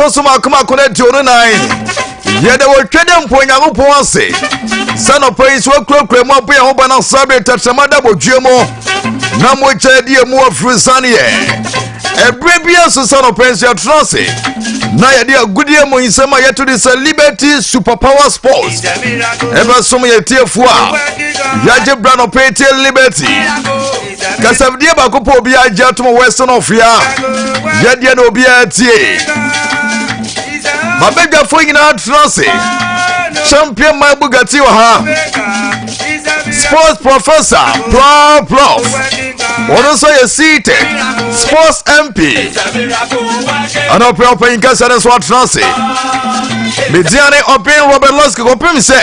ɛtɔ so mako mako no 24. Yɛda wɔtwa dɛ mpo Onyankopɔn ase sɛ nɔpɛ yi so akurakura mu abɔ yɛn ho ban asa bere tɛtrɛma da bɔdwe mu na mogya di emu afiri saneɛ. Ɛberɛ bi nso sɛ nɔpɛ nso yɛtena ase na yɛde agodie mu nsɛm a yɛto de sɛ Liberty Superpower Sports ɛbɛsom yɛ tiefoɔ a yɛagye bra nɔpɛ tie Liberty kasafidie baako pɛ obiara gye atom Western of ya yɛdeɛ na obiara tie. Mabadwafoɔ nyinaa tena ase. Champion man Bugatti wɔ ha. Sports professor Prof Prof. Wɔn nso yɛ seated. Sports MP. Ɛna ɔpɛ ɔpanyin kɛseɛ no nso atena ase. Media ne ɔpɛn Robert Losky kɔpem sɛ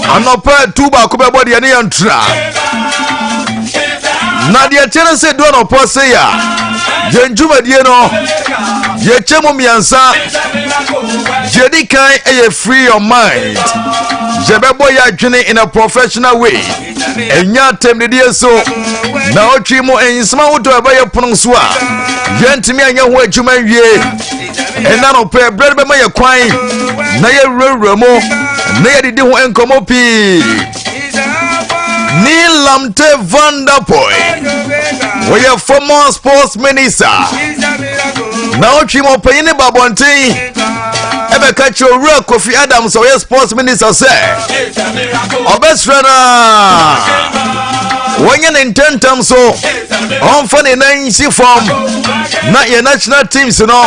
anɔpɛ tu baako bɛbɔ deɛ ne yɛ ntra. Na deɛ kyerɛ sɛ du anɔpɔ se yɛ a yɛn dwumadie no yɛkyɛ mu mmiɛnsa. Deɛ di kan yɛ free your mind. Yɛbɛbɔ yɛ adwene in a professional way, ɛnya atɛmdidie so na ɔtwi mu nsɛm ahodoɔ a ɛbɛyɛ pono so a yɛntumi anyɛ ho adwuma nwie. Ɛna nɔpɛ berɛ no bɛma yɛ kwan na yɛwurawura mu na yɛdidi ho nkɔmmɔ pii. Nii Lante Vanderpuye wɔyɛ former sports minister na ɔtwi mu ɔpanyin ne ba abɔnten ɛbɛka kyerɛ Owura Kofi Adams a ɔyɛ sports minister sɛ ɔbɛsrɛ no a wɔnyɛ ne ntɛntɛm so ɔmfa ne nan nsi fam na yɛn national teams no,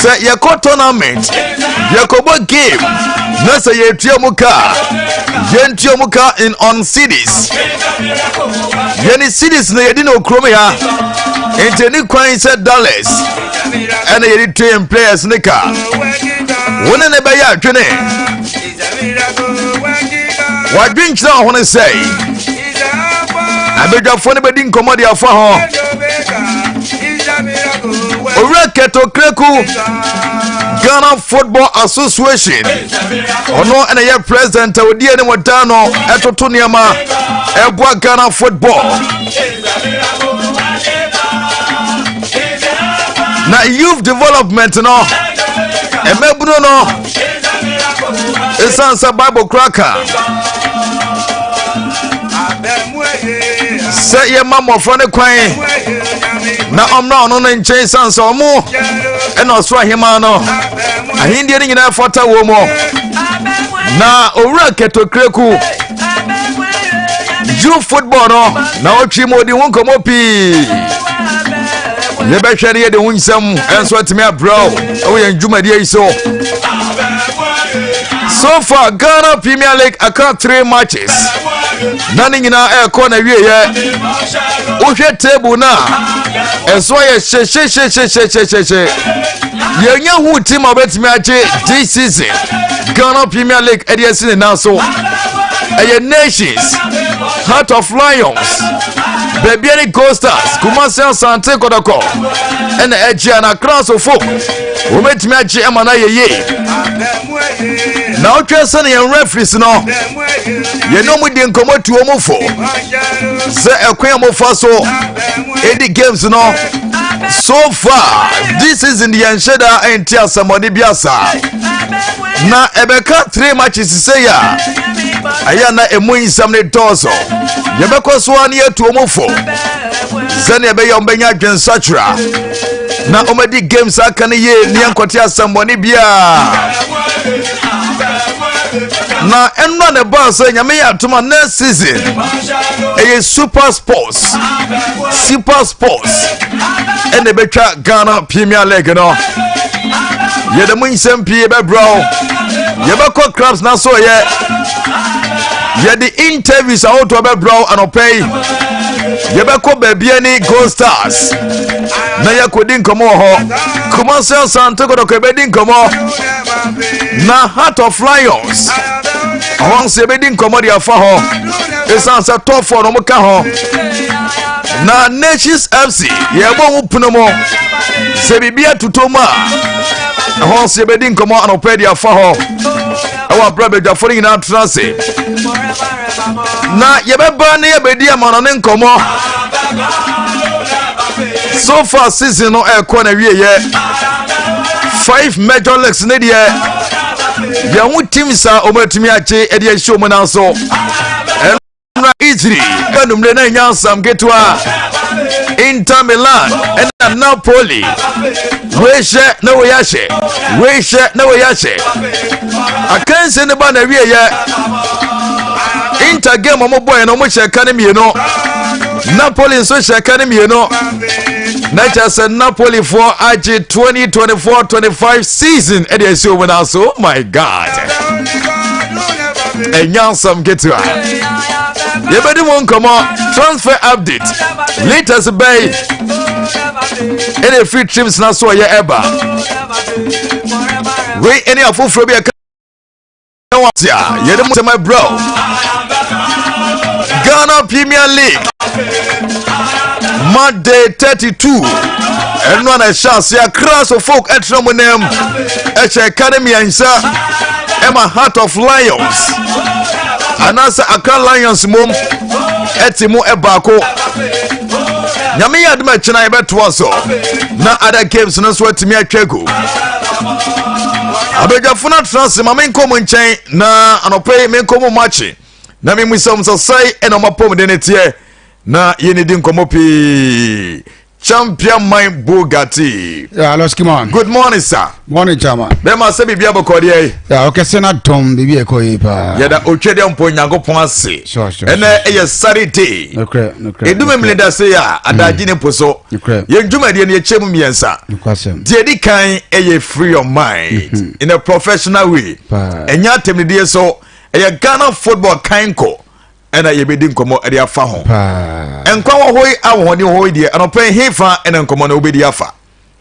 sɛ yɛkɔ tournament, yɛkɔbɔ game na sɛ yɛtua mu ka, yɛntua mu ka in on cedis. Yɛne cedis na yɛdi no okurom ha, nti ne kwan sɛ dollars ɛna yɛde tua yɛn players ne ka. Wo ne ne bɛyɛ adwene, wadwenkyerɛ wɔ ho ne sɛ abadwafoɔ no bɛdi nkɔmmɔ de afa ho. Owura Kurt Okraku, Ghana Football Association, ɔno ɛna yɛ president a ɔdi anim da no ɛtoto nneɛma ɛboa Ghana football. Na youth development no, mmabunu no, ɛsiane sɛ Bible kora ka sɛ yɛma mmɔfra no kwan na ɔmmra ɔno no nkyɛn, siane sɛ ɔmo ɛna ɔsoro ahema no ahendeɛ no nyinaa fata wɔ mu. Na Owura Kurt Okraku, youth football no na ɔtwi mu ɔdi ho nkɔmmɔ pii. Yɛbɛhwɛ no yɛde ho nsɛm ɛnso atumi abrɛw ɛwɔ yɛn dwumadie yi so. So far, Ghana Premier League aka three matches na ne nyinaa ɛrekɔ na wieɛ. Wohwɛ table no a, ɛso ayɛ hyehyehyehyehyehyehye. Yɛnya hu team a wɔbɛtumi agye this season Ghana Premier League ɛde asi ne nan so. Ɛyɛ Nations, Heart of Lions, Bibiani Gold Stars, Kumasi Asante Kɔtɔkɔ ɛna ɛgye anakra so fo wɔbɛtumi agye ama no ayɛ yie. Na wotwɛ sɛ ne yɛn referees no, yɛne ɔmo di nkɔmmɔ tu ɔmo fo sɛ ɛkwan a mofa so ɛdi games no so far this season, yɛnhyɛ da ɛnte asɛmmɔne bi asa na ɛbɛka three matches sɛ yɛ a ɛyɛ na ɛmu nsɛm ne dɔɔso. Yɛbɛkɔ so a ne yɛtu ɔmo fo sɛnea ɛbɛyɛ ɔmbɛnya adwensakyera na ɔmadi games aka no yie ne yɛnkɔte asɛmmɔne biaa. Na ɛnora ne baa sɛ Nyame yɛ atom a, next season ɛyɛ Super Sports ɛna ɛbɛtwa Ghana Premier League no. Yɛde mu nsɛm pii bɛbrɛ wo. Yɛbɛkɔ clubs na so yɛ yɛde interviews ahodoɔ bɛbrɛ wo. Anɔpɛ yi yɛbɛkɔ Bibiani Gold Stars na yɛkɔdi nkɔmmɔ wɔ hɔ. Kumasi Asante Kɔtɔkɔ yɛbɛdi nkɔmmɔ, na Heart of Lions ɔhɔ nso yɛbɛdi nkɔmmɔ de afa hɔ, ɛsiane sɛ tɔfoɔ no ɔmo ka hɔ. Na Nations FC yɛbɔ ho pono mu sɛ biribi atotɔ mu a, ɛhɔ nso yɛbɛdi nkɔmmɔ anɔpɛ de afa hɔ ɛwɔ aberɛ badwafoɔ no nyinaa tena ase. Na yɛbɛba ne yɛbɛdi amano ne nkɔmmɔ. So far season no ɛrekɔ na wieyɛ. Five major leagues ne deɛ yɛn ho teams a wɔatumi agye de ahyɛ wɔn nan so. Ɛnura Italy ɛnumere na ɛnya asam ketewa. Inter Milan ɛna Napoli. Wei hyɛ na wei ahyɛ. Wei hyɛ na wei ahyɛ. Akansi ne ba na wie yɛ. Inter game ɔmo bɔɛ no ɔmo hyɛ ka ne mmienu. Napoli nso hyɛ ka ne mmienu. Na kyerɛ sɛ Napolifoɔ agye 2024-25 season ɛde asi wɔn nan so. Oh my God. Ɛnya asɛm ketewa. Yɛbɛdi mu nkɔmmɔ transfer update latest bɛyi ɛna ɛfiri trims na so ɔyɛ ɛba. Wei ɛne afoforɔ bi ɛka wate a yɛde mu sɛm abrɛ Ghana Premier League Monday 32 ɛno a na ɛhyɛ ase Accra so folk ɛtena mu nam ɛhyɛ ɛka ne mmiɛnsa ɛma Heart of Lions anaasɛ Accra Lions mom ɛte mu ɛbaako. Nyame yɛ adom akyena yɛbɛtoa so na other games no nso atumi atwa gu. Abadwafo no atena ase ma menkɔ mu nkyɛn na anɔpa yi menkɔ mu makye na memmisa m sɛ sɛe ɛna ɔma pɔmuden no teɛ na yɛnidi nkɔmmɔ pii. Champion man Bugatti. Yeah, hello, Skimon. Good morning, sir. Morning, Chairman. Bɛma sɛ biribi abɔkɔ deɛ yi. Yeah, okay, sɛ na dɔm biribi ɛkɔ yi paa. Yɛda otwa deɛ mpo Nyankopɔn ase. Sure. Ɛnɛ ɛyɛ Saturday. Nokorɛ. Edum mmiri da se a adagye ne po so. Nokorɛ. Yɛn dwumadie no yɛkyɛ mu mmiɛnsa. Nokwasɛm. Deɛ edi kan ɛyɛ free your mind in a professional way. Paa. Ɛnyɛ atɛmdidie so, ɛyɛ Ghana football kanko ɛna yɛbɛdi nkɔmmɔ ɛde afa ho. Paa. Nkwa wɔ hɔ yi, ahoɔden wɔ hɔ yi deɛ, anɔpɛ yi hefa ɛna nkɔmmɔ no wobɛdi afa?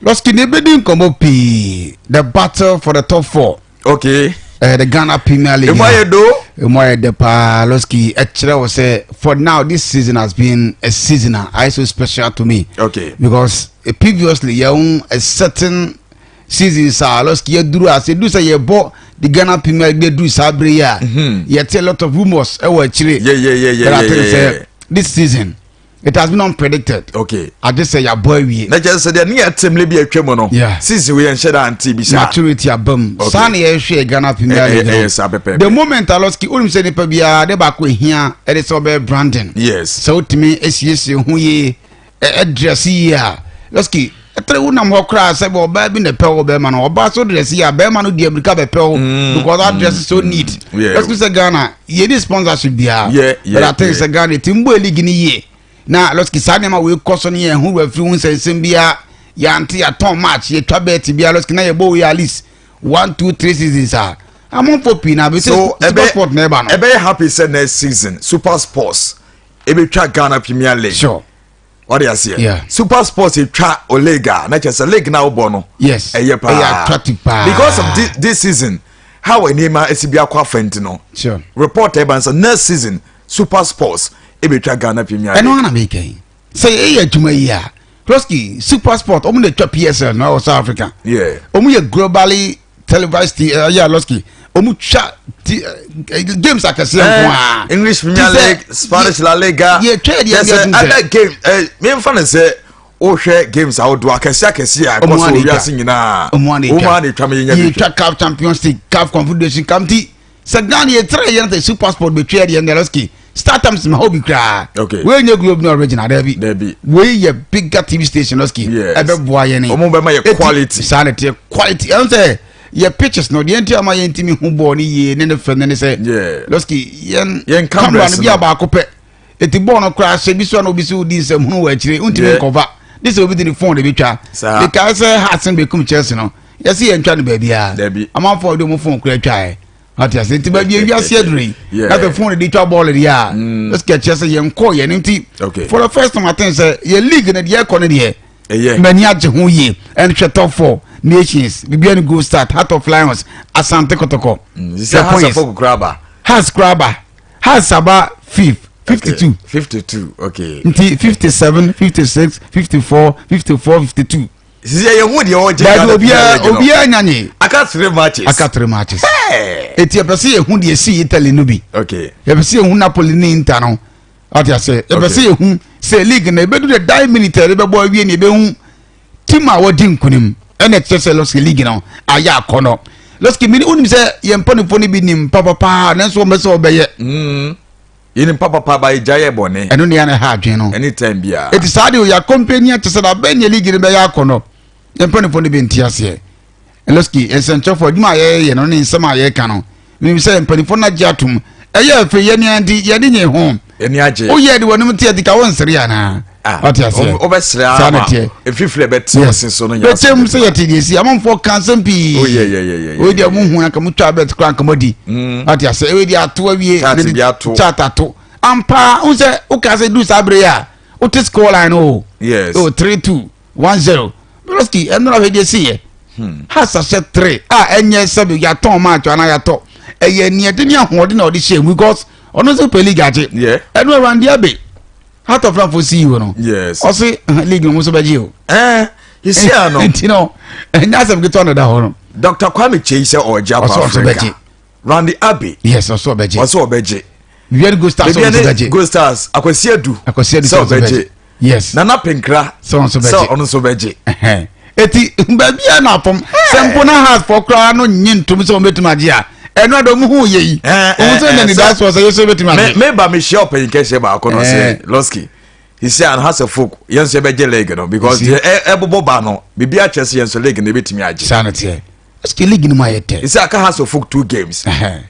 Lɔski ne bɛdi nkɔmmɔ pii. The battle for the top four. The Ghana Premier League. Emu ayɛ do. Emu ayɛ dɛ paa. Lɔski ɛkyerɛ wɔ sɛ for now this season has been a season a ayɛ so special to me. Because previously yɛn a certain seasons a Lɔski yɛduru ase du sɛ yɛbɔ the Ghana Premier League duru saa bere yi a, yɛte a lot of rumours ɛwɔ akyire. But I think sɛ this season it has been unpredicted. Ade sɛ yɛabɔ awie. Na kyerɛ sɛ deɛ ne yɛ tɛmle bi atwa mu no, season wei yɛnhyɛ da ante bi saa. Maturity aba mu. Saa na yɛhwɛ Ghana Premier League no. Ɛyɛ saa pɛpɛɛpɛ. The moment a Lɔski wonim sɛ nipa biara de baako ehia ɛde sɛ ɔbɛyɛ branding. Sɛ wotumi esiesie ho yie, ɛdress yie a, Lɔski ɛtɛrɛ wonam hɔ koraa sɛ bɛ ɔbaa bi na ɛpɛ wɔ bɛrima no, ɔbaa so dress yie a, bɛrima no di amirika bɛpɛ wo because that dress is so neat. Lɔski sɛ Ghana yɛni sponsorship biara, but I think sɛ Ghana ti mbɔ league ni yie na Lɔski saa nneɛma wei kɔ so no yɛn ho wɔ afiri ho nsɛnsɛm biara yɛante yɛatɔn match yɛtwa bet biara. Lɔski na yɛbɔ wei at least one, two, three seasons a amanfo pii na abɛsɛ So Super Sport na ɛba no. Ɛbɛyɛ happy sɛ next season Super Sports ebetwa Ghana Premier League. Wɔde aseɛ. Super Sports etwa o league a, na kyerɛ sɛ league na wobɔ no ɛyɛ paa. Ɛyɛ attractive paa. Because of this season how nneɛma esi bi akɔ afɛnti no, report ɛba nsa next season Super Sports ebetwa Ghana Premier League. Ɛno ana meka yi sɛ yɛyɛ adwuma yi a, Lɔski Super Sport ɔmo na atwa PSL na ɛwɔ South Africa. Ɔmo yɛ globally televised ɛyɛ Lɔski ɔmo twa ti games akɛseɛ nko a. English Premier League, Spanish La Liga. Yɛtwa deɛ kyerɛ sɛ yɛtwa sɛ other game memfa no sɛ wohwɛ games ahodoɔ akɛseɛ akɛseɛ a ɛkɔ Ɔmo so ana wɔ etwa. wiase nyinaa, Ɔmo ana wɔn ana etwa ma yɛnya bi hwɛ. Yɛtwa CAF Champions League, CAF Confederation Cup, nti sɛ Ghana yɛtrɛ yɛn sɛ Super Sport bɛtwa deɛ ndɛ Lɔski StarTimes ma hɔ bi koraa. Wei nyɛ Globe no original daabi. Dabi. Wei yɛ bigger TV station, Lɔski. Ɛbɛboa yɛn. Ɔmo bɛma yɛ quality. Saa na ɛteɛ, quality. Ɛn sɛ yɛ pitches no deɛ nti ama yɛntumi hu bɔɔl no yie ne ne fɛ ne ne sɛ Lɔski yɛn Yɛn camera cameras no bi a no. Baako pɛ eti bɔɔl no koraa hyɛ bi so a na obi so di nsɛm hunu wɔ akyire ntumi nkɔva de sɛ obi de ne phone de bi twa. Saa. Mekae sɛ Hearts no bɛkum Chelsea no, yɛsɛ yɛntwa no baabiara. Dabi. Amanfoɔ de ɔmo phone koraa twaeɛ ate ase, nti baabi ewiase aduru yi na sɛ phone de twa bɔɔl deɛ a, Lɔski ɛkyerɛ sɛ yɛnkɔ yɛn nti for the first time I think sɛ yɛ league no deɛ ɛkɔ no deɛ ɛyɛ. M'ani agye ho yie. Ɛnhwɛ top four nations biribiara ne Gold Start, Heart of Lions, Asante Kotoko. Sɛ hasafo kokora aba. Hearts koraa ba, Hearts aba fifth, 52. 52, okay. Nti 57, 56, 54, 54, 52. Sisi ɛyɛ hu deɛ ɔgye Baabi Ghana Premier obiara League no. Obiara nya nye. Aka three matches. Aka three matches. Hey! Eti yɛpɛ sɛ yɛhu deɛ si Italy no bi. Yɛpɛ sɛ yɛhu Napoli ne Inter no ɔte ase. Yɛpɛ sɛ yɛhu sɛ league no ebedu the dying minute a yɛde bɛbɔ awie ne yɛbɛhu team a wɔdi nkunim. Ɛna ɛkyerɛ sɛ Lɔski league no ayɛ akɔnɔ. Lɔski mi wonim sɛ yɛn mpanimfoɔ no bi nim papapaa nanso wɔn bɛ sɛ wɔbɛyɛ. Yɛnim papapa ba yɛgya yɛ bɔne. Ɛno ne yɛn ha adwene no. Anytime biara. Eti saa de oyɛ akɔmpani akyɛ sɛ na abɛn ne league no bɛyɛ akɔnɔ. Yɛn mpanimfoɔ no bi nte aseɛ. Lɔski nsɛnkyerɛfoɔ adwuma a yɛyɛ no ne nsɛm a yɛka no menim sɛ mpanimfoɔ no agye atom. Ɛyɛ afei yɛn nea nti yɛde nye ho. Ɛni agye. Woyɛ de wɔnom te adi ka wo nsere anaa? Ah, Ɔte aseɛ. Wobɛsere Saa na ama teɛ. mfifiri ɛbɛte wo se so no nyɛ Bɛkyɛm sɛ yɛte deɛ si amanfoɔ ka nsɛm pii. Oh, yeah, yeah, yeah, yeah, Wei deɛ yeah. mo hu anka mo twa bɛt koraa anka mo adi. Ɔte aseɛ. Wei deɛ ato awie. Chart Ne de- bi ato. Chart ato. Ampa n sɛ woka sɛ du saa bere yi a wote score line o. Yes. Oh, 3, 2, 1, 0. Broski ɛnora hwɛ deɛ si yɛ. Hearts ahyɛ three a ɛnyɛ sɛbi yɛatɔn match anaa yɛatɔ. Ɛyɛ neɛde ne ahoɔden na ɔde hyɛ mu because ɔno nso pɛ league agye. Ɛno Randy Abbey Heart of Life CEO no. Ɔse league no mo nso bɛgye o. Ɛɛ yɛsi ano. Nti no ɛnyɛ asɛm ketewa na ɛda hɔ no. Dr. Kwame Kyei sɛ ɔregye akɔ Ɔsɛ ɔnso Africa. bɛgye. Randy Abbey. Yes, ɔsɛ ɔbɛgye. Ɔsɛ ɔbɛgye. Wiɛd Gold Stars Baabi ɔnso ne bɛgye. Gold Stars Akwasi Adu. Akwasi Adu sɛ sɛ ɔnso ɔbɛgye. bɛgye. Yes. Nana Pinkra. Sɛ ɔnso bɛgye. Sɛ ɔno nso bɛgye. Ɛhɛn. Eti baabi a na afɔm sɛ mpo na Hearts fɔ koraa no nye ntom sɛ wɔn bɛtumi agye a ɛno ada ɔmo hu yɛ yi. Ɔmo sɛ na nida so sɛ yɛsɛ bɛtumi agye. Me ba mehyia ɔpanyin kɛseɛ baako no Eh. sɛ Lɔski sisi a Hearts of Oak yɛn nso yɛbɛgye league no because You see? deɛ ɛbobɔ ba no biribi akyerɛ sɛ yɛn nso league no yɛbɛtumi agye. Saa na teɛ. Ɛsɛ league no mu ayɛ tɛ. Sisi aka Hearts of Oak two games. Ɛhɛn.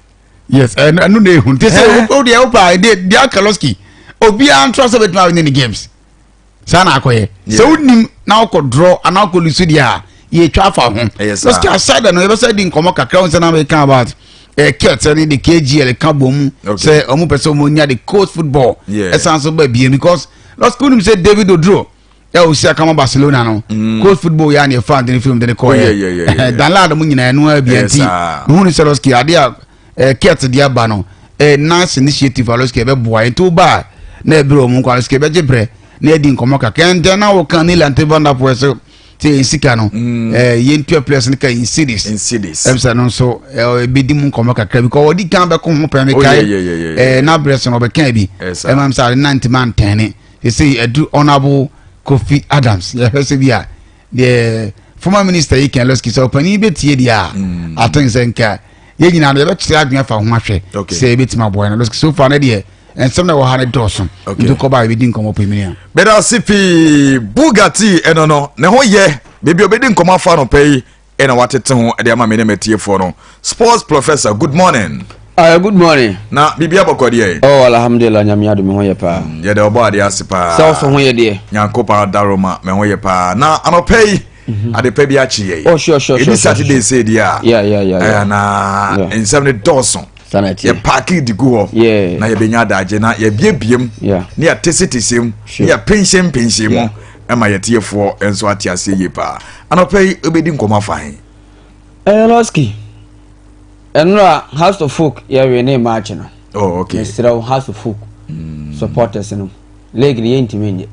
Yes, ɛno na ehu. Nti sɛ Eh. o deɛ o pa deɛ deɛ aka Lɔski obiara ntura sɛ bɛtumi awin ne games. Saa na akɔyɛ. Sɛ wonim na wokɔ draw anaa wokɔ lose deɛ a yɛtwa afa ho. Ɛyɛ saa. Lɔski aside no yɛbɛsɛ di nkɔmɔ kakra wɔn sɛ na meka about kurt ne de KGL ka bɔ mu sɛ ɔmo pɛ sɛ ɔmo nya the coast football ɛsan so ba bie because Lɔski wonim sɛ David Oduro ɛ osi akama Barcelona no coast football yɛ a ne yɛfa de ne film de ne Oh, yeah. kɔɛ Danlad mo nyinaa ɛno abia Ɛyɛ nti saa. mehu ne sɛ Lɔski adeɛ a kurt de aba no nice initiative a Lɔski ɛbɛboa nti woba a na ɛberɛ ɔmo nkɔ a Lɔski ɛbɛgye berɛ na ɛdi nkɔmmɔ kakra ɛntɛ na woka ne Lante Vanderpoel so sɛ yɛn sika no yɛntua players no ka in cedis. In cedis. Ɛm sɛ no nso ɛbɛdi mu nkɔmmɔ kakra bi kɔ wɔdi kan bɛko ho pɛ Oh, mekae yeah. na berɛ so no ɔbɛka bi Ɛyɛ saa. ɛma m sɛ ade nantema antɛne ɛsɛ ɛdu Honorable Kofi Adams yɛhwɛ sɛ bi a deɛ former minister yi kan Lɔski sɛ ɔpanin bɛtie deɛ a aten sɛ nka yɛn nyinaa no yɛbɛkyerɛ adwene afa ho ahwɛ sɛ yɛbɛtumi aboa no. Lɔski so far no deɛ nsɛm na ɛwɔ ha no dɔɔso nti kɔba a yɛbɛdi nkɔmmɔ pɛ mini a. Bɛda ase pii Bugatti ɛno no ne ho yɛ baabi a obɛdi nkɔmmɔ afa no pɛ yi ɛna watete ho ɛde ama me ne matiefoɔ no. Sports professor, good morning. Good morning. Na biribi abɔkɔ deɛ? Oh, alhamdulillah, nyame adom, me ho yɛ paa. Yɛde ɔbɔ adeɛ ase paa. Sɛ wo so ho yɛ deɛ? Nyankopɔn adaroma, me ho yɛ paa na anɔpɛ yi ade pa bi akye yɛ. Oh, sure, ɛdi Saturday sɛ deɛ a Yeah. na nsɛm no dɔɔso. Saa na ɛteɛ. Yɛpaake di gu hɔ na yɛbɛnya adagye na yɛbiebiem ne yɛtesetese mu ne yɛpenhyɛmpenhyɛ mu ɛma yɛtiefoɔ nso ate aseɛ yie paa. Anɔpɛ yi wobɛdi nkɔmmɔ afa he? Lɔski, ɛnora Hearts of Oak yɛwe ne match no. Mesrɛ wo, Hearts of Oak supporters no, league no yɛntumi nyɛ.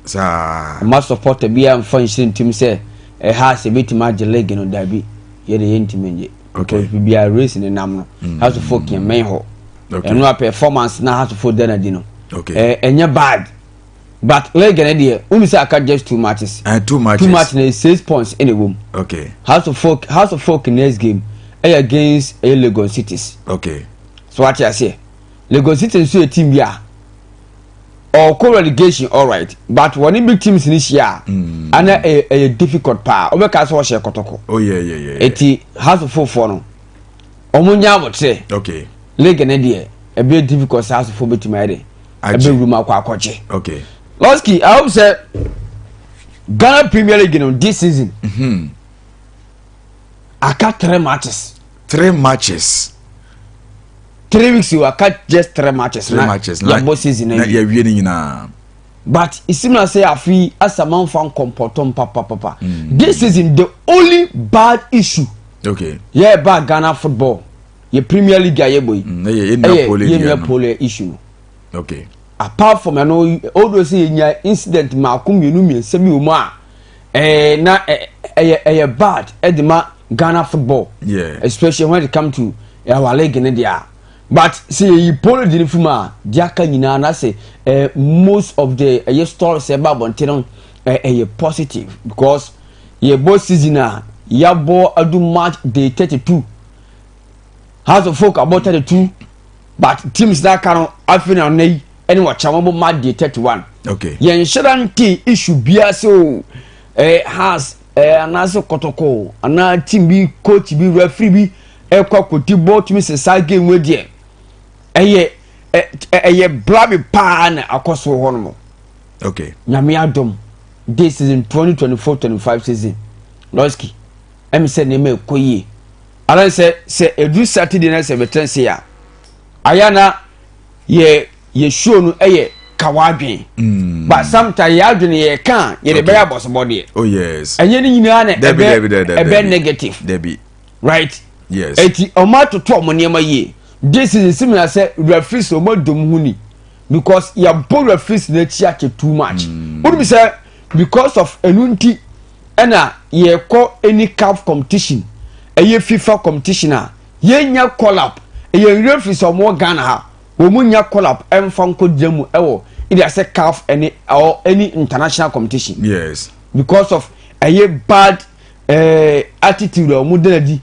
Saa. Ɔma supporter biara mfa nhyɛ ntim sɛ ɛha sɛ ebɛtumi agye league no, dabi, yɛde yɛntumi nyɛ. Because biribiara race ne nam no, Hearts of Oak yɛn mɛn hɔ. Ɛno a performance na Hearts of Oak da n'adi no. Ɛnyɛ bad. But league no deɛ, wonu sɛ aka just two matches. Two matches. Two matches na 6 points ɛna ɛwɔ mu. Hearts of Oak next game ɛyɛ against ɛyɛ Legon Cities. So wate aseɛ, Legon Cities nso yɛ team bi a ɔkɔ relegation, alright, but wɔne big teams ni hyia a ana ɛyɛ difficult paa. Wobɛka sɛ ɔhyɛ Kɔtɔkɔ. Eti Hearts of Oak foɔ no ɔmo nya abotire. League ne deɛ ɛbɛyɛ difficult sɛ Hearts of Oak bɛtumi ayɛ de Agye. ɛbɛwura mu akɔ akɔgye. Lɔski, I hope sɛ Ghana Premier League no this season aka three matches. Three matches. 3 weeks o, aka just three matches. Three na matches yɛbɔ season na na wie. Yɛwie ne nyinaa. But isim na sɛ afi asamanfa nkɔmpɔtɔ papapapa this season, the only bad issue yɛ ba Ghana football yɛ Premier League a yɛbɔ yi ɛyɛ yɛn nua ɛyɛ Pole yɛn deɛ nua no. Pole issue no. Apart from ɛno, although sɛ yɛnya incident maako mmienu mmiɛnsa bi wɔ mu a na ɛyɛ bad ɛde ma Ghana football, especially when it come to our league ne deɛ a, but sɛ yɛyi Polo di ne fim a, deɛ aka nyinaa na sɛ most of the ɛyɛ stories ɛba abɔnten no ɛyɛ positive because Yɛbɔ season a yɛabɔ adu March day 32. House of Folk abɔ 32 but teams na aka no afei na ɔnɛ yi ɛne wɔkyɛ wɔn bɔ March day 31. Okay. Yɛn hyɛda nte issue biara sɛ o ɛɛ house ɛɛ anaasɛ kɔtɔkɔ anaa team bi coach bi referee bi ɛkɔ akɔdi bɔ tumi sɛ saa game wei deɛ ɛyɛ ɛyɛ blabi paa na akɔ so hɔ nom. Okay. Nyame adom this season 2024-25 season lɔski ɛmi sɛ nneɛma ɛkɔ yie alan sɛ sɛ edu Saturday na sɛ bɛtɛn se a ayɛ na yɛ yɛ show no ɛyɛ kawa adwene. But sometimes yɛ adwene yɛ ka yɛ de bɛyɛ abɔsɔbɔdeɛ. Oh yes. Ɛnyɛ ne nyinaa na ɛbɛ ɛbɛ negative. Debi. Right. Yes. Eti ɔmo atoto ɔmo nneɛma yie this season simi na sɛ referees ɔmo dɔm ho ni because yɛbɔ referees n'akyi akyɛ too much. Wọ́n mi sɛ because of ɛnu nti ɛna yɛkɔ any CAF competition, ɛyɛ FIFA competition a yɛnya call up, ɛyɛ referees a wɔn wɔ Ghana ha wɔn mu nya call up ɛnfa nkɔ gyina mu ɛwɔ ɛde asɛ CAF ɛne or any international competition. Because of ɛyɛ bad attitude a wɔn de n'adi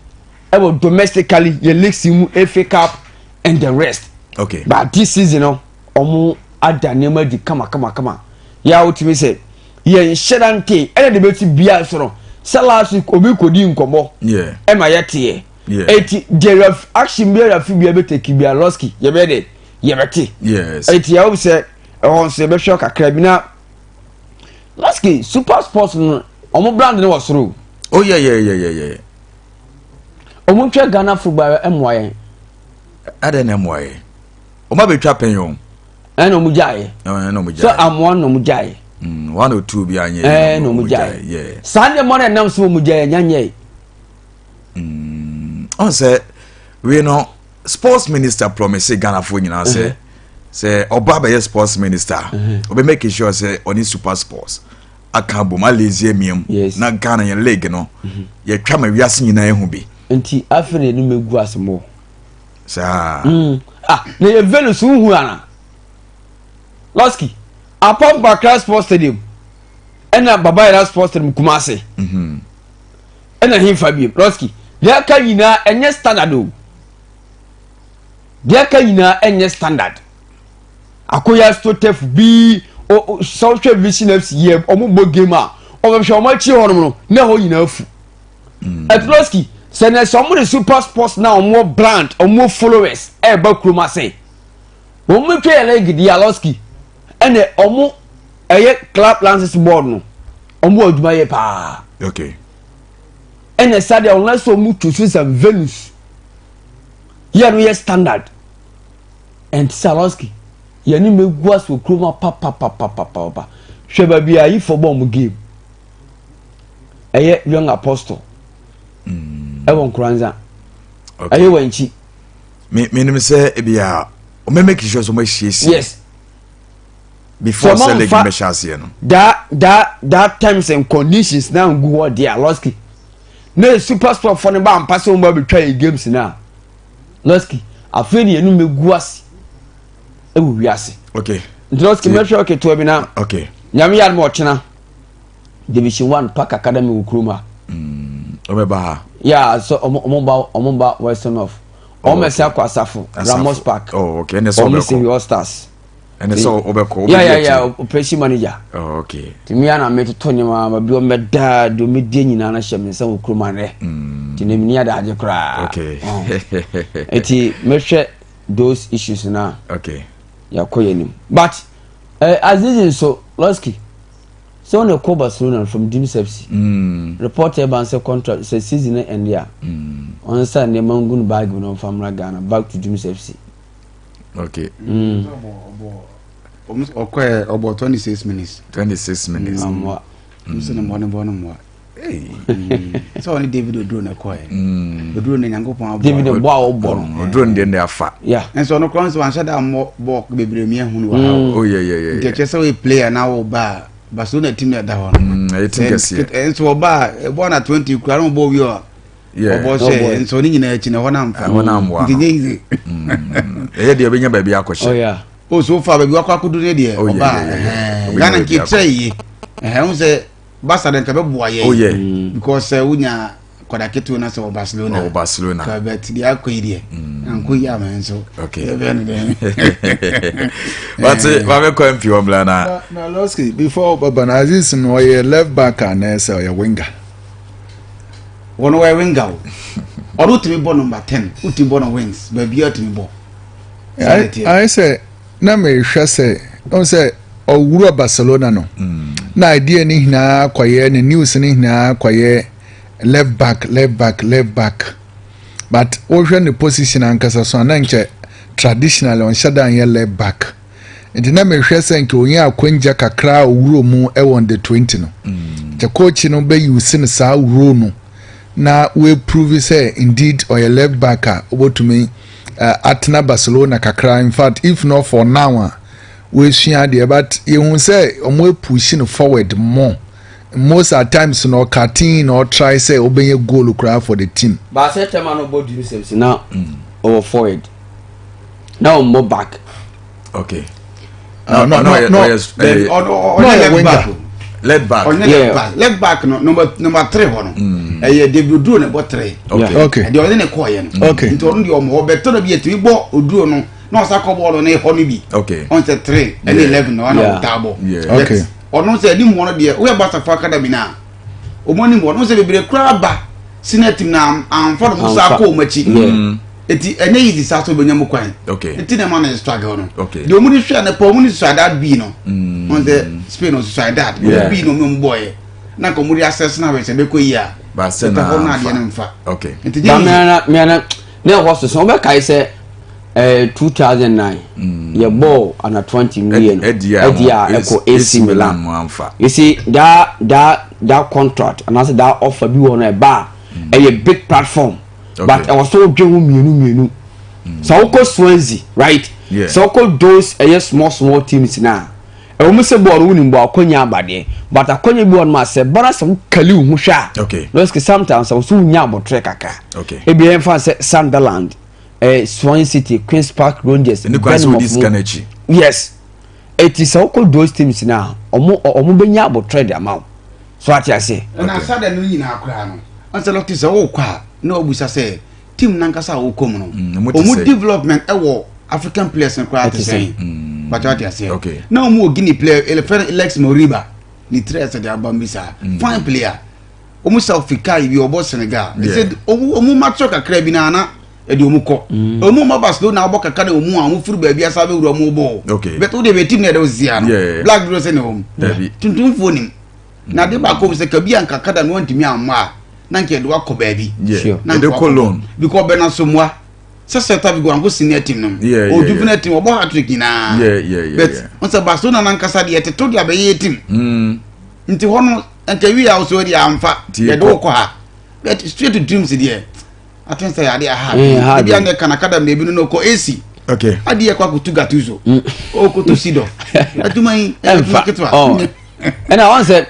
ɛwɔ domestically yɛ leagues mu, FA Cup and the rest. But this season no, wɔn ada nneɛma di kama kama kama yɛ a wotumi sɛ yɛn hyɛda nte ɛna de bɛti bia so no sɛ last week obi kɔdi nkɔmɔ ɛma yɛteɛ. Eti deɛ action bi a referee bi a bɛ take bi a lɔski yɛbɛ de yɛbɛte. Eti yɛwɔ sɛ ɛhɔ nso yɛbɛhwɛ kakra bi na lɔski Super Sports no, ɔmo brand no wɔ soro. Oh yeah. Ɔmo twɛ Ghana football ɛmoa yɛn. Adɛ na ɛmoa yɛ ɔmo abɛtwa pɛn o. Ɛna ɔmo gyaeɛ. Ɛna ɔmo so gyaeɛ. Amoa na ɔmo gyaeɛ. One or two bi anyɛ. Ɛna ɔmo gyaeɛ. Saa nneɛma no ɛnam so ɔmo gyaeɛ nyanyɛ. Ɔn sɛ wei no, sports minister promise Ghanafoɔ nyinaa sɛ ɔba bɛyɛ sports minister, ɔbɛ make sure sɛ ɔne Super Sports aka bom alezi emiam na Ghana yɛn league no yɛtwa ma wiase nyinaa ehu bi. Nti afei na enum egu asomɔ. Saa. Ah, na yɛ venue so hu ana lɔski apart from Accra Sports Stadium ɛna Baba Yara Sports Stadium Kumase ɛna hemfa biem, lɔski deɛ aka nyinaa ɛnyɛ standard o. Deɛ aka nyinaa ɛnyɛ standard. Akoya stotef bi o sɛ wohwɛ Vision FC yɛ ɔmo bɔ game a ɔbɛhwɛ ɔmo akyi hɔ nom no na ɛhɔ nyinaa fu. Ɛtulɔski sɛ na sɛ ɔmo de Super Sports na ɔmo brand, ɔmo followers ɛɛba kurom ase, wɔn mo twa yɛ league di alɔski ɛna ɔmo ɛyɛ club license board no, ɔmo wɔ adwuma yɛ paa. Ɛna sadeɛ unless ɔmo choose some venues yɛ no yɛ standard and saloski yɛne mɛgu ase wɔ kurom papapapapapa. Hwɛ baabi a ayifo bɔ ɔmo game, ɛyɛ Young Apostle ɛwɔ Nkoranza, ɛyɛ wɔn akyi. Me menim sɛ ebi a ɔmɛ make sure sɛ ɔmɛ asiesie before So, sɛ league ɔmo bɛhyɛ aseɛ no. That terms and conditions na ngu hɔ deɛ lɔski na Super Sport fɔ ne ba mpa sɛ wɔn ba betwa yɛ games na lɔski afei de yɛn mɛgu ase ɛwɔ wiase. Nti lɔski mɛhwɛ ketewa bi na Nyame yɛ adum ɔkyena Division One Park Academy wɔ kurom ha. Ɔmɛ ba ha. Yeah, so ɔmo ba Western North, ɔmo ɛsɛ akɔ Asafo. Asafo. Ramos Park. Oh okay, ɛnɛ sɛ ɔmo ɔbɛkɔ. Sehwi All Stars. Ɛnɛ sɛ ɔbɛkɔ. Yeah, operation manager. Oh okay. Nti mi ana metoto nneɛma ma bi ɔmɛda deɛ ɔmɛdie nyinaa no hyɛ me nsa wɔ kurom anɛ nti na meni adagye koraa. Nti mɛhwɛ those issues na yɛakɔ yɛ anim, but Azizi nso lɔski sɛ ɔna ɛkɔ Barcelona from Dreams FC. Report ɛba sɛ contract sɛ season no ɛnde a ɔnsa nneɛma ngu no bag mu na ɔmfa mmra Ghana back to Dreams FC. Ɔkɔɛ ɔbɔ 26 minutes. 26 minutes. Amoa. Nso ne mmɔ ne bɔ no mmoa. Hey. Sɛ ɔne David Oduro na ɛkɔɛ, Oduro ne Nyankopɔn aboa. David bɔ a ɔbɔ no. Ɔduro no deɛ ne afa. Nso ɔno koraa nso wanhyɛ da mmɔ bɔɔl bebree mi ehunu wɔ ha o. Oh yeah. Nti ɛkyerɛ sɛ woyɛ player na wo ba a, Barcelona team na ɛda hɔ no. Ɛyɛ team kɛseɛ. Nso ɔba a ɛbɔ na 20 kura na ɔbɔ wie a ɔbɔ hyɛ nso ne nyinaa akyi na ɛhɔ na mfa. Ɛhɔ na mmoa nti no. nyɛ easy. Ɛyɛ deɛ ɔbɛnya baabi akɔhyɛ. Oh yeah. O so fa baabi wakɔ akɔdu ne deɛ Oh, yeah, ɔba yeah. a Ɔbɛnya Ghana baabi nka akɔ. ɛkyerɛ yie ɛhɛn ho sɛ. Barca de nka bɛboa yɛn. Oh yeah. Because sɛ wonya kɔda ketewa na sɛ wɔ Barcelona. Ɔwɔ Barcelona. Ka bɛt deɛ akɔ yi deɛ. Ankɔ yi ama nso. Okay. Yɛbɛyɛ no dɛn. Wate maame kɔ mpi hɔ mbla na. Na Losky before ɔbɛba no Aziz no ɔyɛ left back anaasɛ ɔyɛ winger. Wɔn wɔyɛ winger o. Ɔno tumi bɔ number 10, wotumi bɔ no wings, baabi a tumi bɔ. Ayɛ sɛ na mehwɛ sɛ ɔn sɛ ɔwura Barcelona no na idea ne nyinaa kɔyɛ ne news ne nyinaa kɔyɛ left back, left back, left back, but wohwɛ ne position ankasa so a, na nkyɛ traditionally ɔnhyɛ da nyɛ left back. Nti na mehwɛ sɛ nka onye akwangya kakra a owuro mu ɛwɔ the 20 no, nkyɛ coach no bɛ use no saa role no na we prove sɛ indeed ɔyɛ left back a wobɛtumi atena Barcelona kakra. In fact, if not for now a wɔasua adeɛ, but yɛhu sɛ ɔmo push no forward more. Most at times no, ɔkatin na ɔtry sɛ ɔbɛnyɛ goal koraa for the team. Baasɛ tɛma no bɔ Dreams na ɔwɔ forward na ɔmmɔ back. Okay. No, no, no. Ɔnyɛ No, left winger. back o. Left back. Ɔnyɛ left back. Left back no, number three hɔ no, ɛyɛ David Oduro na ɛbɔ three. Deɛ ɔde ne kɔɔyɛ no. Nti ɔno deɛ ɔmo hɔ bɛtɔ na bi yɛtumi bɔ Oduro no na ɔsa kɔ bɔɔlo ne hɔ no bi. Ɔn sɛ three ɛne 11 na ɔna ɔtaa bɔ. But ɔno sɛ anim hɔ no deɛ, woyɛ Barca fo academy na ɔmo anim hɔ no sɛ bebree koraa ba senior team na amfa no mo sa Amfa. akɔ ɔmo akyi. Eti ɛnyɛ easy saa sɛ ɔbɛnya mu kwan. Nti na ɛma no struggle no. Deɛ ɔmo de hwɛ no pɔ, ɔmo de Sociedad B no. Ɔn sɛ Spain no, Sociedad ɔmo B no, ɔmo bɔɔyɛ na nka ɔmo de access na ahwɛ sɛ ɛbɛkɔ yie a. Baasa Ɛtɔ na hɔ no amfa. adeɛ no mfa. Nti ba nyɛ easy. Miana na ɛhɔ so sɛ wobɛkae sɛ 2009 yɛ bɔɔl under 20 wie no ɛdi a ɛdi a ɛkɔ AC Milan. Mu amfa. You see that contract anaasɛ that offer bi wɔ no, ɛba a ɛyɛ big platform, but ɛwɔ so wodwe ho mmienu mmienu sɛ wokɔ Swansea, right? Yeah. Sɛ wokɔ those ɛyɛ small small teams na ɛwɔ mu sɛ bɔɔl no wonim bɔ akɔnya abadeɛ, but akɔnya bi wɔ no ma sɛ bara sɛ wokali wo ho hwɛ a, lɔski sometimes sɛ wo so wonya abɔtrɛ kakra. Ebi yɛmfa sɛ Sunderland, Swansea City, Queens Park Rangers, Ɛne kwan sɛ wodi Bournemouth sika mu. n'akyi. Yes, eti sɛ wokɔ those teams na ɔmo bɛnya abɔtrɛ de ama wo so ate aseɛ. Ɛna asada no nyinaa koraa no, ɔn sɛ lɔki sɛ wokɔ a na ɔbusa sɛ team nankasa a wokɔ mu no, ɔmo te ɔmo sɛ? development ɛwɔ African players no koraa te Ɛte sɛn? sɛn bàtɛ wate aseɛ? Na ɔmo wɔ Guinea player ɛlɛfɛ Alex Moriba ne tiri ɛsɛ de aba bi saa, fine player. Ɔmo South Africa yi bi ɔbɔ Senegal. Ɛsɛ ɔmo mature kakra bi na ana ɛde ɔmo kɔ ɔmo ma Barcelona abɔ kakra na ɔmo a ɔmo firi baabi asa bɛwura ɔmo bɔ. Bɛtɛ o de bɛ team na yɛde o sisi ano black duro sɛ na wɔm Dabi. tuntumfoɔ nim na ade baako sɛ kabi a nka kada no wɔntumi amma a na nka yɛde wakɔ baabi. Na Yɛde nka kɔ wakɔ. loan. Because bɛna somoa sɛ Celta Vigo anko senior team no o juvenile team ɔbɔ hat-trick nyinaa. But n sɛ Barcelona nankasa deɛ yɛteto de abɛyɛ team. Nti hɔ no nka wi a wosɔ deɛ amfa. Nti yɛde yɛkɔ- wokɔ ha, but straight to Dreams deɛ aten sɛ yɛade aha. Ha ebi deɛ. a ne ka na kada na ebi no no kɔ AC adeɛ kɔ akoto Gattuso, ɔkoto Seedorf adwuma yi ɛyɛ adwuma Ɛmfa. ketewa. Ɔ. Ɛna wɔn sɛ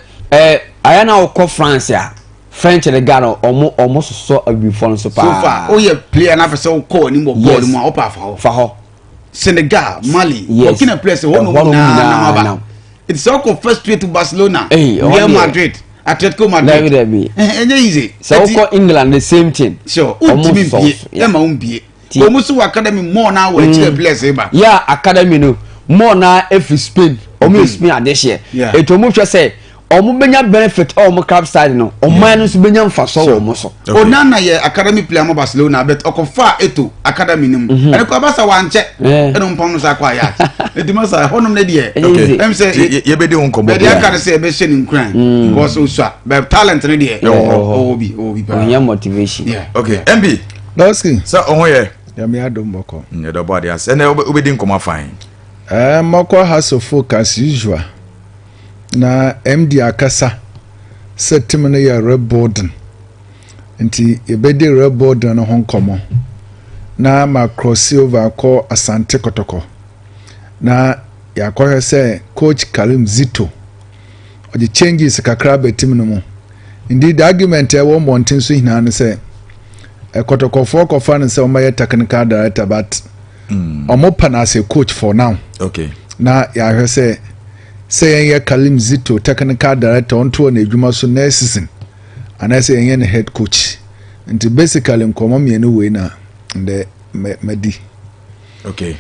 ayɛ na wokɔ France a, French de Ghana ɔmo sosɔ abibifoɔ no so so paa. Far woyɛ player na afɛ sɛ wokɔ anim wɔ bɔɔl mu a, wopɛ afa hɔ. Fa hɔ. Senegal, Mali, Burkina players hɔ nom Ɛhɔ nom nyinaa nyinaa nam aba. nam. Nti sɛ wokɔ first straight to Barcelona, Ei, ɛhɔ Real deɛ. Madrid, Atletico Madrid. Dabi, dabi. Ɛnyɛ easy. Sɛ Ɛnti- wokɔ England, the same thing. Sure, Ɔmo wontumi sosɔ mpie. so, yeah. Ɛma wompie. Ti- Ɔmo so wɔ academy mɔɔ na wɔ akyirɛ players ba. Yà, academy no mɔɔ na efi Spain, ɔmo yɛ Spain adehyeɛ. Etu ɔmo hwɛ sɛ ɔmo benya benefit a ɔmo club side no, ɔman no nso benya nfaso wɔ ɔmo so. Onana yɛ academy player ma Barcelona, but ɔkɔfa Eto academy no mu ɛne kɔ abasa wankyɛ. Ɛna mpam no sa akɔ Ajax. Nti ma sa hɔnom ne deɛ Ɛnyɛ easy. ɛm sɛ Nti yɛbɛdi ho nkɔmmɔ bɛde bi. aka no sɛ ɛbɛhyɛ ne nkuran because osua, but talent no deɛ, Ɛwɔ hɔ. ɔwɔ bi paa. Ɔnyɛ motivation. Okay, MB. Lɔski. Sɛ ɔho yɛ. Nyame adom, bɔkɔ. Yɛdɔ bɔ adeɛ ase. Ɛnɛ wobɛdi nkɔmmɔ afan. Mɔkɔ Hearts of Oak as usual na MD akasa sɛ team no yɛ rebuilding, nti yɛbɛdi rebuilding no ho nkɔmmɔ na ma cross over akɔ Asante Kɔtɔkɔ na yɛakɔhwɛ sɛ coach Karim Zito ɔde changes kakra aba team no mu. Indeed, the argument a ɛwɔ mmɔnten so nyinaa no sɛ ɛkɔtɔkɔfoɔ kɔfa no sɛ ɔmɛyɛ technical director, but ɔmo pa no as a coach for now. Na yɛahwɛ sɛ Sɛ yɛnyɛ Kalim Zito technical director ɔntoa n'adwuma so next season anaasɛ yɛnyɛ no head coach. Nti basically nkɔmmɔ mmienu wei na ndɛ madi. Okay.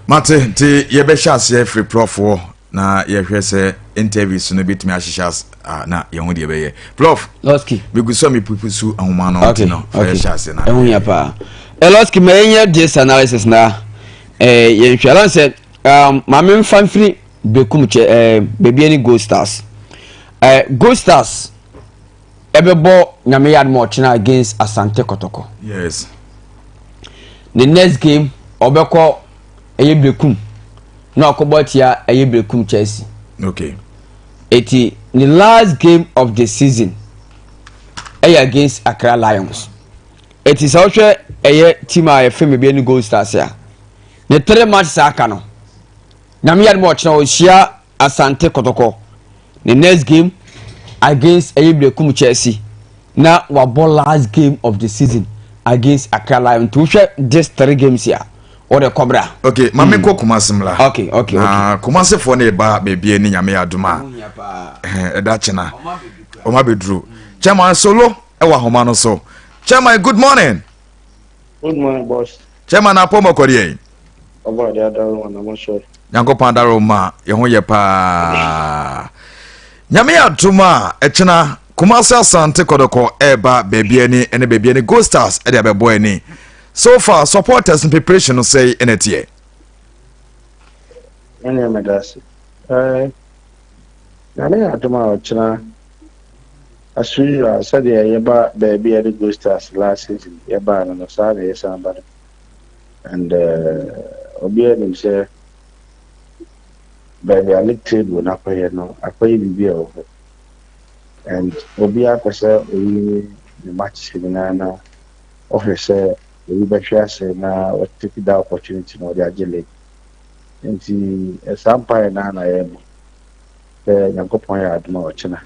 Mate, nti yɛbɛhyɛ aseɛ firi prɔfoɔ na yɛhwɛ sɛ interviews no bɛtumi ahyehyɛ na yɛho deɛ bɛyɛ. Prof, Losky. Megu so a mepupu su ahoma no nti no, fa yɛhyɛ ase na. Ɛho hia paa. Losky, ma yɛnyɛ this analysis na yɛnhwɛ. Alon sɛ maame mfa mfiri Bekum kyɛ Bibiani Gold Stars. Gold Stars ɛbɛbɔ Nyame yɛ adom ɔkyena against Asante Kɔtɔkɔ. The next game ɔbɛkɔ ɛyɛ Bekum na ɔkɔbɔ tia ɛyɛ Bekum Chelsea. Eti the last game of the season ɛyɛ against Accra Lions. Eti sɛ ɔhwɛ ɛyɛ team a yɛfrɛ Bibiani Gold Stars a, ne three matches aka no, Nyame yɛ adom ɔkyena ɔhyia Asante Kɔtɔkɔ, ne next game against ɛyɛ Bekum Chelsea, na wabɔ last game of the season against Accra Lions. Nti wohwɛ this three games a, wɔde kɔbra. Okay, maame kɔ Kumasi mmla. Okay. Na Kumasifoɔ no ba baabi ani Nyame yɛ adom a ɛda kyena ɔma bɛduru. Chairman Solo ɛwɔ ahoma no so. Chairman, good morning. Good morning, boss. Chairman, apɔ mɔkɔdeɛ? Ọba ade adaro wọn na mo sọ. Nyankopɔn adaro ma yɛn ho yɛ paa. Nyame yɛ adom a, ɛkyena Kumasi Asante Kɔtɔkɔ ɛreba baabi ani ɛne baabi ani Gold Stars ɛde abɛbɔ ani. So far, supporters preparation no sɛi ɛna ɛteɛ? Ɛnna mɛda ase. Nyame yɛ adom a ɔkyena as usual, sɛdeɛ yɛba baabi a yɛde Gold Stars last season yɛbaa no, saa na yɛsan ba no, and obiara nim sɛ baabi a league table no akɔyɛ no, akɔyɛ biribi a ɛwɔ hɔ, and obiara pɛ sɛ oyi ne matches nyinaa na ɔhwɛ sɛ obi bɛhwɛ ase na ɔtake that opportunity na ɔde agye league. Nti saa mpaeɛ naa na yɛrebɔ sɛ Nyankopɔn yɛ adom a, ɔkyena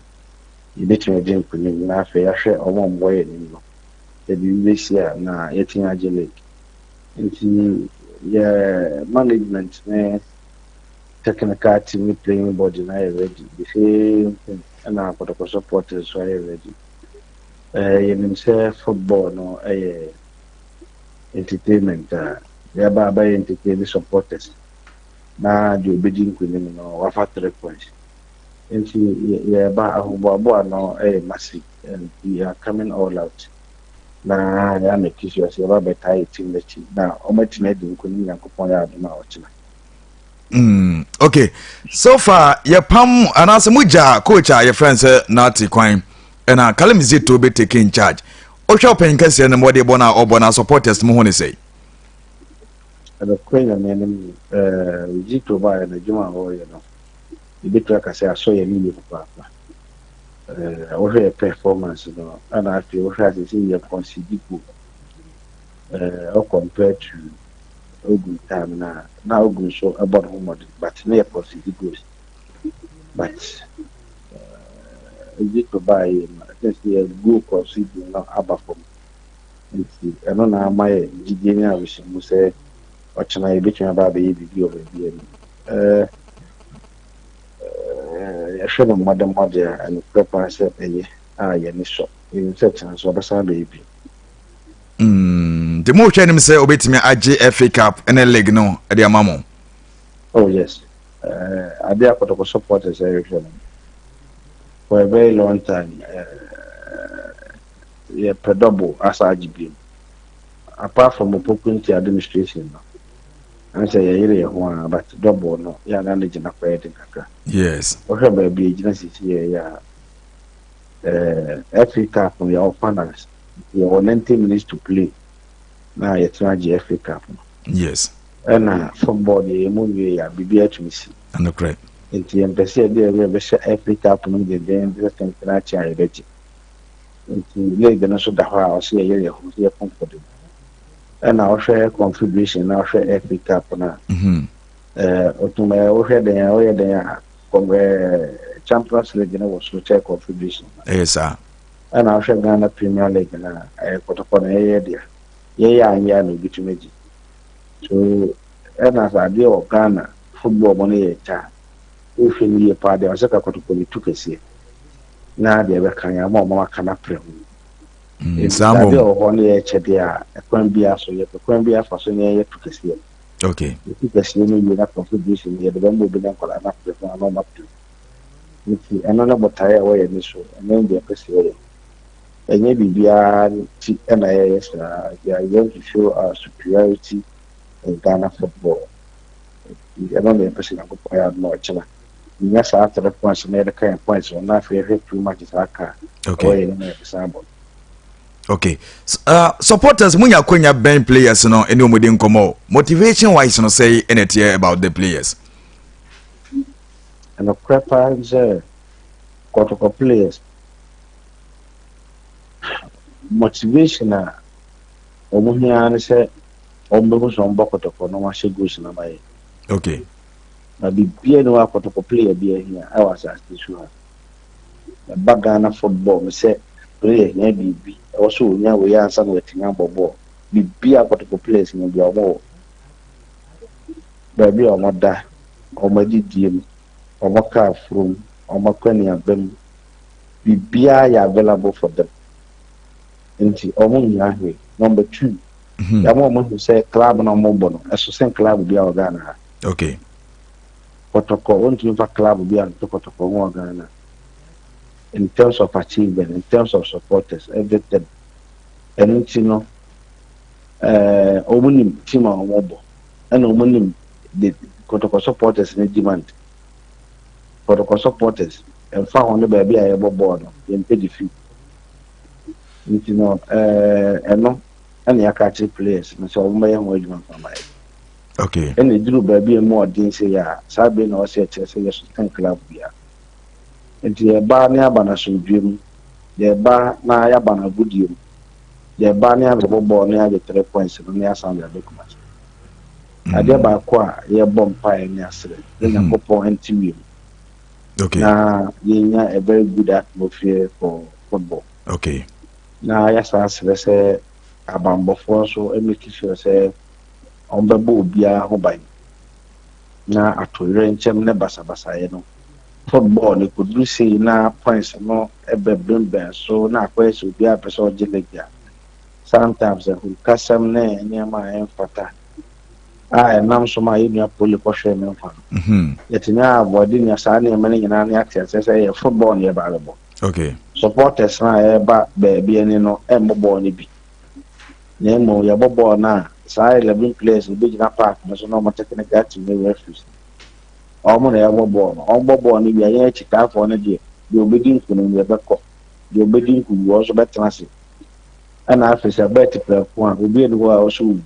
yɛbɛtumi agye nkonim na afei yɛahwɛ ɔmo a ɔmo yɛ anim no sɛ biribi bɛsi a na yɛtumi agye league. Nti yɛ management ne technical team ne playing body na yɛ ready. The same thing ɛna Kɔtɔkɔ supporters nso ayɛ ready. Yɛnim sɛ football no ɛyɛ entertainment a yɛba abɛyɛ entertain supporters na deɛ obɛdi nkonim no wafa 3 points. Nti yɛba ahoboaboa no ɛyɛ massive and we are coming all out na yɛa make sure sɛ yɛba bɛtaa yɛ team n'akyi na ɔmatumi adi nkonim, Nyankopɔn yɛ adom a ɔkyena. Okay, so far yɛpam anaasɛ mogya coach a yɛfrɛ no sɛ Nate kwan ɛna Kalim Zito bɛ take in charge. Wohwɛ ɔpanyin kɛseɛ no ma wɔde bɔ no a ɔbɔ no, supporters mo ho ne sɛi? Ɛbɛkɔ Nyame anim, Zito baeɛ no, adwuma a wɔreyɛ no, yɛbɛtumi aka sɛ asɔ yɛ ne yie papaapa. Wohwɛ yɛ performance no, ɛna afei wohwɛ ase sɛ yɛ concede goal compared to Ogun time na Ogun nso ɛbɔ ne ho mmɔden, but ne yɛ concede goals, but Zito baeɛ no, I think sɛ yɛ goal concede no aba fam. Nti ɛno na ama yɛ gyidie ne awerɛhyɛmu sɛ ɔkyena yɛbɛtumi aba abɛyɛ biribi wɔ baabi anim. Yɛhwɛ no mmɔdemmɔde a, ɛnokorɛ paa sɛ ɛyɛ a yɛne sɔ yɛnim sɛ kyena nso ɔbɛsan bɛyɛ bi. Nti mohwɛ anim sɛ wobɛtumi agye FA Cup ne league no de ama mo? Oh yes, ade a Kɔtɔkɔ supporters ɛrehwɛ no for a very long time, yɛpɛ double asa agye bio. Apart from Opoku Nti administration no, ɛn sɛ yɛyere yɛ ho a, but double no yɛ ana ne gyina kɔyɛ den kakra. Wohwɛ baabi a gyina sisi yɛ yɛ a, FA Cup no, yɛwɔ finals, yɛwɔ 90 minutes to play na yɛtena agye FA Cup no. Ɛna football deɛ, yɛmu nwie yɛ a, biribi atumi si. Nokorɛ. Nti yɛmpɛ sɛ yɛde ɛwerɛ bɛhyɛ FA Cup no denden sɛ tentena akyi a yɛbɛgye. Nti league no nso da hɔ a ɔsɛ yɛyere yɛ ho sɛ yɛkɔnkɔ de. Ɛna wohwɛ Confederation na wohwɛ FA Cup no a, ɔtum wohwɛ den a woyɛ den a, Champions League no wɔ soro kyɛ Confederation. Ɛyɛ saa. Ɛna wohwɛ Ghana Premier League no a, ɛyɛ Kɔtɔkɔ na yɛyɛ deɛ yɛyɛ anyɛ a na obi tumi gye so. Ɛna sɛ adeɛ wɔ Ghana football mu no yɛ kya. Wohwɛ no yie paa deɛ, ɔsɛ ka kɔtɔkɔ ne tu kɛseɛ na deɛ ɛbɛka yɛn ama ɔma aka no aprɛ ho. Nti Saa sɛ adeɛ mmom. wɔ hɔ no yɛkyɛ deɛ a, ɛkwan biara so yɛpɛ kwan biara fa so na yɛyɛ tu kɛseɛ no. Yɛtu kɛseɛ no wie na confederation no yɛde bɛma obi na nkwadaa no aprɛ ho ama ɔma aprɛ ho. Nti ɛno ne botaeɛ a ɛwɔ yɛn ani so, ɛno ne deɛ yɛpɛ sɛ yɛyɛ. Ɛnyɛ biribiara nti na yɛyɛ saa, we are want to show our superiority in Ghana football. Nti ɛno na yɛpɛ sɛ Nyankopɔn yɛ adom a ɔkyena yɛnya saa three points na yɛde ka yɛn points no na afei yɛhwɛ two matches aka a ɛwɔ yɛn anim a yɛbɛsan abɔ no. Okay. Supporters munya akwanya bɛn players no ɛne wɔn di nkɔmɔ motivation wise no sɛ ɛna ɛteɛ about the players. Ɛnokorɛ paa ne sɛ Kɔtɔkɔ players motivation a wɔn hia ne sɛ wɔn bɛhu sɛ wɔn bɔ kɔtɔkɔ na wɔn ahyɛ goals na ama yɛ. Na biribiara ni hɔ a kɔtɔkɔ player bi ahia ɛwɔ asase so ha. Ɛba Ghana football mu sɛ player hia biribi ɛwɔ sɛ onya wei ansa na watumi abɔ bɔɔl. Biribiara kɔtɔkɔ players hia bi a wɔn wɔ baabi a wɔn da, wɔn adidie mu, wɔn kaa furum, wɔn akɔneaba mu, biribiara yɛ available for them. Nti wɔn nhia hwee. Number two, yàmú wɔn hu sɛ club na wɔn bɔ no ɛso sɛn club bi a wɔ Ghana ha. Kɔtɔkɔ wɔntumi fa club bi a nto kɔtɔkɔ ho wɔ Ghana. In terms of achievement, in terms of supporters, everything. Ɛno nti no, wɔn nim team a wɔn bɔ, ɛna wɔn nim the kɔtɔkɔ supporters ne demand. Kɔtɔkɔ supporters mfa ho ne baabi a yɛbɔ bɔɔl no, yɛmpɛ defeat. Nti no, ɛno ɛna yɛaka akyerɛ players no sɛ wɔn bɛyɛ ho adwuma mfa ma yɛ. Ɛna eduru baabi a emu ɔden sɛ yɛ a, saa bere na ɔsɛ ɛkyerɛ sɛ yɛso ten club bia. Nti yɛba ne aba no asomdwe mu, yɛba na yɛaba no agodie mu, yɛba ne abɛbɔ bɔɔl ne agye 3 points no ne asan de abɛ Kumasi. Adeɛ baako a yɛbɔ mpaeɛ ne asrɛ ne Nyankopɔn nte wiem na yɛnya a very good atmosphere for football. Na yɛasan asrɛ sɛ abanbɔfoɔ nso make sure sɛ wɔn bɛbɔ obiara ho ban na atoyerɛnkyɛm ne basabasayɛ no football no koduru sei na points no ɛbɛbɛnbɛn so na akɔyɛ sɛ obiara pɛ sɛ ɔgye league a, sometimes ahurukasɛm ne nneɛma a ɛmfata a ɛnam so ma yɛnua poli kɔhwɛ ne nkwa no, yɛtumi avoid nea saa nneɛma no nyinaa ne ate aseɛ sɛ ɛyɛ football ne yɛba abɛbɔ. Supporters no a yɛba baabi ani no ɛmmɔ bɔɔl no bi, na mmom yɛbɔ bɔɔl no a, saa 11 players no bɛgyina park no so na ɔmo technical team ne referees ɔmo na yɛbɔ bɔɔl no. Ɔmo bɔ bɔɔl no wie a, yɛn akyitaafoɔ no deɛ, deɛ obɛdi nkunim yɛbɛkɔ, deɛ obɛdi nkunim nso bɛtena ase. Ɛna afei sɛ bɛɛte prɛko a, obi ani hɔ a ɔsɛ owu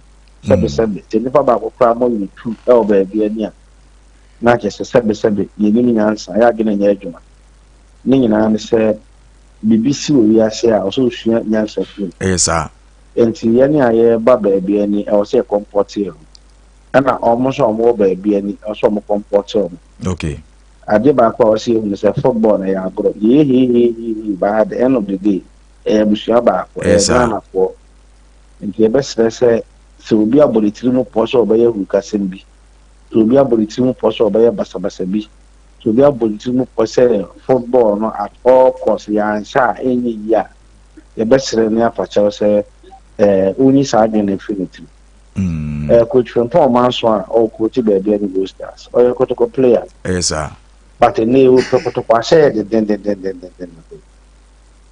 sɛbesɛbe sɛ nipa baako koraa mo yɛ tu ɛwɔ baabi ani a, na kyerɛ sɛ sɛbesɛbe yɛnim nyansa, yɛ adwene nyɛ adwuma. Ne nyinaa ne sɛ biribi si wɔ wiase a, ɔsɛ osua nyansa firi mu. Ɛyɛ saa. Nti yɛn a yɛreba baabi ani, ɛwɔ sɛ yɛcomport yɛn ho, ɛna ɔmo nso a ɔmo wɔ baabi ani, ɛwɔ sɛ ɔmo comport ɔmo. Adeɛ baako a ɔsɛ yɛhu sɛ football no yɛ agorɔ, yɛyɛ hehehehe, but at the end of the day ɛyɛ abusua baako. Ɛyɛ ɛyɛ saa. Ghanafoɔ. Nti yɛbɛsrɛ sɛ sɛ obi abɔ ne tiri mu pɔ sɛ ɔbɛyɛ ahurukasɛm bi, sɛ obi abɔ ne tiri mu pɔ sɛ ɔbɛyɛ basabasa bi, sɛ obi abɔ ne tiri mu pɔ sɛ football no at all cost yɛanhyɛ a ɛnyɛ yie a, yɛbɛsrɛ ne afakyɛw sɛ ɔnyi saa adwene no mfiri ne tirim. Coach Frimpong Ɔmanso a ɔwɔ Bibiani Gold Stars, ɔyɛ kotoko player. Ɛyɛ saa. But ɛnɛ yi wopɛ kotoko ahyɛ yɛ dendendendendenden.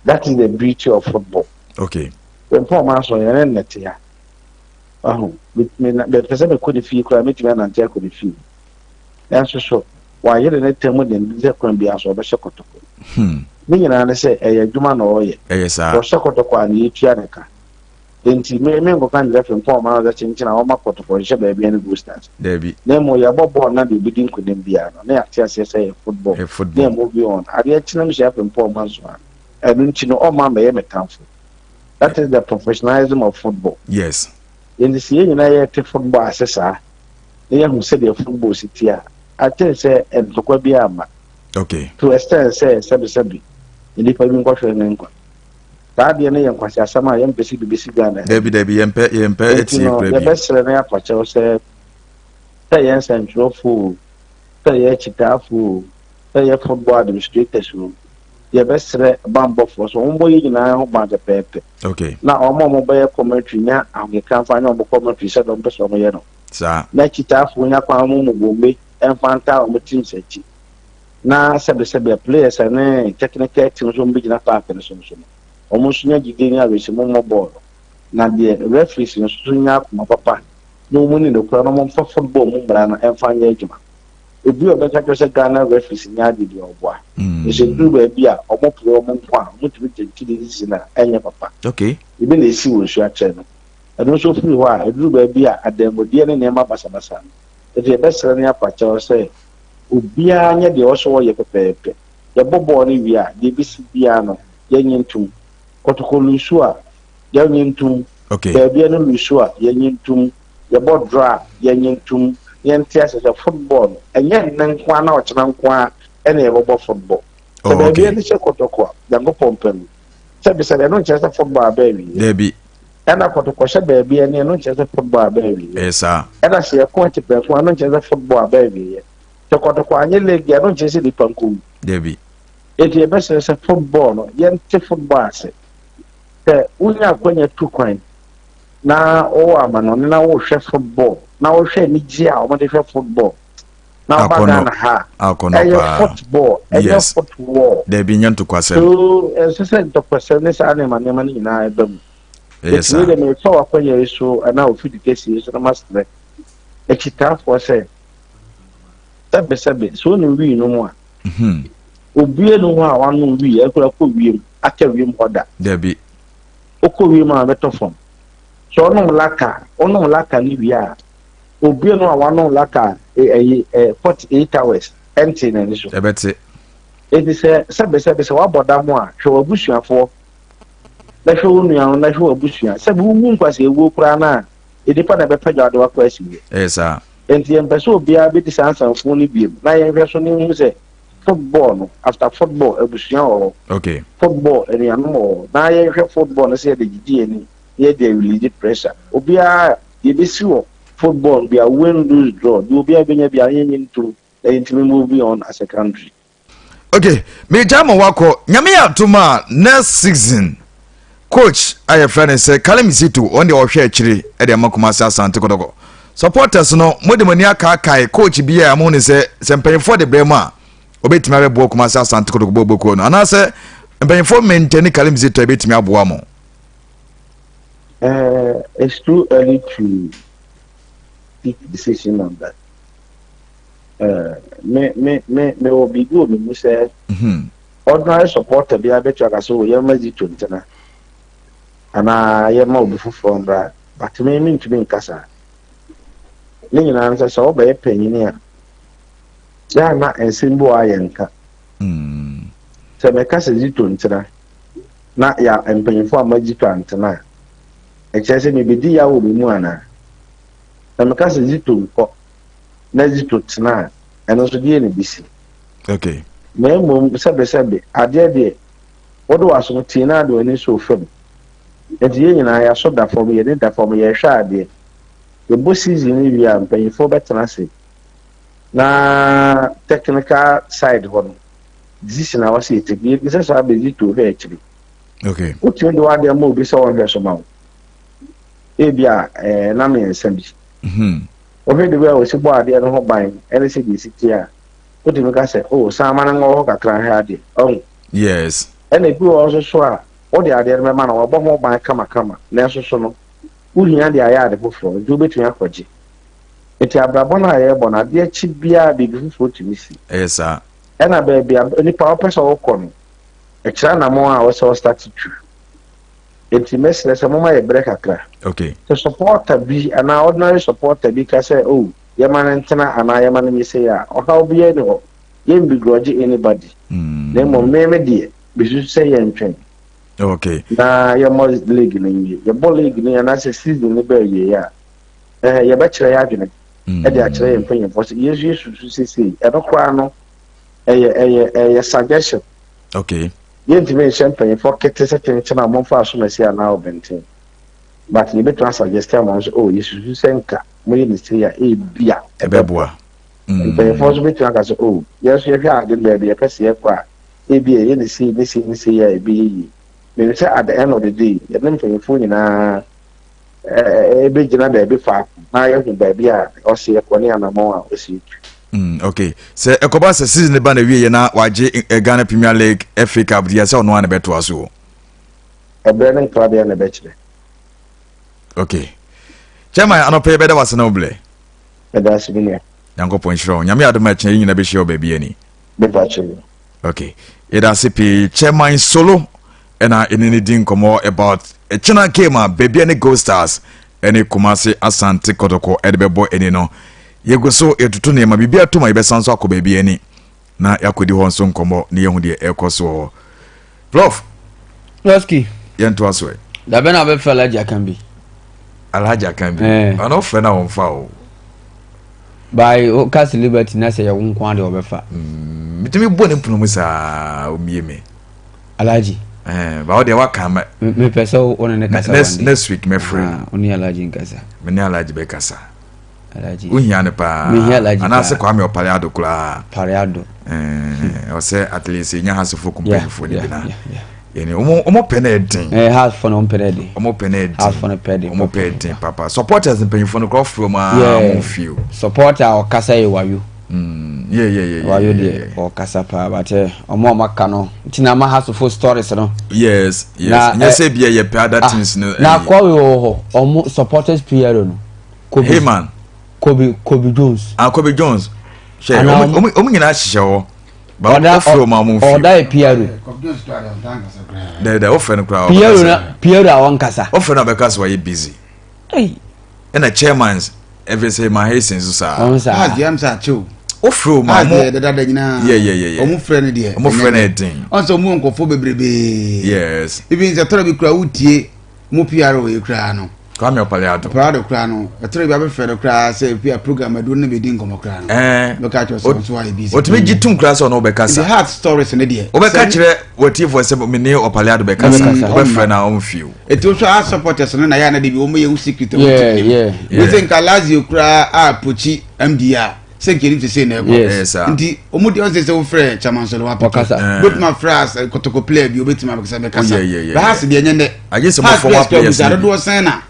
That is the beauty of football. Frimpong Ɔmanso yɛne nnɛte ha ɔho bɛpɛ sɛ mekɔ ne fie koraa, mɛtumi anante akɔ ne fie, nanso so wayere ne tam denden sɛ kwan biara so ɔbɛhyɛ kotoko. Ne nyinaa ne sɛ ɛyɛ adwuma na ɔreyɛ. Ɛyɛ saa. Ɔhyɛ kotoko a, ne yɛtua ne ka. Nti me nkɔka nkyerɛ Frimpong Ɔmanso sɛ kyenkyene a wɔma kotoko nhyɛ Bibiani Gold Stars. Daabi. Na mmom yɛbɔ bɔɔl na deɛ obɛdi nkonim biara no na yɛate aseɛ sɛ yɛ football. Ɛyɛ na football. Yɛ move on. Adeɛ kyena m hyɛ Frimpong Ɔmanso a, ɛno nti no ɔma mɛyɛ me tamfo. That is the professionalism of football. Nti sɛ yɛn nyinaa yɛte football ase saa na yɛhu sɛdeɛ football si te a, I think sɛ ntɔkwa bi ama to extent sɛ sɛbesɛbe nnipa bi nkɔhwɛ ne nkwa. Saa adeɛ no yɛ nkwasi asɛm a yɛmpɛ sɛ biribi si Ghana ha. Dabi dabi, yɛmpɛ nti etie no kura bi. Yɛbɛsrɛ no afakyɛw sɛ yɛn nsɛntwerɛfoɔ o. Sɛ yɛ akyitaafoɔ o, sɛ yɛ football administrators o, yɛbɛsrɛ banbɔfoɔ sɛ wɔmmɔ yɛn nyinaa ho ban pɛpɛɛpɛ. Okay. Na wɔn a wɔbɛyɛ commentary nya ahokeka mfa nyɛ wɔn commentary sɛdeɛ wɔpɛ sɛ wɔyɛ no. Saa. Na akyitaafoɔ nya kwan wɔn mu bombe mfa ntaa wɔn teams akyi. Na sɛbesɛbe players ne technical team nso wɔbɛgyina park no so nso no, wɔn nso nya gyidie ne awerɛhyɛmu mmɔ bɔɔl no. Na deɛ referees nso so nya akoma papa na wɔn ni nokorɛ na wɔmfa football mu mmara no mfa nyɛ adwuma. Obi a ɔbɛka kyerɛ sɛ Ghana referees nyɛ ade deɛ ɔboa. Nso ɛduru baabi a wɔpere wɔn nko a, wɔtumi gyegye de sisi no a ɛnyɛ papa. Okay. Ebi na ɛsi wɔ nsuo akyerɛ no. Ɛno nso firi hɔ a, ɛduru baabi a adanmudeɛ ne nneɛma basabasa no. Enti yɛbɛsrɛ ne apakyɛw sɛ obiara nyɛ deɛ ɔwɔ sɛ ɔyɛ pɛpɛɛpɛ. Yɛbɔ bɔɔl no wie a, deɛ ɛbɛsi biara no, yɛnnye ntom. Kɔtɔkɔ lusu a, yɛnnye ntom. Okay. Baabi no lusu a, yɛnnye ntom. Yɛbɔ draw a, yɛnnye ntom. Yɛnte ase sɛ football no, ɛnyɛ nnɛ nko ara na ɔkyena nko ara ɛna yɛbɛbɔ football. Sɛ Oh, baabi okay. no hyɛ kɔtɔkɔ a, Nyankopɔn pɛ no. Sɛbisɛbi, ɛno nkyerɛ sɛ football aba awie. Dabi. Ɛna kɔtɔkɔ hyɛ baabi ɛne ɛno nkyerɛ sɛ football aba awie. Ɛyɛ saa. Ɛna sɛ yɛko atipɛnko a, ɛno nkyerɛ sɛ football aba awie. Sɛ kɔtɔkɔ anyɛ league a, ɛno nkyerɛ sɛ nipa nkɔwu. Dabi. Enti yɛbɛsrɛ sɛ football no, yɛnte football ase. Sɛ wonya akwanya tu kwan na wowɔ amanɔne na wohwɛ football na wohwɛ anigye a wɔde hwɛ football na woba Akɔnɔ. Ghana ha a, Akɔnɔ ɛyɛ paa. football, ɛnyɛ Yes. football. Dabi nyɛ ntokwasɛm. So ɛnsɛ sɛ ntɔkwasɛm ne saa nneɛma nneɛma no nyinaa ɛba mu. Ɛyɛ Enti saa. wei deɛ merefa w'akwanya yi so anaa ofidi kɛseɛ yi so na masrɛ akyitaafoɔ sɛ sɛbesɛbe sɛ wonim wii no mu a obie no hɔ a wanom wii akura kɔ wiem aka wiem hɔ da. Dabi. Wokɔ wiem a bɛtɔ fam. Sɛ ɔnom laka, ɔnom laka ne wie a, obie no a wanom laka ɛyi ɛ 48 hours ɛnte n'ani so. Ɛbɛte. Eti sɛ sɛbesɛbe sɛ wabɔ dam a, hwɛ w'abusuafoɔ na hwɛ wo nua no na hwɛ w'abusua. Sɛbe wowu nkwasea ewuo koraa no a, nnipa na ɛbɛpɛ gya de wakɔ asiwie. Ɛyɛ saa. Enti yɛmpɛ sɛ obiara bɛdi saa nsamfo no biom na yɛnhwɛ so na yɛnhu sɛ football no, after football, abusua wɔ hɔ. Okay. Football, anuanom wɔ hɔ. Na yɛnhwɛ football no sɛ yɛde gyegye yɛn ani na yɛde arelease pressure. Obiara, yɛbɛsi wɔ football no biara, win, lose, draw, deɛ obiara bɛnya biara yɛnyɛ ntom na yɛntumi move on as a country. Okay, megya ma wakɔ. Nyame yɛ adom a next season coach a yɛfrɛ no sɛ Kalim Zito, ɔno deɛ ɔhwɛ akyire de ama Kumasi Asante Kotoko. Supporters no, mode mo ani akaakae coach bi a mo ne sɛ sɛ mpanyinfoɔ de brɛ mu a obetumi abɛboa Kumasi Asante Kotoko bɔ bokuo no anaasɛ mpanyinfoɔ maintain Kalim Zito a ebetumi aboa mo. It's too early to take decision on that. Me me me me wɔ biribi wɔ me mu sɛ ordinary supporter bi abɛtu aka sɛ o yɛma Zito ntena anaa yɛma obi foforɔ mmra, but me mentumi nka saa. Ne nyinaa no sɛ sɛ wobɛyɛ panyini a yɛ a na nsɛm bi wɔ a yɛnka. Sɛ mɛka sɛ Zito ntena na yɛ mpanyinfoɔ amma Zito antena a, ɛkyerɛ sɛ mebɛdi yaw wɔ me mu anaa? Na meka sɛ Zito nkɔ na Zito tena a, ɛno nso deɛ na ɛbɛsi. Okay. Na mmom sɛbesɛbe, adeɛ deɛ, wode w'aso tie na ade w'ani nso fam. Nti yɛn nyinaa yɛaso da fam, yɛn ani da fam, yɛrehwɛ adeɛ. Yɛbɔ season no wie a, mpanyinfoɔ bɛtena ase na technical side hɔ no, decision a wɔsɛ yɛtake, yɛbisa saa bɛ Zito hwɛ akyiri. Okay. Wotumi de w'adeɛ ma obi sɛ ɔnhwɛ so ma wo. Ebi a ɛɛ na mmiɛnsa bi. Wohwɛ de wei a wɔsi bɔ adeɛ no ho ban ɛne sɛ deɛ esi te a, wotumi ka sɛ, oh, san ma no nwɔ hɔ kakra nhwɛ adeɛ. Ɔho? Yes. Ɛna ebi wɔ hɔ nso so a, wode adeɛ no bɛma no, wabɔ ho ban kamakama, nanso so no, wohia de ayɛ ade foforɔ, nti wobɛtumi akɔgye. Nti abrabɔ no a yɛrebɔ no, adeɛ kye biara biribi foforɔ tumi si. Ɛyɛ saa. Ɛna baabi a nipa a wopɛ sɛ wokɔ no, ɛkyerɛ anammɔn a wɔsɛ ɔstart tu. Enti mɛsrɛ sɛ momma yɛ berɛ kakra. Okay. Sɛ supporter bi anaa ordinary supporter bi ka sɛ oh yɛma no ntena anaa yɛma no nyɛ sei a, ɔhaw biara nni hɔ. Yɛn begrudge anybody. Na mmom me me deɛ, mesusu sɛ yɛntwɛn. Okay. Na yɛmmɔ league no nwie. Yɛbɔ league no anaasɛ season no bɛ awie a, eh, yɛbɛkyerɛ yɛn adwene de akyerɛ yɛn mpanyinfoɔ sɛ yɛn nso yɛsusu sesei. Ɛno koraa no, ɛyɛ ɛyɛ ɛyɛ suggestion. Okay. Yɛntumi nhyɛ mpanyinfoɔ kete sɛ kyenkyen a wɔmfa asomasi anaa ɔbɛnten. But yɛbɛtumi asuggest ama wɔn sɛ, oh, yɛsusu sɛ nka moyɛ ne sei a, ebia ɛbɛboa. Mpanyinfoɔ nso bɛtumi aka sɛ, oh, yɛn nso yɛhwɛ ade no baabi yɛpɛ sɛ yɛkɔ a, ebi a yɛyɛ ne sei ne sei ne sei a ɛbɛyɛ yie. Menim sɛ at the end of the day, yɛne mpanyinfoɔ nyinaa ɛbɛgyina baabi faako na yɛahu baabi a ɔsɛ yɛkɔ ne anammɔn a ɔsɛ yɛtu. Okay. Sɛ ɛkɔba sɛ season ba na wie yɛ na wagye eh, Ghana Premier League, FA Cup deɛ sɛ ɔno a na ɛbɛtoa so. Ɛberɛ ne nkradeɛ na ɛbɛkyerɛ. Okay. Chairman anɔpɛ yɛbɛda wase na woblɛ. Meda ase me nua. Nyankopɔn nhyira wo. Nyame adom a ɛkyena yɛn nyina bɛhyia wɔ baabi ani. Mepa kyɛw yo. Okay. Yɛda ase pii. Chairman Solo ɛna ɛne ne di nkɔmmɔ about ɛkyena game a baabi ne Gold Stars ɛne Kumasi Asante Kɔtɔkɔ ɛde bɛbɔ ani no. Yɛgu so yɛtoto nneɛma biribi atom a yɛbɛsan so akɔ baabi ani na yɛakɔdi hɔ nso nkɔmmɔ ne yɛhu deɛ ɛrekɔ so wɔ hɔ. Prof. Lɔski. Yɛntoa so ɛ. Dabɛ na abɛfrɛ Alhaji Akanbi. Alhaji Akanbi. Eh. Ɔno wofrɛ no a wɔmfa o. By o kasi Liberty na sɛ yɛ wo nko ara deɛ ɔbɛfa. Mm, metumi bɔ ne mpono mu saa omie me. Alhaji. Eh, ba wo deɛ waka ma. Mepɛ sɛ wo ne ne kasa next, next week mɛfrɛ. Ah, wo ne Alhaji nkasa. Me ne Alhaji bɛkasa. wohia no paa anaasɛ kwame ɔpare ado koraa pare ado eh, ɔsɛ at least ɛnya hasefo kumpanyinfoɔ no bi na yɛne ɔmo pɛ no ɛden hasefo no ɔmo pɛ no ɛden ɔmo pɛ no ɛden hasefo no pɛ den ɔmo pɛ ɛden papa supporters mpanyinfoɔ no koraa ɔfrɛ ɔmo aa ɔmo fie o supporter a ɔkasa yɛ wayo mm, yeah, yeah, yeah, wayo deɛ ɔkasa paa but eh, ɔmo a ɔmo aka no nti na ama hasefo stories no yes yes nyɛ sɛ bia yɛ pɛ other ah, teams no na akɔwe wɔ hɔ ɔmo supporters PRO no Kobe. Hey man. Kobe Kobe Jones. Ah Kobe Jones. Hwɛ ɔmo ɔmo ɔmo nyinaa hyehyɛ hɔ. Ba ɔfrɛ ɔmo a ɔmo nfi. Ɔda yɛ PRO. Dɛdɛ ɔfrɛ no koraa. PRO na PRO a ɔnkasa. Ɔfrɛ no abɛka so wayɛ busy. Ɛna chairmans ɛfɛ sɛ ma Hasten so saa. Ɔmo saa. Ah deɛ ɛmsa akyew. Ɔfrɛ ɔmo a ɔmo. Dada nyinaa. Yɛ yɛ yɛ yɛ. Ɔmo frɛ no deɛ. Ɔmo frɛ no ɛden. Ɔn sɛ ɔmo wɔ nkɔfo bebrebe. Yes. Ebi nsɛ tɔrɔ bi kura wotie mo PR wɔ yi koraa no. Kwame Ɔpare Ado. Ɔpare Ado koraa no, ɛtɔrɔ bi abɛfrɛ no koraa sɛ ebi a program aduro no bɛdi nkɔmɔ koraa no. Ɛɛ. Bɛka kyerɛ sɛ ɔnso ayɛ busy. Otumi gye tum koraa sɛ ɔno ɔbɛkasa. The heart stories ne deɛ. Wobɛka kyerɛ wɔtiefoɔ sɛ me ne Ɔpare Ado bɛkasa. Wobɛfrɛ no a ɔmfie o. Eti wohwɛ our supporters no na yɛ ana de bi wɔn yɛ wo secret. Yeah yeah. Bi sɛ nka Lazio koraa a pochi MD a sɛ nka enim sese na ɛkɔ. Nti wɔn deɛ ɔsɛ sɛ wofrɛ chairman sɔlɔ wa pɔtɔ. Bɛtuma frɛ as kotoko player bi obetuma abɛkasa bɛkasa. Bɛ deɛ nyɛ dɛ. Agye sɛ mo former players ni bi. Dodoɔ sɛn na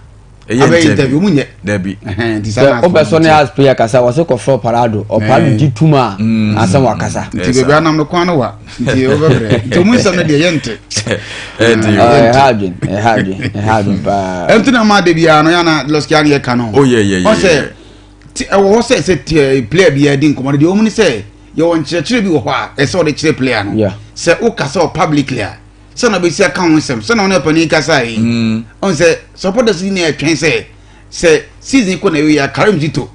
abɛyɛ interview mu nyɛ. Dabi. Sɛ wopɛ sɛ ne as player kasa wɔsɛ kɔfrɛ ɔparado ɔparado gye tum a mm. asɛm wakasa. Nti baabi anam no kwan no wa nti wobɛbrɛ nti ɔmu nsɛm no deɛ yɛnte. Ɛha adwen ɛha adwen ɛha adwen paa. Ɛnti na maa de biara no yana lɔskia no yɛ ka no. Oh yeah yeah yeah. Ɔsɛ ɛwɔ hɔ sɛ sɛ player biara di nkɔmɔ no deɛ ɔmu ni sɛ yɛwɔ nkyerɛkyerɛ bi wɔ hɔ a ɛsɛ ɔde kyerɛ player no. Sɛ wokasa wɔ publicly a sɛ na ɔbɛsi aka ho nsɛm sɛ na ɔne ɔpanin kasa yi mm. ɔn sɛ supporters yi na ɛtwɛn sɛ sɛ season kɔ na ɛwɔ yɛ Karim Zito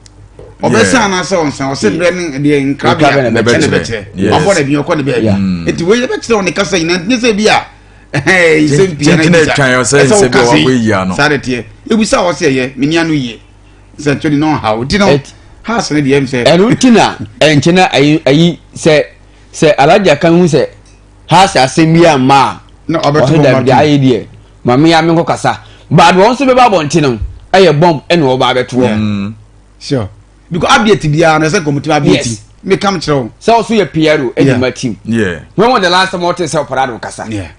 ɔbɛsan anaasɛ ɔnsan ɔsɛ mmerɛ ne deɛ nkrabea na bɛkyerɛ ɔbɔ na bi ɔkɔ ne baabi mm. eti wei yɛbɛkyerɛ ɔne kasa nyinaa nti sɛ bi a ɛhɛn nsɛm pii na ebisa ɛsɛ wo kasa yi saa de teɛ ebisa ɔsɛ ɛyɛ meni ano yie sɛ ntoni na ɔhaw ti no haas ne deɛ sɛ. ɛno ti na ɛnkyɛn na ayi ayi sɛ sɛ alagya kan hu sɛ. Ha sɛ asɛm bi amma a, Na ɔbɛto ɔsɛ bɔmb dabi deɛ atom. ayɛ deɛ ma me ara menkɔ kasa. But wɔn nso bɛba abɔnten no, ɛyɛ bɔmb ɛna wɔba abɛto hɔ. Yeah. Sure. Because update biara no ɛsɛ nkɔmɔ update. Yes. Me kam kyerɛ wo. Sɛ ɔso yɛ PRO ɛdi Yeah. ma team. Yeah. When was the last time ɔte sɛ ɔparado kasa? Yeah.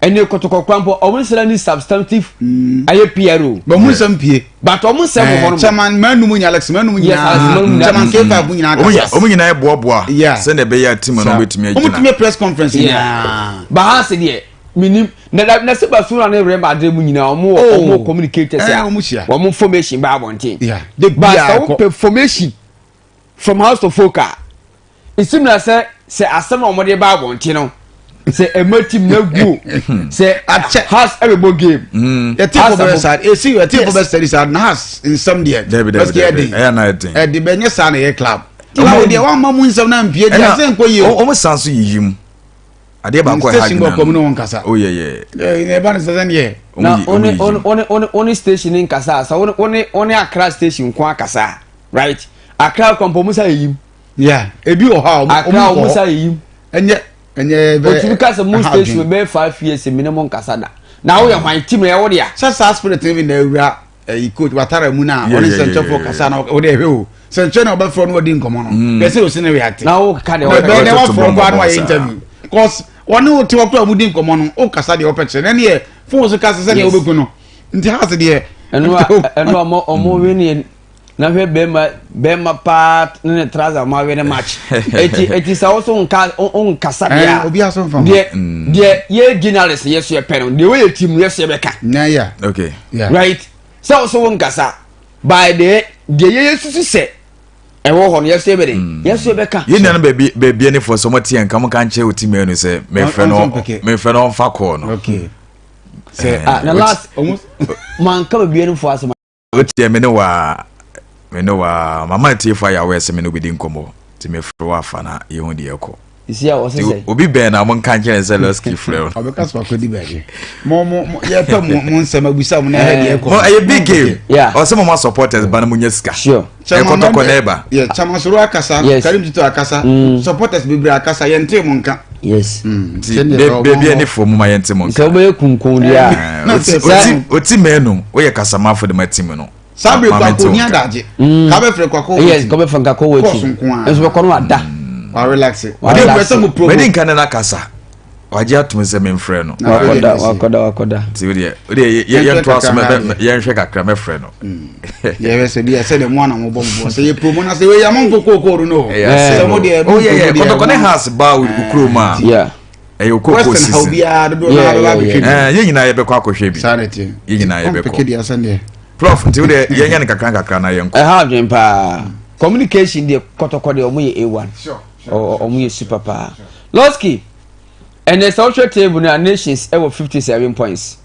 Ɛne kɔtɔkɔ kora mpo ɔmo nsɛlɛ ni substantive ɛyɛ PRO. But mu nsɛm pie. But ɔmo nsɛm wɔ hɔ nom. Chairman manu mu nyinaa Alex manu mu Yes, Alex Manu nyinaa. nyinaa. Chairman K5 mu nyinaa Ɔmo kasa. ɔmo nyinaa boaboa Yeah. sɛnea ɛbɛyɛ a team no bɛtumi Ɔmo agyina. tumi press conference Yeah. nyinaa. Bahase deɛ minim na na na sɛ Barcelona ne Real Madrid mu nyinaa ɔmo wɔ Oh. ɔmo wɔ communicators Eh, a ɔmo hyia. wɔn formation ba abɔnten. Yeah. De But biara sɛ kɔ. wopɛ formation from house of folk a Esim na sɛ sɛ asɛm a wɔde ba abɔnten no sɛ ɛma team na gu sɛ Akyɛ. has ɛbɛbɔ game. Mm. Yɛte fo bɛ saa esi yɛte fo bɛ sɛdi saa na has nsɛm deɛ. Dabi dabi dabi ɛyɛ na ɛden. Ɛde bɛ nyɛ saa na ɛyɛ club. Club deɛ wɔn ama mu nsɛm na mpie deɛ ɛsɛ nkɔ yie o. Wɔn san so yiyi mu. Adeɛ baako a ɛha Station gyina bɔ kɔm ne wɔn kasa. Oh yeah yeah. Ɛɛ ɛba ne sɛ sɛ neɛ. Na one one one one station nkasa sa one one one Accra station nko akasa right Accra kɔmpɔ mu sa yiyim. Yeah, ebi wɔ hɔ a ɔmo Accra ɔmo sa yiyim. Ɛnyɛ ɛnyɛ bɛ. Otumi ka sɛ mo station bɛyɛ 5 years mi ne mo nkasa da. Na woyɛ hwan team na ɛwɔ dea. Sɛ saa spirit no bi na awura. ɛyi coach watara mu na ɔne nsɛnkyɛfoɔ kasa na ɔde ɛhwɛ o sɛnkyɛn na ɔbɛfrɛ no ɔdi nkɔmɔ no mm. bɛsɛ osi ne react na o ka deɛ ɔbɛ bɛn na wafrɛ kɔ ano ayɛ interview cause wɔne o te hɔ kora ɔmo di nkɔmɔ no o kasa deɛ ɔpɛ kyerɛ n'ani yɛ fon so kasa sɛ deɛ ɔbɛku no nti house deɛ. ɛnu a ɛnu a ɔmo ɔmo wi ni na hwɛ bɛrima bɛrima paa ne ne trouser ɔmo awe ne match eti eti sɛ ɔso nka nkasa deɛ a obi aso nfa ho deɛ deɛ yɛ journalist yɛ so yɛ pɛ no deɛ wɔyɛ team yɛ so yɛ bɛka. na ya okay right sɛ ɔso wo nkasa by deɛ deɛ yɛ yɛ susu sɛ ɛwɔ hɔ no yɛ so yɛ bɛ de yɛ so yɛ bɛka. Yɛn nuanom baabi baabi anifoɔ sɛ wɔte yɛn nka mo ka nkyerɛ wo team no sɛ mefrɛ no mefrɛ no ɔmfa kɔɔ no. Okay sɛ ah na last manka baabi anifoɔ asɛm. Wotiɛ me ne waa me ne waa mama atiefo ayɛ awɛ sɛ me ne wobɛdi nkɔmmɔ nti mefrɛ wo afa na yɛhu deɛ ɛkɔ. Isi a wɔsɛ sɛ. Obi bɛn na mo nka nkyɛn sɛ Lɔski frɛ wo. Ɔbɛka so akɔdi baabi. Mo mo mo yɛpɛ mo mo nsɛm abusa mo na ɛhɛ deɛ ɛkɔ. Mo ɛyɛ big game. Yeah. Ɔsɛ mo ma supporters ba na mo nya sika. Sure. Ɛkɔtɔkɔ na ɛba. Yeah, Chamasoro akasa, Yes. Karim Tito akasa, supporters bebree akasa, yɛntee mo nka. Yes. Nti baabi ani fo mo ma yɛnte mo nka. Sɛ wobɛyɛ kunkun deɛ a. Na sɛ Oti oti mɛnu woyɛ kasamafo de ma team no. Saa bere Ma mente kwako wo ni nka. adagye. Ka bɛfrɛ kwako Yes, kɔbɛ fɛ nka kɔ wɔ Kɔɔso akyi. nko ara. Nso bɛkɔ no ada. Wa relax. Wa Ɔde relax. mpɛ sɛ mo promo. Mɛdi nka ne no akasa. Wagye atom sɛ memfrɛ no. Na afei Wakɔda deɛ mesi. wakɔda wakɔda. Nti wodeɛ wodeɛ Yɛnhwɛ yɛntoa so kakra na adeɛ. yɛnhwɛ kakra mɛfrɛ no. Yɛhwɛ sɛ bi sɛ deɛ mo ana mo bɔ mo bɔ sɛ yɛ promo na sɛ wei yɛ mo nko kookoo no. Ɛyɛ asɛm Sɛ mo deɛ o. mo Oh yeah yeah promo deɛ kɔtɔkɔ ne mo- house ba wo kurom a Yeah. ɛyɛ okooko Western ha season. obiara dodoɔ Yeah, naa bɛba yeah, abɛhwɛ bi. Ɛɛ yɛn nyinaa yɛbɛkɔ akɔhwɛ bi. Saa na ɛteɛ. Yɛn nyinaa yɛbɛkɔ. Ɔmpeke deɛ asɛn deɛ. Prof nti wodeɛ yɛnyɛ no kakra nkakra na yɛnkɔ. Ɛha adwene paa. Communication deɛ kɔtɔkɔ deɛ ɔmo yɛ A1. Ɔmo yɛ super paa. Lɔski ɛnɛ sɛ wohwɛ table no a Nations ɛwɔ 57 points.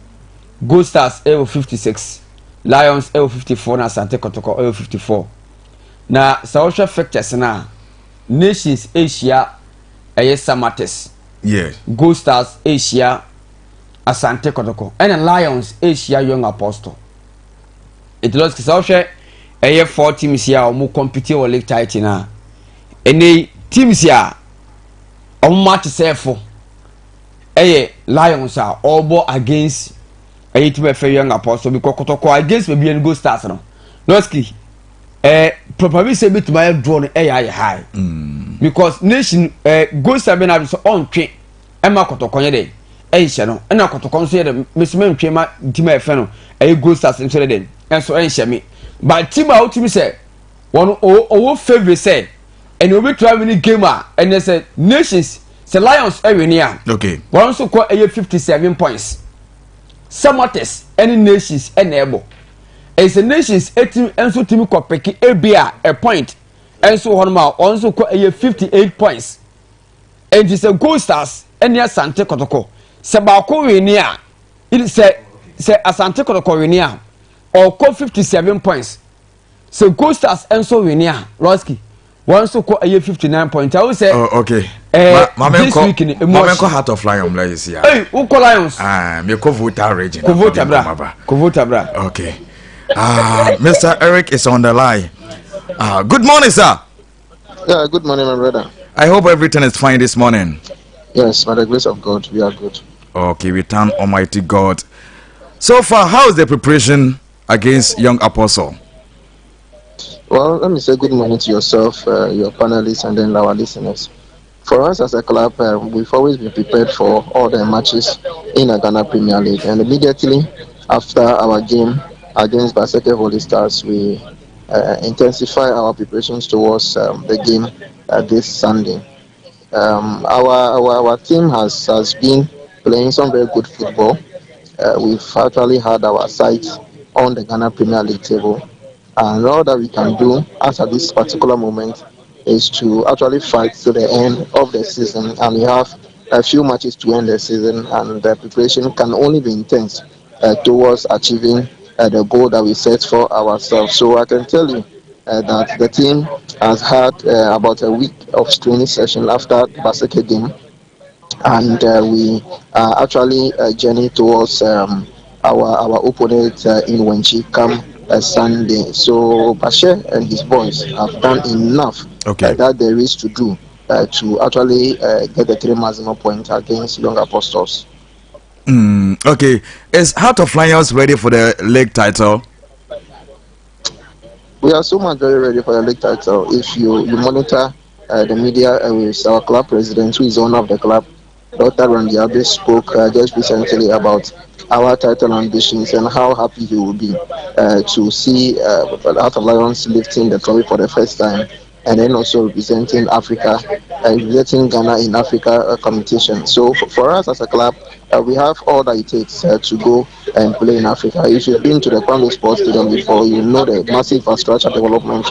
Gold Stars ɛwɔ 56. Lions ɛwɔ 54 na Asante Kɔtɔkɔ ɛwɔ 54. Na sɛ wohwɛ fixtures no a Nations ɛhyia ɛyɛ Samatex. Yeah. Gold Stars ɛhyia Asante Kɔtɔkɔ ɛna Lions ɛhyia Young Apostle. Nti lɔski sɛ wohwɛ ɛyɛ four teams yi a wɔn compete wɔ league title no a ɛnɛ yi teams a wɔn match sɛɛfo ɛyɛ Lions a ɔrebɔ against ɛyɛ team ɛfɛ Young Apostle bi kɔ Kɔtɔkɔ against baabi ɛno Gold Stars no lɔski ɛɛ probably sɛ ebitumi ayɛ draw no ɛyɛ ayɛ high because nation ɛɛ Gold Stars bɛ na sɛ ɔntwe ɛma Kɔtɔkɔ yɛ dɛ ɛnhyɛ no ɛna Kɔtɔkɔ nso yɛ dɛ mesi mɛntwe ma team a ɛfɛ no ɛyɛ Gold Stars nso yɛ dɛ ɛnso ɛnhyɛ mi but team a wotumi sɛ wɔn ɔwɔ favourite sɛ ɛna obi tura win game a ɛnɛ sɛ Nations sɛ Lions ɛwin a Okay. wɔn nso kɔ ɛyɛ 57 points. Samatex ɛne Nations ɛna ɛbɔ ɛyɛ sɛ Nations ɛtumi nso tumi kɔ pick ebi a a point ɛnso wɔ hɔnom a wɔn nso kɔ ɛyɛ 58 points. Nti sɛ Gold Stars ɛne Asante Kɔtɔkɔ sɛ baako win a sɛ Asante Kɔtɔkɔ win a ɔkɔ 57 points. Sɛ Gold Stars nso win a Roski wɔn nso kɔ ɛyɛ 59 points. Awo sɛ Oh, okay. ɛɛ Ma this menkɔ week ni emu ma ɔhyɛ. menkɔ Heart of Lion la yɛsi a. Ɛy wokɔ Lions. Ah, mekɔ Volta region. Kɔ Volta bra Maba. kɔ Volta bra. Okay. Mr. Eric is on the line. Good morning, sir. Yeah, good morning, my brother. I hope everything is fine this morning. Yes, by the grace of God, we are good. Okay, we thank Almighty God. So far, how is the preparation against Young Apostle? Well, let me say good morning to yourself, your panelists, and then our listeners. For us as a club, we've always been prepared for all the matches in the Ghana Premier League. And immediately after our game against Basake Holy Stars, we intensify our preparations towards the game this Sunday. Our team has been playing some very good football. We've actually had our sights on the Ghana Premier League table. And all that we can do as at this particular moment is to actually fight to the end of the season. And we have a few matches to end the season, and the preparation can only be intense towards achieving the goal that we set for ourselves. So I can tell you that the team has had about a week of training session after Basake game, and we are actually journeying towards our opponent in Wenchi come Sunday. So Bashir and his boys have done enough that there is to do to actually get the 3 maximum points against Young Apostles. Okay. Is Heart of Lions ready for the league title? We are so much very ready for the league title. If you, you monitor uh, the media uh, with our club president, who is owner of the club, Dr. Randy Abbey spoke uh, just recently about our title ambitions and how happy he will be uh, to see uh, Heart of Lions lifting the trophy for the first time and then also representing Africa, uh, representing Ghana in Africa uh, competition. So for, for us as a club, uh, we have all that it takes uh, to go and play in Africa. If you've been to the Kwame Sports Stadium before, you know the massive infrastructure development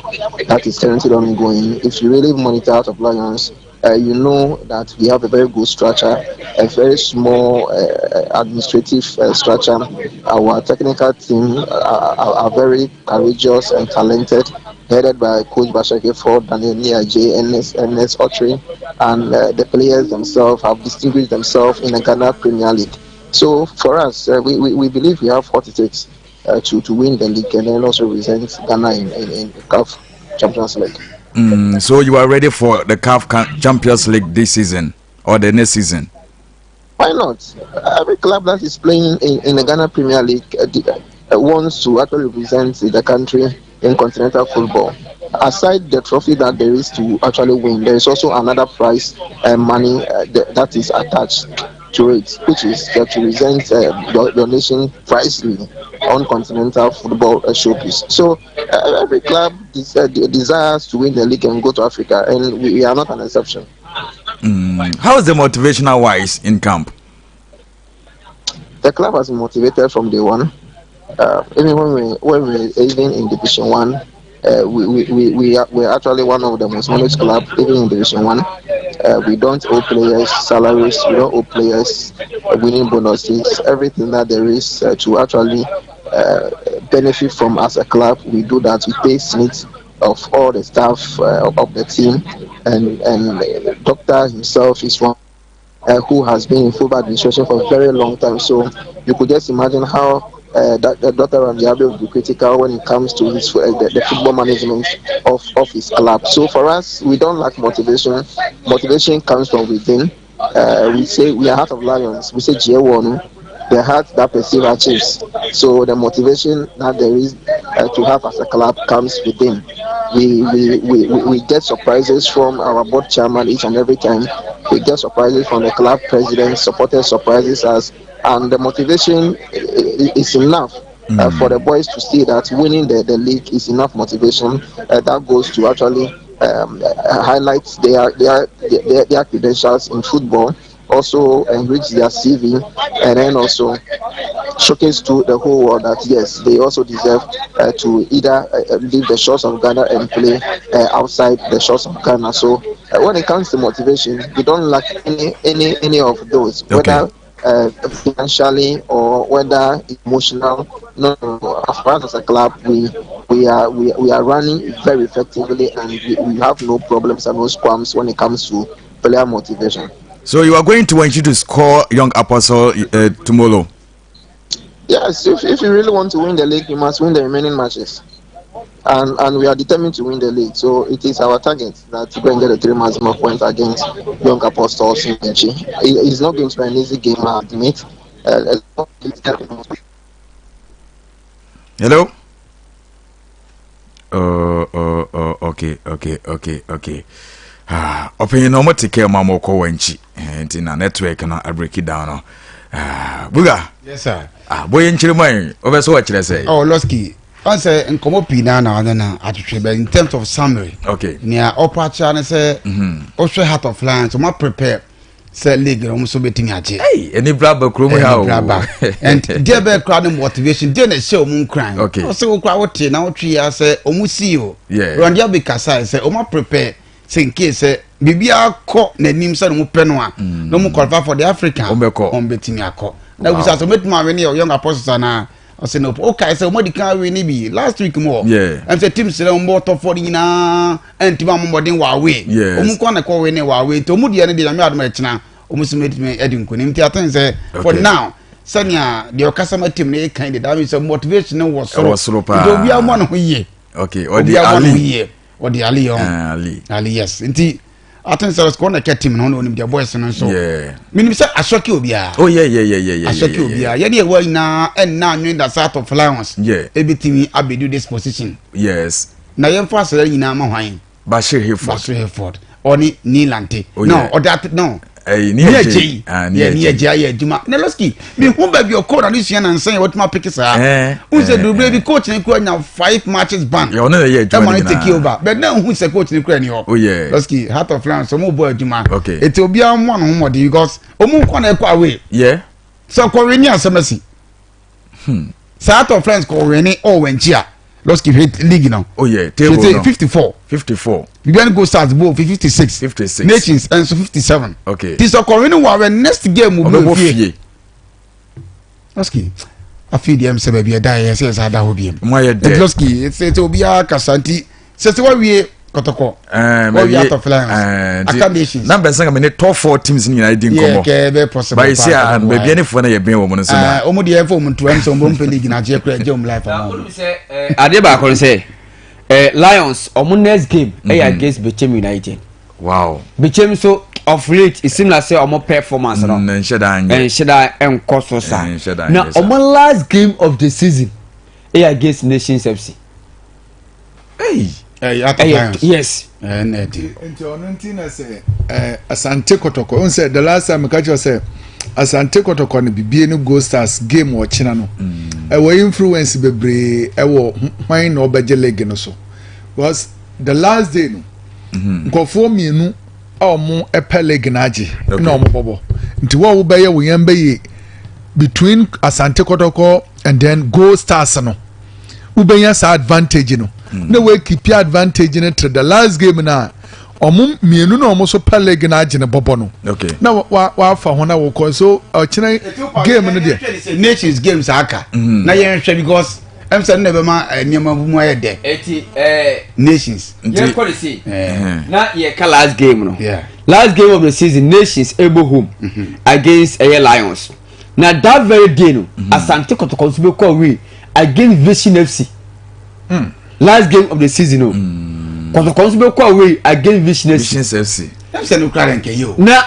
that is currently ongoing. If you really monitor Heart of Lions, uh, you know that we have a very good structure, a very small uh, administrative uh, structure. Our technical team are, are, are very courageous and talented, headed by Coach Bashake Ford, Daniel Niaje, NS, NS Autry, and uh, the players themselves have distinguished themselves in the Ghana Premier League. So for us, uh, we, we, we believe we have what it takes uh, to, to win the league and then also represent Ghana in, in, in CAF Champions League. Mm, so you are ready for the CAF Champions League this season or the next season? Why not? Every club that is playing in, in the Ghana Premier League uh, uh, wants to actually represent the country in continental football. Aside the trophy that there is to actually win, there is also another prize uh, money uh, th- that is attached to it, which is uh, to present uh, your, your nation wisely on continental football uh, showpiece. So uh, every club des- uh, desires to win the league and go to Africa, and we, we are not an exception. Mm. How is the motivational wise in camp? The club has been motivated from day one. Uh, even when we when we even in Division One, uh, we, we, we, we are we're actually one of the most managed club even in Division One. Uh, we don't owe players salaries, we don't owe players winning bonuses, everything that there is uh, to actually uh, benefit from as a club. We do that. We pay SNIT of all the staff uh, of the team, and and doctor himself is one uh, who has been in football administration for a very long time. So you could just imagine how uh, that, that Dr. Randy Abbey will be critical when it comes to his uh, the, the football management of, of his club. So for us, we don't lack motivation. Motivation comes from within. Uh, we say we are heart of lions. We say J1, the heart that perceives achieves. So the motivation that there is uh, to have as a club comes within. We, we, we, we, we get surprises from our board chairman each and every time. We get surprises from the club president, supporters surprises us, and the motivation is enough uh, for the boys to see that winning the, the league is enough motivation uh, that goes to actually um, highlight their, their, their, their credentials in football, also enrich their CV, and then also showcase to the whole world that yes, they also deserve uh, to either uh, leave the shores of Ghana and play uh, outside the shores of Ghana. So uh, when it comes to motivation, we don't lack any any any of those, whether uh, financially or whether emotional. No, as far as a club, we we are we, we are running very effectively, and we, we have no problems and no squams when it comes to player motivation. So you are going to want you to score Young Apostle tomorrow. Yes, if, if you really want to win the league, you must win the remaining matches. And and we are determined to win the league. So it is our target that to go and get a three maximum points against Young Apostles in Wenchi. It, it's not going to be an easy game, I admit. Uh, Hello? Uh, uh, uh, okay, okay, okay, okay. Ah, ɔpanyin na ɔmo te kɛ ɔmo ama ɔkɔ wɔn akyi nti na network no abreak down no. Ah, buga. Yes sir. Ah, boye nkyerɛ mu ayi ɔbɛ so wɔkyerɛ sɛ. Oh, Losky ɔn sɛ nkɔmɔ pii naa na ɔne na atwitwe bɛ in terms of summary. Okay. Nea ɔpa akyerɛ ne sɛ ɔhwɛ Heart of Lions ɔmo prepare sɛ league no ɔmo nso bɛtumi agye. Hey, ɛni bra ba kurom ha o. Ɛni bra ba and deɛ bɛyɛ kora ne motivation deɛ na ɛhyɛ ɔmo nkuran. Okay. Ɔsɛ wo kora wote na wotwe ya sɛ ɔmo si o. Yeah. Randy Abbey kasa sɛ ɔmo prepare sɛ nke sɛ biribiara kɔ n'anim sɛ ɔmo pɛ no a na ɔmo qualify for the Africa. Ɔmo bɛkɔ. Ɔmo bɛtumi akɔ na wusa sɛ ɔmo bɛtumi awe ne yɛ Young Apostles anaa ɔsɛ no ɔkae sɛ ɔmo adi kan awe ne bi last week mu hɔ. Yeah. Ɛm sɛ teams sɛ ɔmo bɔ tɔfɔ no nyinaa ɛntumi amɔ mmɔden wɔ away. Yes. Ɔmo kɔ na kɔ we ne wɔ away nti ɔmo deɛ no deɛ Nyame adom ɛkyena ɔmo nso bɛtumi adi nkonim nti aten sɛ for Okay. now sɛnea deɛ ɔkasa ma team no yɛ kan de that means sɛ motivation no wɔ soro. Ɛwɔ soro paa. Nti obiara mmɔ ne ho yie. Okay, ɔde Obiara mmɔ ne ho Ali. yie, ɔde Ali yɛ Ah, Ali. Ali, yes, nti I think sɛ ɔna kɛ team no ɔna onim deɛ boys no nso. Menim sɛ asɔke obiara. Oh yeah yeah yeah yeah yeah. Asɔke obiara. Yɛne ɛwɔ nyinaa ɛnna anwen da South of Lions. Yeah. Ebitumi abedu this position. Yes. Na yɛmfa asɛrɛ nyinaa ma hwan? Bashir Hayford. Bashir Hayford. Ɔne Nilante. Oh, no, ɔde ate no. Ɛyi ni ɛgye yi. Ni ɛgye ayɛ adwuma. Na Lɔski, mi hu baabi ɔkɔ na ne sua na nsɛn wɔtuma apeke saa. N sɛ durubere bi coach ne kura nya five matches ban. Yɛ ɔno na ɛyɛ adwuma ne nyinaa. Ɛma ne take over. But na n hu sɛ coach ne kura ni hɔ. Oh yeah. Lɔski, Heart of Lions ɔmo bɔ adwuma. Okay. Eti obiara mo ano ho mɔden because ɔmo nkɔ na ɛkɔ away. Yeah. Sɛ ɔkɔ win asɛm asi. Sɛ Heart of Lions kɔ win ɔwɔ nkyi a. Lɔski hwɛ league no. Oh yeah, table no. 54. 54. Bibiani Gold Stars bo 56. 56. Nations nso 57. Okay. Ti sɛ ɔkɔwe no wɔ next game mu bi ofie. Lɔski afei deɛ sɛ baabi ɛda yɛ sɛ yɛsɛ ada hɔ biem. Mo ayɛ dɛ. Lɔski sɛ sɛ obiara kasa nti sɛ sɛ wawie kɔtɔkɔ. Wawie out of lions. Aka nations. Na bɛn sɛ nka mene top four teams ni nyinaa di nkɔmɔ. Yɛ kɛ bɛ possible. Bayi si a baabi ɛne foɔ na yɛ bɛn wɔn no so na. Ɔmo deɛ ɛfɔ ɔmo ntua ɛmu sɛ ɔmo mpɛ league na agye kura ɛgye ɔmo life ama ɔmo. Adeɛ baako no sɛ Lions ɔmo next game ɛyɛ against Bechem United. Wow. Bechem so of late it seems like sɛ ɔmo performance no. Nhyɛ da nyɛ. Nhyɛ da nkɔ so saa. Na ɔmo last game of the season ɛyɛ against Nations FC. Hey. Ɛyɛ yes. Ɛna ɛdi. Nti ɔno nti na sɛ ɛɛ Asante Kɔtɔkɔ n sɛ the last time ka kyerɛ sɛ Asante Kɔtɔkɔ no bibie no Gold Stars game ɔkyena no ɛwɔ influence bebree ɛwɔ hwan na ɔbɛgye league no so because the last day no nkurɔfoɔ mmienu a wɔn pɛ league no agye na wɔn bɔbɔ nti wɔn a wɔbɛyɛ wɔn yɛn bɛyɛ between Asante Kɔtɔkɔ and then Gold Stars no. Wobɛnya saa advantage no na woakipi advantage no till the last game no a ɔmo mmienu na ɔmo so pɛ league no agye no bɔbɔ no na wafa ho na wɔkɔ so ɔkyerɛ game no deɛ. Nations games aka na yɛn hwɛ because ɛm sɛ ne na ɛbɛma nneɛma mu ayɛ dɛ. Eti Nations. Yɛn kɔ de se na yɛ ka last game no last game of the season Nations ebo home against ɛyɛ Lions. Na that very day no mm -hmm. Asante Kotoko nso bɛkɔ away against Vision FC mm. last game of the season o mm. Kotoko nso bɛkɔ away against Vision FC. Vision FC. FC no kura nkɛ yi o. Na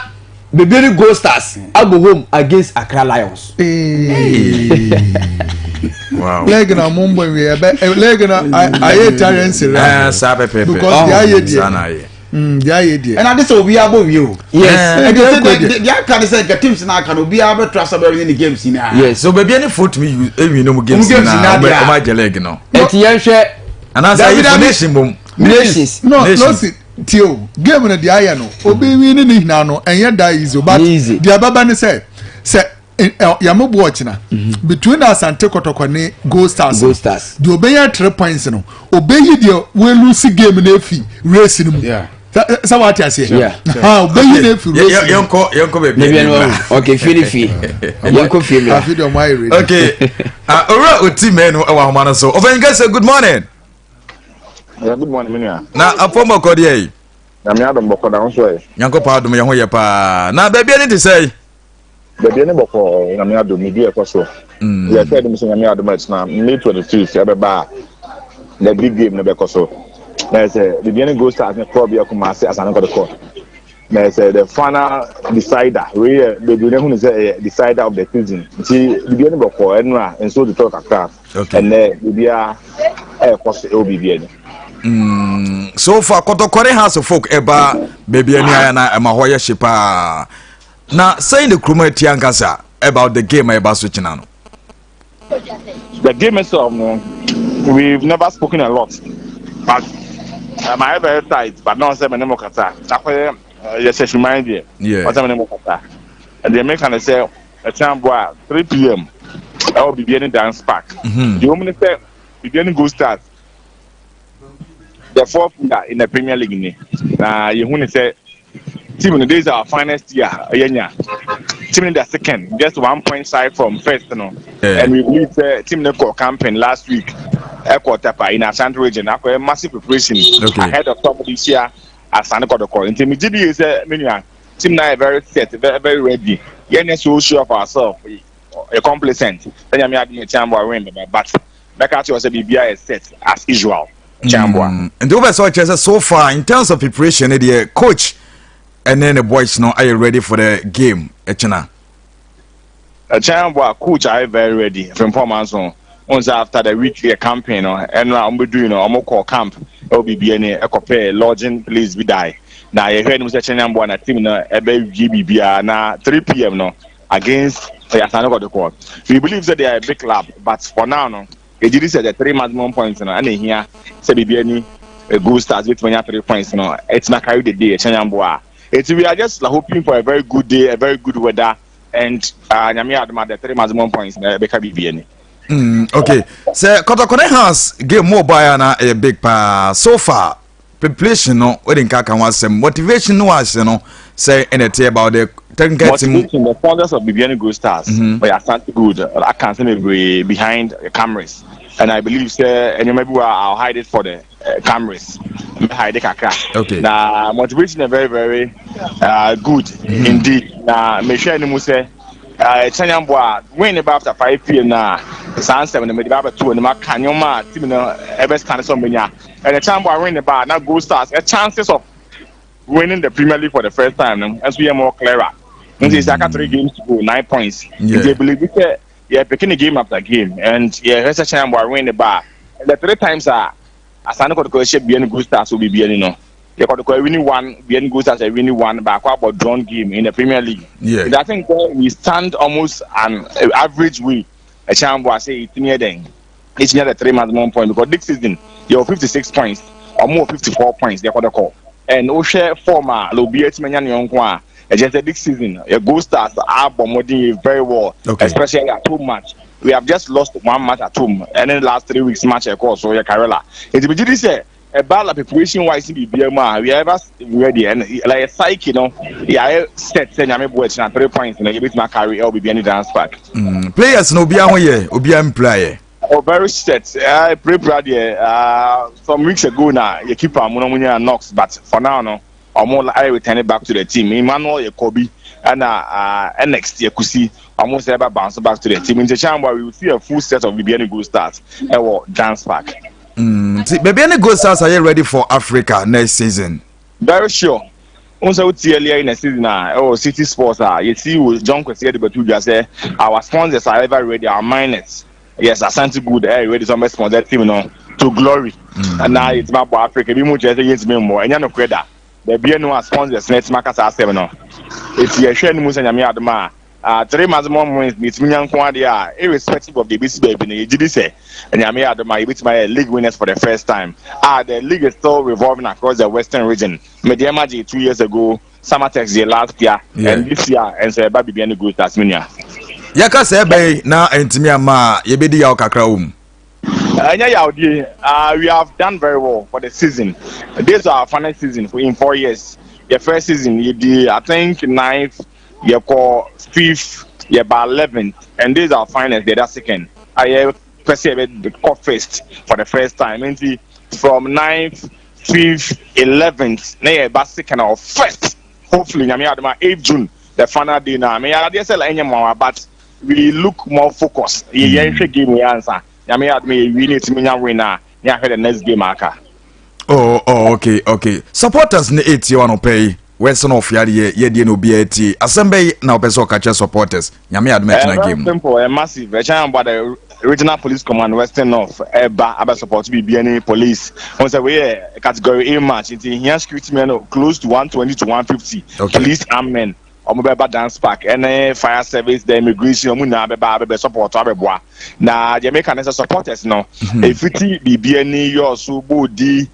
Beberi Gold Stars mm. ago home against Accra Lions. Hey. wow. Leg na mo mbɔ nwi ɛbɛ leg na ayɛ Italian sira. Ɛɛ saa pɛpɛpɛ. Because deɛ ayɛ deɛ. Deɛ ayɛ deɛ. Ɛna de sɛ obiara bɔ wie o. Yes. Ɛdi sɛ deɛ deɛ aka ne sɛ nka teams na aka no obiara bɛ tura sɛ bɛyɛ ne games nyinaa. Yes. So baabi ɛne fo tumi ewi ne mu games nyinaa ɔmo agye leg no. Ɛti yɛn hwɛ. Anaasɛ ayi fo nation bom. Nations. No no si tie o game no deɛ ayɛ no obi wi ne ne nyinaa no ɛnyɛ da easy but deɛ ɛbɛba ne sɛ sɛ yàmú bu ɔkyina between Asante Kɔtɔkɔ ne Gold Stars Gold Stars deɛ ɔbɛnya three points no ɔbɛyi deɛ wɔlusi game no efi race no mu sɛ wate aseɛ ɔbɛyi no efi race no mu. Yɛnkɔ yɛnkɔ baabi ɛni bra ok fie ni fie yɛnkɔ fie mi. Afi deɛ ɔmo ayɛ ready. Ok owura oti mɛnu ɛwɔ ahoma no so ɔbɛn kɛse good morning. Yeah, good morning, Minia. Na apɔmɔ kɔ deɛ yi. Nyame adom bɔkɔ na nso ɛ. Nyankopɔn adom yɛn ho yɛ paa na baabi ani te sɛ yi. Baabi ani bɔkɔ Nyame adom biribi ɛkɔ so. Yɛ hwɛ anim sɛ Nyame adom ɛkyena May 25th ɛbɛba a the big game no bɛkɔ so. Na yɛ sɛ Bibiani Gold Stars ne Korɔbea Kumasi Asante Kɔtɔkɔ. Na yɛ sɛ the final decider wei yɛ bebree na ehunu sɛ ɛyɛ decider of the season. Nti Bibiani bɔkɔ ɛno a nsuo totɔ kakra. Ɛnɛ biribiara ɛrekɔ so ɛwɔ Bibiani. So far Kɔtɔkɔ ne House of Folk ɛba baabi ani ayɛ na ɛma hɔ yɛ hye paa. Na sɛn na kurom ati ankasa about the game a ɛba so kyena no? The game itself no, we've never spoken a lot, but um, I very tight, but now sɛ me ne mo kasa. Akɔyɛ yɛ hyɛhyiman deɛ, ɔsɛ me ne mo kasa. Deɛ meka ne sɛ ɛkyɛn aboa a 3 pm ɛwɔ Bibiani Dance Park. Deɛ wɔn ne sɛ Bibiani Gold Stars the fourth year in the Premier League ni na yehu ne sɛ team no this is our finest year yɛnya team no da second just one point shy from first no yeah. And we believe sɛ team no kɔ camping last week ɛkɔ Tapa in Ashanti region akɔyɛ massive preparation okay. Ahead of top this year Asante Kɔtɔkɔ nti megye di yie sɛ me nua team na yɛ very set, very very ready. Yɛnyɛ so sure of ourselves, yɛ complacent sɛ Nyame adom yɛ kyɛn win bɛba, but mɛka kyerɛ sɛ biribiara yɛ set as usual kyɛn aboa. Nti wopɛ sɛ ɔkyerɛ sɛ so far in terms of preparation ne deɛ coach. ɛne ne boys no ayɛ ready for the game ɛkyena. Ɛkyɛn bɔ a coach ayɛ very ready Frimpong Manso n sɛ after the week yɛ camping no ɛno a wɔn bɛdui no wɔn kɔ camp ɛwɔ biribi ani ɛkɔpɛ lodging place bi dae na yɛhwɛ anim sɛ kyɛn boa na team no ɛbɛwie biribiara na 3 pm no against Asante Kotoko. We believe that they are a big club, but for now no yɛgye di sɛ the three maximum points no ɛna ehia sɛ biribi ani Gold Stars betumi anya 3 points no ɛtumi carry the day ɛkyɛn boa. Eti we are just like hoping for a very good day, a very good weather, and Nyame adom a the three maximum points na ɛbɛka biribi ani. Okay, sɛ Kɔtɔkɔ ne Hearts game mu ɔbaeɛ na ɛyɛ big paa. So far preparation no wode nka ka ho asɛm, motivation no ahyɛ no sɛ ɛna ɛte about the technical team. Motivation, the sponsors of Bibiani Gold Stars mm-hmm. Asante Gold aka nsɛm bebree behind the cameras, and I believe sɛ nneɛma bi wɔ, I'll hide it for the cameras, mɛ hide it kakra. Na motivation is very very good indeed. Na mehwɛ anim sɛ kyɛnyambo a win ba after 5 p.m. na saa nsɛm no mede ba abɛto anim aka nneɛma a team no ɛbɛ stand sɛ ɔmbɛnya. Ɛnɛ kyɛnyambo a win ba na Gold Stars a chances of winning the Premier League for the first time no nso yɛ more clearer. Nti sɛ aka three games to go, 9 points, nti believe sɛ yɛ picking the game after game and yɛhwɛ sɛ kyɛnyambo a win ba the three times a Asante Kɔtɔkɔ ɛhyɛ Bibiani Gold Stars wɔ Bibiani no, yɛ Kɔtɔkɔ winning one, Bibiani Gold Stars winning one, baako abɔ drawn game in the Premier League. And I think we stand almost an average way ɛkyɛn bɔ ase etimi yɛ dɛn etimi yɛ the three maximum point, because this season yɛ wɔ 56 points, ɔmo wɔ 54 points, yɛ Kɔtɔkɔ. And wohwɛ form a obi etimi anya ne yɔnko a ɛkyɛ sɛ this season yɛ Gold Stars abɔ mmɔden yɛ very well, especially at home match. We have just lost one match at home, and then the last 3 weeks match ɛkɔɔ so yɛ Karela. Eti mi gyi di sɛ ɛba la preparation wise biribiara mu a, we are ever ready, and like psyche no yɛayɛ set sɛ Nyame bo akyi na 3 points no yɛbɛtumi acarry ɛwɔ Bibiani Dun's Park. Players no obiara ho yɛ, obiara mpira yɛ. Oh, very set. Prepare deɛ some weeks ago na yɛ keeper mu no mo nya knocks, but for now no ɔmo ayɛ return back to the team. Emmanuel yɛ Kobi ɛna next yɛ Kusi, ɔmo sɛ ɛbɛ bounce back to the team. Nti kyɛn we will see a full set of Bibiani Gold Stars ɛwɔ Dun's Park. Nti Bibiani Gold Stars are you ready for Africa next season? Very sure. N sɛ wotie earlier in the season a ɛwɔ City Sports a yɛsi wɔ John Kwesi ɛde bɛtu dwa sɛ our sponsors are ever ready, our miners, yes, Asante Gold ɛyɛ ready sɛ ɔmbɛ sponsor team no to glory na yɛtumi abɔ Africa bi mu. Kyerɛ sɛ yɛntumi mmɔ, ɛnyɛ no korɛ da baabi enu a sponsors na ɛtumi akasa asɛm no. Eti yɛhwɛ no mu sɛ Nyame adom a three maximum wins na yɛtumi nya nko adeɛ a, irrespective of the ebesi baabi no, yɛgye di sɛ Nyame adom a yɛbɛtumi ayɛ league winners for the first time. The league is still revolving across the Western Region. Medeama gye 2 years ago, Samatex gye last year, and this year ɛnso ɛba Bibiani Gold Stars minia. Yɛka sɛ ɛbɛyi na ntumi ama a yɛbɛdi yaw kakra wɔ mu. Ɛnyɛ yawdie. We have done very well for the season. This is our final season for in 4 years. The first season you did, I think, ninth, yɛkɔ fifth, yɛba 11th, and this is our finals, the other second ayɛ pɛ sɛ yɛbɛ kɔ first for the first time. Nti from ninth, fifth, 11th na yɛba second or first, hopefully Nyame adom a 8 June, the final day. Na mɛ adeɛ sɛ ɛnyɛ mmoawa, but we look more focused. Yɛ yɛn hwɛ game yɛ ansa. Nyame adom yɛ wie ne etimi nya win a ne ahwɛ the next game aka. Oh, okay. Supporters ne etie wa no pɛ yi wɛsɛn ɔfia deɛ yɛdeɛ na obiara tie asɛm bɛyi na ɔpɛ sɛ ɔka kyerɛ supporters Nyame adom ɛkyena Very game no. Simple and massive. Ɛkyɛn about the Regional Police Command Western North ɛba abɛ support Bibiani Police wɔn sɛ wɔyɛ category A match, nti hia security men no close to 120 to 150 police armed men. Ɔmo bɛba Dun's Park, ɛne fire service, the immigration, ɔmo nyinaa bɛba abɛbɛ support abɛboa. Na deɛ meka ne sɛ supporters no efiti Bibiani yɔɔso boodi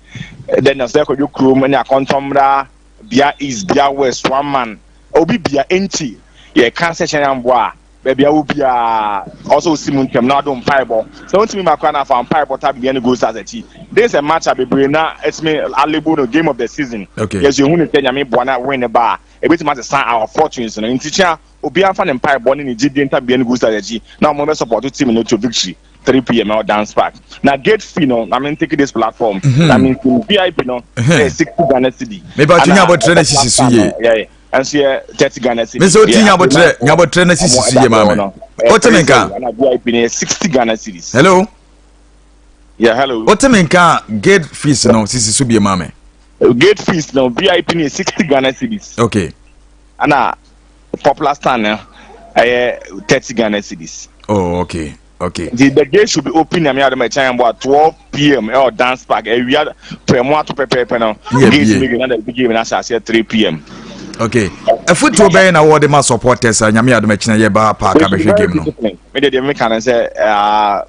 then ɔsɛ kɔdwo kurom ɛne Akɔntɔmmra, Bia East, Bia West, one man obi bia enti yɛka sɛ kyɛn amboa a baabi a wo biara ɔsɛ osi mu ntɛm na ɔdo mpaebɔ sɛ wontumi ma kora na afa mpaebɔ ta Bibiani Gold Stars akyi. This is a match a bebree na ɛtumi alebo no game of the season. Yɛsɛ ehu ne sɛ Nyame boa na win ne ba a, ebitumi asesa our fortunes no. Nti kyɛn obiara fa ne mpaebɔ ne ne gyidie nta Bibiani Gold Stars akyi na wɔn bɛ support team no to victory 3 p.m. ɛwɔ Dun's Park. Na gate fee no, na mi take this platform na mi VIP no ɛyɛ 60 Ghana cedi. Meba tu nyabotrɛ na sisi so yie. Ɛnso yɛ 30 Ghana cedi. Me sɛ oti nyabotrɛ nyabotrɛ na sisi so yie maame. Wote me nka? Na VIP no yɛ 60 Ghana cedis. Hello. Yeah, hello. Wote me nka? Gate fees no sisi so bie maame. Gate fees no VIP no yɛ 60 Ghana cedis. Okay. Ɛna popular stand no ɛyɛ 30 Ghana cedis. Oh, okay. Okay. The, the gate should be open nyame adom ɛkyɛn yɛn bɔ a 12 pm ɛwɔ dance park awia pɛ mu ato pɛpɛɛpɛ no. Gate bi na the game na ahyɛ aseɛ 3 pm. Okay. Afutuo bɛyɛ na wɔde ma supporters a nyame adom ɛkyɛn yɛ ba park abɛhwɛ game no. Me de deɛ meka no sɛ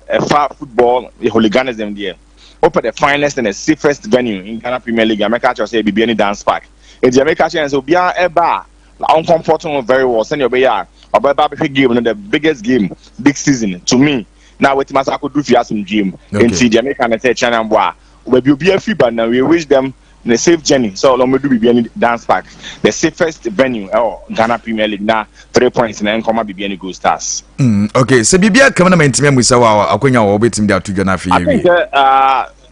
ɛfa football hooliganism deɛ. Wopɛ the finest and the safest venue in Ghana Premier League a mɛka akyerɛ sɛ Bibiani Dance Park. Enti deɛ meka kyerɛ no sɛ obiara ɛba a na ɔnkɔmpɔto ho very well sɛnea ɔbɛyɛ a ɔbɛba abɛhwɛ game no the biggest game big season to me na watumi asa akɔdu fie asomdwie mu. Enti deɛ meka no sɛ China mboa a baabi obiara firi ba no we wish them the safe journey sɛ ɔmɛdu Bibiani Dance Park the safest venue ɛwɔ Ghana Premier League na 3 points na ɛnkɔma Bibiani Gold Stars. Okay, sɛ biribi aka mu na mantumi amusa wɔ a akwanya wɔ wobɛtumi de ato dwa no afei I think sɛ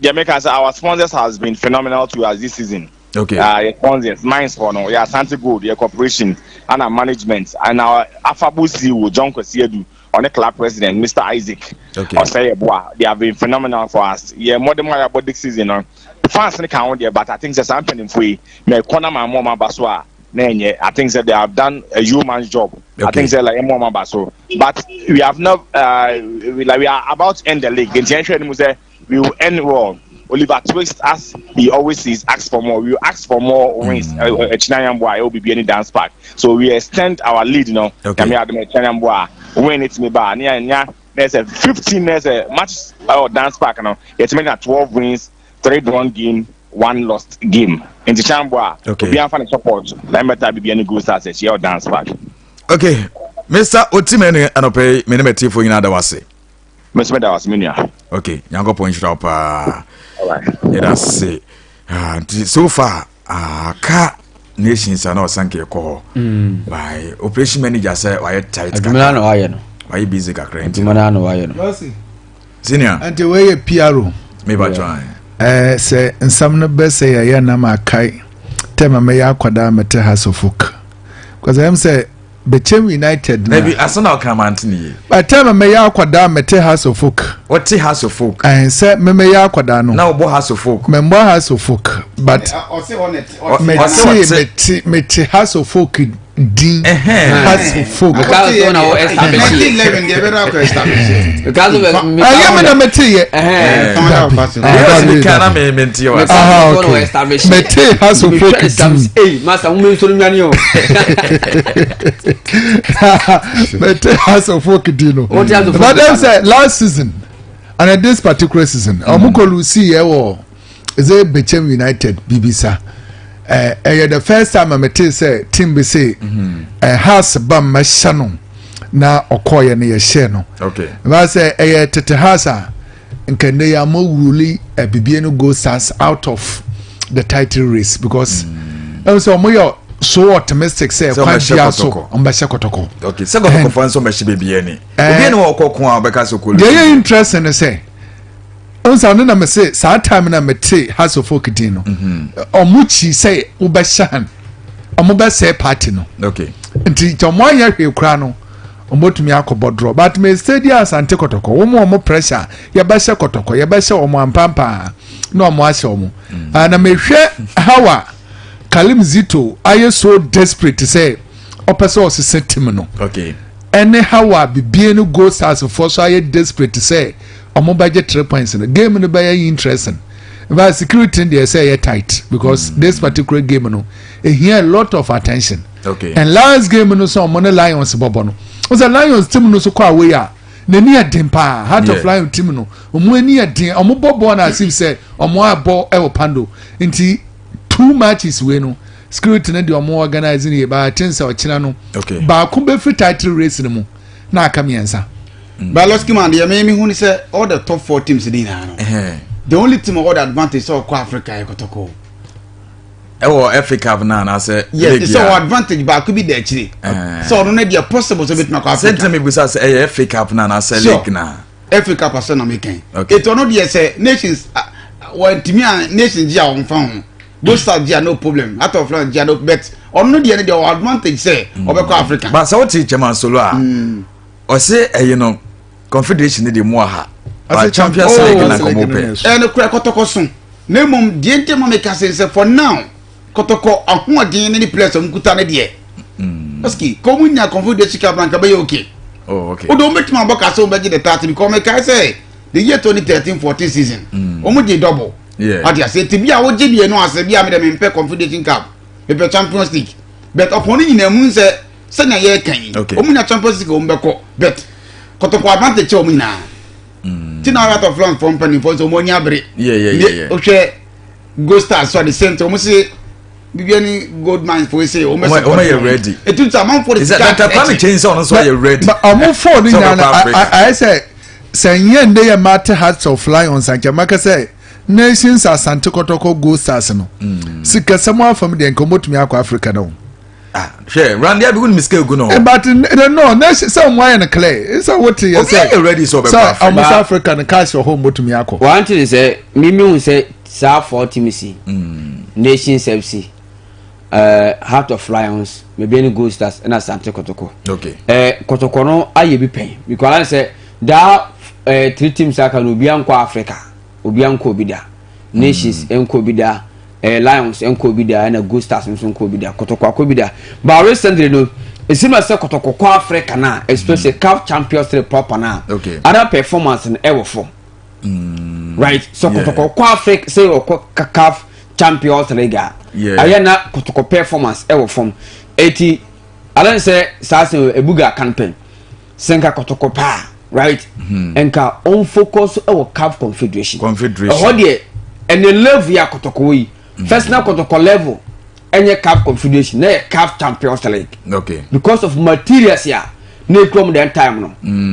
deɛ meka sɛ our sponsors has been phenomenal to us this season. Yɛ sponsors mines for no yɛ Asante Gold, yɛ corporation ana management and our affable CEO John Kwesi Adu ɔne club president Mr Isaac ɔsɛ yɛ boa. They have been phenomenal for us. Yɛ mmɔden mu a yɛabɔ this season no fans ne ka ho deɛ, but I think sɛ saa mpanimfoɔ yi mɛ ɛkɔ na maa mo ɔmo aba so a na ɛnyɛ. I think sɛ they have done a yeoman's job. I think sɛ like ɛmo ɔmo aba so, but we have not we, like we are about to end the league nti yɛn hwɛ ne mu sɛ we will end well. Oliver Twist, as he always says, ask for more. We will ask for more wins. Ɛkyina yɛn bo a ɛwɔ Bibiani Dance Park, so we extend our lead no. Nyame adum ɛkyina yɛn bo a win it mi ba ne yɛn nya na ɛsɛ 15 na ɛsɛ match ɛwɔ Dance Park no yɛtumi nya 12 wins, three drawn game, one lost game. Nti kyɛn bo a obi anfa ne support na ɛmɛta Bibiani Gold Stars ɛhyia wɔ Dance Park. Okay, Mr Otimenu, anɔpɛ yi me ne matiefo nyinaa da wase. Mɛsɛ mɛda wase, me nua. Okay, Nyankopɔn nhyira wo paa, yɛda se. Ah, nti so far ah, ka nations a na ɔsan ka ɛkɔ hɔ by operation manager sɛ wayɛ tight. Adwuma no na wayɛ no. Wayɛ busy kakra nti. Adwuma no na wayɛ no. Senior. Nti wei yɛ PRO. Meba try. Sɛ nsɛm no bɛ sɛ yɛyɛ nam akae tɛma mɛyɛ akwadaa mɛte Hearts of Oak because ɛyɛm sɛ Bɛkyɛm United na. Dabi asa na ɔka mante ne yie. Tɛma mɛyɛ akwadaa mɛte Hearts of Oak. Wɔte Hearts of Oak. Ɛn sɛ mɛmɛyɛ akwadaa no. Na wɔbɔ Hearts of Oak. Mɛmbɔ Hearts of Oak but mɛte mɛte mɛte Hearts of Oak din Hearts of Oak. Because na wɔ establish. Because ɛyɛ mi na mɛte yɛ. Aha, okay. Mɛte Hearts of Oak din. Ee masa mo nso nwane o. Mɛte Hearts of Oak din no. But then sɛ last season and this particular season ɔmo kɔ lose yɛ wɔ ɛsɛ Bɛkyɛm United bibisa ɛyɛ the first time a mɛte sɛ team bi se Hearts ba mmɛhyɛ no na ɔkɔɔyɛ no yɛhyɛ no. Ɛbaa sɛ ɛyɛ tete Hearts a nka nnɛ yɛ ama rule Bibiani Gold Stars out of the title race because ɛmu sɛ ɔmo yɛ so optimistic sɛ kwan bia so ɔmo bɛhyɛ Kɔtɔkɔ. Okay, sɛ Kɔtɔkɔfoɔ nso bɛhyɛ Bibiani obi ne wɔkɔ ko a ɔbɛka so kolo. Deɛ ɛyɛ interesting ne sɛ nsa no na me se saa time na me te Hearts of Oak din no ɔmo kyi sɛ wobɛhyɛ han ɔmo bɛsɛɛ party no. Nti nti ɔmo anyɛ hwee koraa no ɔmo tumi akɔbɔ draw, but me stadium Asante Kɔtɔkɔ wɔn ɔmo pressure yɛbɛhyɛ Kɔtɔkɔ, yɛbɛhyɛ ɔmo ampampaa na ɔmo ahyɛ ɔmo. Ah, na mehwɛ how a Kalim Zito ayɛ so desperate sɛ ɔpɛ sɛ ɔsesa team no ɛne how a Bibiani Gold Stars foɔ so ayɛ desperate sɛ ɔmo bɛgye 3 points no, game no bɛyɛ interesting. But security deɛ sɛ ɛyɛ tight because this particular game no ehia a lot of attention. And last game no so ɔmo ne Lions bɔbɔ no o sɛ Lions team no so kɔ away a n'ani yɛ den paa. Heart of Lion team no ɔmo ani yɛ den, ɔmo bɔ bɔɔl na as if sɛ ɔmo abɔ ɛwɔ Pando. Nti two matches wei no security no deɛ ɔmo organize no yɛ baate sɛ ɔkyena no baako bɛfiri title race no mu na aka mmiɛnsa. But Losky man deɛ me hu ni sɛ all the top four teams ni nyinaa no, the only team ɔwɔ the advantage sɛ ɔkɔ Africa yɛ Kɔtɔkɔ. Ɛwɔ FA Cup na anaasɛ? Yes, sɛ ɔwɔ advantage baako bi da akyire sɛ ɔno no deɛ possible sɛ obɛtumi akɔ Africa. Sɛ ntɛm ebusa sɛ ɛyɛ FA Cup na anaasɛ league na? FA Cup asɛ na mekɛn etu ɔno deɛ sɛ nations wɔntumi a nations gye a wɔmfa ho, Gold Stars gye a no problem, Heart of Lions gye a no, but ɔno no deɛ no deɛ ɔwɔ advantage sɛ ɔbɛkɔ Africa. Ba sɛ wote Chairman Solo a ɔse ɛyi no confederation ne de mu aha ba Champions League na nkɔmɔ pɛ. Ɛno kura Kɔtɔkɔ so. Na mmom deɛ nti ma meka sɛ sɛ for now Kɔtɔkɔ ahoɔden ne ne players a wɔn kuta ne deɛ. Ɛsiki kɔn mu nya Confederation Cup na nka bɛyɛ okay. Oh, okay. O de wɔn bɛtumi abɔ kase wɔn bɛgye the title because mekae sɛ the year 2013-14 season wɔn gye double. Yeah. Ate ase ti bi a wogye mmienu ase bi a mi de mi mpɛ Confederation Cup mepɛ Champions League but ɔpɔn ne nyinaa mu sɛ sɛnea yɛreka yi Okay. wɔn nya Champions League wɔn bɛkɔ but Kɔtɔkɔ advantage kyɛ wɔn nyinaa. Ti na Heart of Lions fɔ mpanimfoɔ sɛ wɔn ani abere. Yeah, yeah, yeah, yeah. Wohwɛ Gold Stars so the same thing wɔn se biribi ni gold mines fo se wɔn bɛ support wɔn yɛ ready. Etu sɛ amanfoɔ de sika Dr. Kwame Kyei sɛ ɔno nso yɛ ready. But ɔmo fɔɔ no Sɛ nyinaa no ɔbɛkɔ Africa. ayɛ sɛ sɛ nyɛ nde yɛ mate Hearts of Lions ankyɛ maka sɛ Nations Asante Kɔtɔkɔ Gold Stars no sikasɛm afam deɛ nka ɔmɔtumi akɔ Africa no. Ah, hwɛ Randy Abbey wone sika egu no hɔ. But no na sɛ ɔmo ayɛ no clear sɛ wote yɛ Obi sɛ ayɛ ready sɛ ɔbɛkɔ sɛ Africa. ɔmo sɛ Africa no cash wɔ hɔ ɔmɔtumi akɔ. One thing sɛ mimi hu sɛ saa four teams yi Nations FC uh, Heart of Lions Mebiani Gold Stars ɛna Asante Kotoko. Okay. Kotoko no ayɛ bi pɛn because alan sɛ daa three teams aka no obiara nkɔ Africa obiara nkɔ obi da Nations nkɔ obi da Lions nkɔ obi da ɛna Gold Stars nso nkɔ obi da Kotoko akɔ bi da but recently no esi ma sɛ Kotoko kɔ Africa na especially CAF Champions League proper na Okay. other performance no ɛwɔ fam. Right so Kotoko kɔ Africa sɛ ɔkɔ CAF Champions League a ɛyɛ na Kotoko performance ɛwɔ fam eti alan sɛ saa sɛ ebuga kan pɛn sɛ nka Kotoko paa right nka on focus ɛwɔ CAF Confederation Confederation. ɛhɔ deɛ ɛne level yɛ Kotoko yi first na Kotoko level ɛnyɛ CAF Confederation na yɛ CAF Champions League Okay. because of materials a na ekura mu den time no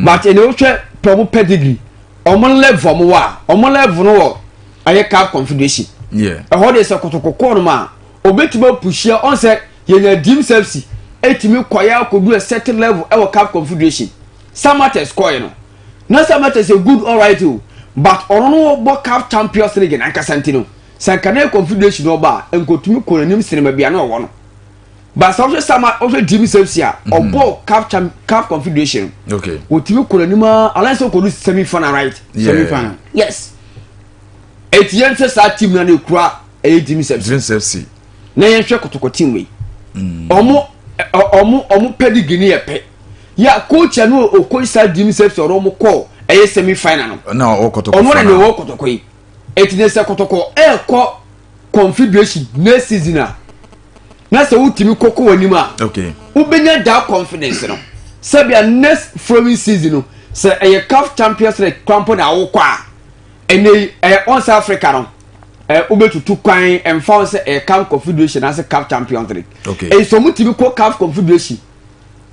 but ɛna wohwɛ pɛ ɔmo pedigree ɔmo level ɔmo wɔ a ɔmo level no wɔ ɛyɛ CAF Confederation Yeah. ɛhɔ de sɛ Kotoko kɔɔ no mu a obetumi apuhyia ɔn sɛ yɛnya Dreams FC etumi kɔyɛ akɔdu a certain level ɛwɔ CAF Confederation. Samartex kɔɛ no na Samartex yɛ good alright o but ɔno no bɔ CAF Champions League nankasa nti no sɛ nka na yɛ Confederation ɔba a nkotumi kɔ n'anim sinima bia na ɔwɔ no but sɛ ɔhwɛ Sama ɔhwɛ Dreams FC a ɔbɔ CAF champ CAF Confederation Okay. otumi kɔ n'anim a alan sɛ ɔkɔdu semi final right. Yeah. Semi final. Yes, eti yɛn hwɛ saa team na ne kura ɛyɛ Dreams FC Dreams FC. Na yɛn hwɛ Kotoko team wei ɔmo ɛ ɔmo pedigree ni yɛ pɛ yɛ coach no o saa Dreams FC ɔno ɔmo kɔ ɛyɛ semi final no. Na ɔwɔ Kotoko. Ɔmo na fa ne wɔ Kotoko yi eti ne sɛ Kotoko ɛɛkɔ Confederation next season a na sɛ wotumi kɔkɔ wɔ anim a wobɛnya that confidence no sɛbia next following season no sɛ ɛyɛ CAF Champions League krampo na awokɔ a ɛnɛ yi ɛyɛ ɔnsa Africa no ɛ wobɛtutu kwan ɛmfa wo sɛ ɛyɛ CAF Confederation ase CAF Champions League. Ɛyi sɛ ɔmo tumi kɔ CAF Confederation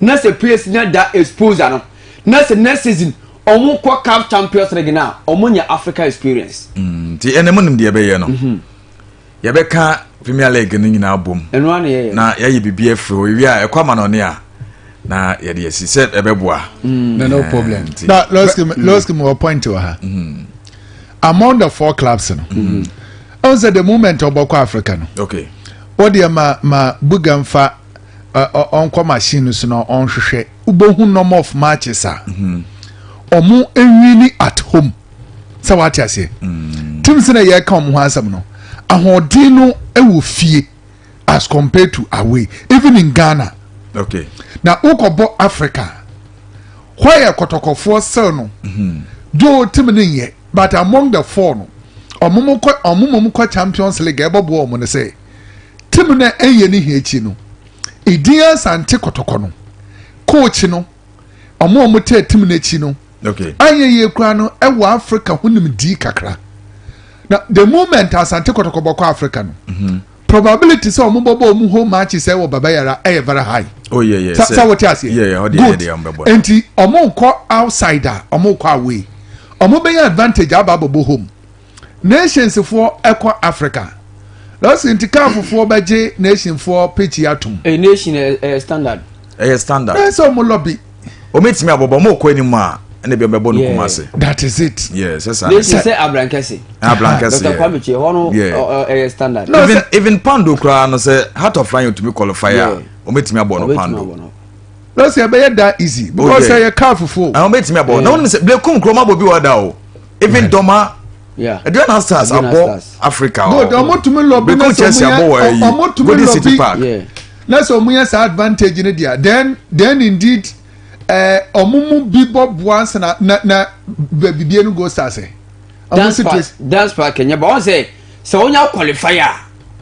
na sɛ players nya da exposure no na sɛ next season ɔmo kɔ CAF Champions League na ɔmo nya Africa experience. Nti ɛnɛ mo nim deɛ ɛbɛyɛ no yɛbɛka Premier League no nyinaa bom ɛno ano yɛ yɛ na yɛayɛ biribi afiri hɔ ewie a ɛkɔ ama no ne a na yɛde asi sɛ ɛbɛboa. No problem. Na Losky Losky mo wɔ point wɔ ha among the four clubs no ɔn sɛ the moment ɔbɔkɔ Africa no wɔdeɛ ma buga nfa ɔnkɔ machine no so na ɔnhwehwɛ wobɛhu number of matches a ɔmo ewini at home sɛ wate aseɛ teams na yɛka ɔmo ho asɛm no ahoɔden no ɛwɔ fie as compared to away, even in Ghana. Na wokɔbɔ Africa hɔ yɛ Kɔtɔkɔfoɔ sɛl no though team no nyɛ but among the four no ɔmo mo kɔ ɔmo mo kɔ Champions League ɛbɛboa ɔmo no sɛ team no ɛnyɛ ne hia akyi no edin Asante Kɔtɔkɔ no coach no ɔmo a ɔmo tɛ team no akyi no anyɛ yie koraa no ɛwɔ Africa ho nimdii kakra na the moment Asante Kɔtɔkɔ bɔkɔ Africa no probability sɛ ɔmo bɔbɔ ɔmo home matches ɛwɔ Baba Yara ɛyɛ very high. Oh yeah. Sɛ wote aseɛ. Yeah, ɔde good. yɛ deɛ ɔmo bɛbɔ. Nti ɔmo kɔ outside a ɔmo kɔ away ɔmo bɛyɛ advantage aba abɔbɔ home. Nations foɔ ɛkɔ Africa lɔsi nti CAF foɔ bɛgye nation foɔ pitch atum. A nation ɛ standard. Ɛyɛ standard. Ɛsɛ sɛ ɔmo lobby. Ɔmo etimi abɔbɔ ɔmo kɔ anim a ɛna ebi ɔmo bɛbɔ no Kumase. That is it. Yeah, sɛ saa. Nation sɛ Abrankɛse. Abrankɛse. Dr. Kwame Kyei hɔ no ɛyɛ standard. No, even sɛ- even Pando koraa no sɛ Heart of Lion tumi qualify a Yeah. ɔmo etimi abɔ no Ɔbɛtumi Pando. abɔ no. Lɔsi ɛbɛyɛ that easy because ɛyɛ CAF foɔ. Ɔmo etimi abɔ na wɔn sɛ Berekum kurom abɔ bi wɔ da o even Dɔma. Aduana Stars abɔ Africa hɔ. Good, ɔmo tumi lobby na sɛ ɔmo yɛ ɔmo tumi lobby na sɛ ɔmo yɛ saa advantage ne deɛ then indeed ɔmo mu bi bɔ boa na na na bibie no Gold Stars ɛ. Dance park dance park nyɛ ba wɔn sɛ sɛ wɔnya qualify a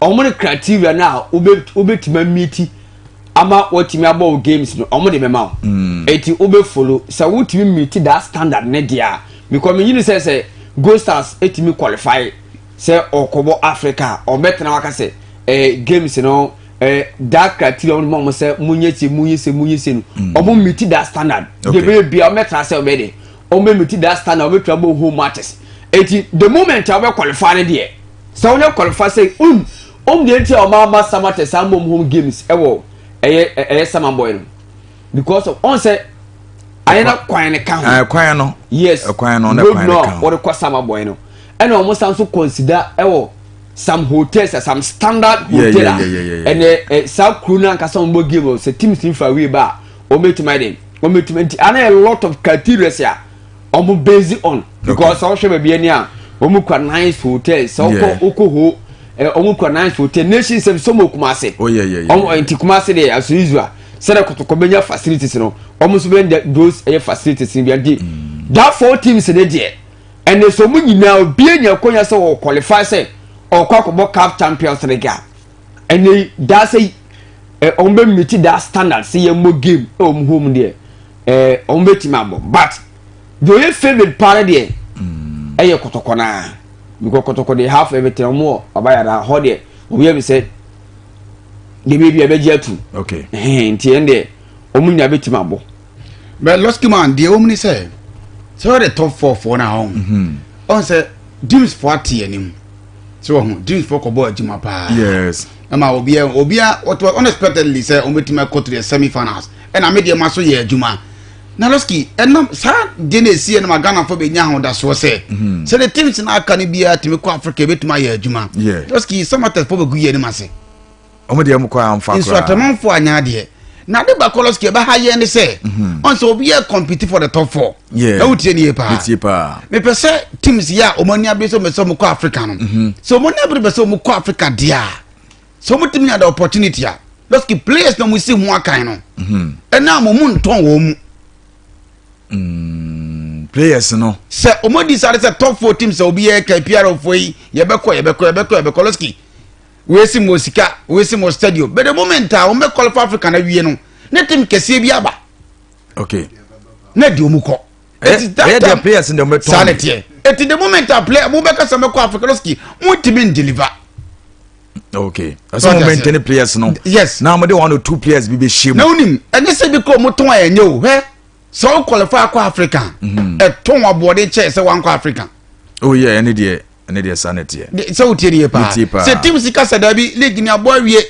ɔmo ne criteria na wobɛtumi amiti ama wɔtumi abɔ wo games no, ɔmo de bɛma wo eti wobɛ follow sɛ wotumi meet that standard ne deɛ a, because mi nyini sɛ Gold Stars etumi qualify sɛ ɔkɔbɔ Africa, ɔbɛtena waka sɛ games no that criteria ɔmo ma ɔmo sɛ mo nye se, mo nye se, mo nye se no, ɔmo meet that standard de bɛyɛ bia ɔmo bɛtena sɛ ɔbɛ de ɔmo bɛ meet that standard, ɔmo bɛtumi abɔ home matches. Eti the moment a ɔbɛ qualify ne deɛ, sɛ ɔnyɛ qualify sɛ deɛ nti a ɔmo ama Samartex ama ɔmo home games ɛwɔ ɛyɛ Samreboi no because of ɔn sɛ ayɛ na kwan ne ka ho. Kwan no. Yes. Kwan no ne kwan ne ka ho. Wɔde kɔ Samreboi no, ɛna ɔmo san so consider ɛwɔ some hotels, some standard hotel a ɛnɛ saa kuro no ankasa wɔn bɔ game sɛ teams ni fa wei ba a, wɔn bɛtumi ayɛ den, wɔn bɛtumi. Nti ana a lot of criteria a wɔn base on because sɛ wɔhwɛ baabi ani a, wɔn kura nice hotels. Sɛ wɔkɔ wokɔ ho wɔn kura nice hotel, Nation Service wɔn wɔ Kumase. Wɔn nti Kumase deɛ, as usual, sɛdeɛ Kɔtɔkɔ bɛnya facilities no, wɔn nso bɛnya those ɛyɛ facilities ni bi. Nti that four teams ne deɛ, ɛnɛ sɛ wɔn nyinaa obi anya akonya sɛ wɔ qualify sɛ ɔkɔ akɔbɔ CAF Champions League a, ɛnɛ daa sɛ wɔn bɛ meet that standard sɛ yɛn mo game ɛwɔ wɔn home deɛ, wɔn bɛ tumi abɔ. But deɛ ɔyɛ favourite paa deɛ ɛyɛ Kɔtɔkɔ naa, because Kɔtɔkɔ de half everything. Wɔn wɔ ɔbayara hɔ deɛ, wɔn yɛ mi sɛ deɛ baabi a bɛgye atu. Nti ɛn deɛ, wɔn nyinaa bɛ tumi abɔ. But Losky man deɛ, wɔn ni sɛ wɔde top four foɔ na ɔn ɔn sɛ Dreams foɔ ate anim sɛ wɔn ho Dreams foɔ kɔ bɔ adwuma paa. Ɛma obia obia wɔtɔ unexpectedly sɛ wɔn bɛtumi akɔ to the semi finals, ɛna mi deɛ ma so yɛ adwuma na Losky ɛnam saa deɛ na esi ɛnam Ghana fo bɛ nya ahodasoɔ sɛ the teams na aka no biara tumi kɔ Africa, ebɛtumi ayɛ adwuma. Losky, Samartex fo bɛ gu yɛ anim ase. Ɔmo deɛ, ɔmo kɔ amfa koraa. Nsuatamanfo anya adeɛ na ade baako Losky ɛbɛha yɛn ne sɛ ɔn sɛ obi yɛ compete for the top four. Na wotie ne yie paa. Metie paa. Mepɛ sɛ teams yi a ɔmo ani abere sɛ ɔmo sɛ ɔmo kɔ Africa no, sɛ ɔmo ani abere pɛ sɛ ɔmo kɔ Africa deɛ a, sɛ ɔmo tumi nya the opportunity a, Losky, players na ɔmo si ho akan no, ɛna mo mu ntɔn wɔn mu. Players no. Sɛ ɔmo decide sɛ top four teams sɛ obi yɛ ka PRO fo yi, yɛbɛkɔ, yɛbɛkɔ, yɛbɛkɔ, yɛbɛkɔ, Losky, wei si mo sika, wei si mo stadium, but the moment a wɔn bɛ qualify Africa na wie no, ne team kɛseɛ bi aba na di ɔmo kɔ. Ɛyɛ deɛ players deɛ ɔmo bɛ tɔn. Saa ne teɛ. Eti the moment a player mo bɛ kasa mɛkɔ Africa, Losky, mo ntumi n deliver. Okay, ɛsɛ mo maintain players no. Yes. Na mo de one or two players bi bɛ hyɛ mu. Na onim ɛnyɛ sɛ bi kɔ ɔmo tɔn a ɛnyɛ o. Hɛ, sɛ o qualify akɔ Africa, ɛtɔn aboɔden kyɛ sɛ wankɔ Africa. Oh yeah, ɛne deɛ saa ne teɛ. Sɛ o tie ne yie paa. Sɛ team sika sɛ dabi, league ni abɔ awie,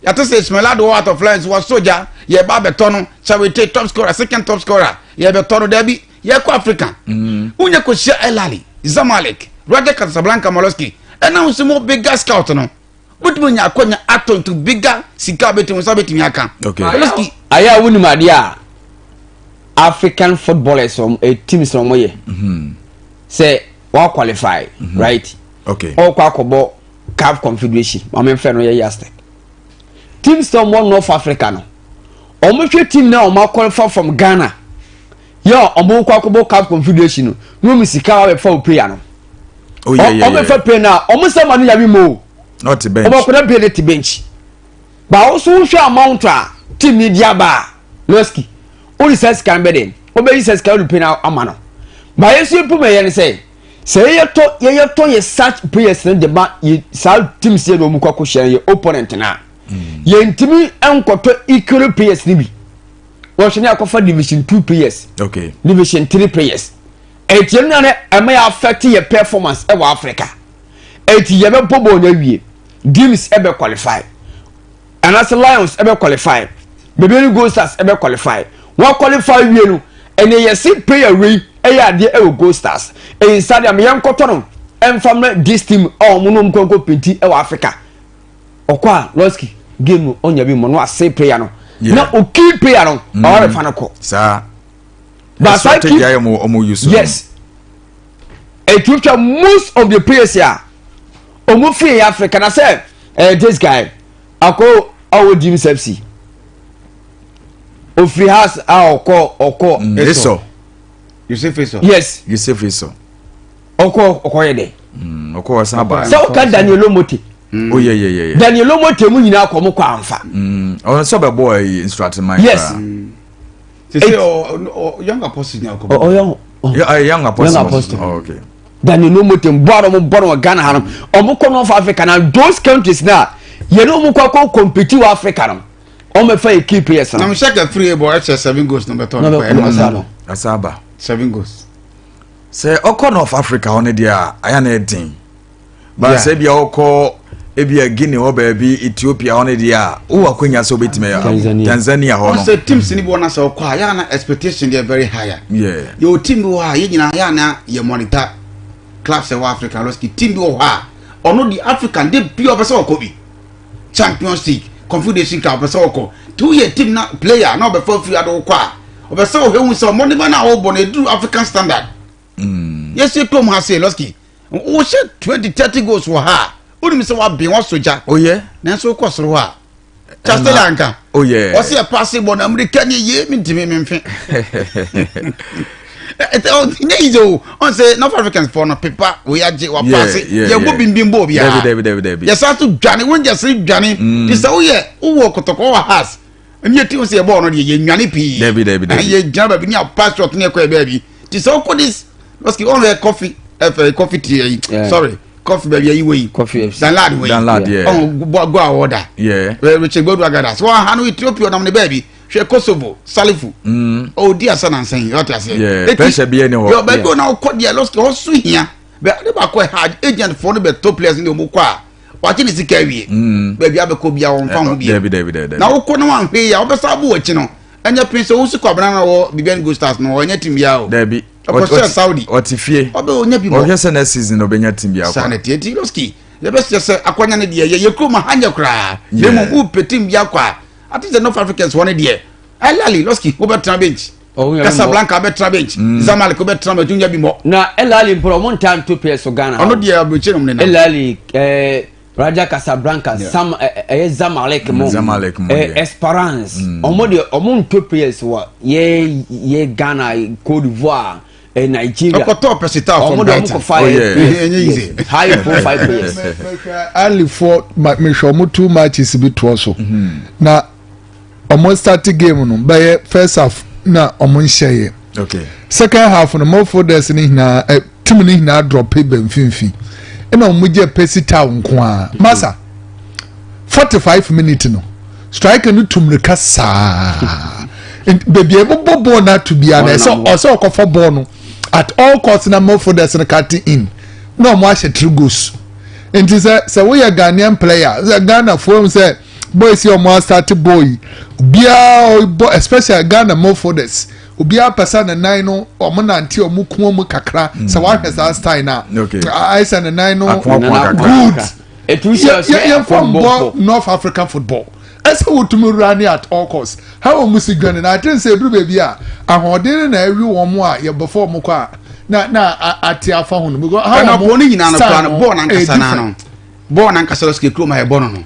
yàtọ̀ sɛ Ismail Ado Heart of Lions wɔ soja, yɛ ba abɛtɔ no, Sawete top scorer, second top scorer, yɛ bɛtɔ no, dabi, yɛ kɔ Africa, wonyɛ kɔ hyia Al Ahly, Zamalek, Raja Casablanca, Moloski, ɛna nso mo bigger scout no bɛtumi nya akɔnya atɔ into bigger sika, bɛtumi nsa bɛtumi aka. Moloski. Ayɛ a wonim adeɛ a African footballers wɔn teams na wɔn yɛ sɛ wɔn qualify, right? Ɔkɔ akɔbɔ CAF Confederation, maame nfɛ no yɛ yastek teams na wɔn North Africa no, wɔn hwɛ team na wɔn qualify from Ghana yɛ wɔn kɔ akɔbɔ CAF Confederation no na wɔn sika wɔbɛfa o player no. Oh yeah, wɔn bɛfa player no a, wɔn sɛ ma no yabi mo o. Not the bench. Wɔn akɔda player no te bench baawo so. Wohwɛ amount a team ni di aba a, Losky, wode sɛ sika no bɛ de wobɛyi sɛ sika wode pay no ama no ba. Yɛ so yɛpu ma yɛ ne sɛ yɛyɛtɔ yɛyɛtɔ yɛ such players no de ma yɛ saa teams yɛ na wɔn kɔ akɔhyia yɛ opponent na yɛntumi nkɔtɔ equal players no bi. Wɔhwɛ ne akɔfa division two players, division three players. Eti ɛnu na ɛma yɛ affect yɛ performance ɛwɔ Africa. Eti yɛbɛbɔ bɔɔl no awie, Dreams ɛbɛ qualify anaasɛ Lions ɛbɛ qualify, Bibiani Gold Stars ɛbɛ qualify. Wɔn qualify wie no, ɛnna yɛsi player wei ɛyɛ adeɛ ɛwɔ Gold Stars, ɛyɛ nsa deɛ yɛn nkɔtɔ no ɛnfa mmerɛ this team a wɔn nom nkɔnkɔ pinti ɛwɔ Africa. Ɔkɔ a, Losky, game no ɔnya bi mu no ase player no na o key player no ɔwɔ bɛfa no kɔ. Saa. But strategy ayɛ ɔmo ɔmo use. Yes. Ethiopia most of the players a ɔmo firi Africa na sɛ ɛɛ this guy akɔ ɔwɔ Dreams FC ofiri house a ɔkɔ ɔkɔ. Mm, Esau. Yusuf Esau. Yes. Yusuf Esau. Ɔkɔ ɔkɔ yɛ dɛ. Mm, ɔkɔ ɔsan ba. Sɛ ɔka Daniel Omote. Mm. Oh yeah yeah yeah. yeah. Daniel Omote mu nyinaa kɔ ɔmo kɔ anfa. Mm. Ɔno sɛ ɔbɛ bɔ ɛyi instrument. Yes. Mm. Sese ɔ ɔ young apostle ni akɔ. Ɔ ɔ young apostle. Young apostle. Oh, okay. Daniel Omote bɔ a ɔmo bɔ no wɔ Ghana ha no ɔmo kɔ North Africa na those countries na yɛn ɔmo kɔ akɔ compete wɔ Africa no ɔmo bɛ fa yɛ key players no. Na mo hyɛ kɛ free bɔ ɛkyɛ seven goals no bɛ tɔ no kɔ ɛno asa no. Asa aba. Seven goals. Sɛ ɔkɔ North Africa hɔ no deɛ a ayɛ na ɛden. Ba sɛ ebia ɔkɔ ebia Guinea hɔ baabi Ethiopia hɔ no deɛ a wowɔ akwanya sɛ wobɛtumi ayɛ Tanzania hɔ no. Ɔsɛ teams ni bi wɔ na sɛ ɔkɔ a yɛ ana expectation deɛ very higher. Yeah. Yɛ wɔ team bi wɔ hɔ a yɛ nyinaa yɛ ana yɛ monitor clubs ɛwɔ Africa lɔski team bi wɔ hɔ a ɔno di African de bi ɔpɛ sɛ ɔkɔ bi Champions League Confederation Cup ɔpɛ sɛ ɔkɔ ti woyɛ team na player na ɔbɛfa firi ado kɔ a ɔpɛ sɛ ɔhwɛ hu sɛ ɔmɔdeba no a ɔbɔ no ɛduru African standard. Mm. Yɛsi kurom ha sei lɔski wohyɛ 20 30 goals wɔ ha a wonim sɛ woaben woasɔ gya oh, yeah. nanso wokɔ soro hɔ a chastela anka oh, yeah. ɔsɛ yɛ paase bɔ na mmirika ne ye mentumi memfe nyɛ yize o ɔn sɛ north africans fɔ no pepa wei agye wapaase yɛbɔ bimbim bɔ obiara yɛsan so dwane wongya sere dwane te sɛ woyɛ wowɔ kɔtɔkɔ wɔ has ɛne yɛti wo sɛ yɛbɔɔ no deɛ yɛnwane pii yɛgyina baabi ne apa shot ne ɛkɔ yɛ baabi nti sɛ wokɔ this lɔski ɔhwɛ coffee ɛfɛ coffee tea yi sorry coffee baabi ayi wei danlad wei ɔhun go a wɔda richard gbadu agada so wɔn ha no ethiopia ɔnam ne baabi hwɛ kosovo salifu ɔdi asa nansan yi ɔte aseɛ pressure bi ɛni hɔ yɛ baabi wɔn a ɔkɔ deɛ lɔski ɔso hia bɛ ade baako ɛha agent foɔ no bɛ to players ne wɔn kɔ a wagye ne sika awie mm. baabi abɛkɔ bia wɔmfa ho bia na wokɔ na wanhwɛ yi a wobɛsa abo w'akyi no ɛnyɛ pin sɛ wosi kwabena na wɔ bibian go stars no ɔnyɛ team bia o dabi ɔkɔhyɛ saudi ɔte fie ɔbɛ ɔnya bi bɔ ɔhwɛ sɛ next season ɔbɛnya team bia saa na tie ti lɔski yɛbɛsɛ sɛ akwanya no deɛ yɛyɛ kurom ha nyɛ koraa na mmom wopɛ team bia kɔ a ate sɛ north africans hɔ no deɛ ɛlali lɔski wobɛtena bench Casablanca bɛtena bench mm. Zamalek bɛtena bench nya bi mɔ. Na El Ahly mpo ɔmo ntaa nto players so Ghana. Ɔno deɛ aburokyi nom ne nam. El Ahly ɛɛ eh, Raja Casablanca yeah. Sam ɛyɛ eh, eh, Zamalek mo. Zamalek mo deɛ. Esperance ɔmo deɛ ɔmo nto players wɔ yɛ yɛ Ghana Cote d'Ivoire. Eh, Nigeria. Ọkọtọ pẹsita from Brighton. Ọmọdé ọmọ kọ fa yẹ high profile players. Alifoɔ mehwɛ ɔmo two matches bi toɔ so na ɔmo start game no bɛyɛ first half na ɔmo nhyɛ yɛ okay. Second half no midfielders no nyinaa ɛ team no nyinaa drop bɛ mfimfini ɛna ɔmo gye Percy Tau nko ara masa 45 minutes no striker no tu mirika saa beebi a ɛbɛbɔ bɔɔl no ato biara na ɛsɛ ɔsɛ ɔkɔfɔ bɔɔl no at all costs na midfielders no cut in na ɔmo ahyɛ three goals nti sɛ sɛ woyɛ Ghanaian player sɛ Ghana foɔ sɛ. Boys yi a wɔn asate bɔɔl yi obiara bɔ especially Ghana midfielders obiara pɛ sɛ ne nan no wɔn nante wɔn kun wɔn kakra mm. sɛ wahwɛ saa style na ayɛ sɛ ne nan no good yɛn fɔ mbɔ North African football ɛsɛ wotumi wura ne at all costs ha wɔn si dwane na ate nsɛ eduru baabi a ahoɔden no na ɛwi wɔn a yɛbɛfɔ wɔn kɔ a na na ate afa ho no because ha wɔn style no ɛyɛ different. Bɔɔl nankasa lɔsike kurom a yɛbɔ no no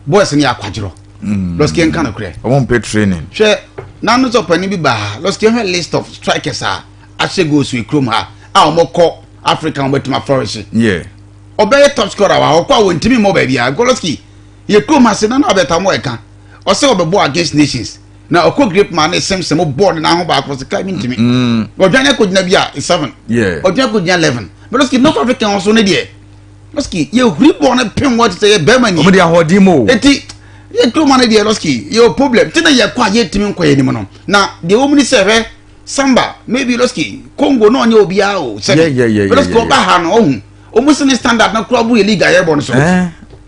boys no yɛ akwadworɔ mm. lɔsike nka no korɛ ɔmo mpɛ training hwɛ nanu sɛ ɔpanin bi baa ha lɔsike hwɛ list of strikers a ahyɛ goals wɔ kurom ha a wɔn kɔ Africa wɔn bɛtuma flourish ɔbɛyɛ top scorer wa ɔkɔ a wɔntumi mmɔ baabi a lɔsike yɛ kurom ha se nanu abɛta mo ɛka ɔsɛ ɔbɛbɔ against nations na ɔkɔ grape man ne sɛmsɛm bɔɔl ne n'aho baako sɛ kai mi ntumi mm. ɔdwan akɔgyina bi a seven ɔdwan akɔgyina 11 but lɔsike North African nso ne deɛ Lɔski yɛ huri bɔɔl no pem wɔ te sɛ yɛ bɛrima ni. Wɔn de ahoɔden mu o. Eti yɛ kuroma no deɛ lɔski yɛ wɔ problem ti na yɛ kɔ a yɛ tumi nkɔ yɛ anim no na deɛ wɔn mu ni sɛ hwɛ samba maybe lɔski Congo na ɔnyɛ obiara o sɛbi lɔski ɔba ha no ɔhu wɔn si ne standard na kura bu yɛ league a yɛ bɔ no so. Eh,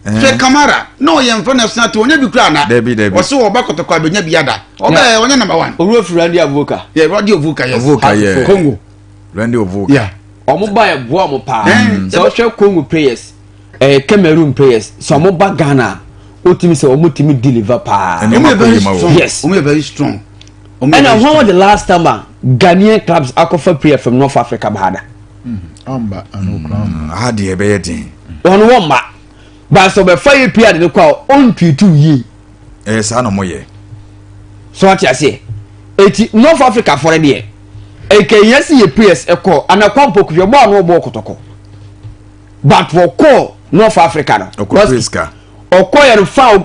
eh. Hwɛ Kamara na ɔyɛ nfa na ɛsena te ɔnyɛ bi kura ana. Dabi dabi. Ɔsi ɔba kɔtɔkɔ abɛnya bi ada ɔbɛ ɔnyɛ number one. Owurɔ fi Randy Avoka. Yɛ Randy Ovuka yes. Ovuka yɛ. Congo. Randy Ovuka. Yeah. Wɔn ba yɛ boa wɔn paa. Sɛ ɔhwɛ Congo players, ɛɛ eh, Cameroon players, sɛ wɔn ba Ghana, wotumi sɛ wɔn tumi deliver paa. Wɔn yɛ very strong. Yes. Wɔn yɛ very strong. Ɛna when was the last time a Ghanaian clubs akɔfa player from North Africa baada? Ɔmba ano kura ɔmba. Aha deɛ ɛbɛyɛ den. Ɔno wɔmma. Baasa ɔbɛfa yɛ pia de ne kɔ a ɔntwitiw yie. Ɛyɛ saa na ɔmo yɛ. So ate aseɛ? Eti North Africa fɔre deɛ nka ehia si yɛ players ɛkɔ anakwa mpo kuhwɛ bɔɔl no ɔbɔɔ kɔtɔkɔ but wɔkɔɔ North Africa no. Ɔkɔ pɛ sika. Ɔkɔ yɛ no fa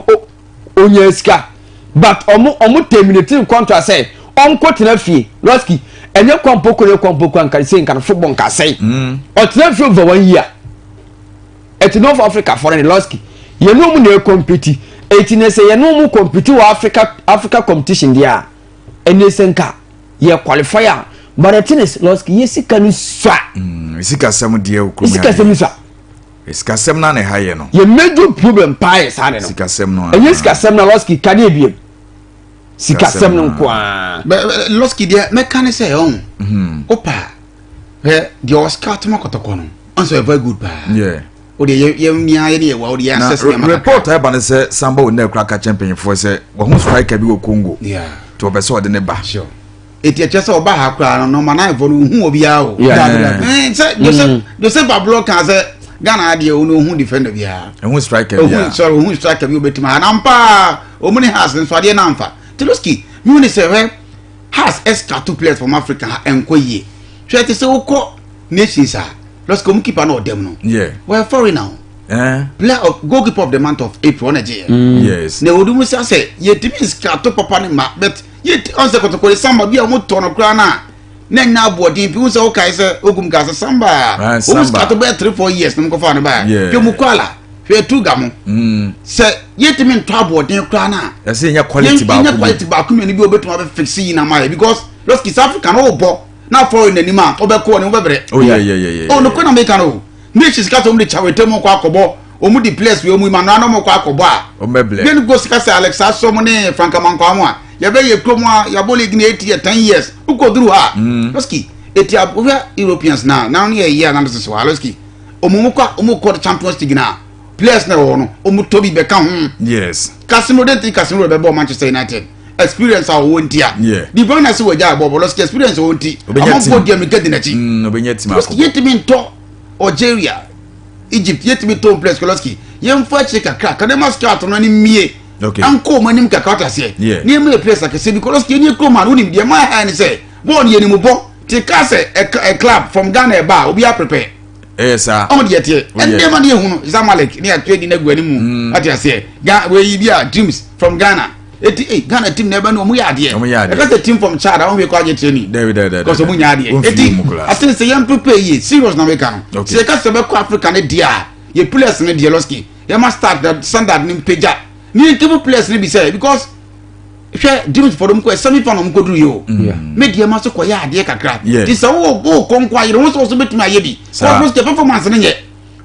onya sika but ɔmo ɔmo terminate contract sɛ ɔnkɔ tena fie Roski ɛnyɛ kwampoko ne kwampoko anka sɛ nka no football nka sɛn ɔtena fie over one year. Ɛti North Africa fɔ no ne Losky yɛne ɔmu na ɛkɔmpiti ɛti ne sɛ yɛne ɔmu kɔmpiti wɔ Africa Africa competition deɛ a ɛne sɛ nka yɛ qualify a but the thing is Losky yɛ sika no sua. Mm, sikasɛm deɛ okurum sikasɛm sua. Sikasɛm na na ɛha yɛ no. Yɛ major problem paa yɛ saa de no. Sikasɛm no. Ɛnyɛ sikasɛm na Losky ka deɛ biem. Sikasɛm no nko ara. Losky deɛ mɛka ne sɛ ɔn. Opa. Hwɛ deɛ ɔwɔ scout ma kɔtɔkɔ no ɔn sɛ ɔyɛ very good paa. Yeah. O deɛ yɛ yɛ nia yɛ ne yɛ wa o deɛ yɛ access nneɛma kakra. Report a ɛba ne sɛ Samba Onel kura ka kyɛn mpanyinfoɔ sɛ wɔn striker bi wɔ Congo. Yeah. Tí wɔpɛ sɛ ɔde ne ba. Sure. Eti ɛkyɛ sɛ ɔba ha koraa no nɔɔma nan fɔ no ohun obiara o. Yeah. Ɛɛ sɛ Joseph mm. Joseph Ablo kan sɛ Ghana adeɛ o ohun defender biara. Ohun striker biara. Ohun sorry ohun striker bi obetuma ha na mpa ɔmu ne has nso adeɛ nanfa. Tiloski mi hu ne sɛ hwɛ. Hearts ɛsika two players from Africa ha ɛnkɔ yie hwɛ te sɛ wokɔ nations a lɔsika ɔmu keeper na ɔdɛm no wɔyɛ foreigner o eh. player of goalkeeper of the month of April ɔna gye yɛ yes na ɔdi mu sɛ sɛ yɛtumi nsika to papa ne ma but yɛ ɔn sɛ kɔtɔkɔ de samba bi a wɔn tɔ no koraa na na nya aboɔden bi sɛ wokae sɛ ogum ka sɛ samba ah, wɔn sika to bɛyɛ 3 4 years na wɔn kɔfa no ba yɛ hwɛ mu kɔ ala hwɛ tu ga mo mm. sɛ yɛtumi ntɔ aboɔden koraa no a ɛsɛ yɛnya quality baako yɛnya quality baako mmienu bi obetumi abɛ fix yi na ma yɛ because lɔski South Africa no bɔ na foreign n'anim a ɔbɛkɔ ne wobɛbrɛ oh yeah yeah yeah yeah oh no kɔ na meka no nations ka sɛ wɔn de kyawete mu kɔ akɔbɔ wɔn de players wɔ mu emmanuel anam kɔ akɔbɔ a wɔn bɛbrɛ yɛn go sika sɛ Alex Asom ne Frank Amankwamu a yɛbɛyɛ kurom a yɛabɔ league na 8 years 10 years wokɔ duru ha lɔski eti wohwɛ Europeans na na no yɛ yɛ analysis wɔ ha lɔski ɔmo mu kɔ ɔmo kɔ Champions League na players na ɛwɔ no ɔmo tɔ bi bɛka ho. Yes. Casemiro den ti Casemiro bɛ bɔ Manchester United experience a ɔwɔ nti a. Yeah. De Bruyne sɛ wɔgya bɔ bɔ lɔski experience ɔwɔ nti. Ɔmo bɔ deɛ mika di n'akyi. Ɔbɛnya team akɔ. Yɛtumi ntɔ Algeria Egypt yɛtumi tɔ players lɔski yɛnfa akyire kakra kadema scout no ani mie. Okay. Ankɔ ɔmo anim kakra ɔta aseɛ. Yeah. Nneɛma yɛ players akɛse bi lɔski yɛn ni kurom a wonim deɛ maa ha ni sɛ bɔɔl yɛ ni mu bɔ te kaa sɛ ɛ club from Ghana ɛba a obi a prepare ɛyɛ saa ɔmo deɛ teɛ ɛnneɛma ne ehunu Zamalek ne ato edi n'agu anim ate aseɛ Ghana wei bi a dreams from Ghana eti ee Ghana team na ɛbɛ no ɔmo yɛ adeɛ ɔmo yɛ adeɛ ɛka sɛ team from Chad ɔmo yɛ kɔ agye training dɛbi dɛbi dɛbi kɔsɔ ɔmo nya adeɛ eti ate sɛ yɛn prepare yie serious na meka no sɛ yɛka sɛ bɛkɔ Africa ne deɛ a yɛ players ne deɛ lɔski yɛ ma start standard ne mpagya ne yɛn keep players ne bi sɛ because hwɛ dreams for them kɔ semi final mu kɔduru yi o me deɛ ma so kɔyɛ adeɛ kakra ti sɛ wo wo kɔ nko ayere wo sɛ wo so bɛtumi ayɛ bi kɔfo sɛ performance no nyɛ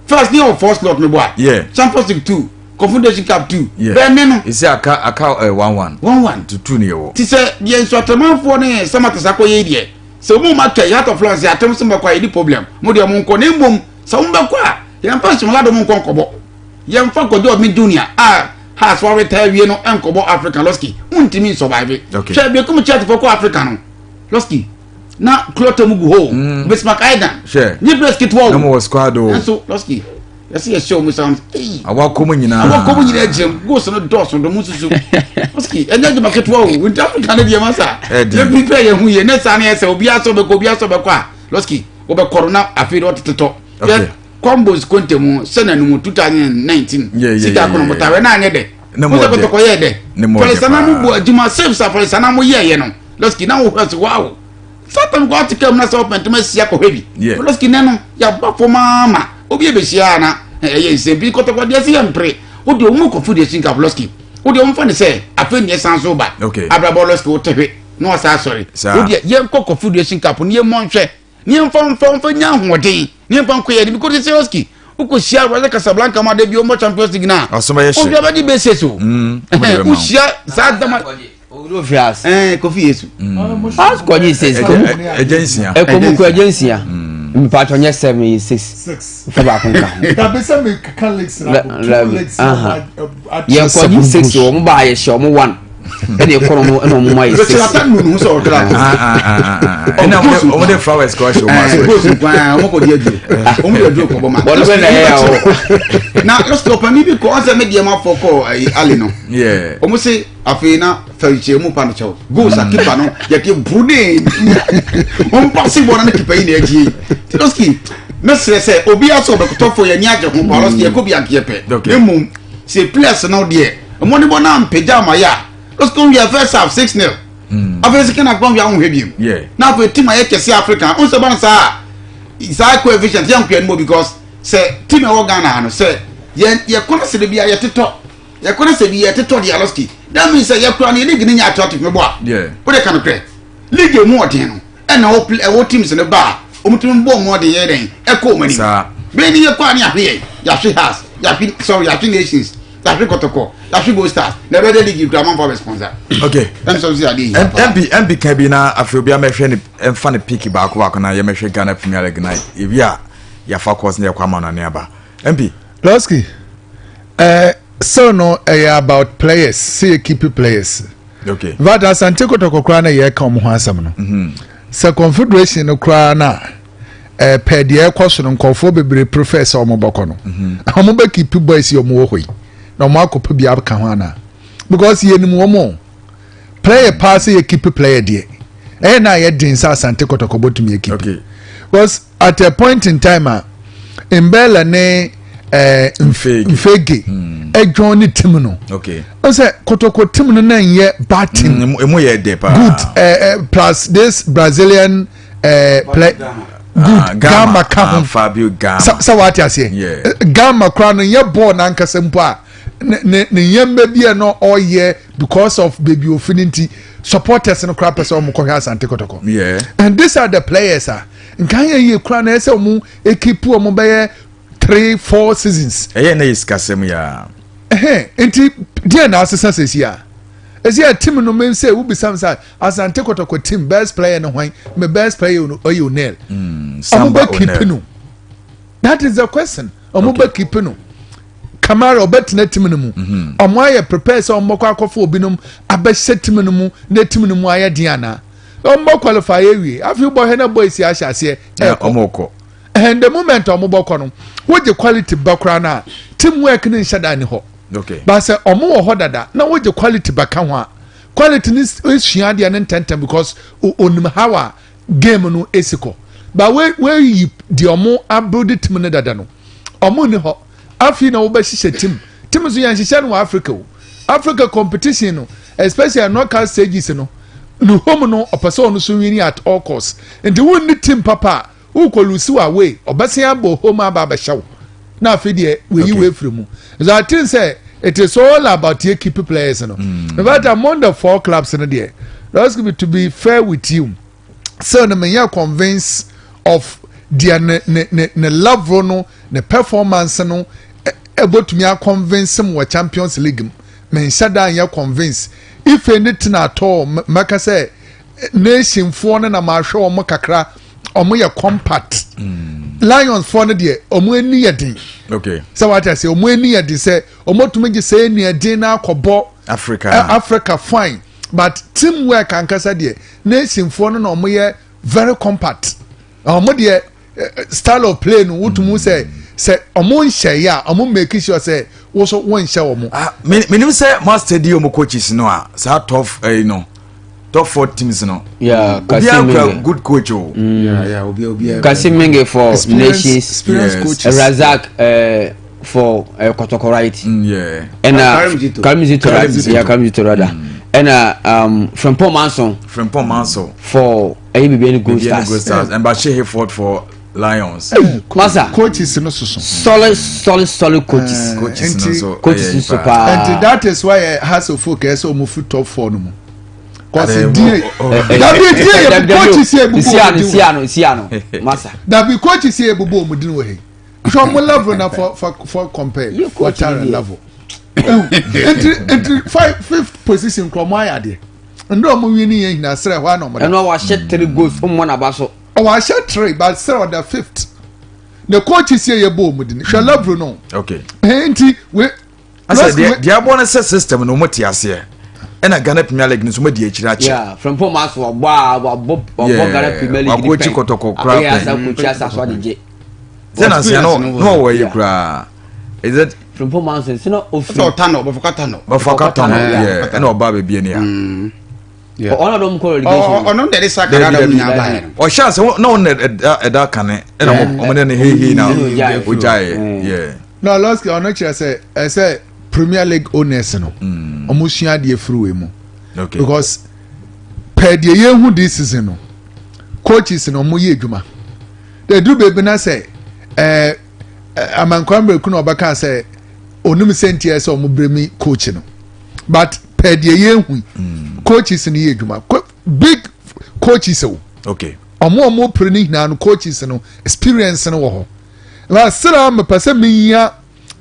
first ne yɛ wɔ four slot me bɔ a Champions League two, Confederation Cup two bɛɛ ne no ɛsɛ aka aka 1 1 1 1 to two ne yɛwɔ ti sɛ deɛ nsuatɛmanfoɔ ne Samatex akɔyɛ deɛ sɛ wɔn mu atwa Heart of Lions yɛ atɛm so mbɛkɔ a yɛdi problem mo deɛ mo nkɔ na mmom sɛ wɔn bɛkɔ a yɛmfa nsomlado mo nkɔ nkɔbɔ yɛmfa kɔdɔ mi junior a Hearts wa retire wie no nkɔbɔ Africa lɔski ntumi nsurvive hwɛ Berekum Chelsea fɔ kɔ Africa no lɔski na kulɔtɔ mu gu hɔ o mm. Bismarck Aidan nye players ketewa o na mo wɔ squad o nso lɔski yɛsɛ yɛhyɛ wɔn san eyi awakɔ mu nyinaa awakɔ mu nyinaa gyina goals no dɔɔso dɔm nsusu lɔski ɛnyɛ adwuma ketewa o nti Africa ne deɛ ma sa yɛ prepare yɛn ho yie ne saa ne yɛ sɛ obiara sɛ ɔbɛkɔ obiara sɛ ɔbɛkɔ a lɔski ɔbɛkɔrɔ na afei de ɔtetɔ combos konte mu sɛ na numu 2019 sika kono mo tawɛ na anyɛ dɛ mo sɛ kɔtɔkɔ yɛ dɛ fɔlisana mo bu adwuma save sa fɔlisana mo yɛ yɛ no lɔski na wo hwɛ so wow satan kɔ ate kam na sɛ ɔpɛ ntoma asia kɔhwɛ bi lɔski nɛ no yaba fam ama obi ebehyia na ɛyɛ nsɛm bi kɔtɔkɔ deɛ sɛ yɛ mpere o deɛ ɔmu kɔfo deɛ sinka lɔski o deɛ ɔmfa ne sɛ afei neɛ san so ba abrabɔ lɔski wo tɛhwe na wasa asɔre o deɛ yɛnkɔ kɔfo deɛ sinka po ne yɛ mmɔ nhwɛ ne yɛmfa mfa mfa nya ahoɔden ne yɛmfa nkɔ yɛ ne because seriously wokɔ hyia Raja Casablanca ma da bi ɔmmɔ Champions League na ɔhwɛ abɛgye basis o wohyia saa dama Kofi Yesu House kɔgye six ɛgye nsia ɛkɔmu kɔ ɛgye nsia mpatwɔ nyɛ seven yɛ six fa baako nka ho yɛn kɔgye six wɔn ba yɛ hyɛ wɔn one. Ɛna ɛkɔ no ɛna ɔmo ma yɛ six. Bɛkyerɛ ata nunu sɛ ɔtwerɛ ato. Ɛna ɔmo de flowers kɔ ahyɛ ɔmo ase. Goals nkwan ɔmo kɔ di aduro. Ɔmo de aduro kɔ bɔ ma. Wɔn bɛ na ɛyɛ awɔ. Na lɔsiti ɔpanin bi kɔ ɔsɛ mi deɛ ma fɔ kɔ ɛyi ali no. Ɔmo se afei na fɛnkyɛn mu pa no kyɛw. Goals a keeper no yɛte buru ne ɔmo paase bɔ na ne keeper yi na ɛgye yi. Lɔsiti mɛsrɛ sɛ obiara sɛ ɔbɛkotɔfo yɛ ni agye ho pa lɔsiti yɛ kɔ bi ankeɛ pɛ. Emu sɛ players no deɛ mmɔdebɔ no ampagya ama yɛ a let's go wia first half 6-0. Afei second half gbɔn wia ahohwɛ biem na afei team ayɛ kɛse Africa n sɛ ba no saa saa coefficient yɛn nkura no mu because sɛ team ɛwɔ Ghana ha no sɛ yɛn yɛkɔ no sɛ de bi a yɛtetɔ yɛkɔ no sɛ bi yɛtetɔ deɛ alɔski that means sɛ yɛkura no yɛ league no nyɛ attractive mebɔ a o de ka no korɛ league emu ɔden no ɛna ɛwɔ ɛwɔ teams no ba a wɔn tumi bɔ wɔn ɔden yɛ dɛn ɛkɔ wɔn anim bɛyɛ ni yɛ kɔ a ne yɛahwe yɛn yɛahwe house yɛahwe sorry yɛahwe nations yɛahwe kɔtɔkɔ yɛahwe gold stars na ɛbɛyɛ dɛ league kura amanfo abɛ sponsor. Ok, ɛna sɛ ɔsi adeɛ yi. Mp mp kan bi na afei obi amɛhwɛ ne ɛnfa ne pick baako baako na yɛmɛhwɛ Ghana Premier League na ebi a yɛafa course na yɛkɔ ama no ne aba mp. Lɔski ɛɛ still no ɛyɛ about players sɛ yɛ keep players. Okay. But Asante Kotoko koraa na yɛka wɔn ho asɛm no. Sɛ confederation no koraa na ɛɛ pɛ deɛ ɛkɔ so no nkɔfoɔ bebree prefer sɛ wɔn bɔkɔ no. Wɔn bɛ keep boys yi wɔn wɔ hɔ yi na wɔn akɔpɛ bi aka ho ana because yɛnim wɔn o player paa sɛ yɛ keep player deɛ ɛyɛ na yɛ den sɛ Asante Kotoko bɔtumi yɛ keep. Okay. Because at a point in time a Mbella ne eh, Mfege ɛdwɔn ne team no. Okay. Ɔsɛ Kotoko team no na nyɛ bad team. Emu yɛ dɛ paa. Good eh, eh, plus this Brazilian eh, play good ah, Gama ka ho. Ah, Fabio Gama. Sɛ wate aseɛ. Yeah. Gama koraa no nyɛ bɔɔl n'ankasa mpo a ne ne ne nneɛma bi a na ɔyɛ because of baby ofi ne nti supporters no koraa pɛ sɛ wɔn kɔhwɛ Asante Kotoko. Yeah. And these are the players a nka yɛ yie koraa na ɛsɛ wɔn ekipu wɔn bɛyɛ 3, 4 seasons. Ɛyɛ na yɛ sikasɛm yaa. Ɛhɛn nti deɛ na asesa sɛsi a esi a team no mi sɛ wubisa mi sɛ Asante Kotoko team best player no hwan mi best player ɔyɛ Onel. Ɔmo bɛ keep no that is the question ɔmo bɛ keep no. Kamara ɔbɛtena team no mu ɔmo ayɛ prepare sɛ ɔmo bɛkɔ akɔfo obinom abɛhyɛ team no mu na team no mu ayɛ den ana ɔmo bɛ qualify awie afei bɔ hɛ na boys ahyɛ aseɛ ɛkɔ ɔmo kɔ and the moment ɔmo bɔkɔ no wogye quality ba koraa na team work ne nhyɛ da ni hɔ okay but sɛ ɔmo wɔ hɔ dada na wogye quality bɛka ho a quality ne esua adeɛ ne ntɛntɛn because onim how a game no esi kɔ but we weyi deɛ ɔmo abuild team ne dada no ɔmo ni hɔ afei na wɔbɛhyehyɛ team team nso yɛn hyehyɛ no wɔ Africa o Africa competition no, especially knockout stages no ne home no ɔpɛ sɛ ɔno so win at all costs nti wɔn ni team papa a wokɔ lose wɔ away ɔbɛsen abɔ home aba abɛhyɛ wo na afei deɛ wɔyi wɔ efiri mu. So I think say it is all about yɛ keep players no. In fact, among the four clubs no deɛ, let's be to be fair with you, so no me yɛ convince of deɛ ne ne ne ne level no ne performance no ɛbɛtumi aconvince mu wɔ Champions League mu. Me nhyɛ da nyɛ convince if anything at all. Mɛka sɛ nationfoɔ no na mahwɛ wɔn kakra wɔn yɛ compact. Lions foɔ no deɛ wɔn ani yɛ den. Sɛ wate ase wɔn ani yɛ den sɛ wɔn tumi gye sɛ ani yɛ den na akɔbɔ Africa. Africa fine, but team work ankasa deɛ nationfoɔ no na wɔn yɛ very compact. Wɔn deɛ style of play no wotumu sɛ wɔn nhyɛ yɛ a wɔn make sure sɛ woso wɔn nhyɛ wɔn. Ah, menim sɛ master di ɔmo coaches no a saa top no top four teams no. Obiara kura good coach o. Yeah, obi obi. Kasim Minge for Nations, Experience coaches. Razak for Kotoko, right? Yeah. Ɛna Karim Zito, right? Yeah, Karim Zito rather. Ɛna Frimpong Manson Frimpong Manso. For ɛyɛ Bibiani Gold Bibiani Stars. Gold Stars and Bashir Hayford for Lions. Masa. Coaches no soso. Solid, solid, solid coaches. Coaches no so. Coaches ɛyɛ nso paa. paa. Nti that is why Hearts of Oak ɛsɛ ɔmo fi top four no mu. Kɔsi Ade, die oh. dabi die yɛ coaches yɛ ebubu Sia ɔmo no, din wɔ sia no, sia no. Masa. Dabi coaches yɛ ebubu ɔmo din wɔ he hwɛ ɔmo level na for compare Yɛ coach Watara ni deɛ. level nti five fifth position kura ɔmo ayɛ adeɛ ndé ɔmo wi ni yɛn nyinaa srɛ hɔ ana ɔmo da. Ɛno a wahyɛ three goals, ɔmmɔ n'aba so. Ɔwɔ ahyɛ three but srɛ ɔda fifth na coaches yɛ yɛ bɔ ɔmo din hwɛ level no. Nti we Asɛ deɛ abɔ no sɛ system no ɔmo te aseɛ. Ɛna Ghana Premier League no nso madi akyire akyɛ. Yeah, Frimpong ma so wabɔ a wabɔ wabɔ Ghana Premier League ni pɛn. Wakɔkyi kɔtɔkɔ koraa pɛn. Asa kɔkyi asa so adegye. Sɛ na nsia no na ɔwɔ yɛ koraa. Is it? Frimpong ma so sɛ na ofiri. Sɛ ɔta no ɔbɛfɔ kata no. Bɛfɔ kata no yeah ɛna ɔba baabi ani a. Ɔno dɔm kɔ relegation. Ɔno de de sa kara dɔm nyinaa ba yɛ no. Ɔhyɛ ase na ɔno ɛda ɛda kane ɛna ɔmo ne ne heihei na ɔgyaeɛ yeah. No, Lɔski ɔno kyerɛ sɛ ɛsɛ Premier League owners no ɔmo sua adeɛ firi wei mu. Okay. Because pɛɛ deɛ yɛn hu this season no coaches no ɔmo yɛ adwuma. De duru beebi na sɛ ɛɛ amankwa mmireku na ɔbɛka sɛ onim sɛ nti ɛsɛ ɔmo bere mi coach no but pɛɛ deɛ yɛn hu coaches no yɛ adwuma big coaches o. Okay. Ɔmo ɔmo pere ne nyinaa no coaches no experience no wɔ hɔ. Na sira mepɛ sɛ menya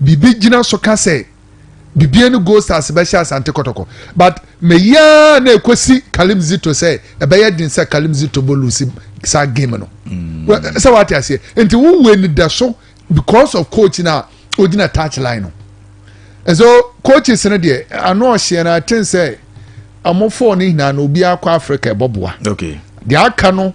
biribi gyina so ka sɛ bibie no Gold Stars bɛhyɛ Asante Kɔtɔkɔ, but meyaa na ekosi Kalim Zito sɛ ɛbɛyɛ den sɛ Kalim Zito bɔ lose saa game no. Sɛ wate aseɛ, nti wowɔ ani so because of coach na ogyina touch line no. And so coaches no deɛ ano ɔhyɛ no, I think sɛ ɔmo fɔɔ no nyinaa no obiara kɔ Africa ɛbɔboa. Deɛ aka no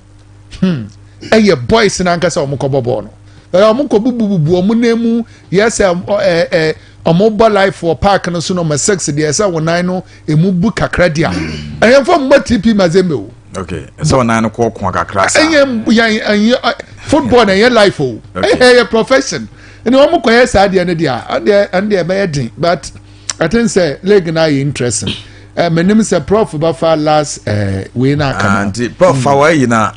ɛyɛ boys n'ankasa ɔmo kɔ bɔ bɔɔl no, ɛyɛ ɔmo kɔ bubububu ɔmo nan mu yɛ sɛ ɛ ɛ ɔmo bɔ life wɔ park no so number 6 deɛ ɛsɛ wɔn nan no emu bu kakra di a ɛyɛ nfɔ mo TP Mazembe o. Okay, ɛsɛ wɔn nan no kɔ kɔn kakra saa. Ɛyɛ yɛn ɛyɛ football na ɛyɛ life o, ɛyɛ ɛyɛ profession, ɛni wɔn kɔ yɛ saa deɛ no deɛ ɛdeɛ ɛdeɛ ɛbɛyɛ den, but I think sɛ league na yɛ interesting. Menim sɛ Prof bɛfa last wei na aka no. Nti Prof fa wa yi na.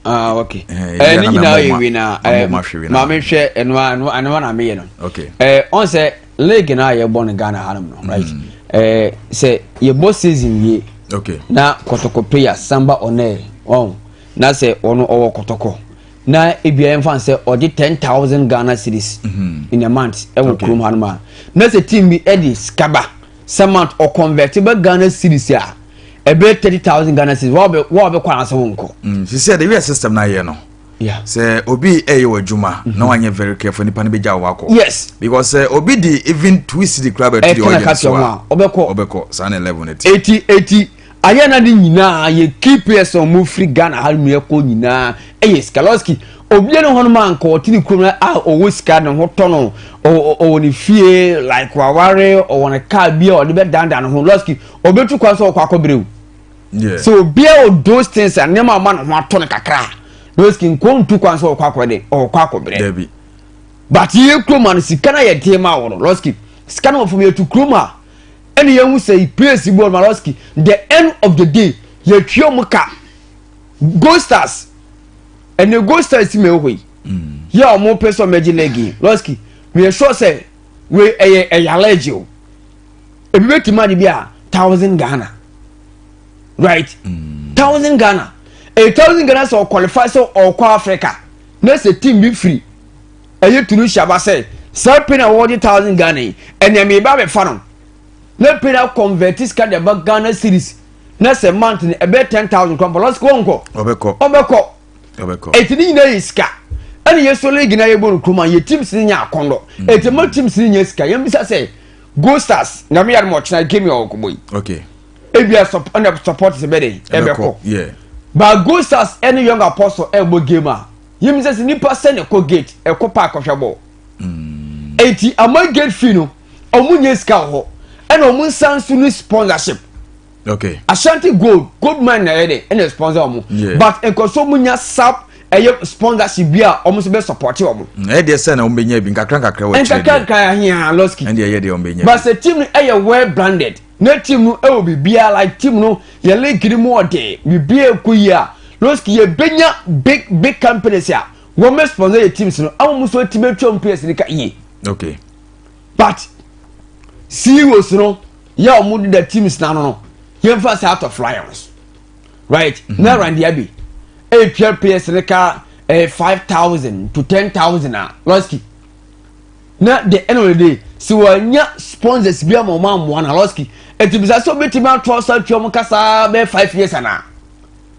Ah, okay. Ne nyinaa yɛ wei na maame hwɛ ɛno ɛno ɛno na meyɛ no. Okay. Ɔn sɛ league na yɛbɔ no Ghana hanom no, right? Sɛ yɛbɔ season wie. Okay. Na Kɔtɔkɔ player Samba ɔnɛ ɔn na sɛ ɔno ɔwɔ Kɔtɔkɔ na ebia yɛmfa sɛ ɔgye 10,000 Ghana cedis in a month ɛwɔ kurom hanom a, na sɛ team bi ɛde sika ba sɛ month ɔconvert bɛ Ghana cedis a ɛbɛyɛ 30,000 Ghana cedis, wɔn wɔn bɛ kɔ anase wɔn nkɔ. Sisi ɛde wia system na yɛ no. Sɛ obi ɛyɛ wɔ adwuma na wanyɛ very careful, nipa no bɛgya wɔ akɔ. Yes. Because sɛ obi di even 2 cedi kura bɛtu deɛ ɔyɛ no so a, ɔbɛkɔ. Ɔbɛkɔ saa na 11 ne ti. Eti ayɛ na de nyinaa yɛ key players a wɔn firi Ghana ha mu ɛkɔ nyinaa ɛyɛ sika. Lɔski obiara ne hɔnom a nka ɔte ne kurom a ɔwɔ sika ne ho tɔ no, ɔwɔ ne fie, like waware, ɔwɔ ne car bi a ɔde bɛ dandan ne ho. Lɔski ɔbɛtu kwan sɛ ɔkɔ akɔbrɛ o. So obiara wɔ those things a nneɛma a ɔma ne ho atɔ no kakra, lɔski nko ntu kwan sɛ ɔkɔ akɔ de ɔkɔ akɔbrɛ. Dabi. But yɛ kurom a no sika no yɛ den ma wɔ no. Lɔski sika no wɔ fam, yɛtu kurom a ɛna yɛn ho sɛ players bi wɔ no. Lɔski the end of the day yɛtwa mu ka Gold Stars, ɛnna Gold Stars ti ma ɛwɔ hɔ yi yɛ a wɔn pɛ sɛ wɔn agye league yi. Lɔski meyɛ sure sɛ wei ɛyɛ allergy o, ebi bɛ tuma de bi a 1,000 Ghana, right? 1,000 Ghana, 1,000 Ghana sɛ ɔqualify sɛ ɔkɔ Africa na sɛ team bi firi ɛyɛ Tunisia ba sɛ saa pay na wɔde 1,000 Ghana yi ɛnna mi ba bɛfa no na pay na convert sika de ba Ghana cedis na sɛ month no ɛbɛ 10,000 kwan bɔlɔsi wɔn nkɔ. Ɔbɛkɔ. Ɔbɛkɔ. Ɔbɛkɔ. Eti ne nyinaa yɛ sika, ɛna yɛ so league na yɛ bɔ no kurom a yɛ teams ne nya akɔndɔ. Eti mo teams ne nya sika, yɛn bisa sɛ Gold Stars nyame yɛrɛ mo ɔkyena game yɛ ɔkɔbɔ yi. Ebia ɛna support sɛ bɛ de ɛbɛkɔ. Ba Gold Stars ɛne Young Apostle ɛbɔ game a, yɛn bisa sɛ nipa sɛ na ɛkɔ gate, ɛkɔ park ɔhwɛ bɔ. Eti ama gate fee no ɔmo nye sika wɔ hɔ, ɛna ɔmo nsa nso ne sponsorship. Ashanti Gold, Gold Mine na ɛyɛ de ɛna sponsor ɔmo. But nkɔso mo nya sub ɛyɛ sponsorship bi a ɔmo nso bɛ support ɔmo. Ɛyɛ deɛ sɛ na ɔmo bɛ nya bi nkakra nkakra wɔ akyire. Nkakra nkakra ahia, Lɔski. Ɛn deɛ ɛyɛ deɛ ɔmo bɛ nya. But sɛ team no ɛyɛ well branded na team no ɛwɔ biribiara, like team no yɛ league ni mu ɔde biribiara ekɔ yie a, Lɔski yɛ bɛ nya big big companies a wɔn bɛ sponsor yɛ teams no ama mo nso team atwa mu players ni ka yie. But CEOs no yɛ a wɔn deda teams n'ano no, yɛn fa sɛ Heart of Lions, right? Na Randy Abbey etua players ne ka 5,000 to 10,000 a, Lɔski na the end of the day si wɔnya sponsors bi ama wɔn amoa na Lɔski eti bisa sɛ obetumi ato ɔsa atua wɔn kasa bɛyɛ 5 years ana?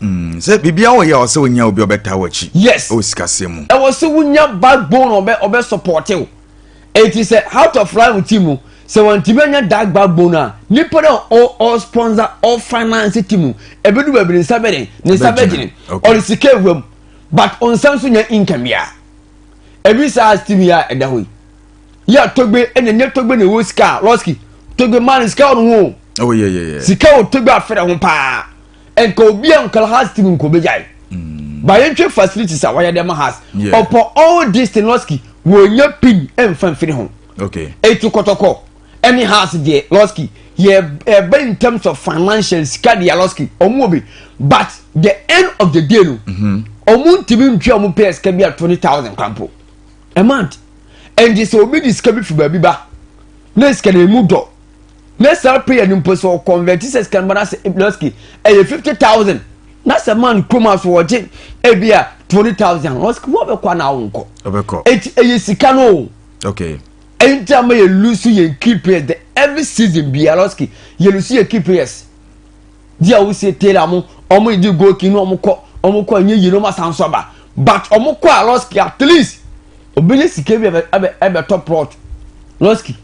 Sɛ biribiara wɔ yɛ a ɔsɛ wonya obi a ɔbɛtaa w'akyi. Yes. Ɛwɔ sikasɛm mu. Ɛwɔ sɛ wonya backbone ɔbɛ support o. Eti sɛ Heart of Lion team mu Sɛ wɔntumi anya that backbone a, nipa no a ɔ ɔ sponsor ɔ finance team no, ebedu baabi ne nsa bɛden, ne nsa bɛgyene. Ɔde sika ewura mu, but ɔnsa nso nya income biara. Ebi saa team yi a ɛda hɔ yi. Yɛ Togbe ɛna nyɛ Togbe na ɛwɔ sika a, Lɔski, Togbe maa no sika wɔ ne ho o. Oh, yeah, yeah, yeah. Sika wɔ Togbe afɛrɛ ho paa. Nka obi a nkala has team nka obegyae. Ba yɛntwe facilities a wɔyɛ de ma has. Ɔpɔ all this thing Lɔski, wɔnya pin ɛmfa mfiri ho. Okay. Etu kɔtɔkɔ ɛne house deɛ Lɔski yɛ ɛbɛ in terms of financial sika deɛ Lɔski ɔmo wɔ bi but the end of the day no mhm. ɔmo ntumi ntwa ɔmo players sika bi a 20,000 krampo a month ɛnti sɛ obi di sika bi fi baabi ba na sika na emu dɔ na saa player no mpo sɛ ɔconvert sɛ sika no ba na sɛ Lɔski ɛyɛ 50,000 na sɛ man kurom aso wɔgye ebi a 20,000 Lɔski wɔn bɛ kɔ anaa wɔn nkɔ eti ɛyɛ sika no o. Okay. Ɛnti ama yɛ lose yɛn key players the every season biara yɛ lose yɛ key players. Di a wosie Taylor mo ɔmo di goal king no ɔmo kɔ ɔmo kɔ nye yie no ɔmo asan so aba but ɔmo kɔ a Lɔski at least obi nye sika bi ɛbɛ ɛbɛ ɛbɛtɔ plot Lɔski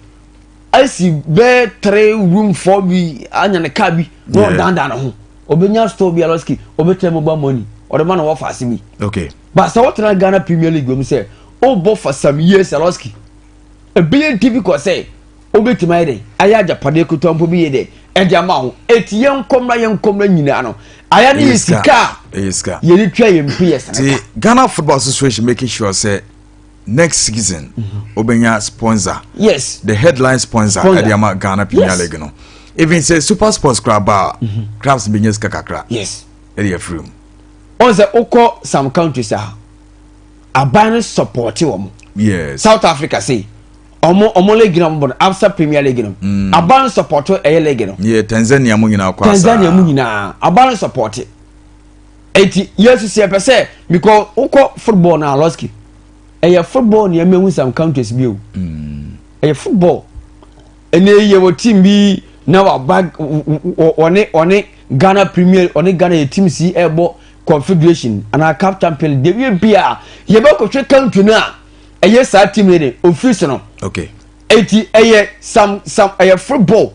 asi bɛɛ three room four bi anya ne car bi na ɔdandan ne ho obenya store bi a Lɔski obetɛ mobile money ɔde ma na wɔfa ase bi. Okay. But sɛ wotena Ghana Premier League mu sɛ wobɔ for some years Lɔski ɛbɛyɛ difficult sɛ wobɛtumi ayɛ dɛ ayɛ agyapadeɛ ketewa mpo bi yɛ dɛ ɛde ama ho eti yɛn nkɔmra yɛn nkɔmra nyinaa no ayɛ ne yɛ sika a yɛde tua yɛn players ne ka. Ghana Football Association making sure sɛ next season wobɛnya sponsor. Yes. The headline sponsor ɛde ama Ghana Premier yes. League no even sɛ Super Sports koraa ba a clubs bɛnya sika kakra. Yes. Ɛde afiri mu. Ɔn sɛ wokɔ some countries a aban no support wɔn. Yes. South Africa sei ɔmo ɔmo league na ɔmo bɔ no Absa Premier League no. Aban no support ɛyɛ league no. Yeah, Tanzania mu nyinaa kɔ asa. Tanzania mu nyinaa aban no support. Eti yɛsu sɛ yɛpɛ sɛ because wokɔ football na Lɔski ɛyɛ football na ɛmɛ hu some countries bi o. Ɛyɛ football. Ɛnna yɛ wɔ team bi na waba ɔne ɔne Ghana Premier ɔne Ghana yɛ team si ɛbɔ Confederation anaa CAF Champions League deɛ bi a yɛbɛkɔhwɛ country no a ɛyɛ saa team no de ofiri so no. Okay. Eti ɛyɛ some some ɛyɛ football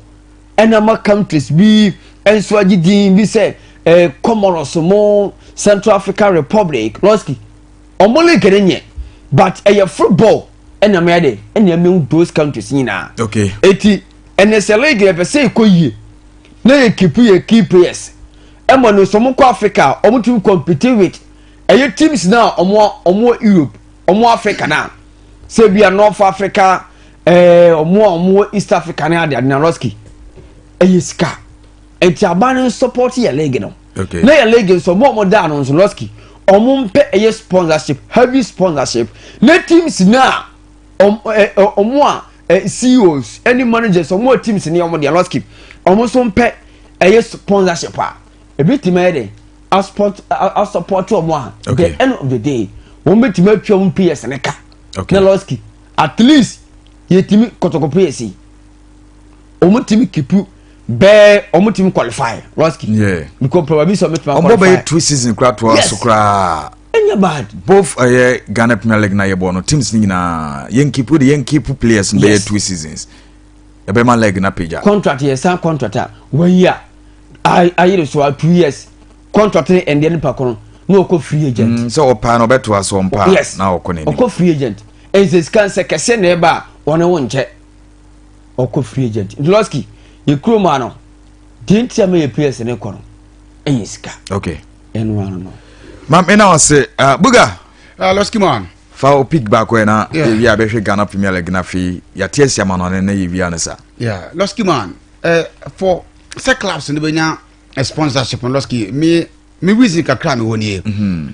ɛna ama countries bi nso agye din bi sɛ ɛɛ Comoros mo Central African Republic Lɔski ɔmo league no nyɛ but ɛyɛ football ɛna ama yɛ de ɛna ama those countries nyinaa. Okay. Eti ɛnɛ sɛ league yɛ pɛ sɛ ɛkɔ yie na yɛ keep yɛ key players ɛma no sɛ ɔmo kɔ Africa a ɔmo tumi compete with ɛyɛ teams na ɔmo ɔmo wɔ Europe ɔmo Africa na sɛ bi a North Africa ɛɛ ɔmo a ɔmo wɔ East Africa ne ade ade na Lɔski ɛyɛ sika nti aban no support yɛ league no. Okay. Na yɛ league nso ɔmo a ɔmo da ano nso Lɔski ɔmo mpɛ ɛyɛ sponsorship heavy sponsorship na teams na ɔmo ɛ ɔmo a ɛ CEOs ɛne managers ɔmo a teams ne ɔmo deɛ Lɔski ɔmo nso mpɛ ɛyɛ sponsorship a ebi tumi ayɛ dɛ asport asupport ɔmo a Okay. the end of the day wɔn bɛ tumi atwa wɔn players ne ka. Okay. Na Lɔski at least yɛtumi kɔtɔkɔ players yi ɔmo tumi keep bɛɛ ɔmo tumi qualify Lɔski. Yeah. Because probably sɛ ɔmo tumi ɔmo qualify. bɛyɛ two season koraa toa Yes. so koraa. Ɛnyɛ bad. Both ɛyɛ Ghana Premier League na yɛbɔ no teams no nyinaa yɛn keep de yɛn keep players no bɛyɛ Yes. two seasons ɛbɛma leg na pagya. Contract yɛ san contract a wɔn yi a ayere so a 2 years contract ne ɛndeɛ nipa kɔnɔ na ɔkɔ free agent. Sɛ ɔpaa na ɔbɛtoa so ɔmpa Yes. na ɔkɔ n'anim. Ɔkɔ free agent ɛnsɛ sika nsɛ kɛseɛ na ɛba a ɔne wo nkyɛ ɔkɔ free agent nti Lɔski yɛ kurom ano deɛ nti a ma yɛ players ne kɔ no ɛyɛ sika. Okay. Ɛno ano no. Maame na ɔse Buga. Lɔski man. Fa o pick baako yɛ na Yeah. yɛwie a bɛhwɛ Ghana Premier League na afei yɛate asi ama no ne yɛwie a no sa. Yeah, Lɔski man. For sɛ clubs no bɛnya a sponsorship no Lɔski me me reason kakra me wɔ nie. Ɔhu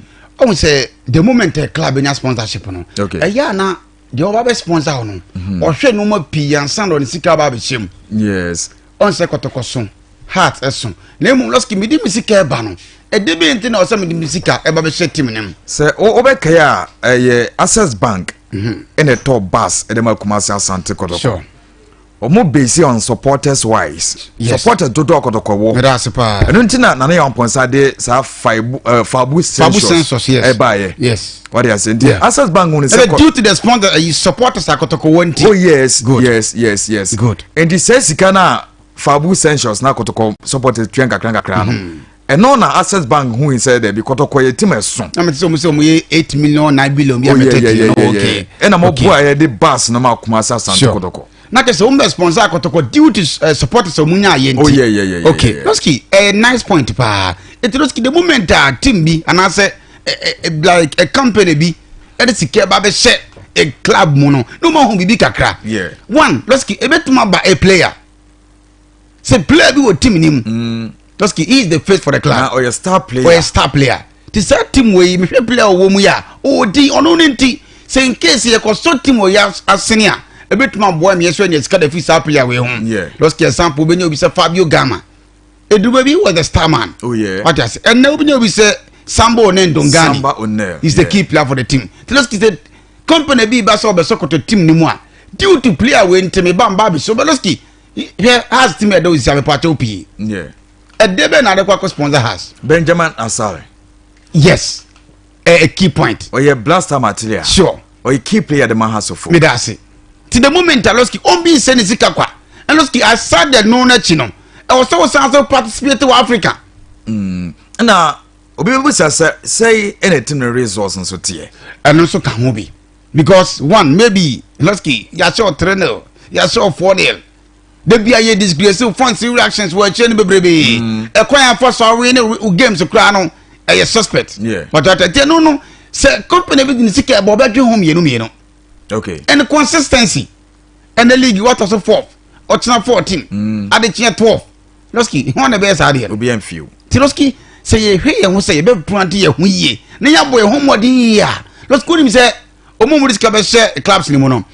sɛ the moment a club bɛnya sponsorship no Okay. ɛyɛ a na deɛ ɔba bɛ sponsor hɔ no ɔhwɛ nneɛma pii ansa na ɔne sika ba abɛhyɛ mu. Yes. Ɔn sɛ kɔtɔkɔ so heart ɛso na mmom Lɔski mede me sika ɛba no ɛde bi nti na ɔsɛ mede me sika ɛba bɛhyɛ team no mu. Sɛ wobɛkae a ɛyɛ Access Bank ɛna ɛtɔ bus ɛde ma Kumasi Asante Kɔtɔkɔ. Sure. Ɔmo base on supporters wise. Yes. Supporters dodoɔ akɔtɔkɔ wɔ. Meda ase paa. Ɛno nti na Nana Yaw Amponsah de saa Faibu uh, Fabu Fabu census census yes. ɛbaayɛ. Yes. Wade ase nti Yeah. Access Bank hu ne sɛ Ɛbɛ due to the sponsor uh, supporters akɔtɔkɔ wɔ nti. Oh yes, Good. yes. Good. Nti sɛ sika na Fabu census na kɔtɔkɔ supporters tua nkakra nkakra no. Mhm. Ɛno na Access Bank hu sɛ dɛbi kɔtɔkɔ yɛ team ɛso. Na mete sɛ ɔmo sɛ ɔmo yɛ 8 million 9 billion bi a Oh mete yeah, ti yeah, no yeah, yeah. okay. Ɛna mo Okay. bu a yɛde bus no ma Kumasi Asante Sure. Kɔtɔkɔ. Na kyerɛ sɛ wɔn bɛ sponsor akɔtɔkɔ due to supporters a wɔn nya ayɛ nti. Oh, yeah, Okay, Losky, nice point paa. Eti Losky, the moment a team bi anaasɛ like a company bi ɛde sika ba bɛhyɛ a club mu no, na wɔn ahu biribi kakra. One, Losky, ebetuma aba a player. Sɛ player bi wɔ team ni mu. Losky, he is the face for the club. Na ɔyɛ star player. Ɔyɛ star player. Ti saa team wɔ yi, mehwɛ player ɔwɔ mu yi a, ɔdi ɔno ne nti sɛ in case yɛkɔ so team wɔ yi asene a, ebetuma aboa mi yɛ so ɛnyɛ sika da fi saa player wɔ yi ho. Losky, example, obenya obi sɛ Fabio Gama. Eduba bi was the star man. Wate ase. Ɛnna obenya obi sɛ Samba One Ndongani. Samba One. He's the key player for the team. Ti Losky sɛ company bi ba sɛ ɔbɛsɔ kɔtɔ team ni mu a, due to player wei ntumi ba mba bi so, but Losky, hwɛ Hearts team ɛdɛ osisi abepa akyɛw pii. Ɛdɛ bɛ na adekɔ akɔ sponsor Hearts. Benjamin Asare. Yes, a key point. Ɔyɛ blaster material. Ɔyɛ key player de ma Hearts of Oak. Meda ase. Ti the moment a Losky ɔn bi nsɛ ne sika kwa, ɛn Losky asa de no n'akyi no, ɛwɔ sɛ ɔsan so participate wɔ Africa. Na obi bɛbisa sɛ sɛi ɛna team no resource nso teɛ. Ɛno nso ka ho bi because one, maybe Losky yɛahyɛ ɔ 3-0, yɛahyɛ ɔ 4-0, de bia yɛ disgrace fans reactions wɔ akyire no bebrebe, ɛkwan afa so awe ne wo games koraa no ɛyɛ suspect. But atɛteɛ no sɛ company bi de ne sika ɛbɔ, ɔbɛdwe ho mmienu mmienu. And consistency ɛnɛ league wɔtɔ so fourth, ɔkyena 14, adekyeɛ 12, Losky, hɔn na ɛbɛyɛ saa deɛ no. Obi ɛnfiw. Ti Losky, sɛ yɛhwɛ yɛn ho sɛ yɛbɛprante yɛn ho yie na yɛabɔ yɛn ho mmɔden yie a, Losky, wonim sɛ ɔmo mu de sika bɛhyɛ clubs no mu no,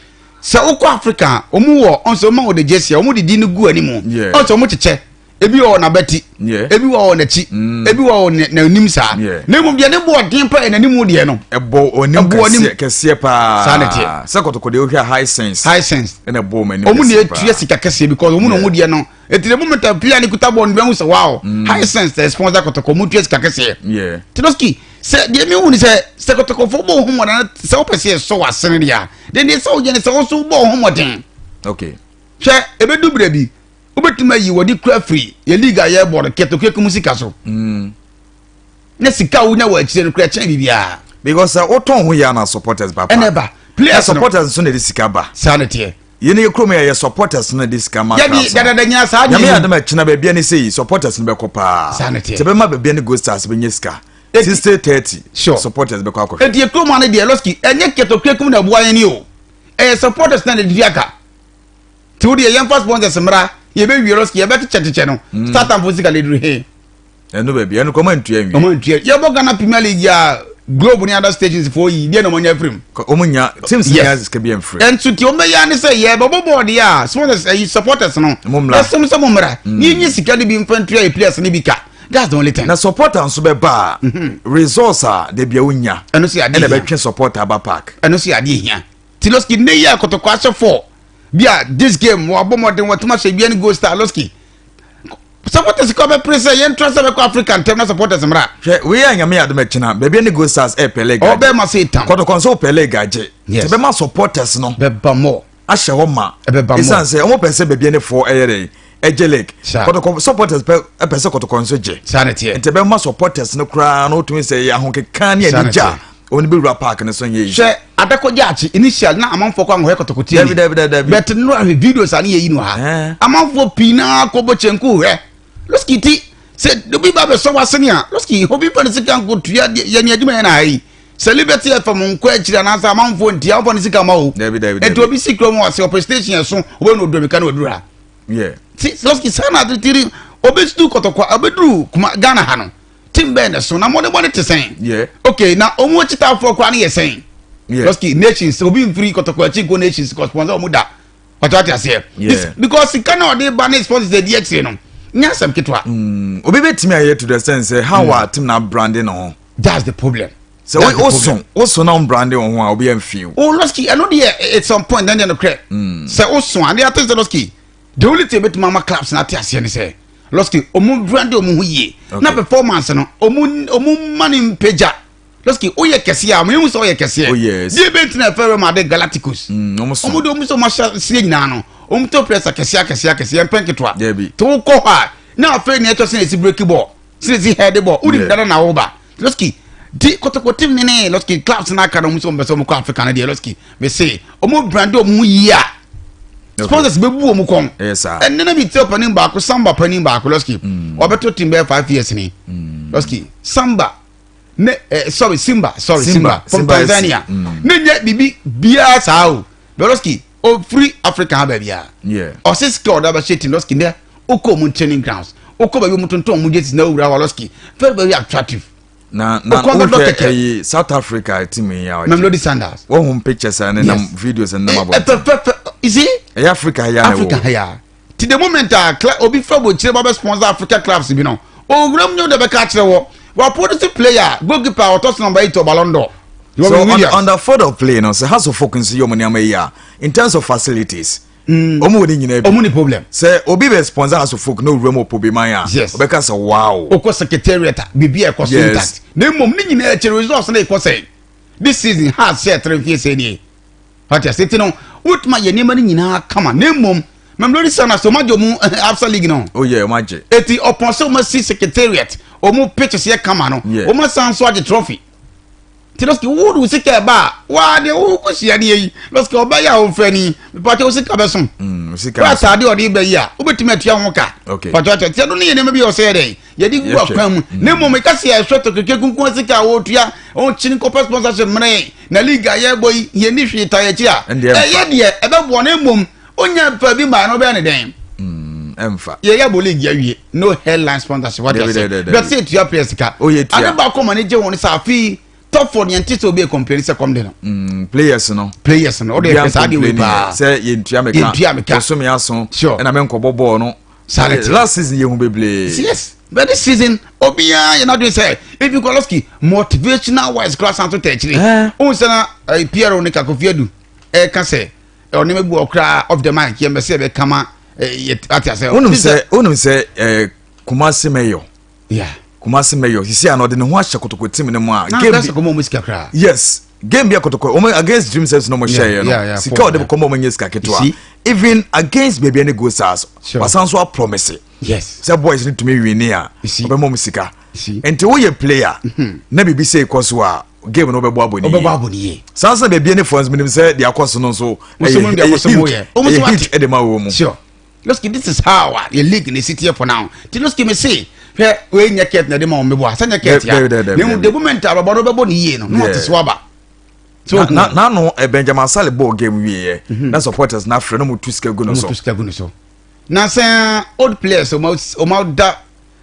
sɛ wokɔ Africa a, ɔmo wɔ ɔn sɛ ɔmo wɔ de jersey a ɔmo de di no gu anim. Ɔn sɛ ɔmo kyekyɛ ebi wɔ n'abati, ebi wɔ n'akyi, ebi wɔ n'anim saa. Na mmom deɛ ne bɔ ɔden pa yɛ n'anim deɛ no. Ɛbɔ onim. Ɛbɔ onim. Kɛseɛ kɛseɛ paa. Saa na ɛteɛ. Sɛ kɔtɔkɔ deɛ wohwɛ Hisense. Hisense. Ɛna ɛbɔ ɔmo anim ɔmo na kɛseɛ paa. etua sika kɛseɛ because ɔmo na ɔmo deɛ no eti the moment a player ne kuta bɔɔl no bɛn ho sɛ wow, Hisense tɛ sponsor kɔtɔkɔ, ɔmo tua sika kɛseɛ. Tiloski, sɛ deɛ mi hu ni sɛ kɔtɔkɔfo bɔ ohun mɔden, sɛ wopɛ sɛ yɛsɔ w'asene deɛ a, deɛ deɛ sɛ woyɛ ne sɛ wo bɔ ohun mɔden. Hwɛ, ebedu berɛ bi wobɛtumi ayi wɔde kura firi yɛ league a yɛbɔ no kɛtɔkɛ kum sika so na sika a wonya wɔ akyire no kura kyɛn biribiara. Because sɛ wotɔn ho yɛ ana supporters ba pa. Ɛna ɛba players no. Supporters nso na ɛde sika ba. Saa ne teɛ. Yɛn yɛ kurom yɛ supporters no de sika ma yɛde clubs no. Dadada nyina saa deɛ Nyame yi. adom ɛkyena baabi ani sɛ yi supporters no bɛkɔ paa. Saa ne teɛ. Sɛ bɛma baabi ani Gold Stars bɛnya sika 60-30 supporters bɛkɔ akɔhwɛ. Eti kurom ano deɛ, Lɔski, ɛnyɛ kɛtɔkɛ kum na ɛboa yɛn ni o, ɛyɛ supporters na de di aka. Ti wo deɛ, yɛmfa sponsors mmra, yɛbɛwie Lɔski, yɛbɛkyekyɛ no startup fo sika leduru he. Ɛno baabi ɛno kɔma ntua nwie. Ɔmo ntua. Yɛbɔ Ghana Premier League a, Globe ne other stations fo yi deɛ na ɔmo nya firim. Ɔmo nya teams nya sika bi ɛmfiri. Ɛnso ti ɔmo bɛyɛ ne sɛ yɛbɛbɔ bɔɔl deɛ a, sponsors ɛyi supporters no Mo mmra. Ɛsɛm sɛ mo mmra ne yɛnyɛ sika no bi mfa ntua yɛ players no bi ka. That's the only thing. Na supporter nso bɛba a, results a dabi a wonya ɛno so yɛ adeɛ ɛna hia. bɛtwe supporter aba park. Ɛno so yɛ adeɛ hia. Ti Lɔski, ne yɛ kɔtɔkɔ ahyɛ four bi a, this game wɔabɔ mmɔden wɔtuma hyɛ bia ne Gold Star, Lɔski, supporters kɔ bɛpere sɛ yɛntra sɛ bɛkɔ Africa ntɛm na supporters mmra. Hwɛ wei a, Nyame yɛ adom akyina baabi ne Gold Stars ɛpɛ league agye. Ɔbɛma sɛ tam. Kɔtɔkɔ nso wopɛ league agye. Yes. Nti bɛma supporters no bɛba mɔ ahyɛ hɔ ma. Ɛbɛba mɔ. Ɛsiane sɛ ɔmo pɛ sɛ baabi ne foɔ ɛyɛ dɛ ɛgye league. Saa. Kɔtɔkɔ supporters pɛ ɛpɛ sɛ kɔtɔkɔ nso gye. Saa ne teɛ. Nti bɛma supporters no koraa no wotumi sɛ ɛyɛ ahokeka ne Saa ne anigye a teɛ. ɔmo bɛwura park no so nyɛ yi. Hwɛ, adakɔgye akye initial na amanfoɔ kɔ ahohɛ kɔtɔkɔ tie. Dabi, dabi, dabi, dabi. Bɛt no ahwɛ videos a ne yɛyi no ha, amanfoɔ pii naa kɔbɔ kyɛnku. Hwɛ Lɔski, ti sɛ obi ba bɛsɔ w'asene a, Lɔski, obi fa ne sika nko tua deɛ- yɛ ne adwuma yɛ na ha yi sɛ Liberty FM nkɔ akyiri anaasɛ amanfoɔ ntia wofa ne sika ma o. Dabi, dabi, ɛnti dabi. obi si kurom wɔ sɛ ɔpɛ station ɛso, wobɛnu oduromika na waduru ha. Ti Lɔski, saa na ade tiri obɛsidu kɔtɔkɔ obɛduru kuma Ghana ha no, team bɛɛ ne so na mmɔdemmɔde te sɛn? Okay, na ɔmo akyitaafoɔ koraa no yɛ sɛn? Lɔski, Nations, obi mfiri kɔtɔkɔ akyi nkɔ Nations kɔ sponsor ɔmo da ɔtɔ ate aseɛ. Because sika na ɔde ba ne sponsors adi akyire no nyɛ asɛm ketewa. Obi bɛtumi ayɛ to the sense sɛ how a team na branding no ho. That's the problem. Sɛ woso woso na wombrande wo ho a, obi amfi wo. Oh, Losky, ɛno deɛ at some point ɛndeɛ nokorɛ. Sɛ woso a, adeɛ ate sɛ Losky, the only thing ebetumi ama clubs na ate aseɛ ne sɛ Losky, ɔmo brande ɔmo ho yie. Na performance no, ɔmo ɔmo ma ne mpagya. Losky, woyɛ kɛseɛ a, ɔmo ehu sɛ ɔyɛ kɛseɛ. Oh, yes. Deɛ ebe ntina ɛfɛ Real Madrid Galacticos. Ɔmo so. Ɔmo de ɔmo sɛ ɔmo ahyɛ aseɛ nyinaa no, ɔmo to players akɛseɛ akɛseɛ akɛseɛ, mpɛ nketewa. Dabi. To wokɔ hɔ a, na afei nea ɛtɔ sɛ esi break ball. Sɛ head bɔ wonim dada na woba lɔski di kɔtɔkɔ team ne ne lɔski clubs na aka na ɔmo sɛ ɔmo bɛ sɛ ɔmo kɔ Africa no deɛ lɔski mese ɔmo brande ɔmo ho yie a sponsors bɛ bu ɔmo kɔn ɛnne na mi ti ɔpanin baako samba panin baako lɔski ɔbɛto team bɛyɛ 5 years ni lɔski samba ne eh, sorry, Simba, sorry, Simba, from Simba Tanzania ne nye bibi biara saa o lɔski ofiri Africa ha baabi a ɔsi sika ɔda bɛhyɛ team lɔski nɛ okɔ ɔmo training grounds, okɔ baabi ɔmo tontɔn ɔmo jerseys na owura hɔ lɔski, very very attractive. Na Okɔ bɛdɔ wohwɛ kɛkɛ. Ɛyi South Africa team yi a ɔgye Mamelodi Sundowns. Wɔhu pictures a ne nam videos ne nam abɔnten. Ɛfɛfɛfɛ, you see. Ɛyɛ Africa ha yi a na Africa ɛwɔ. Ha ya ti the moment a obi fɛ bɔ kyerɛ ba bɛ sponsor Africa clubs bi no, owura mu nyɛ de bɛka akyerɛ wɔ wa produce player, goalkeeper a ɔtɔ so number 8 wɔ Ballon d'Or. So on the field of play no, sɛ Hearts of Oak nso yɛ ɔmo nneɛma yi a, in terms of facilities, ɔmo wɔ ne nyinaa bi. Ɔmo ni problem. Sɛ obi bɛ sponsor Hearts of Oak na owura mu ɔpɔ bi man a, ɔbɛka sɛ wow. Okɔ secretariat a, biribi a ɛkɔ so intact na mmom ne nyinaa akyire results na ɛkɔ sɛn this season ha sɛ ɛtere mfie sɛ nie wate ase ti no wotuma yɛ nneɛma no nyinaa kama na mmom Mamelodi Sundowns ɔmo agye ɔmo Absa League no. Oh yeah, ɔmo agye. Eti ɔpɔn sɛ ɔmo asi secretariat, ɔmo pitches yɛ kama no, ɔmo asan so agye trophy. Ti lɔski wo de wo sika ɛba a waa deɛ wo kɔ hyia ne yi lɔski ɔbɛyɛ a ɔmfɛ ni mipatɛ wo sika bɛso. Sika wo bɛso. ataade ɔde bɛ yi a wobɛtumi atua ho ka. Patɔ akyɛ tiɛ no ne yɛ nneɛma bi a ɔsɛ yɛ dɛ yɛde gu Yɛhwɛ. akwan mu na mmom ɛka sɛ yɛhwɛ to keke kunkun sika a wɔtua ɔkyini kɔpɛ sponsorship mmerɛ na league a yɛbɔ yi yɛni hwee ta yɛkyi a Ɛndeɛ ɛmfa. ɛyɛ deɛ ɛbɛboa na mmom onya fa bi maa no bɛyɛ ne dɛn. Ɛmfa. Yɛyɛ bɔ league awie, no headline sponsorship wate Dabi, ase. dabi, dabi. Bɛt sɛ etua players sika. Oh, yɛtua. Ade baako ma ne gye wɔn sɛ afei top four deɛ nte sɛ obi complain sɛ kɔm de no. Players no. Players no ɔde Obiara ɛfɛ saa deɛ wei complain paa. Sɛ yɛntua me ka. Yɛntua me ka. Bosome aso. Ɛna menkɔbɔ bɔɔl no. Saa na ɛte. Last season yɛhu bebree. Yes, but this season obiara yɛ n'adwene sɛ ebi Koloski motivational wise class ato tɛ akyire. Ohun sɛ na PRO ne Kakofi Adu ɛka sɛ ɔnneɛma bi wɔ koraa off the mic yɛn bɛ sɛ ɛbɛ kama yɛ ate asɛ. Wonim sɛ Kumasi Mayor. Kumasi Mayor sisi a na ɔde ne ho ahyɛ Kotoko team ne mu a. Na game bi kɔmɔ ɔmo sika koraa. Yes, game bi a Kotoko ɔmo against Dreams FC na ɔmo hyɛ yɛ no, sika four, ɔde kɔmɔ ɔmo nye sika ketewa. Even against Bibiani Gold Stars, wasan so apromise sɛ boys no tumi win a, ɔbɛma ɔmo sika. Nti woyɛ player na biribi sɛ ɛkɔ so a, game no wobɛbɔ abɔ ne Ɔbɛbɔ yie. Abɔ ne yie. Saa nso na Bibiani foɔ nso menim sɛ deɛ akɔ so no nso Nso mo deɛ akɔ so mo ɛyɛ yɛ. Ɔmo nso huge, ɛyɛ ate. huge ɛde ma wɔ mu. Sure, Losky, this is how a yɛ league ne si teɛ for now. Ti Losky, me se hwɛ, wei nyɛ kɛt na ɛde ma wɔn meboa sɛ nyɛ kɛt ya Dabi, dabi, dabi, na emu dabi. the moment a bɛbɔ no bɛbɔ ne yie no na wɔte so aba so Na n'ano Benjamin Asale bɔɔ game wieɛ na supporters na afrɛ na mo tu sika gu no ɔmo so. tu sika gu ne so na sɛ old players ɔmo da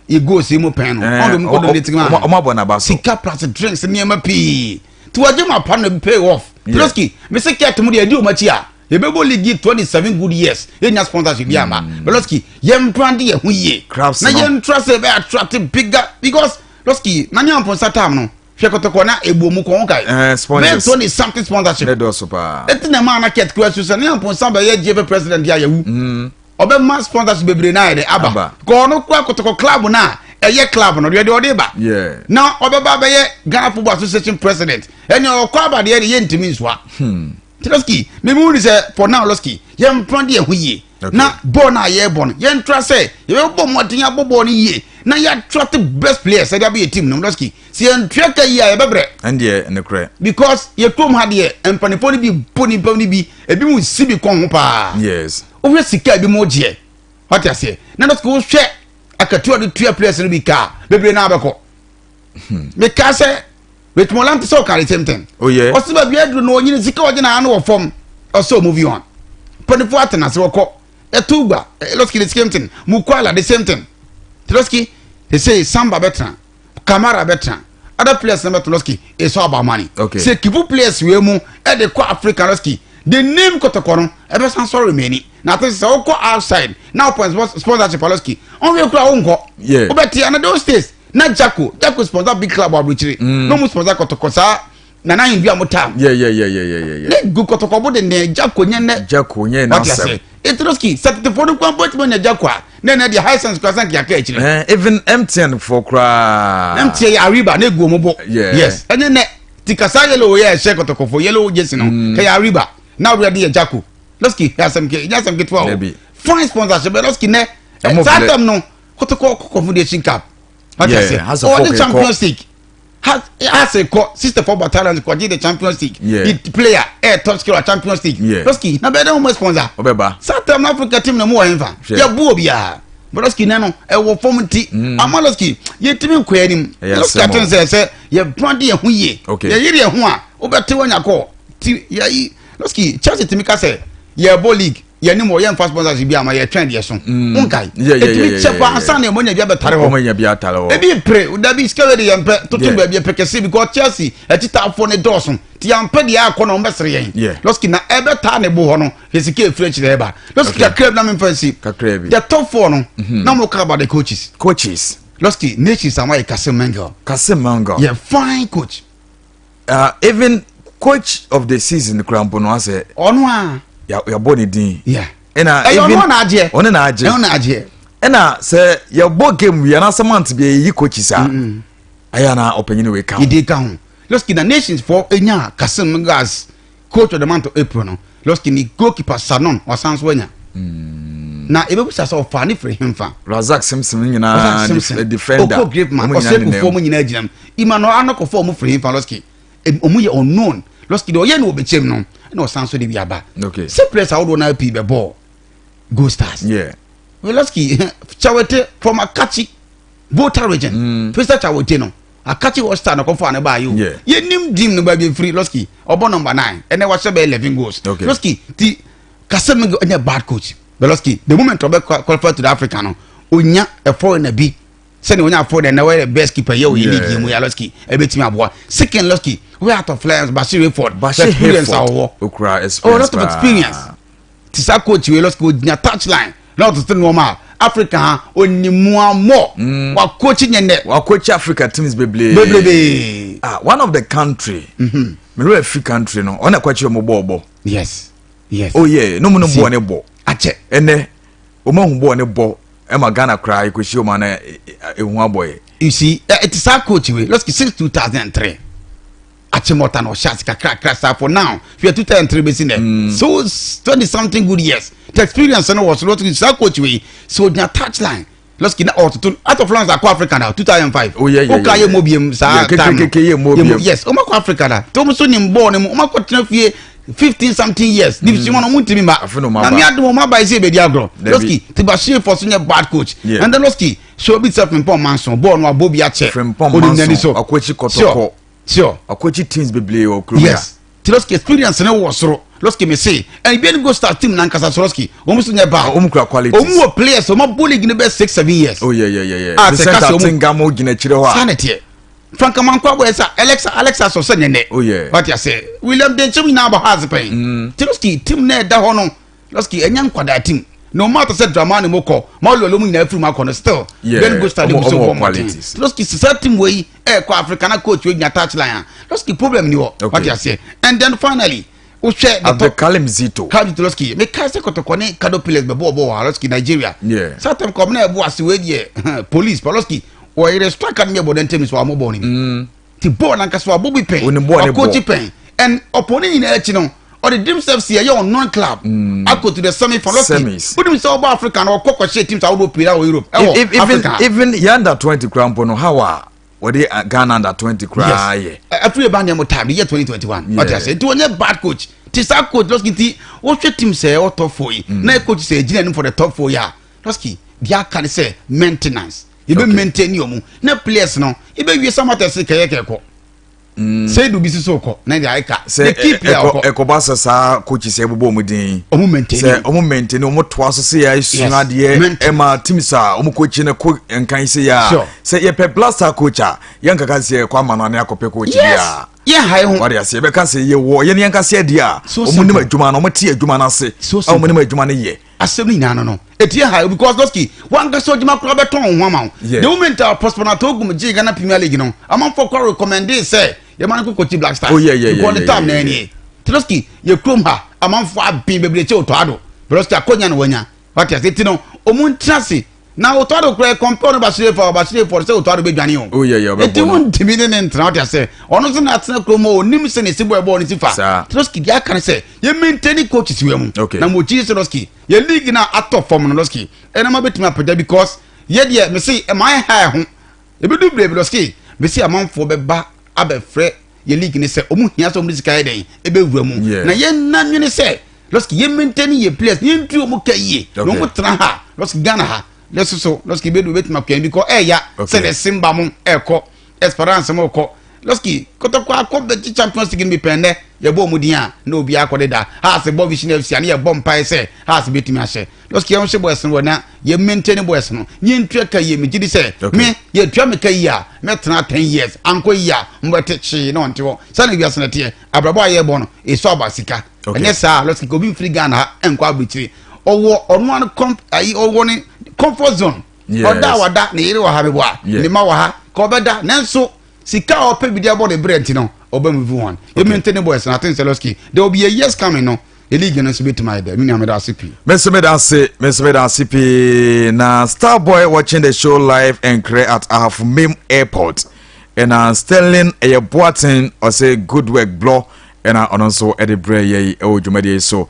yɛ goals yi mu pɛn no ɔmo de ɔmo kɔ donate ma ɔmo abɔ n'aba so. Sika plus drinks, nneɛma pii tí wọ́n gye ma pa no pay off. Losky, me se kɛt mu deɛ ɛdi wɔn akyi a yɛbɛbɔ league 27 good years, yɛnya sponsorship bi ama, but Losky, yɛn brand yɛ ho yie Crabs na no. yɛn tra sɛ ɛbɛ attract bigger because Losky na nyɛ mpɔnsa time no, hwɛ Kɔtɔkɔ na ebu omu kɔn kae Sponsors. bɛyɛ 20 something sponsorship. Ne dɔɔso paa. Eti na maa na kɛt kura so sɛ ne mpɔnsa bɛyɛ GFA president a yɛwu ɔbɛma sponsorship bebree na ayɛ dɛ aba. Aba. Kɔɔ no kura Kɔtɔkɔ club na ɛyɛ club no deɛ deɛ ɔde ba na ɔbɛba bɛyɛ Ghana Football Association president ɛni ɔkɔ abadeɛ de yɛntumi nsoa. Nti Losky, mímu ni sɛ for now Losky, yɛn mpran de yɛn ho yie na bɔɔl no a yɛrebɔ no, yɛntra sɛ yɛbɛbɔ mmɔden abɔ bɔɔl no yie na yɛattract best players ɛde abɛyɛ team no. Losky, sɛ yɛntua ka yie a, yɛbɛbrɛ. Ɛndeɛ nokorɛ. Because yɛ kurom ha deɛ, mpanimfoɔ no bi bɔ nipa no bi, ebi mu si bi kɔn ho paa. Wohwɛ sika ebi mu gyeɛ, wate aseɛ, na Losky, wohwɛ akatua de tua players no bi kaa bebree naa bɛkɔ. Meka sɛ Richmond Lamptey sɛ ɔka the same thing. Ɔsɛ baabi aduru no, ɔnyini sika ɔgye na ano wɔ fam, ɔsɛ ɔmove on. Mpanimfoɔ atena ase wɔkɔ ɛto gba. Losky, the same thing. Mukwala, the same thing. Losky, they say Samba bɛtena, Kamara bɛtena, other players na bɛtena. Losky, it's all about money. Sɛ kipu players wei mu ɛde kɔ Africa, Losky, the name Kɔtɔkɔ no ɛbɛsan sɔrɔ remaining na ate sɛ wokɔ outside na wopɔ sponsorship, Losky, ɔnhwɛ kura wonkɔ wobɛte ana those days. Na Jako, Jako sponsor big club wɔ aburokyire. Na ɔmo sponsor Kɔtɔkɔ saa Nana Ahindua mo time. Ne gu Kɔtɔkɔ bo denden, Jako nyɛ nnɛ. Jako nyɛ Wate n'asɛm. ase? Etroski, sɛ tetefoɔ no kwan bɔ tumi anya Jako a, na ɛnɛ deɛ Hisense koraa sɛ nka yɛaka akyire. Eh, even MTN foɔ koraa. MTN yɛ Ariba na egu ɔmo bo. Yeah. Yes, ɛnyɛ nnɛ. Ti kasa yellow yɛ ɛhyɛ Kɔtɔkɔfoɔ yellow jersey no, kɛyɛ Ariba. Na awia de yɛ Jako. Losky, yɛ asɛm ke, nyɛ asɛm ketewa o. Dabi. Fine sponsorship, but Losky nɛ. Ɛmo Saa blɛ. time no, Kotoko kɔ Confederation Cup. Wate Yeah, ase? House of Ɔde Folk kɔ. Champions League. Ase kɔ 64 battalions kɔ gye the Champions League. Yeah. The player eh top scorer Champions League. Yeah. Losky, na bɛyɛ dɛ wɔn sponsor. Ɔbɛba. Saa time no Africa team na mu wɔ hɛnfa. Hwɛ. Yɛ bu obiara. But Losky nɛ no ɛwɔ fam nti. Ama Losky yɛtumi nkɔ anim. Ɛyɛ Losky asɛm o. aten sɛ sɛ yɛ brand yɛn ho yie. Okay. Yɛ yere yɛn ho a wobɛte wanya kɔ. Ti yɛyi Losky Chelsea tumi ka sɛ yɛbɔ league yɛne mu yɛmfa sponsorship bi ama yɛtwɛn deɛ so. Wonkae. Yeah, yeah, Ɛtumi yeah, kyɛ yeah, paa yeah. ansa na ɛmɔnya bi abɛtare hɔ. Ɔmo nya bi atare hɔ. Ebi pere dabi sika wei de yɛn pɛ toto Yeah. baabi ɛpɛ kɛse because Chelsea akyitaafoɔ ne dɔɔso ti yɛn pɛ deɛ akɔ na wɔn bɛsere yɛn. Yeah. Losky na ɛbɛtaa ne bo hɔ no yɛ sika efiri akyire ɛba. Losky Okay. kakra bi na mi nfa nsi. Kakra bi. The top four no na mo ka about the coaches. Coaches. Losky nations ama yɛ Kassim Mengel. Kassim Mengel. Yɛ fine coach. Even coach of the season kura mpo no asɛ. Ɔno a. Yabɔ ne din. Yeah. Ɛna Ɛyɛ even ɔno a na agyeɛ. Ɔno na agye. Ɛno na agyeɛ. Ɛna sɛ yɛbɔ game wie anaasɛ month bi yɛyi coaches a. Ɛyɛ na ɔpanyin wei ka ho. Yɛde ka ho. Losky na nations fo enya Kassim Mengel as coach of the month of April no. Losky ni goalkeeper Sanon wasan so anya. Na ebebusa sɛ ɔfa ne firi hemfa. Razak Simpson nyinaa Razak Simpson defender. Oko Graveman Wɔn nyinaa ɔsɛ nenam. kufuo mu nyinaa gyina mu. Emmanuel Anokofo ɔmo firi hemfa Losky. Ɔmo yɛ unknown. Losky deɛ ɔyɛ no wɔ bɛkyɛm no ɛna ɔsan so de bi aba. Okay. Sɛ players ahodoɔ naa pii bɛbɔ Gold Stars. Yeah. Losky Chawete from Akatsi Volta region. Fisa Chawete no Akatsi All Star na kɔfɔ ano baa yi o. Yeah. Yɛnim dream no baabi efiri Losky ɔbɔ number 9 ɛnɛ wahyɛ bɛ 11 goals. Okay. Losky ti Kassim ɛnyɛ bad coach. But Losky the moment ɔbɛ qualify to the Africa no onya a foreigner bi sɛnea onya foreigner na wɔyɛ the best keeper yɛ oyɛ league yɛ mu yɛ Losky ɛbɛtumi aboa. Second Losky wɔyɛ out of lions Bashir Hayford. Bashir experience a Hayford. ɔwɔ. Okura Oh, experience lot of experience. Ti saa coach wei Losky ogyina touchline na ɔtoto nneɛma a Africa ha onimuamɔ. Wa coach nyɛ nɛ. Wakɔkyi Africa teams bebree. Bebrebe. Ah, one of the country. Mewura fi country no ɔna kɔkye ɔmo bɔɔl bɔ. Yes. Yes. Oh yeah, no mu no Si. bɔɔl ne bɔ. Akyɛ. Ɛnɛ ɔmo ahu bɔɔl ne bɔ ɛma Ghana koraa ekohyia ɔmo ana ehu abɔ yɛ. You see, it is our coach wei Losky since 2003. Achimota na ɔhyɛ ase kakra saa for now. Hwɛ 2003 bɛsi nɛ. So 20 something good years. The experience no wɔ so Losky saa coach wei so ogyina touchline. Losky na ɔtoto out of lines akɔ Africa na 2005. Oh, yeah, yeah, Okra yeah, yɛ mo biem saa Yeah, time no. KKK yɛ mo biem. Yes, ɔmo akɔ Africa da. Tí ɔmo so nim bɔɔl ne mu, ɔmo akɔ tena fie 15 something years. Division one ɔmo ntumi ma. Afei na ɔmo Na aba. mi adum ɔmo aba yi sɛ ebedi agorɔ. Dabi. Losky ti Bashir fɔ so nyɛ bad coach. Yeah. And then Losky so obi sɛ Frimpong Manso bɔɔl no abɔ bi akyɛ. Frimpong Onim n'ani Manso so. akɔkyi Kɔtɔkɔ. Sure. Sure. Akɔkyi teams bebree wɔ kurom Yes. Ti Losky experience ne wɔ soro. Losky me se and ebi go start team nankasa so Losky wɔn nso nyɛ bad. Wɔn kura qualities. Wɔn wɔ players wɔn abɔ league ne bɛ 6 7 years. Oh yeah yeah yeah yeah. Ah, The sɛ center kasi ɔmo- Tengamo gyina akyire hɔ a. Saa na teɛ. Frank Amankwa bɔ ɛsɛ Alexa Alexa sɔ sɛ nyɛ nɛ. Oh, yeah. Wate ase William Denkyem nyinaa bɔ ha ase pɛn. Ti Losky team na ɛda hɔ no Losky ɛnyɛ nkwadaa team. No matter sɛ Dramani mo kɔ Maulu ɔlɔmu nyinaa firi mu akɔ no still. Yeah, Then go start ɔmo- mu so ɔmo bɔ wɔ mmɔden. qualities. Losky sisa team wei ɛɛkɔ Africa na coach wei gyina touch line a Losky problem ni hɔ. Okay. Wate aseɛ and then finally wohwɛ the top Abdulkalim Zito. Kadu Losky meka sɛ Kɔtɔkɔ ne Kado Pillars bɛbɔ ɔbɔ wɔ Losky Nigeria. Yeah. Saa time kɔm na ɛbo ase wei deɛ police pa Losky wɔyere striker no yɛ bɔ dɛntɛm so wɔamɔ bɔɔl no bi. Ti bɔɔl nankasa wabɔ bi pɛn. Onim bɔɔl ne Wakɔkyi bɔ. pɛn and ɔpɔ ne nyinaa akyi no ɔde Dreams FC ɛyɛ unknown club akɔ to the semi final Losky. Semis. Wonim sɛ ɔbɔ Africa na ɔkɔ kɔhyɛ teams ahodoɔ pii wɔ Europe ɛwɔ Even Africa. even yɛ under 20 kura mpo no how a wɔde Ghana under 20 koraa yɛ. Afiri eba nneɛma time the year 2021. Yeah. Ɔte ase nti wɔnyɛ bad coach ti saa coach Losky nti wohwɛ team sɛ ɛwɔ top four yi na coach sɛ egyina anim for the top four yi a Losky deɛ aka ne sɛ maintenance yɛbɛ Okay. maintain wɔn na players no yɛbɛ wie Samartex kɛyɛ kɛkɔ. Seidu bi soso kɔ na deɛ ayɛ ka Sɛ the key player ɛkɔ ɔkɔ ɛkɔba sɛ saa coaches ɛbobɔ ɔmo din. Ɔmo maintain. Sɛ ɔmo maintain ɔmo toa so sɛ yɛ esua Yes. adeɛ Maintain. ɛma teams a ɔmo coach no kɔ nkan sɛ yɛ a Sure. sɛ yɛpɛ blaster coach a yɛn kaka sɛ yɛkɔ ama no ane akɔpɛ coach Yes. bi a. Yɛn ha yi ho. Wade ase yɛbɛka sɛ yɛwɔ yɛn yɛn kasa deɛ a So ɔmo nim simple. adwuma no ɔmo te adwuma no ase So a ɔmo nim simple. adwuma no yɛ. Asɛm no nyinaa no ɛtie ha because Lɔski wankasa ɔgyima koraa bɛtɔn wo ho ama wo. The moment a Prosper Narteh Ogum gyee Ghana Premier League no, amanfoɔ koraa recommendee sɛ yɛma no kɔkɔkyi Black Stars. Oh, yeah, because the time na ɛnie. Nti Lɔski yɛ kurom ha amanfoɔ aben bebree kyɛ Otto Addo. But Lɔski akɔnya na wanya. Wate ase ti no ɔmu ntena ase na Otto Addo koraa compare no Basire fo a Basire fo sɛ Otto Addo bɛdwane o. Oh, yeah, ɔbɛbɔ Eti no. wontumi ne ne ntena wate ase. Ɔno nso na atena kurom hɔ onim sɛ ne si bɔ ɛbɔɔ ne si fa. Saa. Nti Lɔski deɛ aka ne sɛ yɛ maintain coaches wɔ mu. Okay. Na mo gyi sɛ Lɔski yɛ league na atɔ fam no Lɔski ɛna ma bɛtumi apagya because yɛ deɛ mese ɛma ayɛ ha ɛho. Ebi du baabi Lɔski mese amanfoɔ bɛba abɛfrɛ yɛ league ne sɛ ɔmo hia sɛ ɔmo de sika yɛ dɛn ɛbɛwura mu. Na yɛn na nwene sɛ Lɔski yɛ maintain yɛ players yɛn ntu ɔmo ka yie na ɔmo tena ha Lɔski Ghana ha lɛso so Lɔski bɛdu bɛtumi akɔyɛn bi kɔ ɛɛya sɛ de Simba mo ɛɛkɔ Esperance mo kɔ Lɔski Kɔtɔkɔ akɔ bɛgye Champions League no bi pɛn dɛ yɛbɔ ɔmo din a na obi akɔ de da Hearts bɔ Vision FC a ne yɛbɔ mpae sɛ Hearts bɛtumi ahyɛ. Lɔski yɛn hyɛ boys no wɔ na yɛ maintain boys no yɛn ntua ka yie. Megye di sɛ me yɛtua me ka yie a mɛtena 10 years ankɔ yie a mbɛte kyee na ɔnte hɔ sani wiase na teɛ abrabɔ a yɛbɔ no esɔ aba sika. Ɛnyɛ saa Lɔski obi nfiri Ghana ha ɛnkɔ aburukyire ɔwɔ ɔno ano kɔm ayi ɔwɔ ne comfort zone. Ɔda a wada ne yere wɔ ha bɛbɔ a ne ma wɔ ha ka ɔbɛda nanso sika a ɔpɛ bi de abɔ ne brɛ nti no ɔbɛ move on. Yɛ maintain boys na aten sɛ Lɔski there will be a years coming no the league no nso bɛtumi ayɛ dɛ. Me nua meda ase pii. Mese meda ase, mese meda ase pii. Na Starboy watching the show live and clear at Ahafo Airport. Ɛna Sterling ɛyɛ Boateng ɔsɛ good work blɔ ɛna ɔno nso ɛde brɛ yɛ yi ɛwɔ dwumadie yi so.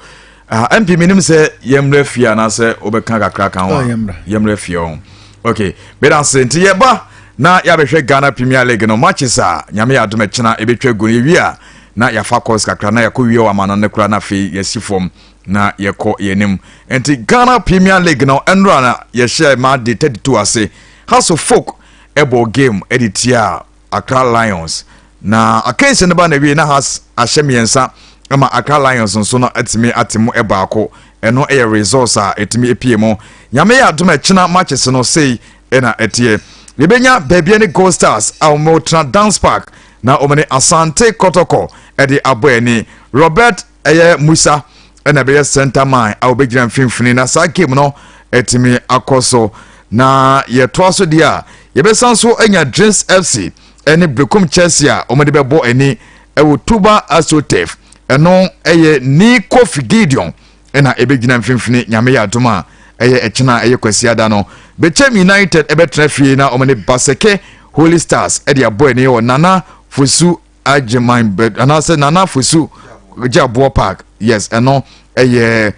MP menim sɛ yɛmmerɛ fie anaasɛ wobɛka kakra ka ho Oh, a yɛmmra. Yɛmmerɛ fie ho. Okay, meda ase nti yɛba na yɛabɛhwɛ Ghana Premier League no matches a Nyame yɛ adom ɛkyena ɛbɛtwa gu no. Yɛwie a na yɛafa course kakra na yɛkɔ wie wɔ ama no ne koraa na afei yɛsi fam na yɛkɔ yɛnim. Nti Ghana Premier League no ɛnora na yɛhyɛ ma de 32 ase. Hearts of Oak ɛbɔ game ɛde tia Accra Lions na akansi no ba na wie na Hearts ahyɛ mmiɛnsa ama Accra Lions nso no atumi ate mu baako. Ɛno ɛyɛ results a ɛtumi epie mu. Nyame yɛ adom ɛkyena matches no sei ɛna ɛteɛ. Yɛbɛnya Bibiani Gold Stars a wɔn tena Dance Park na wɔn ne Asante Kɔtɔkɔ ɛde abɔ ani. Robert ɛyɛ Musa ɛna ɛbɛyɛ center man a wɔbɛgyina mfimfini na saa game no ɛtumi akɔ so. Na yɛtoa so deɛ a yɛbɛsan so anya Dreams FC ɛne Berekum Chelsea a wɔde bɛbɔ ani ɛwɔ Tuba Astroturf. Ɛno ɛyɛ ni Kofi Gideon ɛna ɛbɛgyina mfimfini. Nyame yɛ adom a ɛyɛ ɛkyena ɛyɛ Kwasiada no Bechem United ɛbɛtena fie na wɔn ne Baseke Holy Stars ɛde abɔ ani wɔ Nana Fosu Agyeman bɛ anaasɛ Nana Fosu Gyaboɔ Park. Yes, ɛno ɛyɛ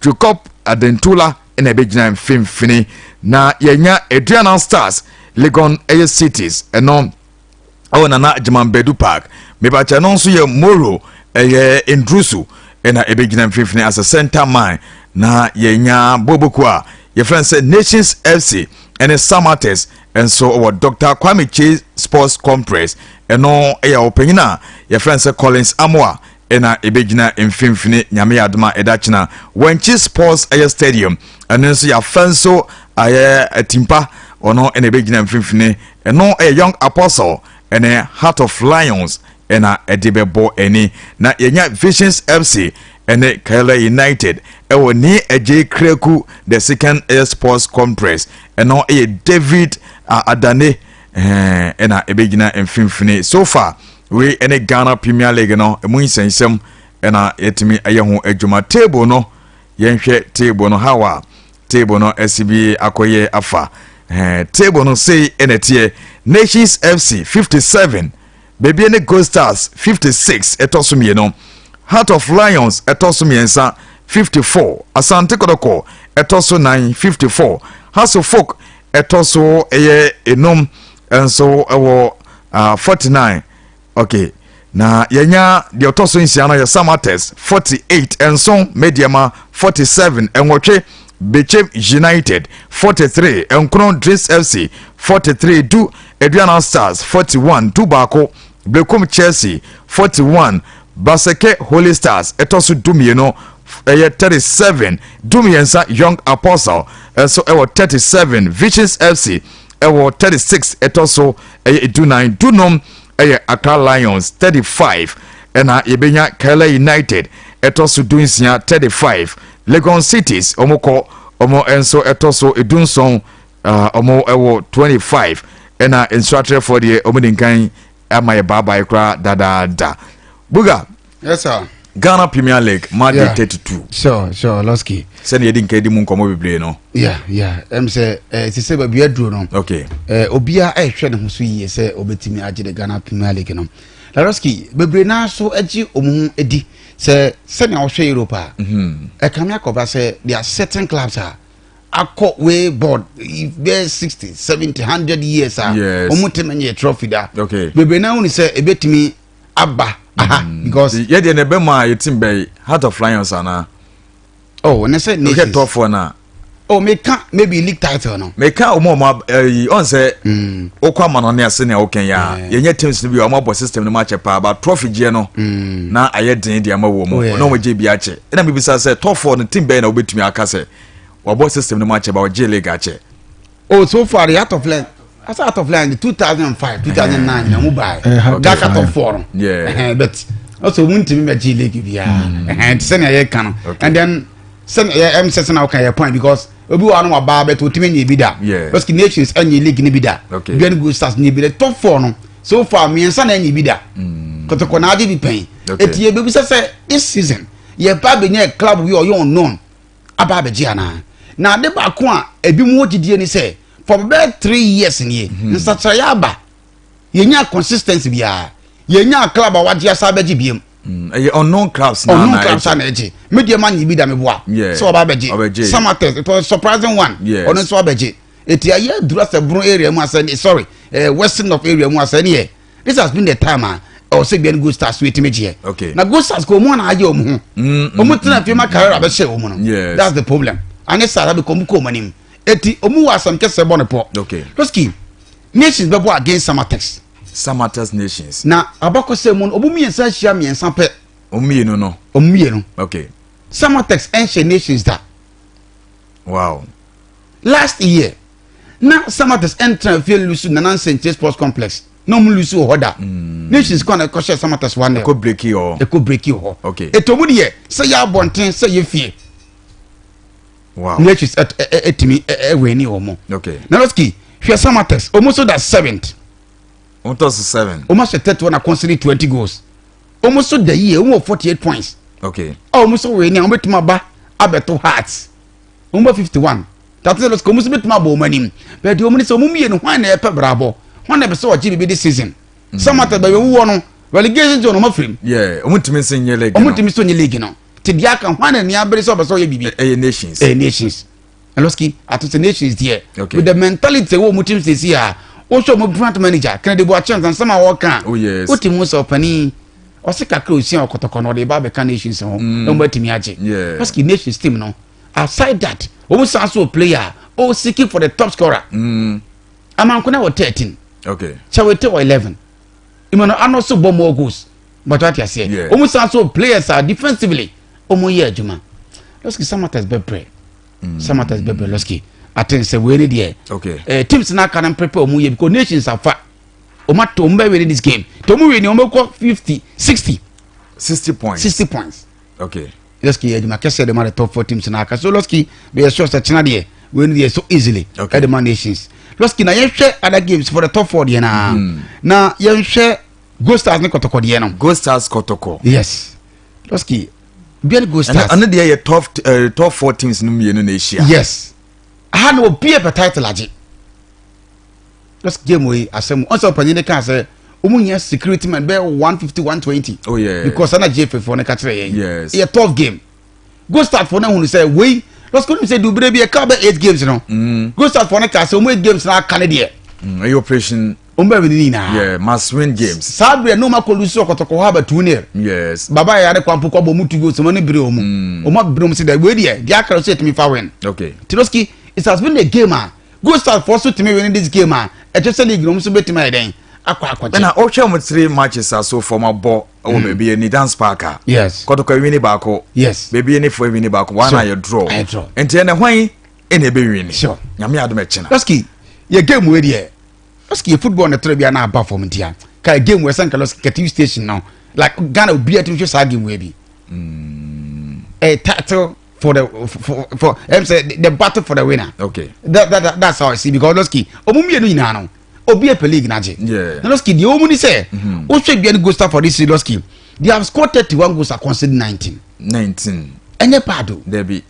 Jacob Adentula ɛna ɛbɛgyina mfimfini. Na yɛnya Aduana Stars Legon ɛyɛ Cities ɛno ɛwɔ Nana Agyeman Park. Mebakyɛ no nso yɛ Moro ɛyɛ Ndrusu ɛna ɛbɛgyina mfimfini as a center man. Na yɛnya boboko a yɛfrɛ no sɛ Nations FC ɛne Samartex nso wɔ Dr Kwame Kyei Sports Complex. Ɛno ɛyɛ ɔpanyin a yɛfrɛ no sɛ Collins Amoa ɛna ɛbɛgyina mfimfini. Nyame yɛ adom a ɛda kyena Wankyi Sports ɛyɛ Stadium ɛno nso yɛafa nso ayɛ Atimpa ɔno ɛna ɛbɛgyina mfimfini. Ɛno ɛyɛ Young Apostle ɛne Heart of Lions ɛna ɛde bɛbɔ ani. Na yɛnya Visions FC ɛne Karela United ɛwɔ Nii Adjei Kraku the Second ɛyɛ Sports Complex. Ɛno ɛyɛ David Adane ɛna ɛbɛgyina mfimfini. So far wei ɛne Ghana Premier League no ɛmu nsɛnsɛm ɛna yɛtumi ɛyɛ ho adwuma. Table no yɛnhwɛ table no how a table no ɛsi bi akɔyɛ afa. Table no sei ɛna ɛteɛ: Nations FC 57, Bibiani Gold Stars 56 ɛtɔ so mmienu, Heart of Lions ɛtɔ so mmiɛnsa 54, Asante Kɔtɔkɔ ɛtɔ so nan 54, Hearts of Oak ɛtɔ so ɛyɛ enum nso ɛwɔ 49. Okay, na yɛnya deɛ ɔtɔ so nsia no yɛ Samartex 48, nson Medeama 47, nwɔtwe Bechem United 43, nkron Dreams FC 43, 10 Aduana Stars 41, 11 Berekum Chelsea 41, Baseke Holy Stars ɛtɔ so 12 ɛyɛ 37, 13 Young Apostle ɛnso ɛwɔ 37, Visions FC ɛwɔ 36 ɛtɔ so ɛyɛ 14, 15 ɛyɛ Accra Lions 35, ɛna yɛbɛnya Karela United ɛtɔ so 16 35. Legon Cities wɔn kɔ, wɔn nso ɛtɔ so 17, wɔn ɛwɔ 25. Ɛna Nsuatrɛfoɔ deɛ, wɔn de nkan ama yɛ baabae koraa dadaada. Buga. Yes sir. Ghana Premier League match day 32. Sure, Losky. Sɛnea yɛdi nkan di mu nkɔmmɔ bebree no. Yeah, sɛ sɛ baabi aduro no, obiara ɛrehwɛ ne ho so yie sɛ obɛtumi agye the Ghana Premier League no. Losky, bebree naa so agye wɔn ho di sɛ sɛnea wɔhwɛ Europe a, ɛkame akɔba sɛ there are certain clubs a akɔ way board bɛɛ 60, 70, 100 years a wɔn tɛmɛ nyɛ trophy da. Bebree naa wuni sɛ ebɛtumi aba aha because yɛdeɛ ne bɛ mu a yɛtim bɛyi Heart of Lions anaa? Oh, ne sɛ wohwɛ Nations. Top four no a. Oh, meka maybe league title no. Meka ɔmo ɛyi ɔn sɛ wokɔ ama no ne ase nea wokɛn yɛ a, yɛnyɛ teams no bi a ɔmo abɔ system no mu akyɛ paa, but trophy gyeɛ no na ayɛ den deɛ ama wɔ mu na ɔmo gye bi akyɛ. Ɛna mebisa sɛ top four no, team bɛyɛ na wobɛtumi aka sɛ wabɔ system no mu akyɛ ba ɔgye league akyɛ? Oh, so far the Heart of Lions, asa Heart of Lions 2005, 2009 na mu baa Heart of that out of Lions. four no. But also mu ntumi bɛ gye league biara nti sɛnea yɛ ka no and then sɛnea yɛ sɛ sɛnea wɔka yɛ point, because obi wɔ ano waba bɛtɛ otumi nye bi da. Because Nations ɛnye league ni bi da. Biani Gold Stars nye bi da. Top four no, so far mmiɛnsa na ɛnye bi da. Kɔtɔkɔ na agye bi pɛn. Eti yɛ bebisa sɛ this season yɛ ba bɛ nye club bi a ɔyɛ unknown aba abɛgye anaa? Na ade baako a ebi mu wɔ gyidie ni sɛ for bɛɛ 3 years nie, nsakyerɛeɛ aba, yɛnya consistency biara, yɛnya club a wagye asa abɛgye biem. Ɛyɛ unknown clubs na unknown na clubs a na ɛgye. Media ma nye bi da me boa sɛ ɔba abɛgye. Ɔbɛgye. Samatex, it was a surprising one. Ɔno nso abɛgye. Eti ayɛ duru asɛ Bono area mu asɛ, sorry, Western North area mu asɛ ne yɛ, this has been the time a ɛwɔ sɛ Biani Gold Stars so etimi gyeɛ. Na Gold Stars ko ɔmo ana ayɛ ɔmo ho, ɔmo tena fie ma career abɛhyɛ ɔmo no. That's the problem. Ane saa bɛ kɔ ɔmo kɔ ɔmo anim, eti ɔmo wɔ asɛm kɛsɛ bɔ ne pɔ. Losky, Nations bɛbɔ against Samatex. Samatex, Nations. Na abakɔsɛ mu no, ɔmo mmiɛnsa ahyia mmiɛnsa pɛ. Ɔmo mmienu no. Ɔmo mmienu. Samatex ɛnhyɛ Nations da. Last year na Samatex ɛntena fie lose Nana Nsɛnkyerɛ Sports Complex na ɔmo lose wɔ hɔ da. Nations kɔ na ɛkɔhyɛ Samatex 1-0. Ɛkɔ breaki hɔ. Ɛkɔ breaki hɔ. Eto mu deɛ sɛ yɛ abɔnten sɛ yɛ fie, Nations ɛtumi ɛwɛni wɔn mo. Na Losky, hwɛ Samatex, ɔmo nso da seventh. Ɔmo tɔ so seven. Ɔmo ahyɛ 31 na concede 20 goals. Ɔmo nso da yie, ɔmo wɔ 48 points. A ɔmo nso wɛni a, ɔmo bɛtumi aba abɛto Hearts, ɔmo bɛ 51. Tate Losky, ɔmo nso bɛtumi abɔ ɔmo anim bɛɛ deɛ ɔmo ni sɛ ɔmo mmienu, hwan na ɛpɛ brabɔ, hwan na ɛpɛ sɛ ɔgye biribi this season? Samatex baabi ɔmo wɔ no, relegation zone, ɔmo afirim. Yeah, ɔmo ntumi nso nyɛ league Ɔmo no. ntumi nso nye league no. Te deɛ aka, hwan na nea abere sɛ ɔbɛ sɛ ɔyɛ biribi? Ɛyɛ Nations. Ɛyɛ Nations. Ɛlɔski ato sɛ Nations deɛ, with the mentality ɛwɔ ɔmo team sisi a, wohwɛ ɔmo brand manager Kennedy Boakye nsɛm a wɔka, wote mu sɛ ɔpanin ɔse kakra osua ɔkɔtɔkɔ no, ɔde ba abɛka Nations ho na ɔmo atumi agye. Lɔski, Nations team no, aside that, ɔmo san so player o seeking for the top scorer. Amankona wɔ 13. Kyawete wɔ 11. Emmanuel Ano so bɔ more goals, but wate aseɛ, ɔmo san so players a defensively ɔmo yɛ adwuma. Lɔski, Samatex bɛbrɛ, Samatex bɛbrɛ. Lɔski, aten sɛ wei ni deɛ, teams n'aka no prepare ɔmo yɛ, because Nations afa ɔmo ato, ɔmo bɛ win this game. Te ɔmo win ni, ɔmo kɔ 50, 60. 60 points. 60 points. Lɔski, yɛ adwuma kɛseɛ de ma the top four teams n'aka so. Lɔski, bɛyɛ sure sɛ kyena deɛ, wei ni deɛ, so easily ɛde ma Nations. Lɔski, na yɛhwɛ other games for the top four deɛ na yɛnhwɛ Gold Stars ne Kɔtɔkɔ deɛ no. Gold Stars, Kɔtɔkɔ. Yes, Lɔski, Biani Gold Stars. Ɛno deɛ yɛ top four teams no mmienu na ahyia. Yes, aha na obi yɛ pɛ title agye. Lɔski, game wei asɛm ɔsɛ ɔpanyin ne kaa sɛ ɔmu nyɛ security man bɛyɛ 150, 120. Because ɛna GFA foɔ ne ka kyerɛ yɛn. Ɛyɛ tough game. Gold Stars foɔ no ahunu sɛ wei, Lɔski, onim sɛ dubere bi ɛka bɛ eight games no, Gold Stars foɔ no kaa sɛ ɔmu eight games na aka ne deɛ, Ɛyɛ operation. Ɔmu bɛ win ne nyinaa. Yeah, must win games. Saa berɛ ne ɔmu akɔ lose ɔkɔtɔkɔ hɔ aba 2-0. Baba yɛ ade kwampo kɔ bɔ ɔmu two goals, ɔmu ne bere ɔmu abere ɔmu sɛ dɛ wei deɛ aka sɛ ɛtumi fa win. Tiroski, it has been a game a Gold Stars foɔ so tumi win this game a, ɛkyɛ sɛ league no ɔmu nso bɛtumi ayɛ dɛn akɔ akɔgye. Ɛna ɔhwɛ mo three matches a so far abɔ ɛwɔ baabi yɛ ni Dance Park a, Kɔtɔkɔ win baako. Baabi yɛ ni fo win baako wɔn a yɛ draw. Ayɛ draw. Nti ɛnɛ hwan ɛna ebe win? Nyame adum ɛkyina. Lɔski, yɛ game wei deɛ, Lɔski, yɛ football ne toro bi a na aba fam ntia ka game wei sɛ nka Lɔski ka TV station no, like Ghana obi a tumi hwɛ saa game wei bi. Ɛyɛ title for the for ɛm sɛ the battle for the winner. Okay. That's how I see, because Losky, ɔmo mmienu nyinaa no, obi ɛpɛ league n'agye. Na Losky deɛ ɔmo ni sɛ, wohwɛ bia ne Gold Star for this season, Losky, they have scored 31 goals and conceded 19. 19. Ɛnyɛ bad o. Dabi.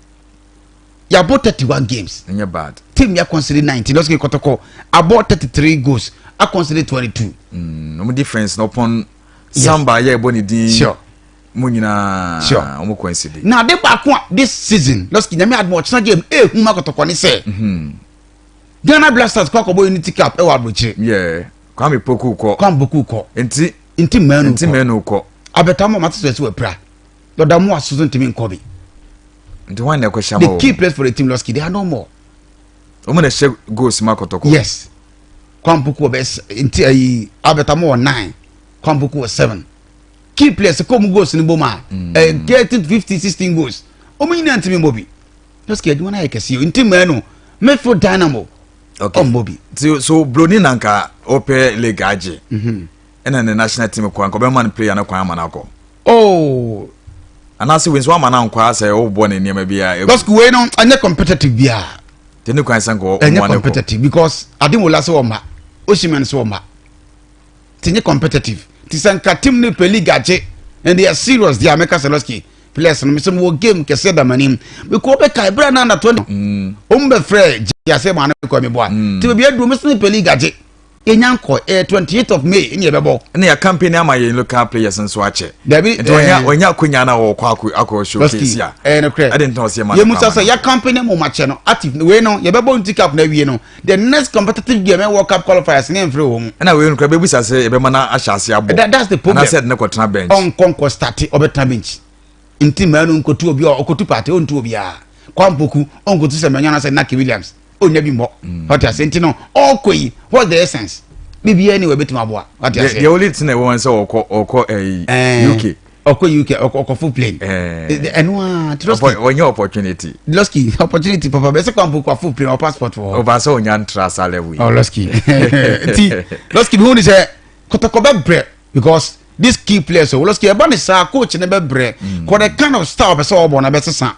Yabɔ 31 games. Ɛnyɛ bad. Team yɛ conceded 19. Losky, Kɔtɔkɔ abɔ 33 goals, a conceded 22. Ɔmo difference na ɔpɔn Samba yɛ ɛbɔ ne din. Mo nyinaa. Ɔmo concede. Na ade baako a this season, Losky, Nyame adum, ɔkyena game ehu ma Kɔtɔkɔ ne sɛ, Ghana Black Stars kɔ akɔbɔ Unity Cup ɛwɔ aburokyire. Yeah. Kwame Poku kɔ. Kwame Poku kɔ. Nti. Nti mɛnu. Nti mɛnu kɔ. Abɛta mo mate sɛ ɛsɛ wɔ pira dɔda mo asoso ntumi nkɔ bi. Nti wɔn na ɛkɔ hyɛ The key players for the team, Losky, they are no more. Wɔn na ɛhyɛ goals ma Kɔtɔkɔ. Yes, Kwame Poku wɔ bɛ nti ayi Abɛta mo wɔ nine, Kwame Poku wɔ seven. Key players kɔ mu goals ni bɔ mu a 13, 15, 16 goals, wɔn nyinaa ntumi mbɔ bi. Losky, adwuma no ayɛ kɛseɛ. Nti mɛnu midfield dynamo ɔmbɔ bi. Nti so Broni na nka ɔpɛ league agye, ɛna ne national team kɔ, nka ɔbɛma no player no kwan ama no akɔ? Oh. Anaasɛ wei nso wama no ankɔ asɛ wobɔ ne nneɛma bi a? Losky, wei no ɛnyɛ competitive biara. Nti ne kwan sɛ nka ɛnyɛ competitive because Ademola sɛ wɔma, Osimhen sɛ wɔma, nti nyɛ competitive. Nti sɛ nka team no pɛ league agye and they are serious deɛ, amɛka sɛ Losky, players no mesɛ mewɔ game kɛseɛ da m'anim because wobɛka ɛberɛ na under 20 ɔmu bɛfrɛ gye asɛ ma no kɔ meboa. Nti baabi aduro mesɛ mepɛ league agye, yɛnya nkɔ ɛyɛ 28th of May ɛne yɛbɛbɔ. Ɛne yɛ campaign ama yɛn local players nso akyɛ. Dabi. Nti ɔnya akonya na wɔkɔ akɔ showcase a. Ɛyɛ no korɛ. Ɛde ntɔn ɔsɛ ma. Yɛmu sɛ yɛ campaign mu makyɛ no active wei no, yɛbɛbɔ Unity Cup na awie no, the next competitive game, ɛ World Cup qualifiers ne mfiri wɔ mu. Ɛna wei no kora bɛbusa sɛ yɛbɛma no ahyɛ ase abɔ. That's the problem. Anaasɛ ɛde ne kɔtena bench. Ɔnkɔ nkɔ start, ɔbɛtena bench. Nti mmaa no nkotu obi a ɔkotu party, ɔntu obiara. Kwampoku ɔnkotu sɛ mɛnya na sɛ Naki Williams ɔnya bi mbɔ. Ɔte ase? Nti no ɔkɔ yi, what's the essence? Biribiara ni wɔ ebɛtumi aboa. Ɔte ase? The only thing ɛwɔ sɛ ɔkɔ ɛyi UK. Ɔkɔ UK, ɔkɔ full plane. Ɛno a Losky ɔnyɛ opportunity. Losky, opportunity papa bɛ sɛ Kwampoku a full plane, ɔ passport wɔ hɔ. Ɔba sɛ ɔnya ntra sa level yi. Ɔ Losky, nti Losky bi hu ni sɛ Kɔtɔkɔ bɛ brɛ because these key players o, Losky, ɛba ne saa coach ne bɛ brɛ kɔ the kind of style bɛ sɛ ɔbɔ na bɛ sisan.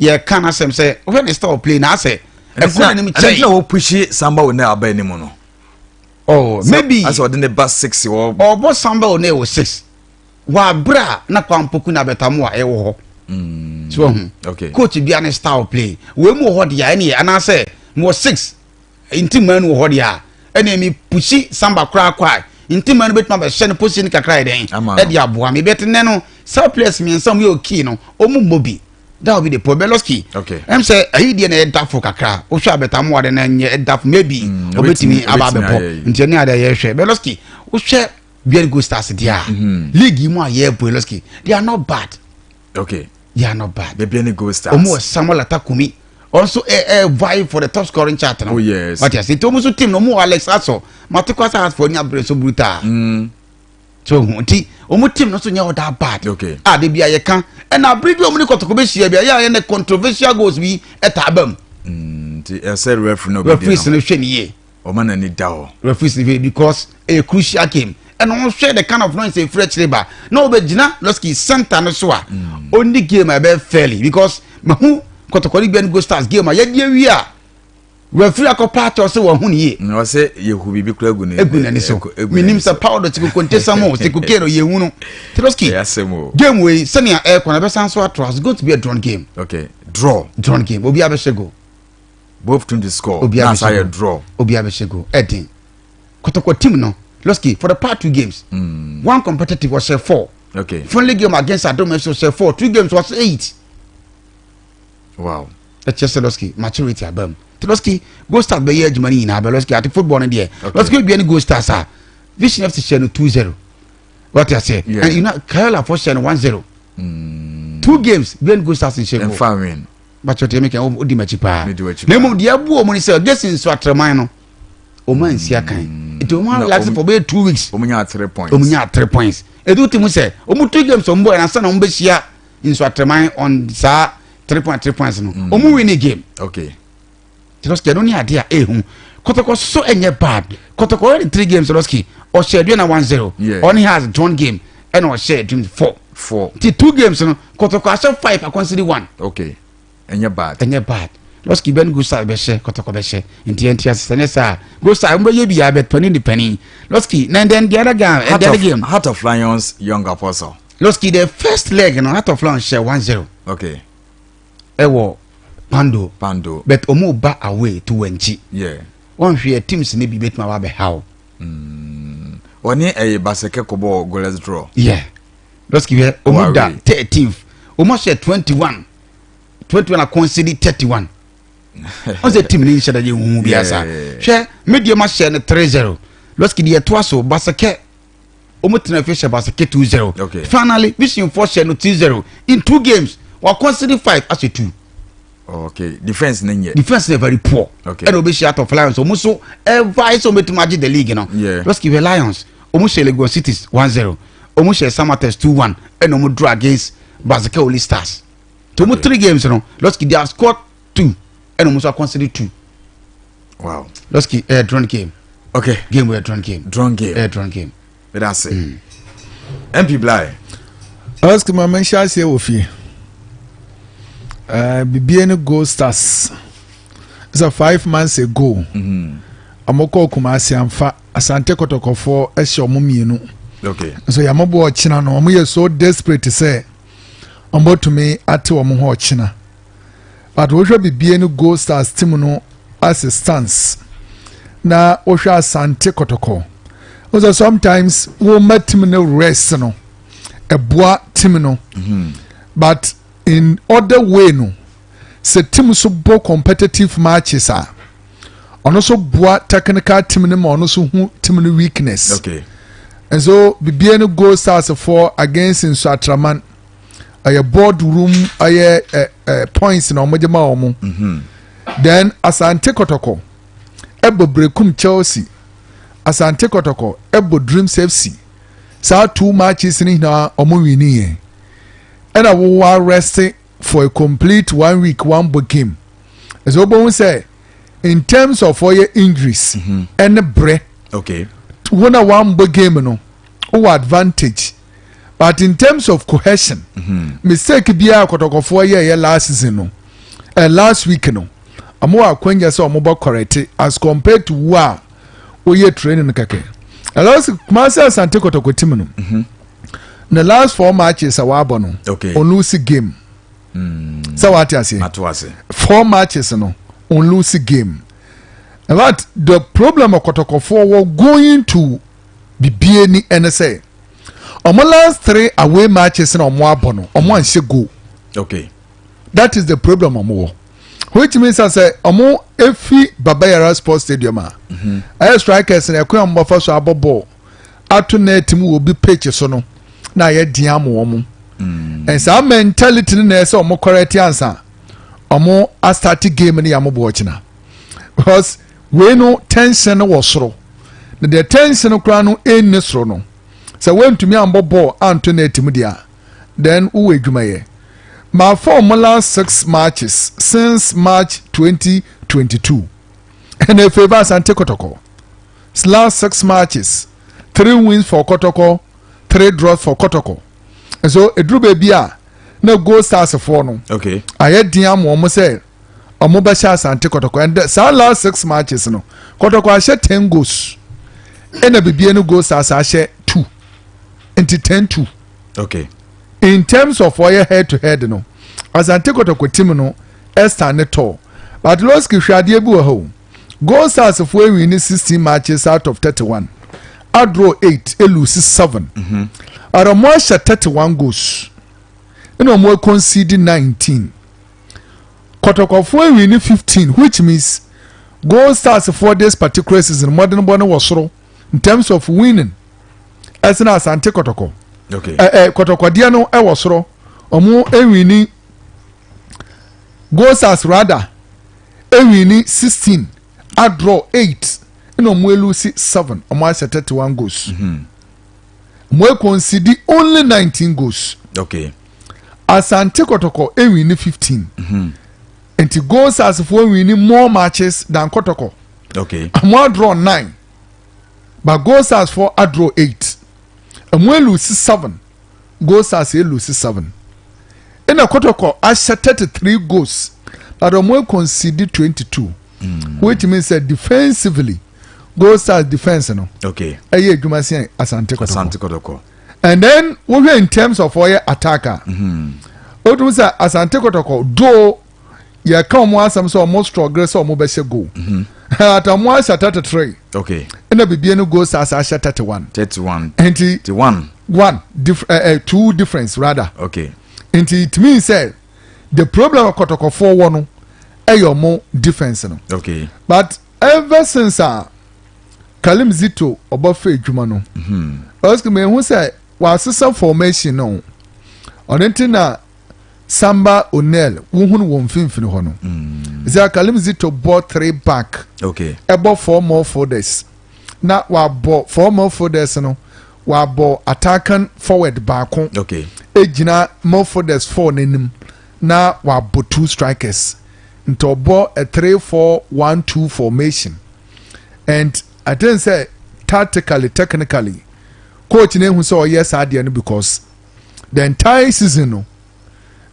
Yɛ ka n'asɛm sɛ wohwɛ ne style play na asɛ ɛkɔ n'anim kyɛn. Ɛnna wɔ push Samba wɔ ne aba anim no. Oh, maybe. Asɛ ɔde ne ba six wɔ. Ɔbɔ Samba wɔ ne wɔ six wɔ abere a na Kwampoku na Abɛtamu a ɛwɔ hɔ. So ɔho coach bia ne style play wei mu wɔ hɔ deɛ, ɛne yɛ anaasɛ wɔ six nti mmaa no wɔ hɔ deɛ a, ɛna mi push Samba koraa kɔ a, nti mmaa no bɛtuma bɛhyɛ no position kakra yɛ dɛn ɛde aboa mi bɛte nɛ no. Saa players mmiɛnsa mu yɛ okay no, ɔmu mmɔ bi. That will be the problem, Losky. Ɛm sɛ ɛyi deɛ na ɛda fo kakra, wohwɛ Abɛtamu ade na nyɛ ɛda fo, maybe ɔbɛtumi aba abɛbɔ. Nti ɛne ade yɛhwɛ bɛ Losky, wohwɛ Bian Gold Stars deɛ a, league yi mu a yɛbɔ, Losky, they are not bad. They are not bad. Bibiani Gold Stars. Ɔmu wɔ Samuel Atakumi, ɔnso ɛ ɛ vie for the top scoring chart no. Oh yes. Wate ase? Nti ɔmu nso team no, ɔmu wɔ Alex Aso mate kɔ asa asfo ni abere so brutal. So ohun nti ɔmu team no nso nyɛ ɔda bad. A de bi a yɛka ɛna abere bi a ɔmu ne Kɔtɔkɔ bɛ hyia bi a yɛ a yɛ ne controversial goals bi ɛta aba mu. Nti ɛsɛ referee no. Referees no hwɛ ne yie. Ɔma n'ani da hɔ. Referees no hwɛ because ɛyɛ crucial game, ɛna wɔn hwɛ the kind of noise efiri akyire ba na ɔbɛgyina Losky center no so a, ɔndi game a ɛbɛyɛ fairly because mahu Kɔtɔkɔ ne Bian Gold Stars game a yɛde awie a, referee akɔ paatɔ sɛ wɔn ho ne yie. Na ɔsɛ yehu biribi kura egu ne. Egu n'ani so, minim sɛ powder ti kokonte sam o, ti koke no yehu no. Losky, game wei sɛnea ɛɛkɔ na ɛbɛsan so ato, it's going to be a drawn game. Okay, draw. Drawn game, obi abɛhyɛ goal. Both team to score. Obi abɛhyɛ goal, draw. Obi abɛhyɛ goal, ɛdin Kɔtɔkɔ team no, Losky, for the past two games, one competitive was four. Friendly game against Adom FC was four, two games was eight. Ɛkyɛ sɛ Losky maturity aba mu. Nti Losky, Gold Stars bɛyɛ adwuma no nyinaa bɛ Losky ate football no deɛ. Losky, bia ne Gold Stars a, Vision FC hyɛ no 2-0, wɔte aseɛ? And you know Kayala fo hyɛ no 1-0. Two games bia ne Gold Stars nhyɛ goal. Ɛnfa win. Bàtɛ ɔtɛ mi kɛ o di m'akyi paa. Na emu deɛ ɛbu wɔn ni sɛ gesi nso atraman no wɔn ansi akan, nti wɔn relax for bɛyɛ 2 weeks. Wɔn nya 3 points. Wɔn nya 3 points. Edu ti mu sɛ wɔn two games wɔn bɔ yɛn ansa na wɔn bɛ hyia nso atraman on saa 3 point 3 points no, wɔn win the game. Losky, ɛno ne adeɛ a ehu Kɔtɔkɔ so ɛnyɛ bad. Kɔtɔkɔ already three games, Losky, ɔhyɛ Aduana 1-0. Ɔne has drawn game. Ɛna ɔhyɛ Dreams 4. 4. Nti two games no, Kɔtɔkɔ ahyɛ 5, aconcede 1. Okay, ɛnyɛ bad. Ɛnyɛ bad. Lɔski bɛ no, Gold Stars bɛhyɛ, Kɔtɔkɔ bɛhyɛ, nti ɛnti ase sɛ ne saa Gold Stars wɔn bɛyɛ bi a bɛ panin de panin lɔski. Na then the other game, the other game. Heart of Lions, Young Apostle. Lɔski, the first leg no, Heart of Lions hyɛ 1-0. Ɛwɔ Pando. Pando. But ɔmo ba away to Wɛnkyi. Wɔn hwɛ teams ne bi bɛtuma ba bɛ ha o. Ɔne ɛyɛ Basake kɔbɔ goalless draw. Yeah, lɔski hwɛ, ɔmo da 13th, ɔmo ahyɛ 21, 21, aconcede 31. Ɔn sɛ team ne nhyɛ da yɛ huhu bi asa. Hwɛ, Medeama hyɛ no 3-0. Lɔski deɛ, ɛtoa so, Basake, ɔmo tena fi hyɛ Basake 2-0. Finally, Vision fo hyɛ no 2-0. In two games, waconcede 5, ahyɛ 2. Okay, defence ne nyɛ. Defence ne very poor. Ɛna obi hyɛ Heart of Lions, ɔmo nso ɛva sɛ ɔmo betumi agye the league no. Lɔski hwɛ, Lions, ɔmo hyɛ Legon Cities 1-0, ɔmo hyɛ Samartex 2-1, ɛna ɔmo draw against Basake Holy Stars. To ɔmo three games no, lɔski, they have scored 2, ɛna ɔmo nso aconcede 2. Lɔski, ɛyɛ drawn game. Game wɛ drawn game. Drawn game. Ɛyɛ drawn game. That's it. MP Blay. Ɔsiki ma menhyɛ aseɛ wɔ fie. Bibiani Gold Stars sɛ 5 months ago ɔmo kɔɔ Kumasi, amfa Asante Kɔtɔkɔfoɔ ɛhyɛ ɔmo mmienu. Nso yɛmɔbɔ ɔkyena no, ɔmo yɛ so desperate sɛ ɔmo bɛtumi ate ɔmo ho ɔkyena. But wohwɛ Bibiani Gold Stars team no as it stands na wohwɛ Asante Kɔtɔkɔ, wosɛ sometimes wɔma team no rest no, ɛboa team no, but in other way no, sɛ team so bɔ competitive matches a, ɔno nso boa technical team no ma ɔno nso hu team no weakness. And so Bibiani Gold Stars for against Nsoatreman, ɛyɛ board room, ɛyɛ ɛ ɛ points na wɔn de ma wɔn. Then Asante Kɔtɔkɔ ɛbɔ Brekum Chelsea, Asante Kɔtɔkɔ ɛbɔ Dreams FC. Saa two matches ni nyinaa wɔn win yɛn, ɛna wɔwɔ arrest for a complete one week, one bɔ game. Ɛsɛ wɔbɛn sɛ in terms of ɔyɛ injuries ɛne brɛ, wɔn a wɔambɔ game no wɔ advantage, but in terms of cohesion, mistake biara Kɔtɔkɔfoɔ yɛ yɛ last season no, last week no, ɔmo wɔ akwanya sɛ ɔmo bɔ correct as compared to wo a woyɛ training kɛkɛ. Ɛlɔsi Kumasi Asante Kɔtɔkɔ team no, the last four matches a wabɔ no, ɔnlose game. Sɛ wate aseɛ? Ato ase. Four matches no, ɔnlose game. In fact, the problem ɔkɔtɔkɔfoɔ wɔ going to Bibiani ɛne sɛ ɔmo last three away matches na ɔmo abɔ no, ɔmo anhyɛ goal. That is the problem ɔmo wɔ, which means sɛ ɔmo efi Baba Yara Sports Stadium a, ɛyɛ strikers na ɛkwan a ɔmo bɛfa so abɔ ball ato net mu wɔ bi pitch so no na ayɛ den ama wɔn. And saa mentality no na ɛsɛ ɔmo correct ansa ɔmo astart game no yɛ ɔmo bɔ ɔkyina, because wei no, tension no wɔ soro, na deɛ tension no koraa no ɛnni soro no, sɛ wɔntumi ambɔ ball anto net mu deɛ, then wowɔ adwumayɛ. Ma form last six matches since March 2022, ɛna efavour Asante Kɔtɔkɔ. Last six matches, three wins for Kɔtɔkɔ, three draws for Kɔtɔkɔ. Nso eduru beebi a na Gold Stars foɔ no ayɛ den ama wɔn sɛ wɔn bɛhyɛ Asante Kɔtɔkɔ. And saa last six matches no, Kɔtɔkɔ ahyɛ 10 goals, ɛna Bibiani Gold Stars ahyɛ two, nti 10-2. In terms of ɔyɛ head to head no, Asante Kɔtɔkɔ team no ɛsta ne tɔ. But Lɔski, hwɛ adeɛ bi wɔ hɔ o. Gold Stars foɔ ewin ne 16 matches out of 31, adraw 8, elose 7, but ɔmo ahyɛ 31 goals ɛna ɔmo concede 19. Kɔtɔkɔfoɔ ewin ne 15, which means Gold Stars for this particular season, mmɔden bɔ no wɔ soro in terms of winning ɛsɛn Asante Kɔtɔkɔ. Ɛ ɛ kɔtɔkɔdeɛ no ɛwɔ soro. Ɔmo ewin, Gold Stars rather ewin 16, adraw 8, ɛna ɔmo elose 7. Ɔmo ahyɛ 31 goals, ɔmo econcede only 19 goals. Asante Kɔtɔkɔ ewin 15, nti Gold Stars foɔ win more matches than Kɔtɔkɔ. Ɔmo adraw 9, but Gold Stars foɔ adraw 8, ɔmo elose 7. Gold Stars elose 7. Ɛna Kɔtɔkɔ ahyɛ 33 goals, but ɔmo concede 22, which means sɛ defensively, Gold Stars defence no ɛyɛ adwuma sɛn Asante Kɔtɔkɔ. Asante Kɔtɔkɔ. And then wohwɛ in terms of ɔyɛ attacker, otum sɛ Asante Kɔtɔkɔ do, yɛka ɔmo asɛm sɛ ɔmo struggle sɛ ɔmo bɛhyɛ goal, ata ɔmo ahyɛ 33, ɛna Bibiani Gold Stars ahyɛ 31. 31. Nti 31. One dif two difference rather. Nti it means sɛ the problem Kɔtɔkɔfoɔ wɔ no ɛyɛ ɔmo defence no. But ever since a Karim Zito ɔbɛfɛ adwuma no, ɔsike mehu sɛ wasesa formation no. Ɔno nti na Samba O'Neil wohunu wɔn mfimfini hɔ no sɛ Karim Zito bɔ three back, ɛbɔ four midfielders, na wabɔ four midfielders no, wabɔ attacking forward baako egyina midfielders four n'anim, na wabɔ two strikers. Nti ɔbɔ a 3-4-1-2 formation, and I think sɛ tactically, technically, coach na ehu sɛ ɔyɛ saa adeɛ no because the entire season no,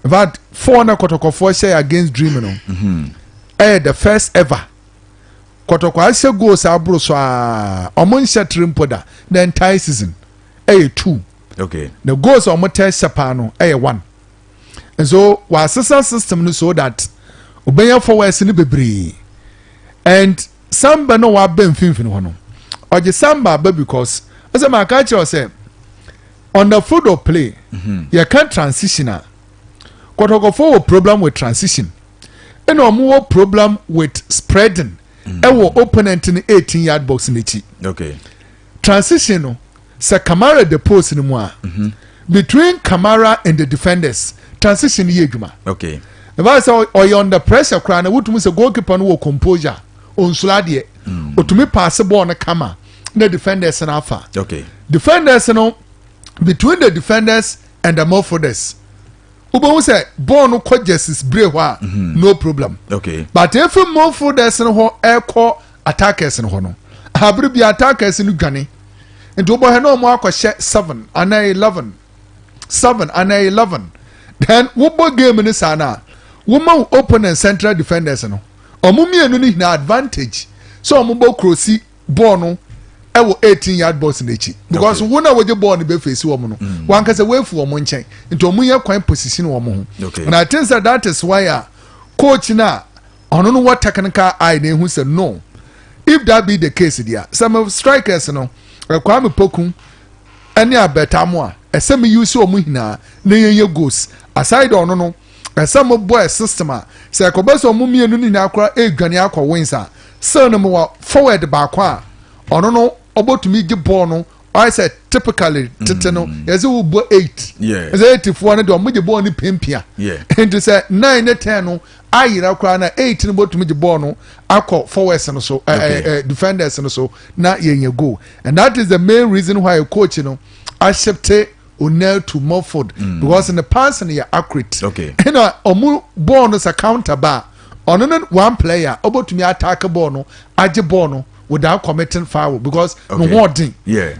in fact, four na Kɔtɔkɔfoɔ hyɛ against Dream no, ɛyɛ the first ever Kɔtɔkɔ ahyɛ goals aboro so aa ɔmo nhyɛ three mpo da. The entire season ɛyɛ two. The goals a ɔmo tɛ hyɛ paa no ɛyɛ one. Nso wasesa system no so that obɛnya forwards no bebree, and Samba no waba mfimfini hɔ no, ɔgye Samba aba because ɔsɛ maka kyerɛ sɛ on the field of play, yɛka transition a, Kɔtɔkɔfoɔ wɔ problem with transition, ɛna ɔmo wɔ problem with spreading ɛwɔ opponent no 18 yard box n'akyi. Transition no, sɛ Kamara de post no mu a, between Kamara and the defenders, transition yɛ adwuma. Ɛbaa sɛ ɔyɛ under pressure koraa na wotumi sɛ goalkeeper no wɔ composure, onsula adeɛ, otumi pass ball no kama na defenders no afa. Defenders no, between the defenders and the midfielders, wobɛhu sɛ ball no kɔ Justice Bray hɔ a, no problem. But efi midfielders no hɔ ɛkɔ attackers no hɔ no, abere bi attackers no dwane, nti wobɔhɛ na ɔmo akɔhyɛ 7 anaa 11, 7 anaa 11. Then wobɔ game no saa na woma wo opponent central defenders no, ɔmo mmienu no nyinaa advantage sɛ ɔmo bɔ krosi ball no ɛwɔ 18 yard box n'akyi, because wo na wogye ball no bɛ face wɔn no, wankasa woefu wɔn nkyɛn, nti ɔmo yɛ kwan position wɔn ho. And I think say that is why a coach na ɔno no wɔ technical eye na ehu sɛ no, if that be the case deɛ, sɛ strikers no, Kwame Poku ɛne Abɛtamu a, ɛsɛ mi use wɔn nyinaa na yɛn yɛ goals. Aside ɔno no, ɛsɛ mo bɔ ɛ system a sɛ ɛkɔbɛ sɛ ɔmo mmienu no nyinaa koraa edwane akɔ wings a, still no mo wɔ forward baako a ɔno no ɔbɛtumi gye ball no. Ɔyɛ sɛ typically tete no, yɛsɛ wo bɔ eight, ɛsɛ eight foɔ no deɛ, ɔmo gye ball no pimpia. Nti sɛ 9 ne 10 no ayera koraa na eight no bɔtumi gye ball no akɔ forwards no so, ɛ ɛ defenders no so, na yɛnyɛ goal. And that is the main reason why coach no ahyɛpte O'Neil to midfield, because in the pass no yɛ accurate. Ɛna ɔmo ball no sɛ counter ba, ɔno no one player ɔbɛtumi attack ball no, agye ball no without committing foul because no ho ɔden.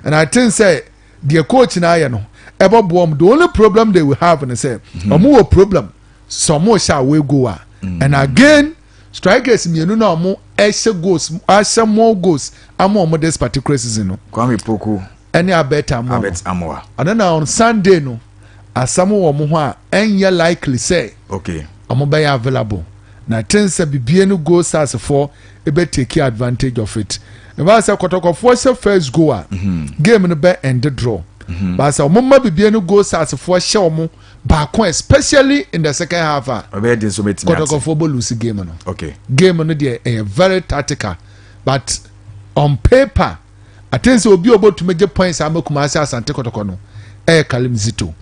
And I think say deɛ coach na ayɛ no ɛbɛ boɔ mu. The only problem they will have ne sɛ ɔmo wɔ problem sɛ ɔmo hyɛ away goal a, and again strikers mmienu na ɔmo ɛhyɛ goals, ahyɛ more goals ama ɔmo this particular season no, Kwame Poku ɛne Abet Amoa. Abet Amoa. Ɔno na on Sunday no, asɛm wɔ ɔmo ho a ɛnyɛ likely sɛ ɔmo bɛyɛ available, na ten sɛ Bibiani Gold Stars foɔ ebe take advantage of it. Ɛbaa sɛ Kɔtɔkɔfoɔ hyɛ first goal a, game no bɛ end draw. Baasa ɔmo ma Bibiani Gold Stars foɔ hyɛ ɔmo baako, especially in the second half a, ɔbɛyɛ den so bɛtumi ate. Kɔtɔkɔfoɔ bɔ lose game no. Game no deɛ, ɛyɛ very tactical, but on paper, I think sɛ obi a ɔbɛtumi gye points ama Kumasi Asante Kɔtɔkɔ no ɛyɛ Karim Zito.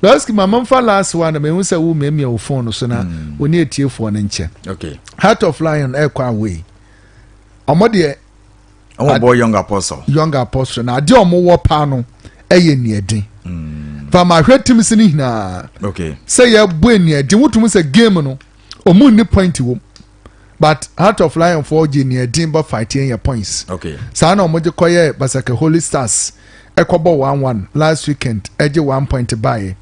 Lɔski, ma mamfa last one na mehu sɛ wo miamia wo phone no so na wo ne etiefoɔ no nkyɛn. Heart of Lion ɛkɔ away, ɔmo deɛ Ɔmo bɔ Young Apostle. Young Apostle, na adeɛ a ɔmo wɔ paa no ɛyɛ nniɛden fama ahwɛ team si no nyinaa sɛ yɛbɔ nniɛden, wotumi sɛ game no ɔmo nni point wɔ mu, but Heart of Lion foɔ gye nniɛden bɔ fight yɛn yɛ points. Saa na ɔmo de kɔyɛ Basake Holy Stars. ɛkɔbɔ 1-1 last weekend ɛgye 1 point baeɛ.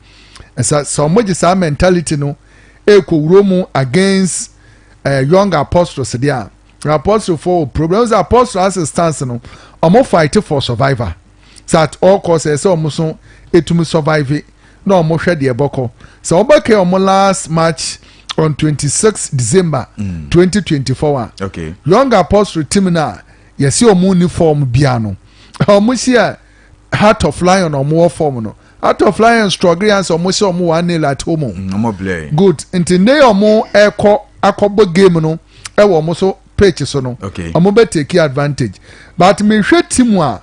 Ɛsɛ sɛ ɔmo gye saa mentality no ɛkɔ wuro mu against Young Apostles deɛ a, Apostle fo problem sɛ Apostle as it stands no, ɔmo fight for survivor. So at all costs, ɛsɛ ɔmo so etumi survive na ɔmo hwɛ deɛ ɛbɔkɔ sɛ ɔbɛkɛ ɔmo last match on 26 December 2024 a, Young Apostle team na yɛsi ɔmo ni form bia no, ɔmo si a Heart of Lion, ɔmo wɔ form no. Heart of Lion struggle yan sɛ ɔmo hyɛ ɔmo 1-0 at home. Ɔmo play. Good, nti ne ɔmo ɛkɔ akɔbɔ game no ɛwɔ ɔmo so pitch so no, ɔmo bɛ take advantage. But mehwɛ team a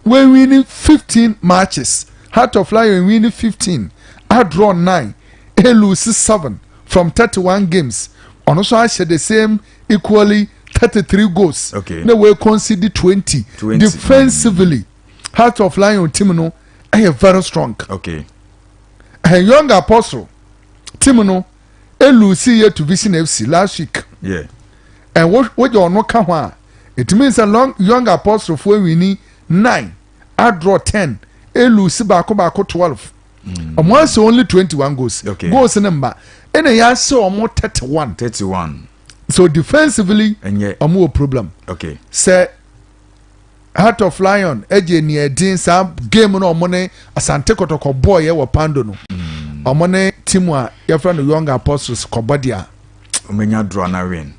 wɔn 15 matches, Heart of Lion win 15, adraw 9, elose 7 from 31 games. Ɔno nso ahyɛ the same equally 33 goals na wɔn concede 20. 20. Defensively, Heart of Lion team no ɛyɛ very strong. And Young Apostle team no elose yɛ to Vision FC last week. And wogye ɔno ka ho a, it means sɛ long Young Apostle fo win 9, adraw 10, elose baako baako 12. Ɔmo asɛ only 21 goals. Goals ne mba ɛna yɛasɛ ɔmo 31. 31. So defensively, Ɛnyɛ. ɔmo wɔ problem. Sɛ Heart of Lion ɛgye nea ɛdin saa game no, ɔmo ne Asante Kɔtɔkɔ bɔɔl yɛ wɔ Pando no, ɔmo ne team a yɛfrɛ no Young Apostles kɔbɔ deɛ a, Ɔmɛnya draw na win.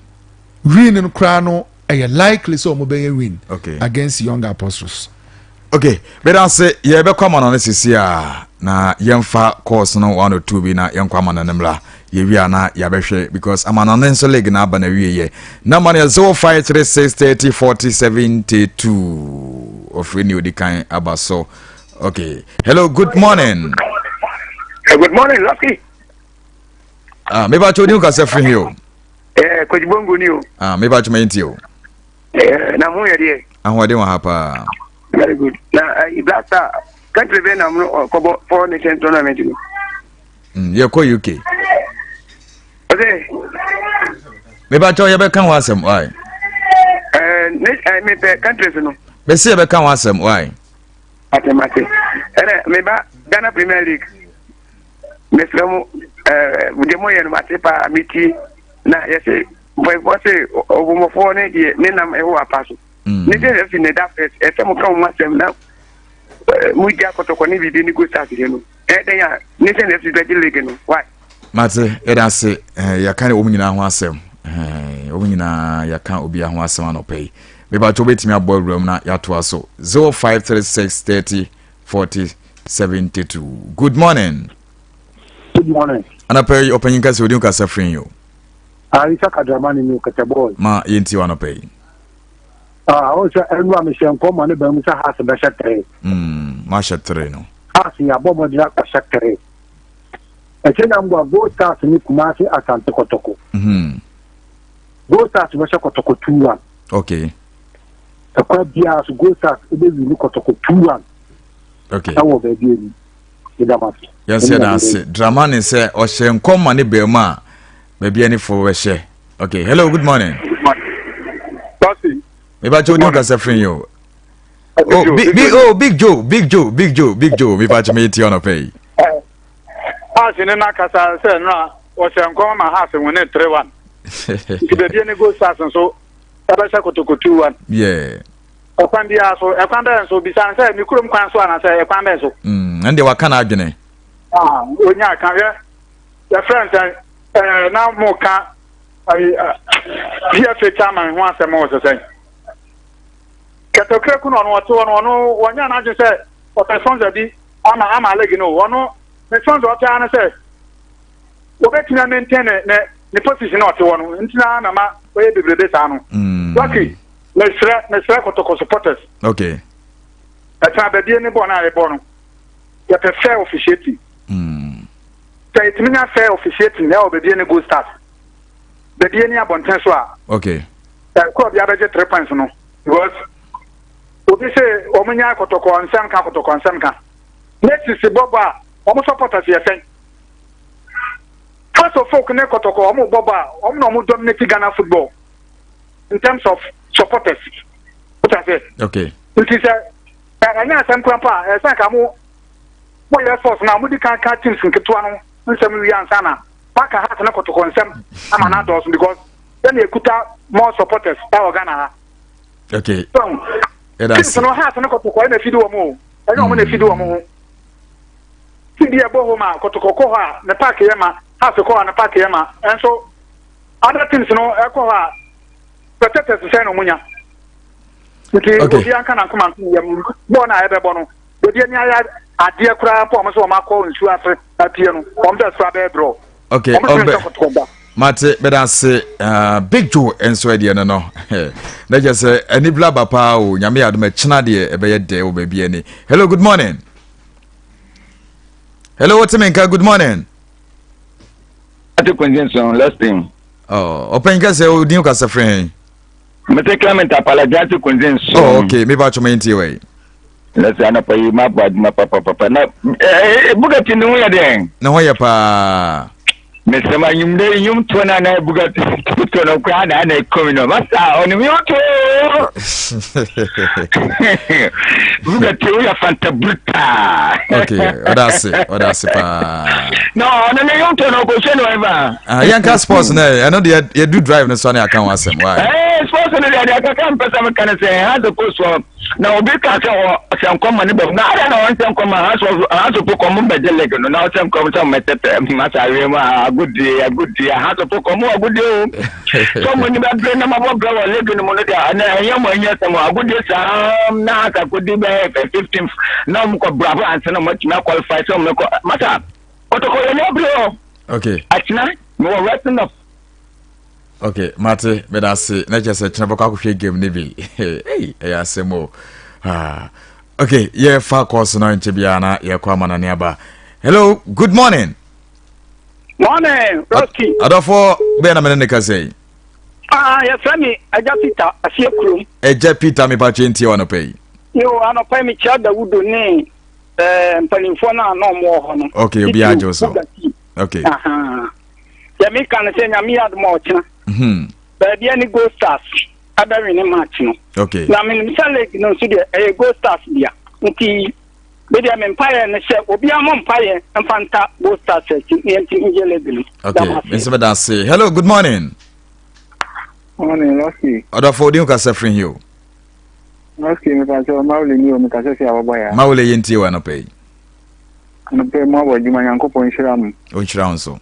Win no koraa no, ɛyɛ likely sɛ ɔmo bɛyɛ win against Young Apostles. Okay, bɛda ase. Yɛbɛkɔ ama no no sisi a na yɛmfa course no one or two bi na yɛnkɔ ama no no mmra. Yɛwie a na yɛabɛhwɛ because ama no no nso league na aba na wieyɛ. Number no yɛ 0536 30 40 72. Ɔfiri ne ɔdi kan aba so. Okay, hello, good morning. Good morning, Lucky. Ah, mebakyɛ odi wo kasa firi hi o. Koji Bongo ni o. Ah, mebakyɛ ma yɛntie o. Na mo yɛ deɛ. Ahoɔden wɔ ha paa. Very good. Na Black Star country bɛn na mo kɔbɔ Four Nations tournament no? Yɛkɔ UK. Ɔsɛ. Mebakyɛ yɛbɛka ho asɛm wae. Ne mepɛ countries no. Bɛsi yɛbɛka ho asɛm wae. Ate mate. Ɛnɛ meba Ghana Premier League. Mesrɛ mo, deɛ moyɛ no mate paa, metie na yɛsɛ mpanyinfoɔ sɛ ɔbɔmmɔfoɔ ne deɛ ne nam ɛwɔ apa so. Ne sɛ ɛfi ne da first ɛsɛ mo ka mo asɛm na mo gya Kɔtɔkɔ ne biribi ne Gold Stars deɛ no, ɛdɛn a ne sɛ ne ɛfi bɛgye league no, why? Mate, yɛda ase. Yɛka ne wɔn nyinaa ho asɛm. Wɔn nyinaa yɛka obiara ho asɛm anɔpɛ yi. Mebatɔ wobɛtumi abɔ awuram na yɛatoa so. 0536 30 40 72. Good morning. Good morning. Anɔpɛ yi, ɔpanyin kasa, odi kasa firi yi o. Ah, Isa Kadramani ni Kɛtɛ boy. Ma yɛnti wɔ anɔpɛ yi. Ah, o sɛ ɛnu a mehyɛ nkɔm ma ne bɛn mu sɛ Hearts bɛhyɛ tere. Mahyɛ tere no. Hearts yɛ abɔ mmɔden akɔhyɛ tere. Ɛkyɛ na mbɔ Gold Stars ne Kumasi Asante Kɔtɔkɔ. Gold Stars bɛhyɛ Kɔtɔkɔ 2-1. Ɛkwan biara so Gold Stars ɛbɛwi ne Kɔtɔkɔ 2-1. Ɛwɔ baabi ani. Ɛdam ase. Yɛnsɛ da ase. Dramani sɛ ɔhyɛ nkɔm ma ne bɛn mu a baabi ani fo bɛhyɛ. Okay, hello, good morning. Pasi. Mebakyɛ odi kasa firi yi o. Oh, big, big, oh, Big Joe, Big Joe, Big Joe, Big Joe. Mebakyɛ me ti ɔnɔpɛ yi. Hearts ne n'akasa sɛ no a ɔhyɛ nkɔm ma Hearts win ne 3-1. Nti baabi ne Gold Stars nso ɛbɛhyɛ Kotoko 2-1. Ɛkwan biara so, ɛkwan bɛn so, bisa no sɛ ne kurom kwan so anaasɛ ɛkwan bɛn so. Ɛn deɛ waka n'adwene. Ah, onya ka hwɛ yɛfrɛ no sɛ na mo ka ayi PFA chairman ho asɛm wɔ sɛ sɛn. Kɛtɛkura ku na ɔno ɔte hɔ no, ɔno wɔnyɛ n'adwene sɛ ɔpɛ sponsor bi ama league no. Ɔno ne sponsor ɔpɛ ara ne sɛ wɔbɛtumi a maintain ne position na ɔte hɔ no, nti na ma ɔyɛ bebrebe saa no. Lucky, mesrɛ Kɔtɔkɔ supporters. Ɛtena baabi ne bɔɔl no a yɛbɔ no, yɛpɛ fair officiating. Sɛ yɛtumi nya fair officiating ɛwɔ baabi ne Gold Stars, baabi ne abɔnten so a, ɛkɔ bi abɛgye three points no, because obi sɛ wɔn nya Kɔtɔkɔ nsɛm ka, Kɔtɔkɔ nsɛm ka ne sisi bɔbɔ a wɔn supporters yɛ sɛn. Hearts of Oak ne Kɔtɔkɔ wɔn bɔbɔ a, wɔn na wɔn dominate Ghana football in terms of supporters. Wota sɛ nti sɛ Ɛnyɛ asɛm kora mpo a ɛsɛ nka mo moyɛ sports no a modi kan ka teams nketewa no nsɛm wie ansa na moaka Hearts ne Kotoko nsɛm ama no adɔɔso because yɛne ɛkuta more supporters ɛwɔ Ghana ha. Okay. So, teams no Hearts ne Kotoko ɛna ɛfidi wɔn o ɛnyɛ wɔn na ɛfidi wɔn ho. Team bi ɛbɔ home a Kotoko kɔ hɔ a ne park yɛ ma Hearts kɔ hɔ a ne park yɛ ma ɛnso other teams no ɛkɔ hɔ a spectators sɛn na wɔn nya. Nti okay. obi anka na nkoma nko yam bɔɔl no a ɛbɛbɔ no baabi ani ayɛ adeɛ koraa mpo wɔn sɛ wɔn akɔ nsuo ase apue no wɔn bɛ sora bɛyɛ draw. Okay, wɔn sɛ kɔtɔkɔ da. Mate bɛda ase uh, Big Joe nso ɛdeɛ no no na kyɛ sɛ ani bla ba paa o nyame yɛ adom ɛkyena deɛ ɛbɛyɛ dɛ wɔ baabi ani. Hello, good morning. Hello, wote me nka good morning. Ate kwenzinson, Lexington. Oh, ɔpɛn kɛsɛ odin kasa firi hɛn. Mete Clement Apalagyanti Kunzi nso. Oh, okay. Me ba choma ntie wei. Na sɛ anɔpa yi ma bɔ adwuma papapapa na eh, eh, Bugatti ne ho yɛ dɛn? Ne ho yɛ paa. Mesrɛ ma nnwom dɛ nnwom toɔ no anaa Bugatti toɔ no koraa na ana ɛkɔmi no masa ɔnim nnwom toɔ Bugatti woyɛ fanta bruta. Okay, ɔda ase ɔda ase paa. No, ɔno ne nnwom toɔ no ɔkɔhyɛ no ɛfa. Ah, yɛnka sports no ɛ ɛno deɛ yɛdu drive no so ne aka ho asɛm why eh, sports no deɛ deɛ kaka mpɛ sɛ meka no sɛ ha sɛ kɔ soɔ na obi ka sɛ ɔsɛ nkɔm ma ne bam na adɛn na ɔnsɛ nkɔm ma ha so po kɔm mbɛgye leg no na ɔsɛ nkɔm sɛ mmɛtɛtɛ masa awie mu a agodie agodie ha so po kɔm agodie o sɛ mo ni bɛbrɛ na mabɔ brɛ wɔ leg no mu no deɛ ɛnɛ ɛnyɛ mo ɛnyɛ sɛm agodie saa na ha sɛ akɔdi bɛyɛ 15 na ɔmo kɔ bravo ansa na ɔmo atumi aqualify sɛ ɔmo kɔ masa kɔtɔkɔ yɛ ne abere o. Okay. Akyena mewɔ wrestling of. Okay, mate meda ase na kyerɛ sɛ kyena bɛkɔ akɔhwɛ game no bi. Ei, ɛyɛ asɛm o. Ah. Okay, yɛfa course no nkyɛ biara na yɛkɔ amanane aba. Hello, good morning. Morning, Rocky. Adɔfoɔ bɛyɛ na mene ne kasa yi. Ah, yɛfrɛ me Agya Peter aseɛ kurom. Agya Peter mepa kyɛ ntie wɔ anɔpa yi. Yo, anɔpa yi mekyia Dawudo ne eh, mpanimfoɔ no a na ɔmo wɔ hɔ no. Okay, obi agye so. Okay. Deɛ meka no sɛ nyame yɛ adom a ɔkyena. Mhm. Baabi a ne Gold Stars abɛwe ne match no. Okay. Na menim sɛ league no nso deɛ ɛyɛ Gold Stars dea. Nti me deɛ me mpaeɛ ne sɛ obiara mmɔ mpaeɛ mfa nta Gold Stars akyi na yɛntumi ngye league no. Okay, me nso meda ase. Hello, good morning. Morning, Lucky. Ɔdɔfo odi nkasa firi hi o. Lucky, me pakyɛ Mawule ni o, me kasa fi awɔbɔ ya. Mawule yɛ ntie wɔ anɔpa yi. Anɔpa yi mo abɔ adwuma, Nyankopɔn nhyira mo. Ɔnhyira wo nso.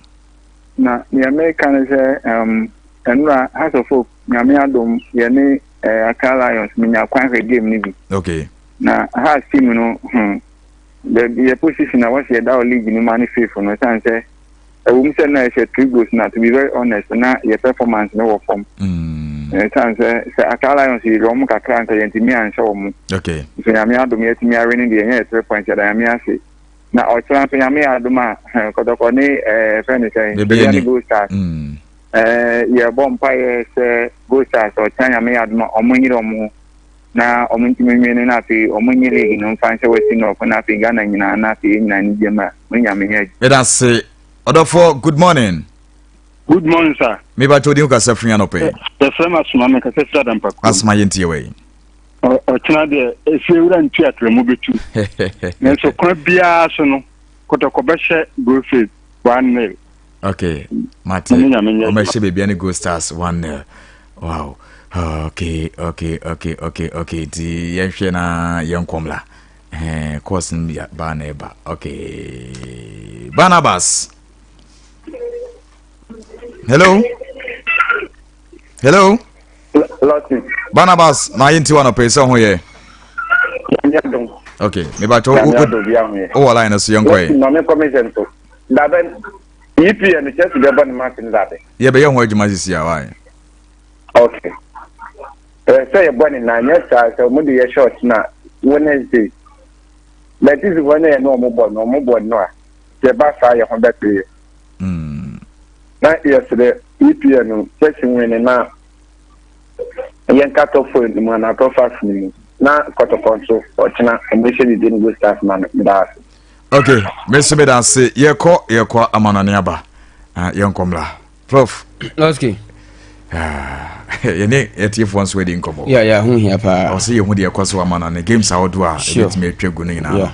Na nea meka ne sɛ um, ɛnora Hearts of Oak, Nyame adom, yɛne eh, Accra Lions, menya kwan hwɛ game no bi. Okay. Na Hearts team no, hmm, baabi yɛ position a wɔsi yɛda wɔ league no mu ane fifth no, ɛsiane sɛ ɛwom sɛ na ɛhyɛ three goals na to be very honest na yɛ performance no wɔ fam. Ɛsiane sɛ sɛ Accra Lions yere wɔn kakra nka yɛntumi anhyɛ wɔn. Okay. Nso Nyame adom yɛatumi awe no deɛ ɛnyɛ yɛ three points yɛda Nyame ase. Na ɔkyena nso Nyame yɛ adom a Kɔtɔkɔ ne ɛɛ fɛn ne sɛn Bebia ne Gold Stars. Ɛɛ yɛbɔ mpaeɛ sɛ Gold Stars ɔkyena Nyame yɛ adom a wɔn nyere wɔn ho na wɔn ntumi nwe no na afei wɔn nye league no mfa nhyɛ Western North na afei Ghana nyinaa na afei yɛn nyinaa ani gye ma mo Nyame nyɛ adwuma. Meda ase ɔdɔfoɔ good morning. Good morning sir. Me ba twodi kasa firi anɔpɛ yi. Yɛfrɛ me Asoma me kasa firi Adampa kurom. Asoma yɛn tie wɔ yi. Ɔkyena deɛ efie wura ntu atrɛmu bɛtu. Nanso kwan biara so no kɔtɔkɔ bɛhyɛ Goldfield 1-0. Okay, mate. Ɔmɛhyɛ baabi ne Gold Stars 1-0. Wow. Okay, okay, okay, okay, okay. Nti yɛnhwɛ na yɛnkɔmla. Eh, course no ba na ɛba. Okay. Barnabas. Hello. Hello. Lɔti. Barnabas, maa yɛn ti wa nɔpɛ sɛ ho yɛ. Okay, me ba to o wɔ line so yɛn kɔ yɛ. Lɔti maame kɔmísɛn so. Dabɛ EPN Chelsea bɛ bɔ ne match no dabɛ. Yɛ bɛ yɛ ho adwuma sisi a wa. Okay. Ɛ sɛ yɛ bɔ ne na nyɛ saa sɛ wɔn de yɛ short na Wednesday. Bɛtisi fo ne yɛ ne wɔn bɔ no wɔn bɔ no a yɛ ba saa yɛ ho bɛ pere yɛ. Na yɛsrɛ EPL no Chelsea win na yɛnka top four no mu anaa top five no mu na kɔtɔkɔ nso ɔkyena ɔmo hyɛ biribi no go stars ma no meda ase. Okay, me nso meda ase yɛkɔ yɛkɔ amanɔne aba uh, yɛnkɔ mmra prof. Okay. Ah. Yɛne yɛtiefoɔ nso adi nkɔmmɔ. Yeah, yeah, ho hia paa. Ɔsɛ yɛhu deɛ ɛkɔ so ama no ne games ahodoɔ a ɛbɛtumi atwa gu no nyinaa no.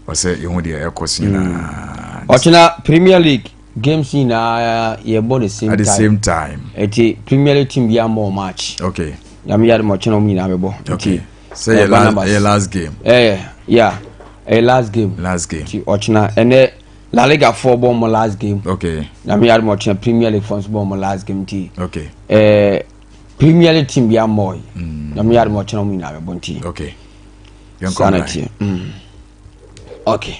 Ɔsɛ yɛhu deɛ ɛkɔ so nyinaa. Ɔkyena Premier League games nyinaa yɛbɔ the same time. At the same time. Ɛti Premier League team bi ambɔ match. Okay. Nyame yɛ adom ɔkyena wɔn nyinaa bɛbɔ. Okay. Sɛ yɛ last, ɛyɛ last game. Ɛyɛ, yeah. Ɛyɛ last game. Last game. Ti ɔkyena ɛnɛ La Liga foɔ bɔ wɔn last game. Okay. Nyame yɛ adom ɔkyena Premier League foɔ nso bɔ wɔn last game ti. Okay. Ɛɛ Premier League team bi ambɔ yi. Nyame yɛ adom ɔkyena wɔn nyinaa bɛbɔ nti. Okay. Saa na teɛ. Okay.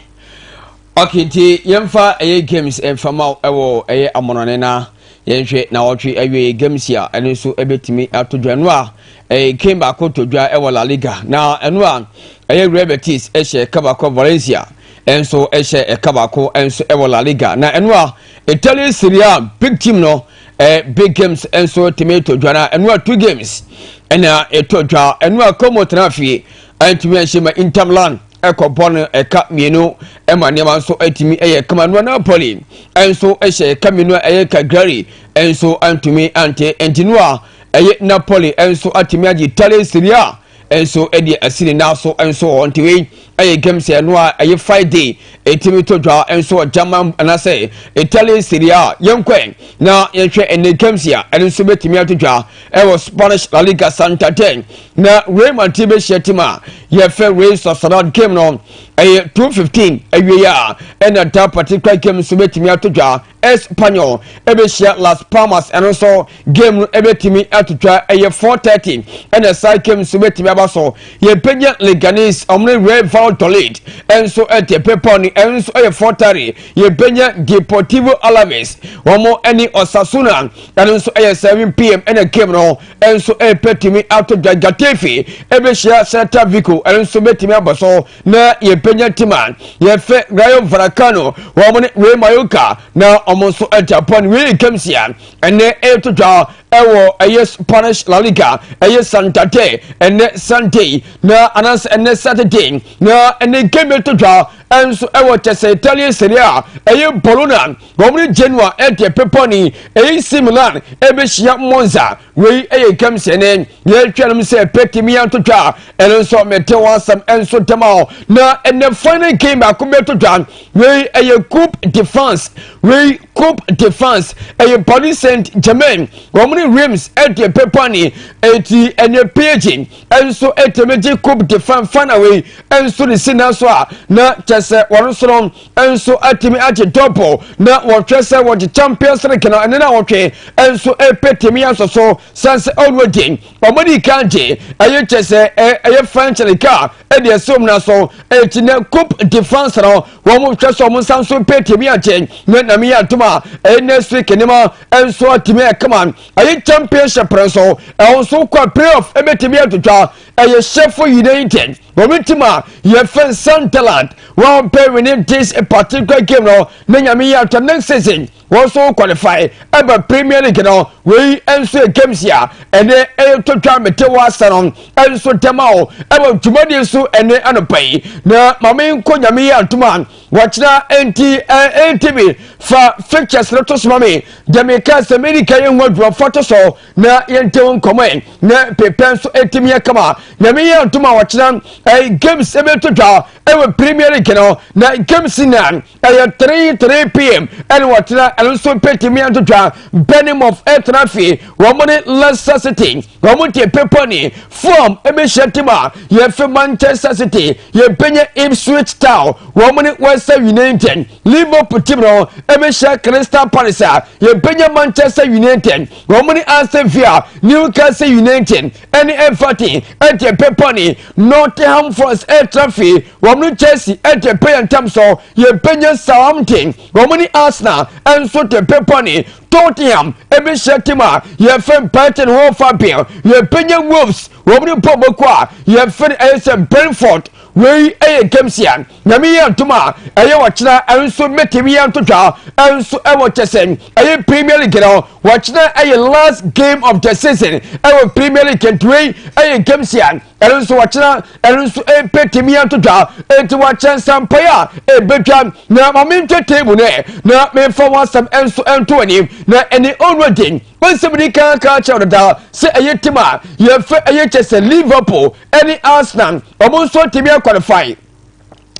Okay nti yɛmfa ɛyɛ games ɛmfa ma ɛwɔ ɛyɛ amɔnɔne na yɛnhwɛ na wɔtwe ɛyɛ games a ɛno nso ɛbɛtumi ato dwa ɛno a ɛyɛ game baako to dwa ɛwɔ La Liga na ɛno a ɛyɛ Real Betis ɛhyɛ ɛka baako Valencia ɛnso ɛhyɛ ɛka baako ɛnso ɛwɔ La Liga na ɛno a Italy Serie A big team no ɛɛ big games ɛnso tumi to dwa na ɛno a two games ɛna ɛtɔ dwa ɛno a Como tena fie ɛntumi ɛnhyɛ ma Inter Milan ɛkɔbɔ no ɛka mmienu ɛma nneɛma nso atumi ɛyɛ kama no Napoli ɛnso ɛhyɛ ɛka mmienu a ɛyɛ Cagliari ɛnso antumi ante ɛnti no a ɛyɛ Napoli ɛnso atumi agye Italy Serie A ɛnso ɛde asi ne nan so ɛnso wɔ nti wei ɛyɛ games ɛno a ɛyɛ Friday ɛtumi to dwa ɛnso wɔ German anaasɛ Italy Serie A yɛnkɔ na yɛhwɛ ɛnɛ games a ɛno nso bɛtumi ato dwa ɛwɔ Spanish La Liga Santander na Real Madrid bɛhyia team a yɛfɛ Real Sociedad game no ɛyɛ 2:15 awie a ɛna da particular game nso bɛtumi ato dwa. Espanyol ɛbɛhyia Las Palmas, ɛno nso game no ɛbɛtumi ato dwa ɛyɛ 4:30 ɛna saa game nso bɛtumi aba so. Yɛbɛnya Leganes ɔmo ne Real Valladolid ɛnso ɛte pepɔ no, ɛno nso ɛyɛ 4:30. Yɛbɛnya Deportivo Alaves wɔn ɛne Osasuna, ɛno nso ɛyɛ 7 p.m. ɛna game no ɛnso ɛbɛtumi ato dwa. Getafe ɛbɛhyia Celta Vigo, ɛno nso bɛtumi abɔ so. Na yɛbɛnya team a yɛfɛ Rayo Vallecano wɔn ne Real Mallorca na wɔn nso ɛde abɔ no. Wei games a ɛnɛ ɛreto dwa ɛwɔ ɛyɛ Spanish La Liga, ɛyɛ Santander ɛnɛ Sunday na anaasɛ ɛnɛ Saturday. Na ɛnɛ game ɛto dwa ɛnso ɛwɔ kyɛsɛ Italian Serie A, ɛyɛ Bologna wɔn ne Genoa ɛde pepɔ ni. AC Milan ɛbɛhyia Monza. Wei ɛyɛ games ɛnɛ yɛtwa nom sɛ pɛtumi ato dwa, ɛno nso mete wɔn asɛm ɛnso dɛm a. Na ɛnɛ final game baako bɛto dwa, wei ɛyɛ Coupe de France. Wei Coupe de France ɛyɛ Paris Saint Germain wɔn ne Reims ɛde pepɔ ni. Eti ɛnɛ PSG ɛnso ɛtɛmɛ gye Coupe de France final wei ɛnso ne si na so a na kyɛ sɛ wɔn nso no ɛnso atumi agye double na wɔhwɛ sɛ wɔgye Champions League no ɛne na wɔtwe ɛnso ɛpɛtumi asɔ so sanse already wɔn di kan gye ɛyɛ kyɛ sɛ ɛyɛ French League a ɛde ɛsɛ wɔn na so. Ɛti na Coupe de France no wɔn hwɛ sɛ wɔn nsa nso pɛtumi agye na nam yɛ atom a ɛyɛ next week nneɛma ɛnso atumi ɛkama. Ɛyɛ Championship nso ɛwɔ nso kɔ playoff ɛbɛtumi atotwa. Ɛyɛ Sheffield United wɔn team a yɛfɛ Sunderland wɔn pɛ winning this particular game no na Nyame yɛ atɔ next season wɔn nso qualify ɛba Premier League no. Wei nso yɛ games a ɛnɛ ɛyɛ totwa mete wɔ asa no nso dɛm a ɛwɔ dwumadie so ɛnɛ anɔpa yi. Na maame nkɔ Nyame yɛ atom a wɔkyena nti ɛntv fa fixtures no to soma me deɛ meka sɛ medi ka yɛ ho adwuma fa to so na yɛnte nkɔmmɔ yi na pepɛ nso ɛtumi yɛ kama. Nyame yɛ atom a wɔkyena games ɛbɛto dwa ɛwɔ Premier League no na games na ɛyɛ 3 3 p.m. ɛne wɔtena ɛno nso pɛtumi ato dwa. Bournemouth ɛtena fie wɔn ne Leicester City wɔn te pepɔ ni. Fulham ɛbɛhyia team a yɛfɛ Manchester City. Yɛbɛnya Ipswich Town wɔn ne West Ham United. Liverpool team no ɛbɛhyia Crystal Palace a yɛbɛnya Manchester United wɔn ne Aston Villa. Newcastle United ɛne Everton ɛte pepɔ ni. Nottingham Forest ɛtena fie wɔn ne Chelsea ɛte pɛyɛ ntam so. Yɛbɛnya Southampton wɔn ne Arsenal ɛnso te pepɔ ni. Tottenham ɛbɛhyia team a yɛfɛ Brighton Hove Albion. Yɛbɛnya Wolves wɔn ne bɔ bɔkɔ a yɛfɛ ɛyɛ sɛ Brentford. Wei ɛyɛ games a Nyame yɛ ntom a ɛyɛ wɔkyena ɛnso mɛtumi yɛ ntotwa ɛnso ɛwɔ kyɛ sɛ ɛyɛ Premier League no wɔkyena ɛyɛ last game of the season ɛwɔ Premier League. Nti wei ɛyɛ games a ɛno nso wɔkyena ɛno nso ɛpɛtumi yɛ ntotwa. Enti wɔkyɛ nsampae a ɛbɛtwa na maame ntwa table no na memfa wɔn asɛm ɛnso ɛnto anim na ɛne already. Nsɛm di kan ka kyerɛ dada sɛ ɛyɛ team a yɛfɛ ɛyɛ kyɛ sɛ Liverpool ɛne Arsenal wɔn nso atumi aqualify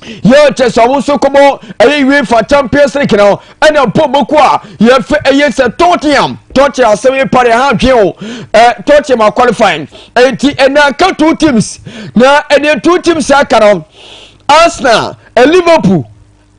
yɛ kyɛ sɛ wɔn nso kɔbɔ ɛyɛ UEFA Champions League no ɛna mpo boko a yɛfɛ ɛyɛ sɛ Tottenham Tottenham asɛm yi pare ha adwene o ɛ Tottenham aqualify ɛnti ɛna aka two teams na ɛne two teams aka no Arsenal ɛ Liverpool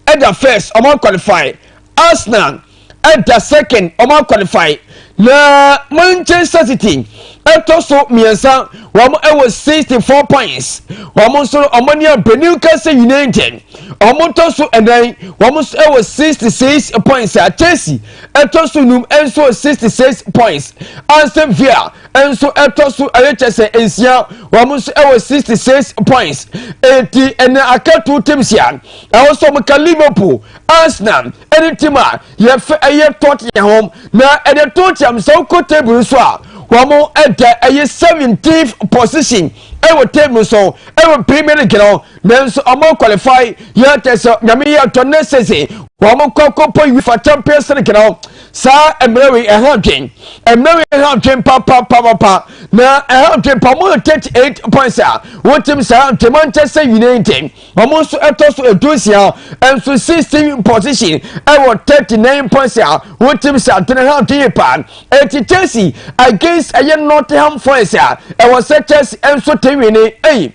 ɛda first ɔmo qualify Arsenal ɛda second ɔmo qualify na Manchester City ɛtɔ so mmiɛnsa wɔn ɛwɔ 64 points wɔn nso wɔn ani abere Newcastle United wɔn tɔ so ɛnan wɔn nso ɛwɔ 66 points a Chelsea ɛtɔ so num ɛnso wɔ 66 points Aston Villa nso ɛtɔ so ɛyɛ kyɛ sɛ nsia wɔn nso ɛwɔ 66 points eti ɛna aka two teams a ɛwɔ sɛ wɔn ka Liverpool Arsenal ɛne team a yɛfɛ ɛyɛ Tottenham na ɛde Tottenham sɛ wokɔ table so a wɔn ɛda ɛyɛ 17th position ɛwɔ table so ɛwɔ Premier League no nanso wɔn qualify yɛ kyɛ sɛ nyame yɛ atɔ next season wɔn kɔ kɔpɔ UEFA Champions League no saa mmerɛ wei ɛha dwen mmerɛ wei ɛha dwen papapapapa na ɛha dwen pa wɔn 38 points a wɔtim saa nti Manchester United wɔn nso ɛtɔ so 16 nso 16 position ɛwɔ 39 points a wɔtim saa nti ɛha dwen paa eti Chelsea against ɛyɛ Nottingham Forest a ɛwɔ sɛ Chelsea nso te wini ɛyi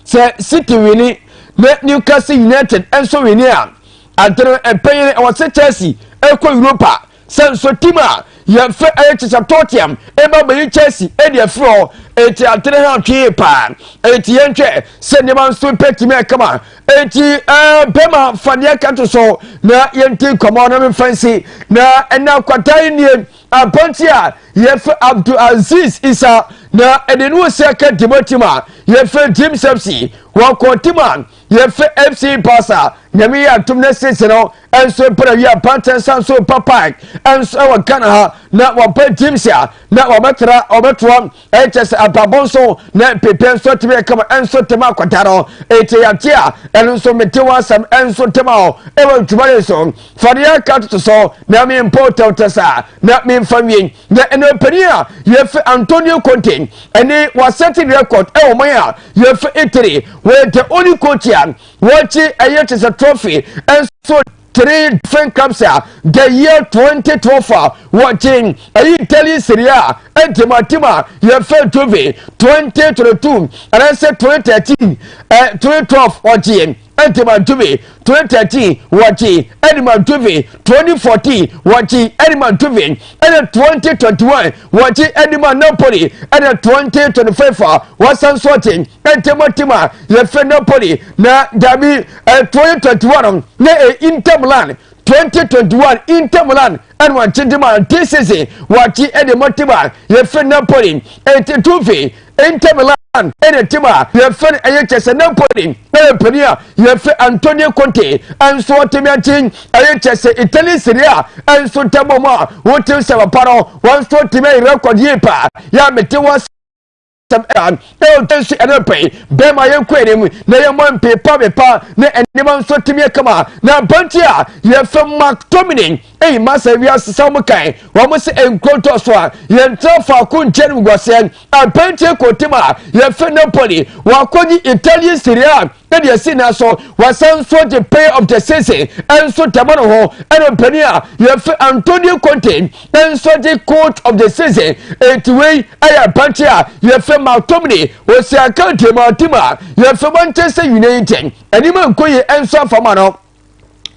sɛ City wini na Newcastle United nso wini a adene mpanyin ɛwɔ sɛ Chelsea ɛkɔ Europa sɛ nso team a yɛfɛ ɛyɛ kyekyɛ Tottenham ɛba bɛyi Chelsea ɛde afiri hɔ eti adene ha twee paa eti yɛntwɛ sɛ nneɛma nso pɛtumi ɛkama eti ɛɛ bɛma fadeɛ ka to so na yɛnti nkɔmɔ na mefa nsi na ɛna kwata yi nie aberanteɛ a yɛfɛ Abdul Aziz Isa na ɛde no si aka demo team a yɛfɛ James FC wɔkɔ team a yɛfɛ FC Barca nyame yɛ atom na sese no nso mpere wi aberanteɛ nsa nso pa park nso ɛwɔ Ghana ha na wɔpɛ James a na wɔbɛtra wɔbɛtoa ɛkyɛ sɛ abrabɔ nso na pepe nso atumi ɛkama nso tɛm akɔda no ɛti yate a ɛno nso mete wɔ asɛm nso tɛm a ɛwɔ ntoma ne so fadeɛ ka toto so na mempɔ tɛwtɛ saa na memfa wie na ɛno panin a yɛfɛ Antonio Conte ɛne wasɛte record ɛwɔ man a yɛfɛ Italy wɔyɛ the only coach a wɔkye ɛyɛ kyɛ sɛ trophy nso three different clubs a the year 2012 a wɔgye ɛyi Italy Serie A ɛntimatim a yɛfɛ Juve 2022 anaasɛ 2013 ɛ 2012 wɔgye ɛntima Juve 2013 wɔgye ɛnima Juve 2014 wɔgye ɛnima Juve ɛna 2021 wɔgye ɛnima Napoli ɛna 2025 a wɔsan so ɔgye ɛntimatim a yɛfɛ Napoli na dabi ɛ 2021 na ɛ Inter Milan 2021 Inter Milan ɛna wɔgye de ma this season wɔgye ɛde ma team a yɛfɛ Napoli ɛnti Juve Inter Milan ɛna team a yɛfɛ no ɛyɛ kyɛ sɛ Napoli ɛyɛ panin a yɛfɛ Antonio Conte ɛnso ɔtɛmi akyi ɛyɛ kyɛ sɛ Italy Serie A ɛnso tɛbɔ mu a wɔte sɛ papa no wɔn nso tɛmi ayɛ record yie paa yɛ a mete wɔ asɛm ɛna ɛwɔ nso ɛna pɛn bɛrima yɛn kɔ anim na yɛn mɔ mpepa pepa na nneɛma nso tɛmi kama na abante a yɛfɛ Mark Tomini eyi masa wiase sɛ wɔn kan wɔn sɛ nkuro tɔ so a yɛn tena faako nkyɛn mu guaseɛ aberanteɛ kɔtim a yɛfɛ Napoli wakɔgye Italian Serie A ɛde asi na so wasan nso gye player of the season ɛnso tɛma no ho ɛna mpanin a yɛfɛ Antonio Conte ɛnso gye coach of the season eti wei ɛyɛ aberanteɛ a yɛfɛ McTominay osi aka ntɛm a yɛfɛ Manchester United anim nkoye ɛnso afama no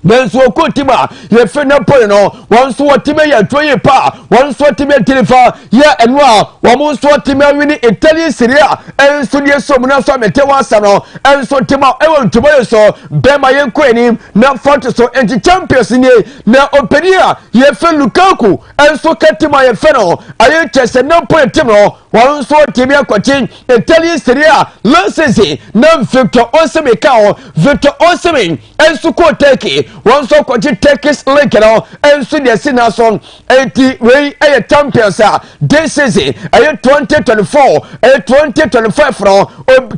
nanso ɔkɔ tim a yɛfɛ Napoli no wɔn nso wɔtumi yɛ aduro yi pa wɔn nso wɔtumi atiri fa yɛ ɛno a wɔn nso wɔtumi awini Italy Serie A ɛnso deɛ so mu na so amete wɔn asɛm no ɛnso tim a ɛwɔ ntoma yɛ so bɛrima yɛn kɔ anim na fɔto so nti champions nie na ɔpanin a yɛfɛ Lukaku ɛnso ka tim a yɛfɛ no ayɛ kyɛ sɛ Napoli tim no wɔn nso wɔtumi akɔkye Italy Serie A last season na Victor Osimhen ka ho Victor Osimhen nso kɔɔ Turkey. wɔn nso kɔgye Turkish League no nso deɛ si na so. Eti wei ɛyɛ champions a this season ɛyɛ 2024 ɛyɛ 2025 no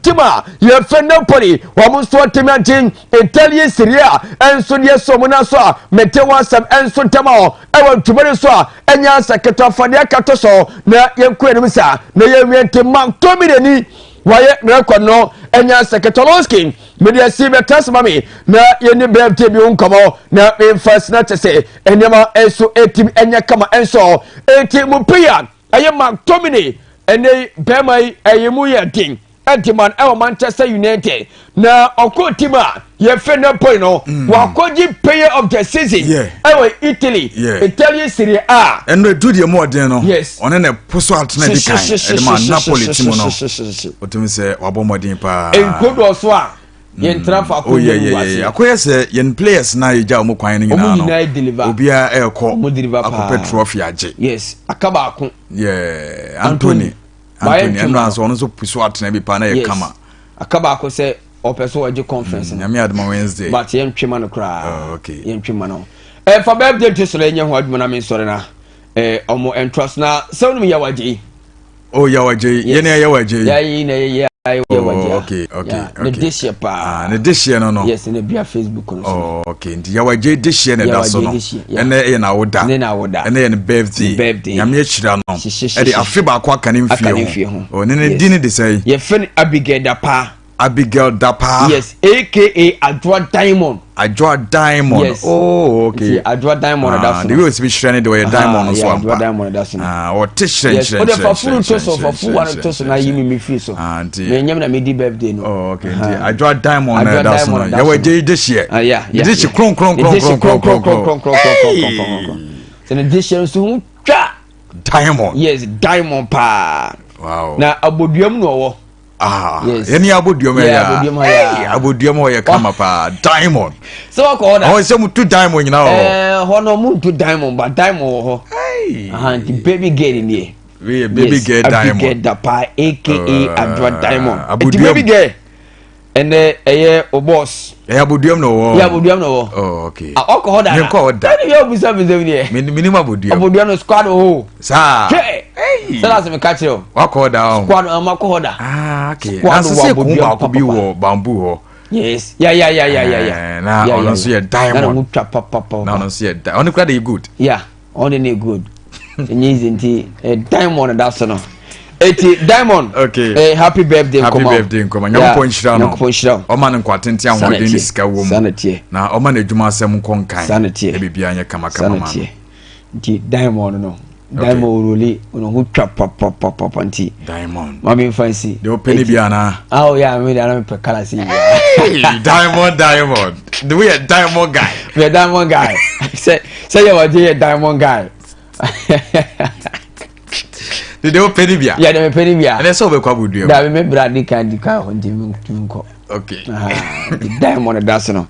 team a yɛfɛ Napoli wɔn nso atumi agye Italian Serie A nso deɛ so wɔn nan so a mete wɔn asɛm nso ntɛm a ɛwɔ ntoma no so a ɛnyɛ asɛ ketewa fa deɛ aka to so na yɛnkɔ anim saa na yɛnwie nti McTominay ni wɔayɛ record no ɛnyɛ asɛ ketewa Lonsky mede asi bɛtra sɛ ma me na yɛne birthday bi ho nkɔmmɔ na memfa sena kyɛ sɛ nneɛma nso ɛtumi ɛnyɛ kama nso ɛti mu pia ɛyɛ McTominay ɛnɛ bɛrima yi ɛyɛ mu yɛ den Edman ɛwɔ Manchester United na ɔkɔ team a yɛfɛ Napoli no mm. wakɔgye player of the season ɛwɔ Italy Italian Serie A. Ɛnu edu deɛ mu ɔden no yes ɔne na ɛpo so atena di kan ɛde ma Napoli team no otumi sɛ wabɔ mmɔden paa. Nkodoɔ so a yɛn tena fa ko yɛ wase. Akɔyɛ sɛ yɛn players na yɛgya wɔn kwan no nyinaa no obiara ɛrekɔ akɔpɛ trophy agye. Yes aka baako. Yeah Anthony. Anthony ɛno anso ɔno nso pusu atena bi paa na yɛ kama. Aka baako sɛ ɔpɛ so ɔgye conference no. Nyame adoma Wednesday. But yɛn ntwe ma no koraa. Oh, okay. Yɛn ntwe ma no. Ɛfa eh, birthday to sɔrɔ ɛnyɛ ho adwuma na mi nsɔre na eh, ɔmo ntoa so na sɛ ɔnom yɛ wagye yi. Oh, yɛ wagye yi. Yɛn yɛ wagye yi. Yɛ yi na yɛ yɛ yɛ wagye. Oh, okay, okay, okay. Ne de hyɛ paa. Ah, ne de hyɛ no no. Yes, ne bia Facebook no so. Oh, okay. Nti yɛ wagye de hyɛ na ɛda so no. Ɛnɛ yɛ na awoda. Ne na awoda. Ɛnɛ yɛ ne birthday. Birthday. Nyame ahyira no. Ɛde afe baako aka ne mfie ho. Oh, ne ne din ne de sɛ. Yɛfrɛ no Abigail Dapaa. Abigail Dapaa. Yes, aka Adwoa Diamond. Adwoa Diamond. Yes. Oh, okay. Nti Adwoa Diamond da ah, so. The way osi bi hyerɛn ne de ɔyɛ diamond nso ampa. Adwoa Diamond da so. Ah, ɔte hyerɛn yes. hyerɛn hyerɛn. Ɔde fafuru to so, fafu wa to so na yi mi mi firi so. Ah, nti. Mɛ nyɛm na mi di birthday no. Oh, okay. Nti Adwoa Diamond na da so no. Yɛ wɔ gye de hyɛ. Ah, yeah, yeah. De hyɛ kron kron kron kron kron kron kron kron kron kron kron kron. Sɛ ne de hyɛ nso ho twa. Diamond. Yes, diamond paa. Wow. Na aboduam na ɔwɔ. Ah, yes. yɛne aboduam yɛ aboduam ha yɛ aboduam hɔ yɛ kama paa diamond. Sɛ wakɔ hɔ da. Ɔwɔ sɛ mutu diamond nyinaa wɔ hɔ. Ɛɛ hɔ no mutu diamond ba diamond wɔ hɔ. Aha nti baby girl nie. Wei yɛ baby girl diamond. Abigail Dapa aka uh, Adwoa Diamond. Nti baby girl ɛnɛ ɛyɛ o boss. Ɛyɛ aboduam na ɔwɔ. Ɛyɛ aboduam na ɔwɔ. Oh, okay. Ah, ɔkɔ hɔ dada. Menkɔ hɔ da. Ɛni yɛ obusa mi sɛm deɛ. Minim aboduam. Aboduam no squad hɔ. Saa. Hwɛ. Sɛlá sɛ mi ka kyerɛ o. Wakɔ hɔ da o. Squad ɔmo akɔ hɔ da. Ah, okay. Na sisi kun baako bi wɔ bamboo hɔ. Yes. Ya ya ya ya ya ya. Eh, na ɔno nso yɛ diamond. Na ɔno twa papapa. Na ɔno nso yɛ diamond. Ɔno kura de yɛ good. Yeah. Ɔno ne good. Ɛnyɛ easy nti eh, diamond da so no. Eti diamond. Okay. Eh, happy birthday happy nkɔmɔ. Happy birthday nkɔmɔ. Nyankopɔn nhyira no. Nyankopɔn nhyira wo. Ɔma no nkwa tenten ahoɔden ne sika wɔ mu. Sana tie. Na ɔma no adwuma asɛm nkɔ nkan. Sana tie. Na biribiara nyɛ kama kama ma no. Sana tie. Nti diamond no. Diamond oroli ɔno ho twa papapapa nti. Diamond. Maame nfa nsi. De o pɛ ne bi ana. Ah o ya mi de ana mi pɛ kala si bi. Hey, diamond diamond. De wo yɛ diamond guy. Yɛ diamond guy. Sɛ sɛ yɛ wɔ gye yɛ diamond guy. De de o pɛ ne bi a. Yɛ de mi pɛ ne bi a. Ɛnɛ sɛ o bɛ kɔ abodua mu. Dabi mi bra di kan di kan hɔ nti mi nkɔ. Okay. Diamond da so no.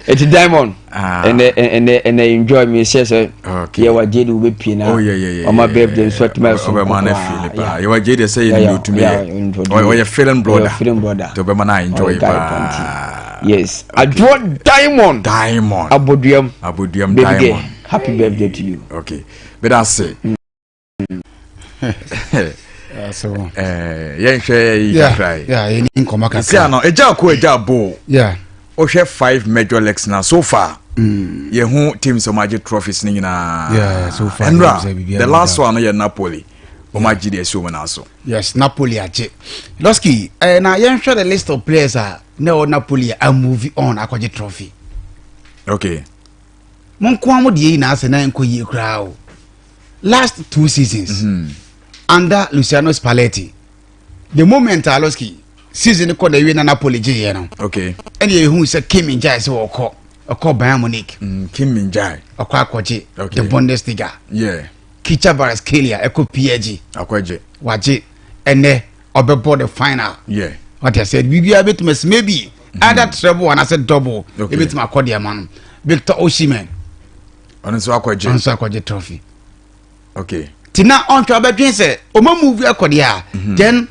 Eti diamond. Ɛnɛ ɛnɛ ɛnɛ enjoy mi sɛ sɛ. Yɛ wa gye de wo bɛ pie na. Oh yeah yeah yeah. Ɔma birthday nso atuma ɛso nkɔkɔ. Ɔbɛ ma na feel paa. Yɛ wa gye de sɛ yɛ ni otumi yɛ. Ɔyɛ feeling brother. Ɔyɛ feeling brother. Nti ɔbɛ ma na enjoy paa. Yes. Adwoɔ diamond. Diamond. Aboduam. Aboduam diamond. Baby girl, happy birthday to you. Okay. Bɛda ase. Yɛnhwɛ yi kakra yi. Nkɔmɔ kakra. Sisi ano, ɛgya ko ɛgya bo. Wohwɛ five major leagues na so far. Mm. Yɛhu teams ɔmo agye trophies ne nyinaa. Yeah, so far. Ɛnura, the last one yɛ Napoli. Ɔmo agye deɛ ɛsi ɔmo nan so. Yes, Napoli agye. Losky, eh, na yɛnhwɛ the list of players a na ɛwɔ Napoli a move on akɔgye trophy. Okay. Mo nko ara mo deɛ yi na asɛ na nkɔ yie koraa o. Last two seasons mm -hmm. under Luciano Spalletti, the moment a Losky season kɔ na ewie na Napoli gye yɛ no. Okay. Ɛna ehu sɛ Kim Min-jae sɛ ɔkɔ ɔkɔ Bayern Munich. Mm, Kim Min-jae. Ɔkɔ akɔgye. Okay. The Bundesliga. Yeah. Kicha Kvaratskhelia ɛkɔ PSG. Akɔgye. Wagye ɛnɛ ɔbɛbɔ the final. Yeah. Wate asɛ biribiara bɛtumi asi maybe mm. either treble anaasɛ double okay. ebɛtumi akɔ deɛ ma no Victor Osimhen. Ɔno nso akɔgye. Ɔno nso akɔgye trophy. Okay. Ti na ɔntwa ɔbɛdwen sɛ ɔma move akɔ deɛ a mhm. then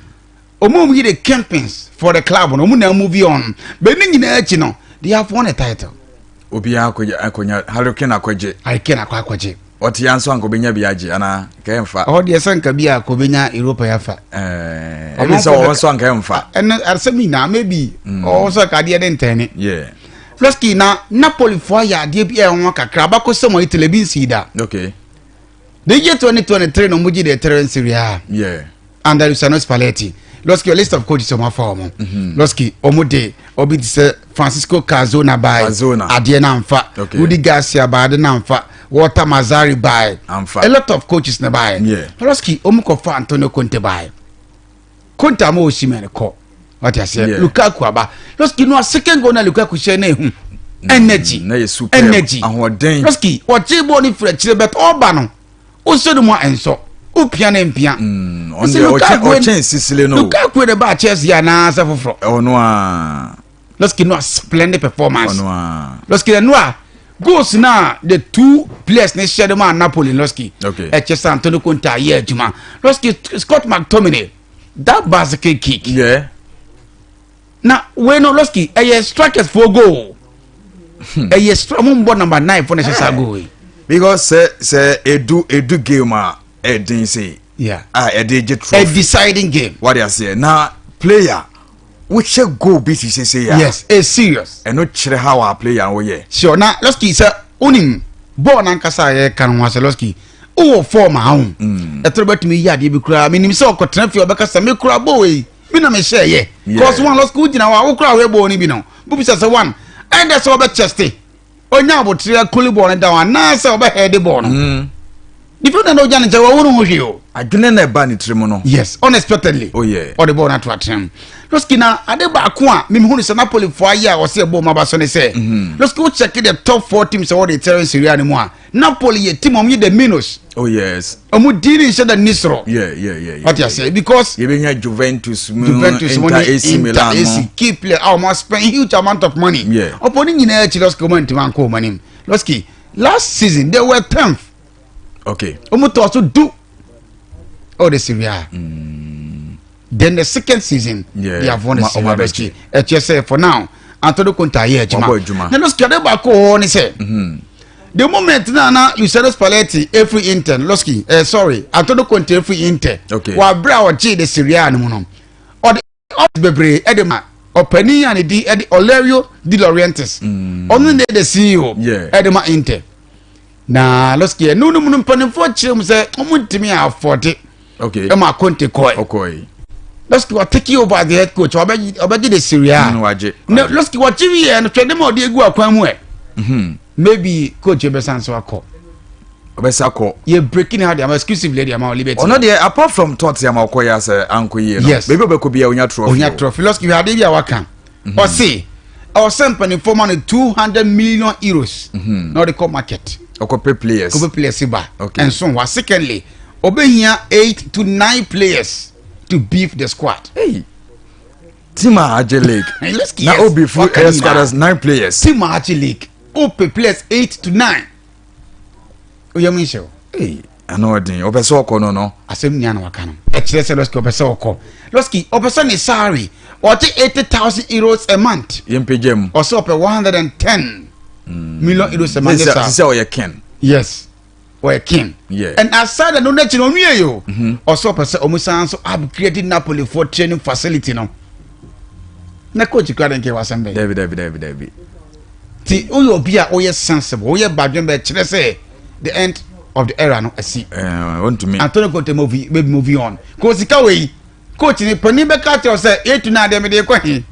ɔma ɔmu yi the campaigns for the club no ɔmu na move on but ne nyinaa akyi no they have won a title. Obiara akɔgye akɔnya Harry Kane akɔgye. Harry Kane akɔ akɔgye. Ɔte ya nso anka obenya bi agye anaa nka ɛmfa. Ɔhɔ deɛ sɛ nka bi a kɔbɛnya Europa ya fa. Ɛɛ ebi sɛ ɔwɔ nso anka ɛmfa. Ɛnɛ asɛm nyinaa maybe mm. ɔwɔ sɛ ka adeɛ ne ntɛne. Yeah. Lɔski na Napoli fo ayɛ adeɛ bi a ɛho kakra abakɔsɛm wɔ Italy bi nsii da. Okay. The year 2023 no mogye the Italian Serie A. Yeah. Under Luciano Spalletti. Lɔski a list of coaches ɔmo afa ɔmo. Mm-hmm. Lɔski ɔmo de ɔbi te sɛ Francisco Calzona baae. Calzona. Adeɛ na nfa. Okay. Rudi Garcia baae ade na nfa. Walter Mazzarri baae. Anfa. A lot of coaches na baae. Yeah. Lɔski ɔmo kɔ fa Antonio Conte baae. Conte ama Osimhen kɔ. Wate aseɛ. Yeah. Lukaku aba. Lɔski no a second goal na Lukaku hyɛ na ehu. Energy. Na yɛ superb. Energy. Ahoɔden. Lɔski ɔgye bɔɔl no firi akyire bɛt ɔba no. Wosɔ ne mu a ɛnsɔ. Wopia ne mpia. Mm, ɔno deɛ ɔkyɛn ɔkyɛn sisile no. Lukaku de ba Chelsea anaasɛ foforɔ. Ɔno a. Lɔski no a splendid performance. Ɔno a. Lɔski no a goals na the two players ne hyɛ de ma Napoli Lɔski. Okay. Ɛkyɛ sɛ Antonio Conte ayɛ adwuma. Lɔski Scott McTominay that bicycle kick. Yeah. Na wei no Lɔski ɛyɛ strikers for goal. Ɛyɛ stri ɔmo mbɔ number nine fo na ɛhyɛ saa goal yi. Because sɛ sɛ edu edu game a ɛden se. Yeah. A ɛde gye trophy. A deciding game. Wade aseɛ na player wohyɛ goal bi ti sese ya. Yes, it's serious. Ɛno kyerɛ how a player woyɛ. Sure na Lɔski sɛ onim bɔɔl nankasa a yɛka no ho asɛ Lɔski wowɔ fɔɔm a ho ɛtɔrɔ bɛtumi yi adeɛ bi koraa menim sɛ ɔkɔtena fie ɔbɛka sɛ me koraa bɔɔl yi bi na mehyɛ yɛ cause one Lɔski wogyina hɔ a wo koraa woyɛ bɔɔl no bi no wobisa sɛ one ɛndɛ sɛ ɔbɛkyɛste ɔnya abotere akoli bɔɔl no down anaasɛ ɔbɛhɛɛde bɔɔl no defender na ɔgya ne nkyɛn wɔwo no ho hwee o Adwene na ɛba ne tirim no. Yes, unexpectedly. Oh yeah. Ɔde bɔɔl no ato atena mu. Lɔski na ade baako a mehu no sɛ Napoli fo ayɛ a ɔsɛ ɛbɔ ɔmo aba so ne sɛ Lɔski wo check the top four teams a wɔde Italian Serie A no mu a Napoli yɛ team a ɔmo yɛ the minus. Oh yes. Ɔmo din ne nhyɛ da ni soro. Yeah yeah yeah. yeah Wate aseɛ because Yɛbɛnya Juventus mu Juventus mu Inter ne AC Inter Milan AC mu. key player a ɔmo spend huge amount of money. Yeah. Ɔpɔ ne nyinaa akyi Lɔski ɔmo antumi ankɔ ɔmo anim. Lɔski last season they were tenth. Okay. Ɔmo tɔɔ so du. Oh the Serie A. Then the second season, Yeah. they have won the Ɔma- Serie ɔma A. bɛgye. Ɛkyɛ sɛ for now, Antonio Conte ayɛ Wabɔ adwuma. adwuma. Na Lɔski ade baako wɔ hɔ ne sɛ. The moment na na Luciano Spalletti efiri Inter, Lɔski, eh, sorry, Antonio Conte efiri Inter. Okay. Wɔ abere a ɔgye the Serie A no mu no, ɔde ɔde bebree ɛde ma ɔpanin a ne din ɛde Aurelio De Laurentiis. Ɔno ne the CEO Yeah. ɛde ma Inter. Na Lɔski ɛnu no mu no mpanimfoɔ kyerɛ mu sɛ wɔn ntumi afɔde Okay. ɛma Conte kɔɛ. Ɔkɔe. Lɔski wa take over as the head coach ɔbɛgye ɔbɛgye the Serie A. Wagye. Na Lɔski wɔkye wieɛ no twɛ ne ma ɔde egu akwan mu ɛ. Maybe coach bɛsan so akɔ. Ɔbɛsa kɔ. Yɛ breaking ha de ama exclusively de ama Liberty. Ɔno deɛ apart from Tottenham a ɔkɔyɛ asɛ ankɔ yie no. Yes. Baabi a ɔbɛkɔ biara onya trophy. Onya trophy. Lɔski hwɛ adeɛ bi a waka. Ɔse ɔsɛ mpanimfoɔ ma no 200 million euros. Na ɔde kɔ market. Ɔkɔpɛ players. Kɔpɛ players ba. Okay. Ɛnso wa secondly ɔbɛhia 8 to 9 players to beef the squad. Hey. Team a agye league. Lɔski Na yes. obi fu Waka ɛyɛ nyinaa. squad as nine players. Team a agye league. Wopɛ players 8 to 9. Oyam nhyɛ o. Hey, ano ɔden ɔpɛ sɛ ɔkɔ no no. Asɛm nyinaa na waka no. Ɛkyerɛ sɛ Lɔski ɔpɛ sɛ ɔkɔ. Lɔski ɔpɛ sɛ ne salary ɔte 80,000 euros a month. Yɛmpagya mu. Ɔsɛ ɔpɛ 110 million euros a month. Sisi sisi a ɔyɛ Ken. Yes. Ɔyɛ king. Yeah. And aside no n'akyi no ɔnwie yi o. Ɔsɛ ɔpɛ sɛ ɔmo san so upgrade Napoli for training facility no. Na coach kura de nkɛ wasɛm bɛyɛ. Dabi dabi dabi dabi. Ti woyɛ obi a woyɛ sensible woyɛ badwemba ɛkyerɛ sɛ the end of the era no asi. Ɛɛ ɔntumi. Antonio Conte movie baby movie on. Kò sika wei coach ni panin bɛka kyerɛ sɛ eight to nine deɛ mede kɔ he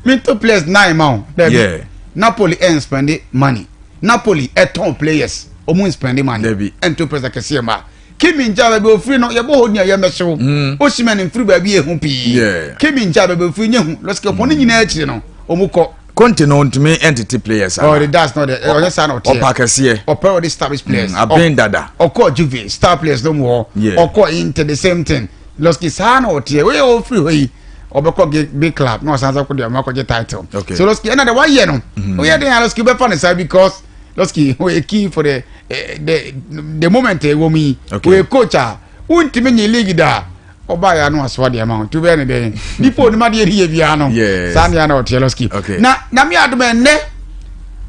minto players nine ma o. Dabi Yeah. Napoli ɛn spend money Napoli ɛtɔn players ɔmo n spend money Dabi. ɛnto players akɛseɛ ma Kimi ngya baabi ofiri no yɛbɔ hɔ ni a yɛmɛhyew Osimhen mfiri baabi ehu pii Yeah. Kimi ngya baabi ofiri nye hu lɔsikɛ pɔn ne nyinaa akyire no ɔmo kɔ. Conte no ntumi ɛntete players Oh, the that's not the ɔnyɛ saa na ɔteɛ. Ɔpa kɛseɛ. Ɔpɛ ɔde established players. Aben dada. Ɔkɔ Juve star players no mu hɔ. Yeah. Ɔkɔ Inter the same thing. Lɔski saa na ɔteɛ. Wei ɔfiri hɔ yi ɔbɛkɔ big club na ɔsan sɛ kɔ deɛ ɔmo akɔgye title. Okay. So Lɔski ɛna de wayɛ no. Oyɛ den a Lɔski bɛfa ne saa because Lɔski oyɛ key for the eh, the the moment ɛwɔ mu yi. Okay. Oyɛ coach a wuntumi nyi league da ɔbaa yɛ ano asoa deɛ ma wo nti wobɛyɛ ne dɛn nipa onim adeɛ ne yɛ biara no Yes. saa nea na ɔteɛ lɔski Okay. na nyame adom ɛnnɛ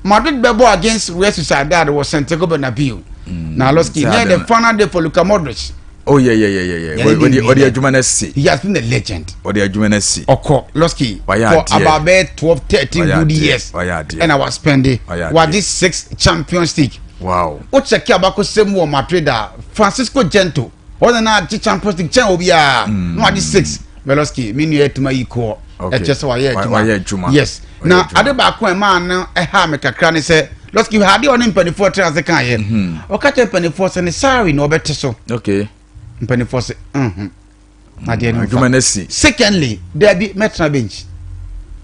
Madrid bɛbɔ against Real Sociedad wɔ Santiago Bernabeu. Na Losky, Sɛ ne ade the no. final day for Luka Modric. Oh yeah yeah yeah yeah yeah. Yɛne Wɔde di wɔde wie. adwuma no asi. He has been a legend. Wɔde adwuma no asi. Ɔkɔ Losky Wayɛ for adeɛ. about bɛyɛ 12 13 Wayɛ good adeɛ. years. Wayɛ adeɛ. Ɛna wa spend Wayɛ adeɛ. wagye six Champions League. Wo check abakɔsɛm wɔ Madrid a, Francisco Gento, ɔna na agye Champions League kyɛn obiara. Na wagye six. Veloski, me nua atuma yi koɔ. Ɛkyɛ sɛ wayɛ adwuma. Wayɛ adwuma. Yes. Na ade baako a ɛmaa no ɛha me kakra ne sɛ, Losky, hwɛ adeɛ a ɔne mpanimfoɔ tena ase kaeɛ. Ɔka kyerɛ mpanimfoɔ sɛ ne salary na ɔbɛte so. Mpanimfoɔ sɛ, adeɛ no adwuma no si. Secondly, dabi mɛtena bench.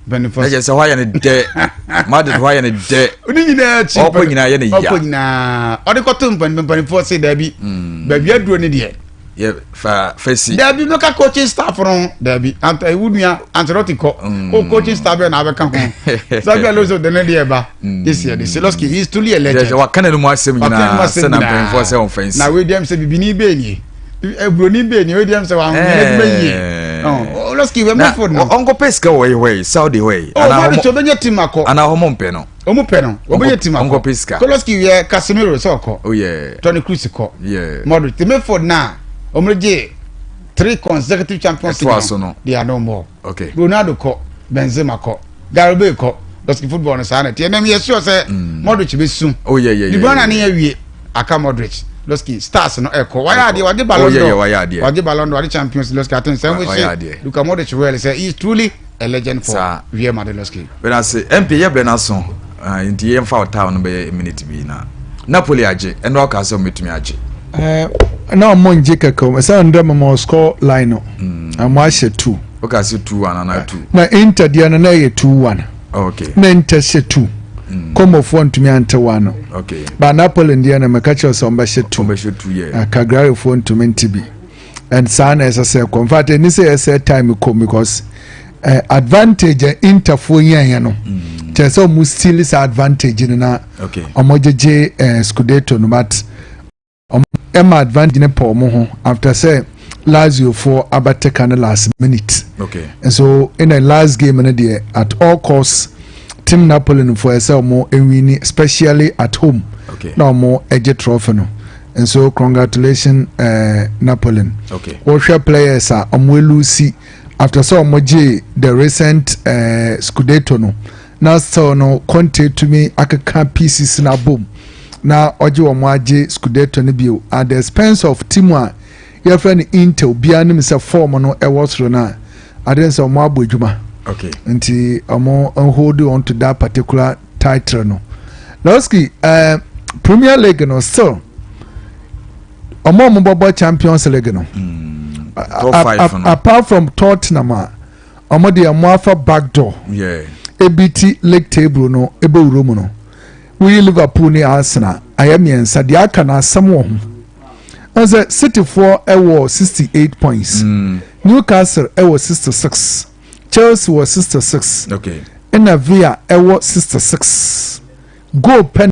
Mpanimfoɔ sɛ sɛ hɔ ayɛ no dɛ, Madrid hɔ ayɛ no dɛ. Ne nyinaa akyi ɔkɔ nyinaa yɛ ne ya. Ɔkɔ nyinaa ɔde kɔto mpanimfoɔ sɛ dabi hmm. baabi aduro ne deɛ. Yɛ fa fa si. Dabi mɛka coaching staff no dabi anta ewu nua Ancelotti kɔ. O coaching staff bɛ na abɛka ho. Xabi Alonso de ne deɛ ba. This year, this Losky, he is truly a legend. Yɛ waka n'anum asɛm nyinaa sɛ na mpanyinfoɔ sɛ wɔn fɛn si. Na wei deɛ sɛ bibini bɛɛ nie. Buroni bɛɛ nie wei deɛ sɛ wɔn ahonyɛ adwuma yie. Losky wɛ mɛfo no. Ɔnkɔ pɛ sika wɔ hɔ yi Saudi hɔ yi. Oh, Madu tí o bɛ nye team akɔ. Ana ɔmo mpɛ no. Ɔmo pɛ no, o bɛ nye team akɔ. Ɔnkɔ pɛ sika. Losky yɛ Casemiro sɛ ɔkɔ. Oh yeah. Toni Kroos kɔ. Yeah. Modric te mɛfo na ɔmo gye three consecutive Champions League no. They are no more. Okay. Ronaldo kɔ, Benzema kɔ, Gareth Bale kɔ. Losky football no saa na ɛteɛ. Ɛnam yɛ sure sɛ Modric bɛ sun. Oh yeah yeah yeah. De Bruyne ne yɛ wie aka Modric. Losky stars no ɛkɔ. Wayɛ adeɛ wagye Ballon Oh yeah d'Or. yeah wayɛ adeɛ. Wagye Ballon d'Or wagye Champions Losky aten sɛ Wayɛ ɛnwo adeɛ. Luka Modric well sɛ he is truly a legend for Saa. Real Madrid Losky. Bɛn ase MP yɛ brɛ n'aso ah, nti yɛmfa ɔtaa no bɛyɛ minute bi na Napoli agye ɛno ɔka sɛ ɔmɛtumi agye. Eh, na ɔmo ngye kɛkɛ o ɛsɛ ndɛ mama score line no ɔmo ahyɛ two. O ka se 2-1 anaa 2. Na Inter deɛ no na ɛyɛ 2-1. Okay. Na Inter hyɛ 2. Comofoɔ ntumi ante 1 no. Okay. Ba Napoli deɛ no mɛka kyerɛ sɛ ɔmbɛhyɛ 2. Ɔmbɛhyɛ 2 yeah. Na Cagliarifoɔ ntumi nte bi. And saa na ɛsɛ sɛ ɛkɔ. In fact, ɛni sɛ ɛsɛ time kɔ because uh, advantage a Interfoɔ nyaeɛ no. Kyerɛ sɛ ɔmo steal saa advantage no na Okay. ɔmo gyegye uh, Scudetto no but ɔmo ɛma advantage no pɔ ɔmo ho after sɛ Lazio foɔ abɛteka no last minute. Okay. And so in the last game no deɛ at all costs team Napoli no foɔ ɛsɛ ɔmo ewini, especially at home. Okay. Na ɔmo ɛgye trophy no. And so congratulations Napoli. Okay. Wɔhwɛ players a ɔmo elose after sɛ ɔmo gye the recent Scudetto no na still no Conte tumi akeka pieces na abom na ɔgye wɔn agye Scudetto no bio at the expense of team a yɛfrɛ no Inter. Obiara nim sɛ form no ɛwɔ soro no a ade sɛ ɔmo abɔ adwuma. Nti ɔmo hold on to that particular title no. Losky, Premier League no still ɔmo a ɔmo bɔbɔ Champions League no Top five no. Apart from Tottenham a ɔmo deɛ ɔmo afa back door ebi ti league table no ebɛwuro mu no, woyi Liverpool ne Arsenal ayɛ mmiɛnsa deɛ aka na asɛm wɔ ho. Wɔn sɛ Cityfoɔ ɛwɔ 68 points, Newcastle ɛwɔ 66, Chelsea wɔ 66, ɛna Villa ɛwɔ 66 goal pɛ.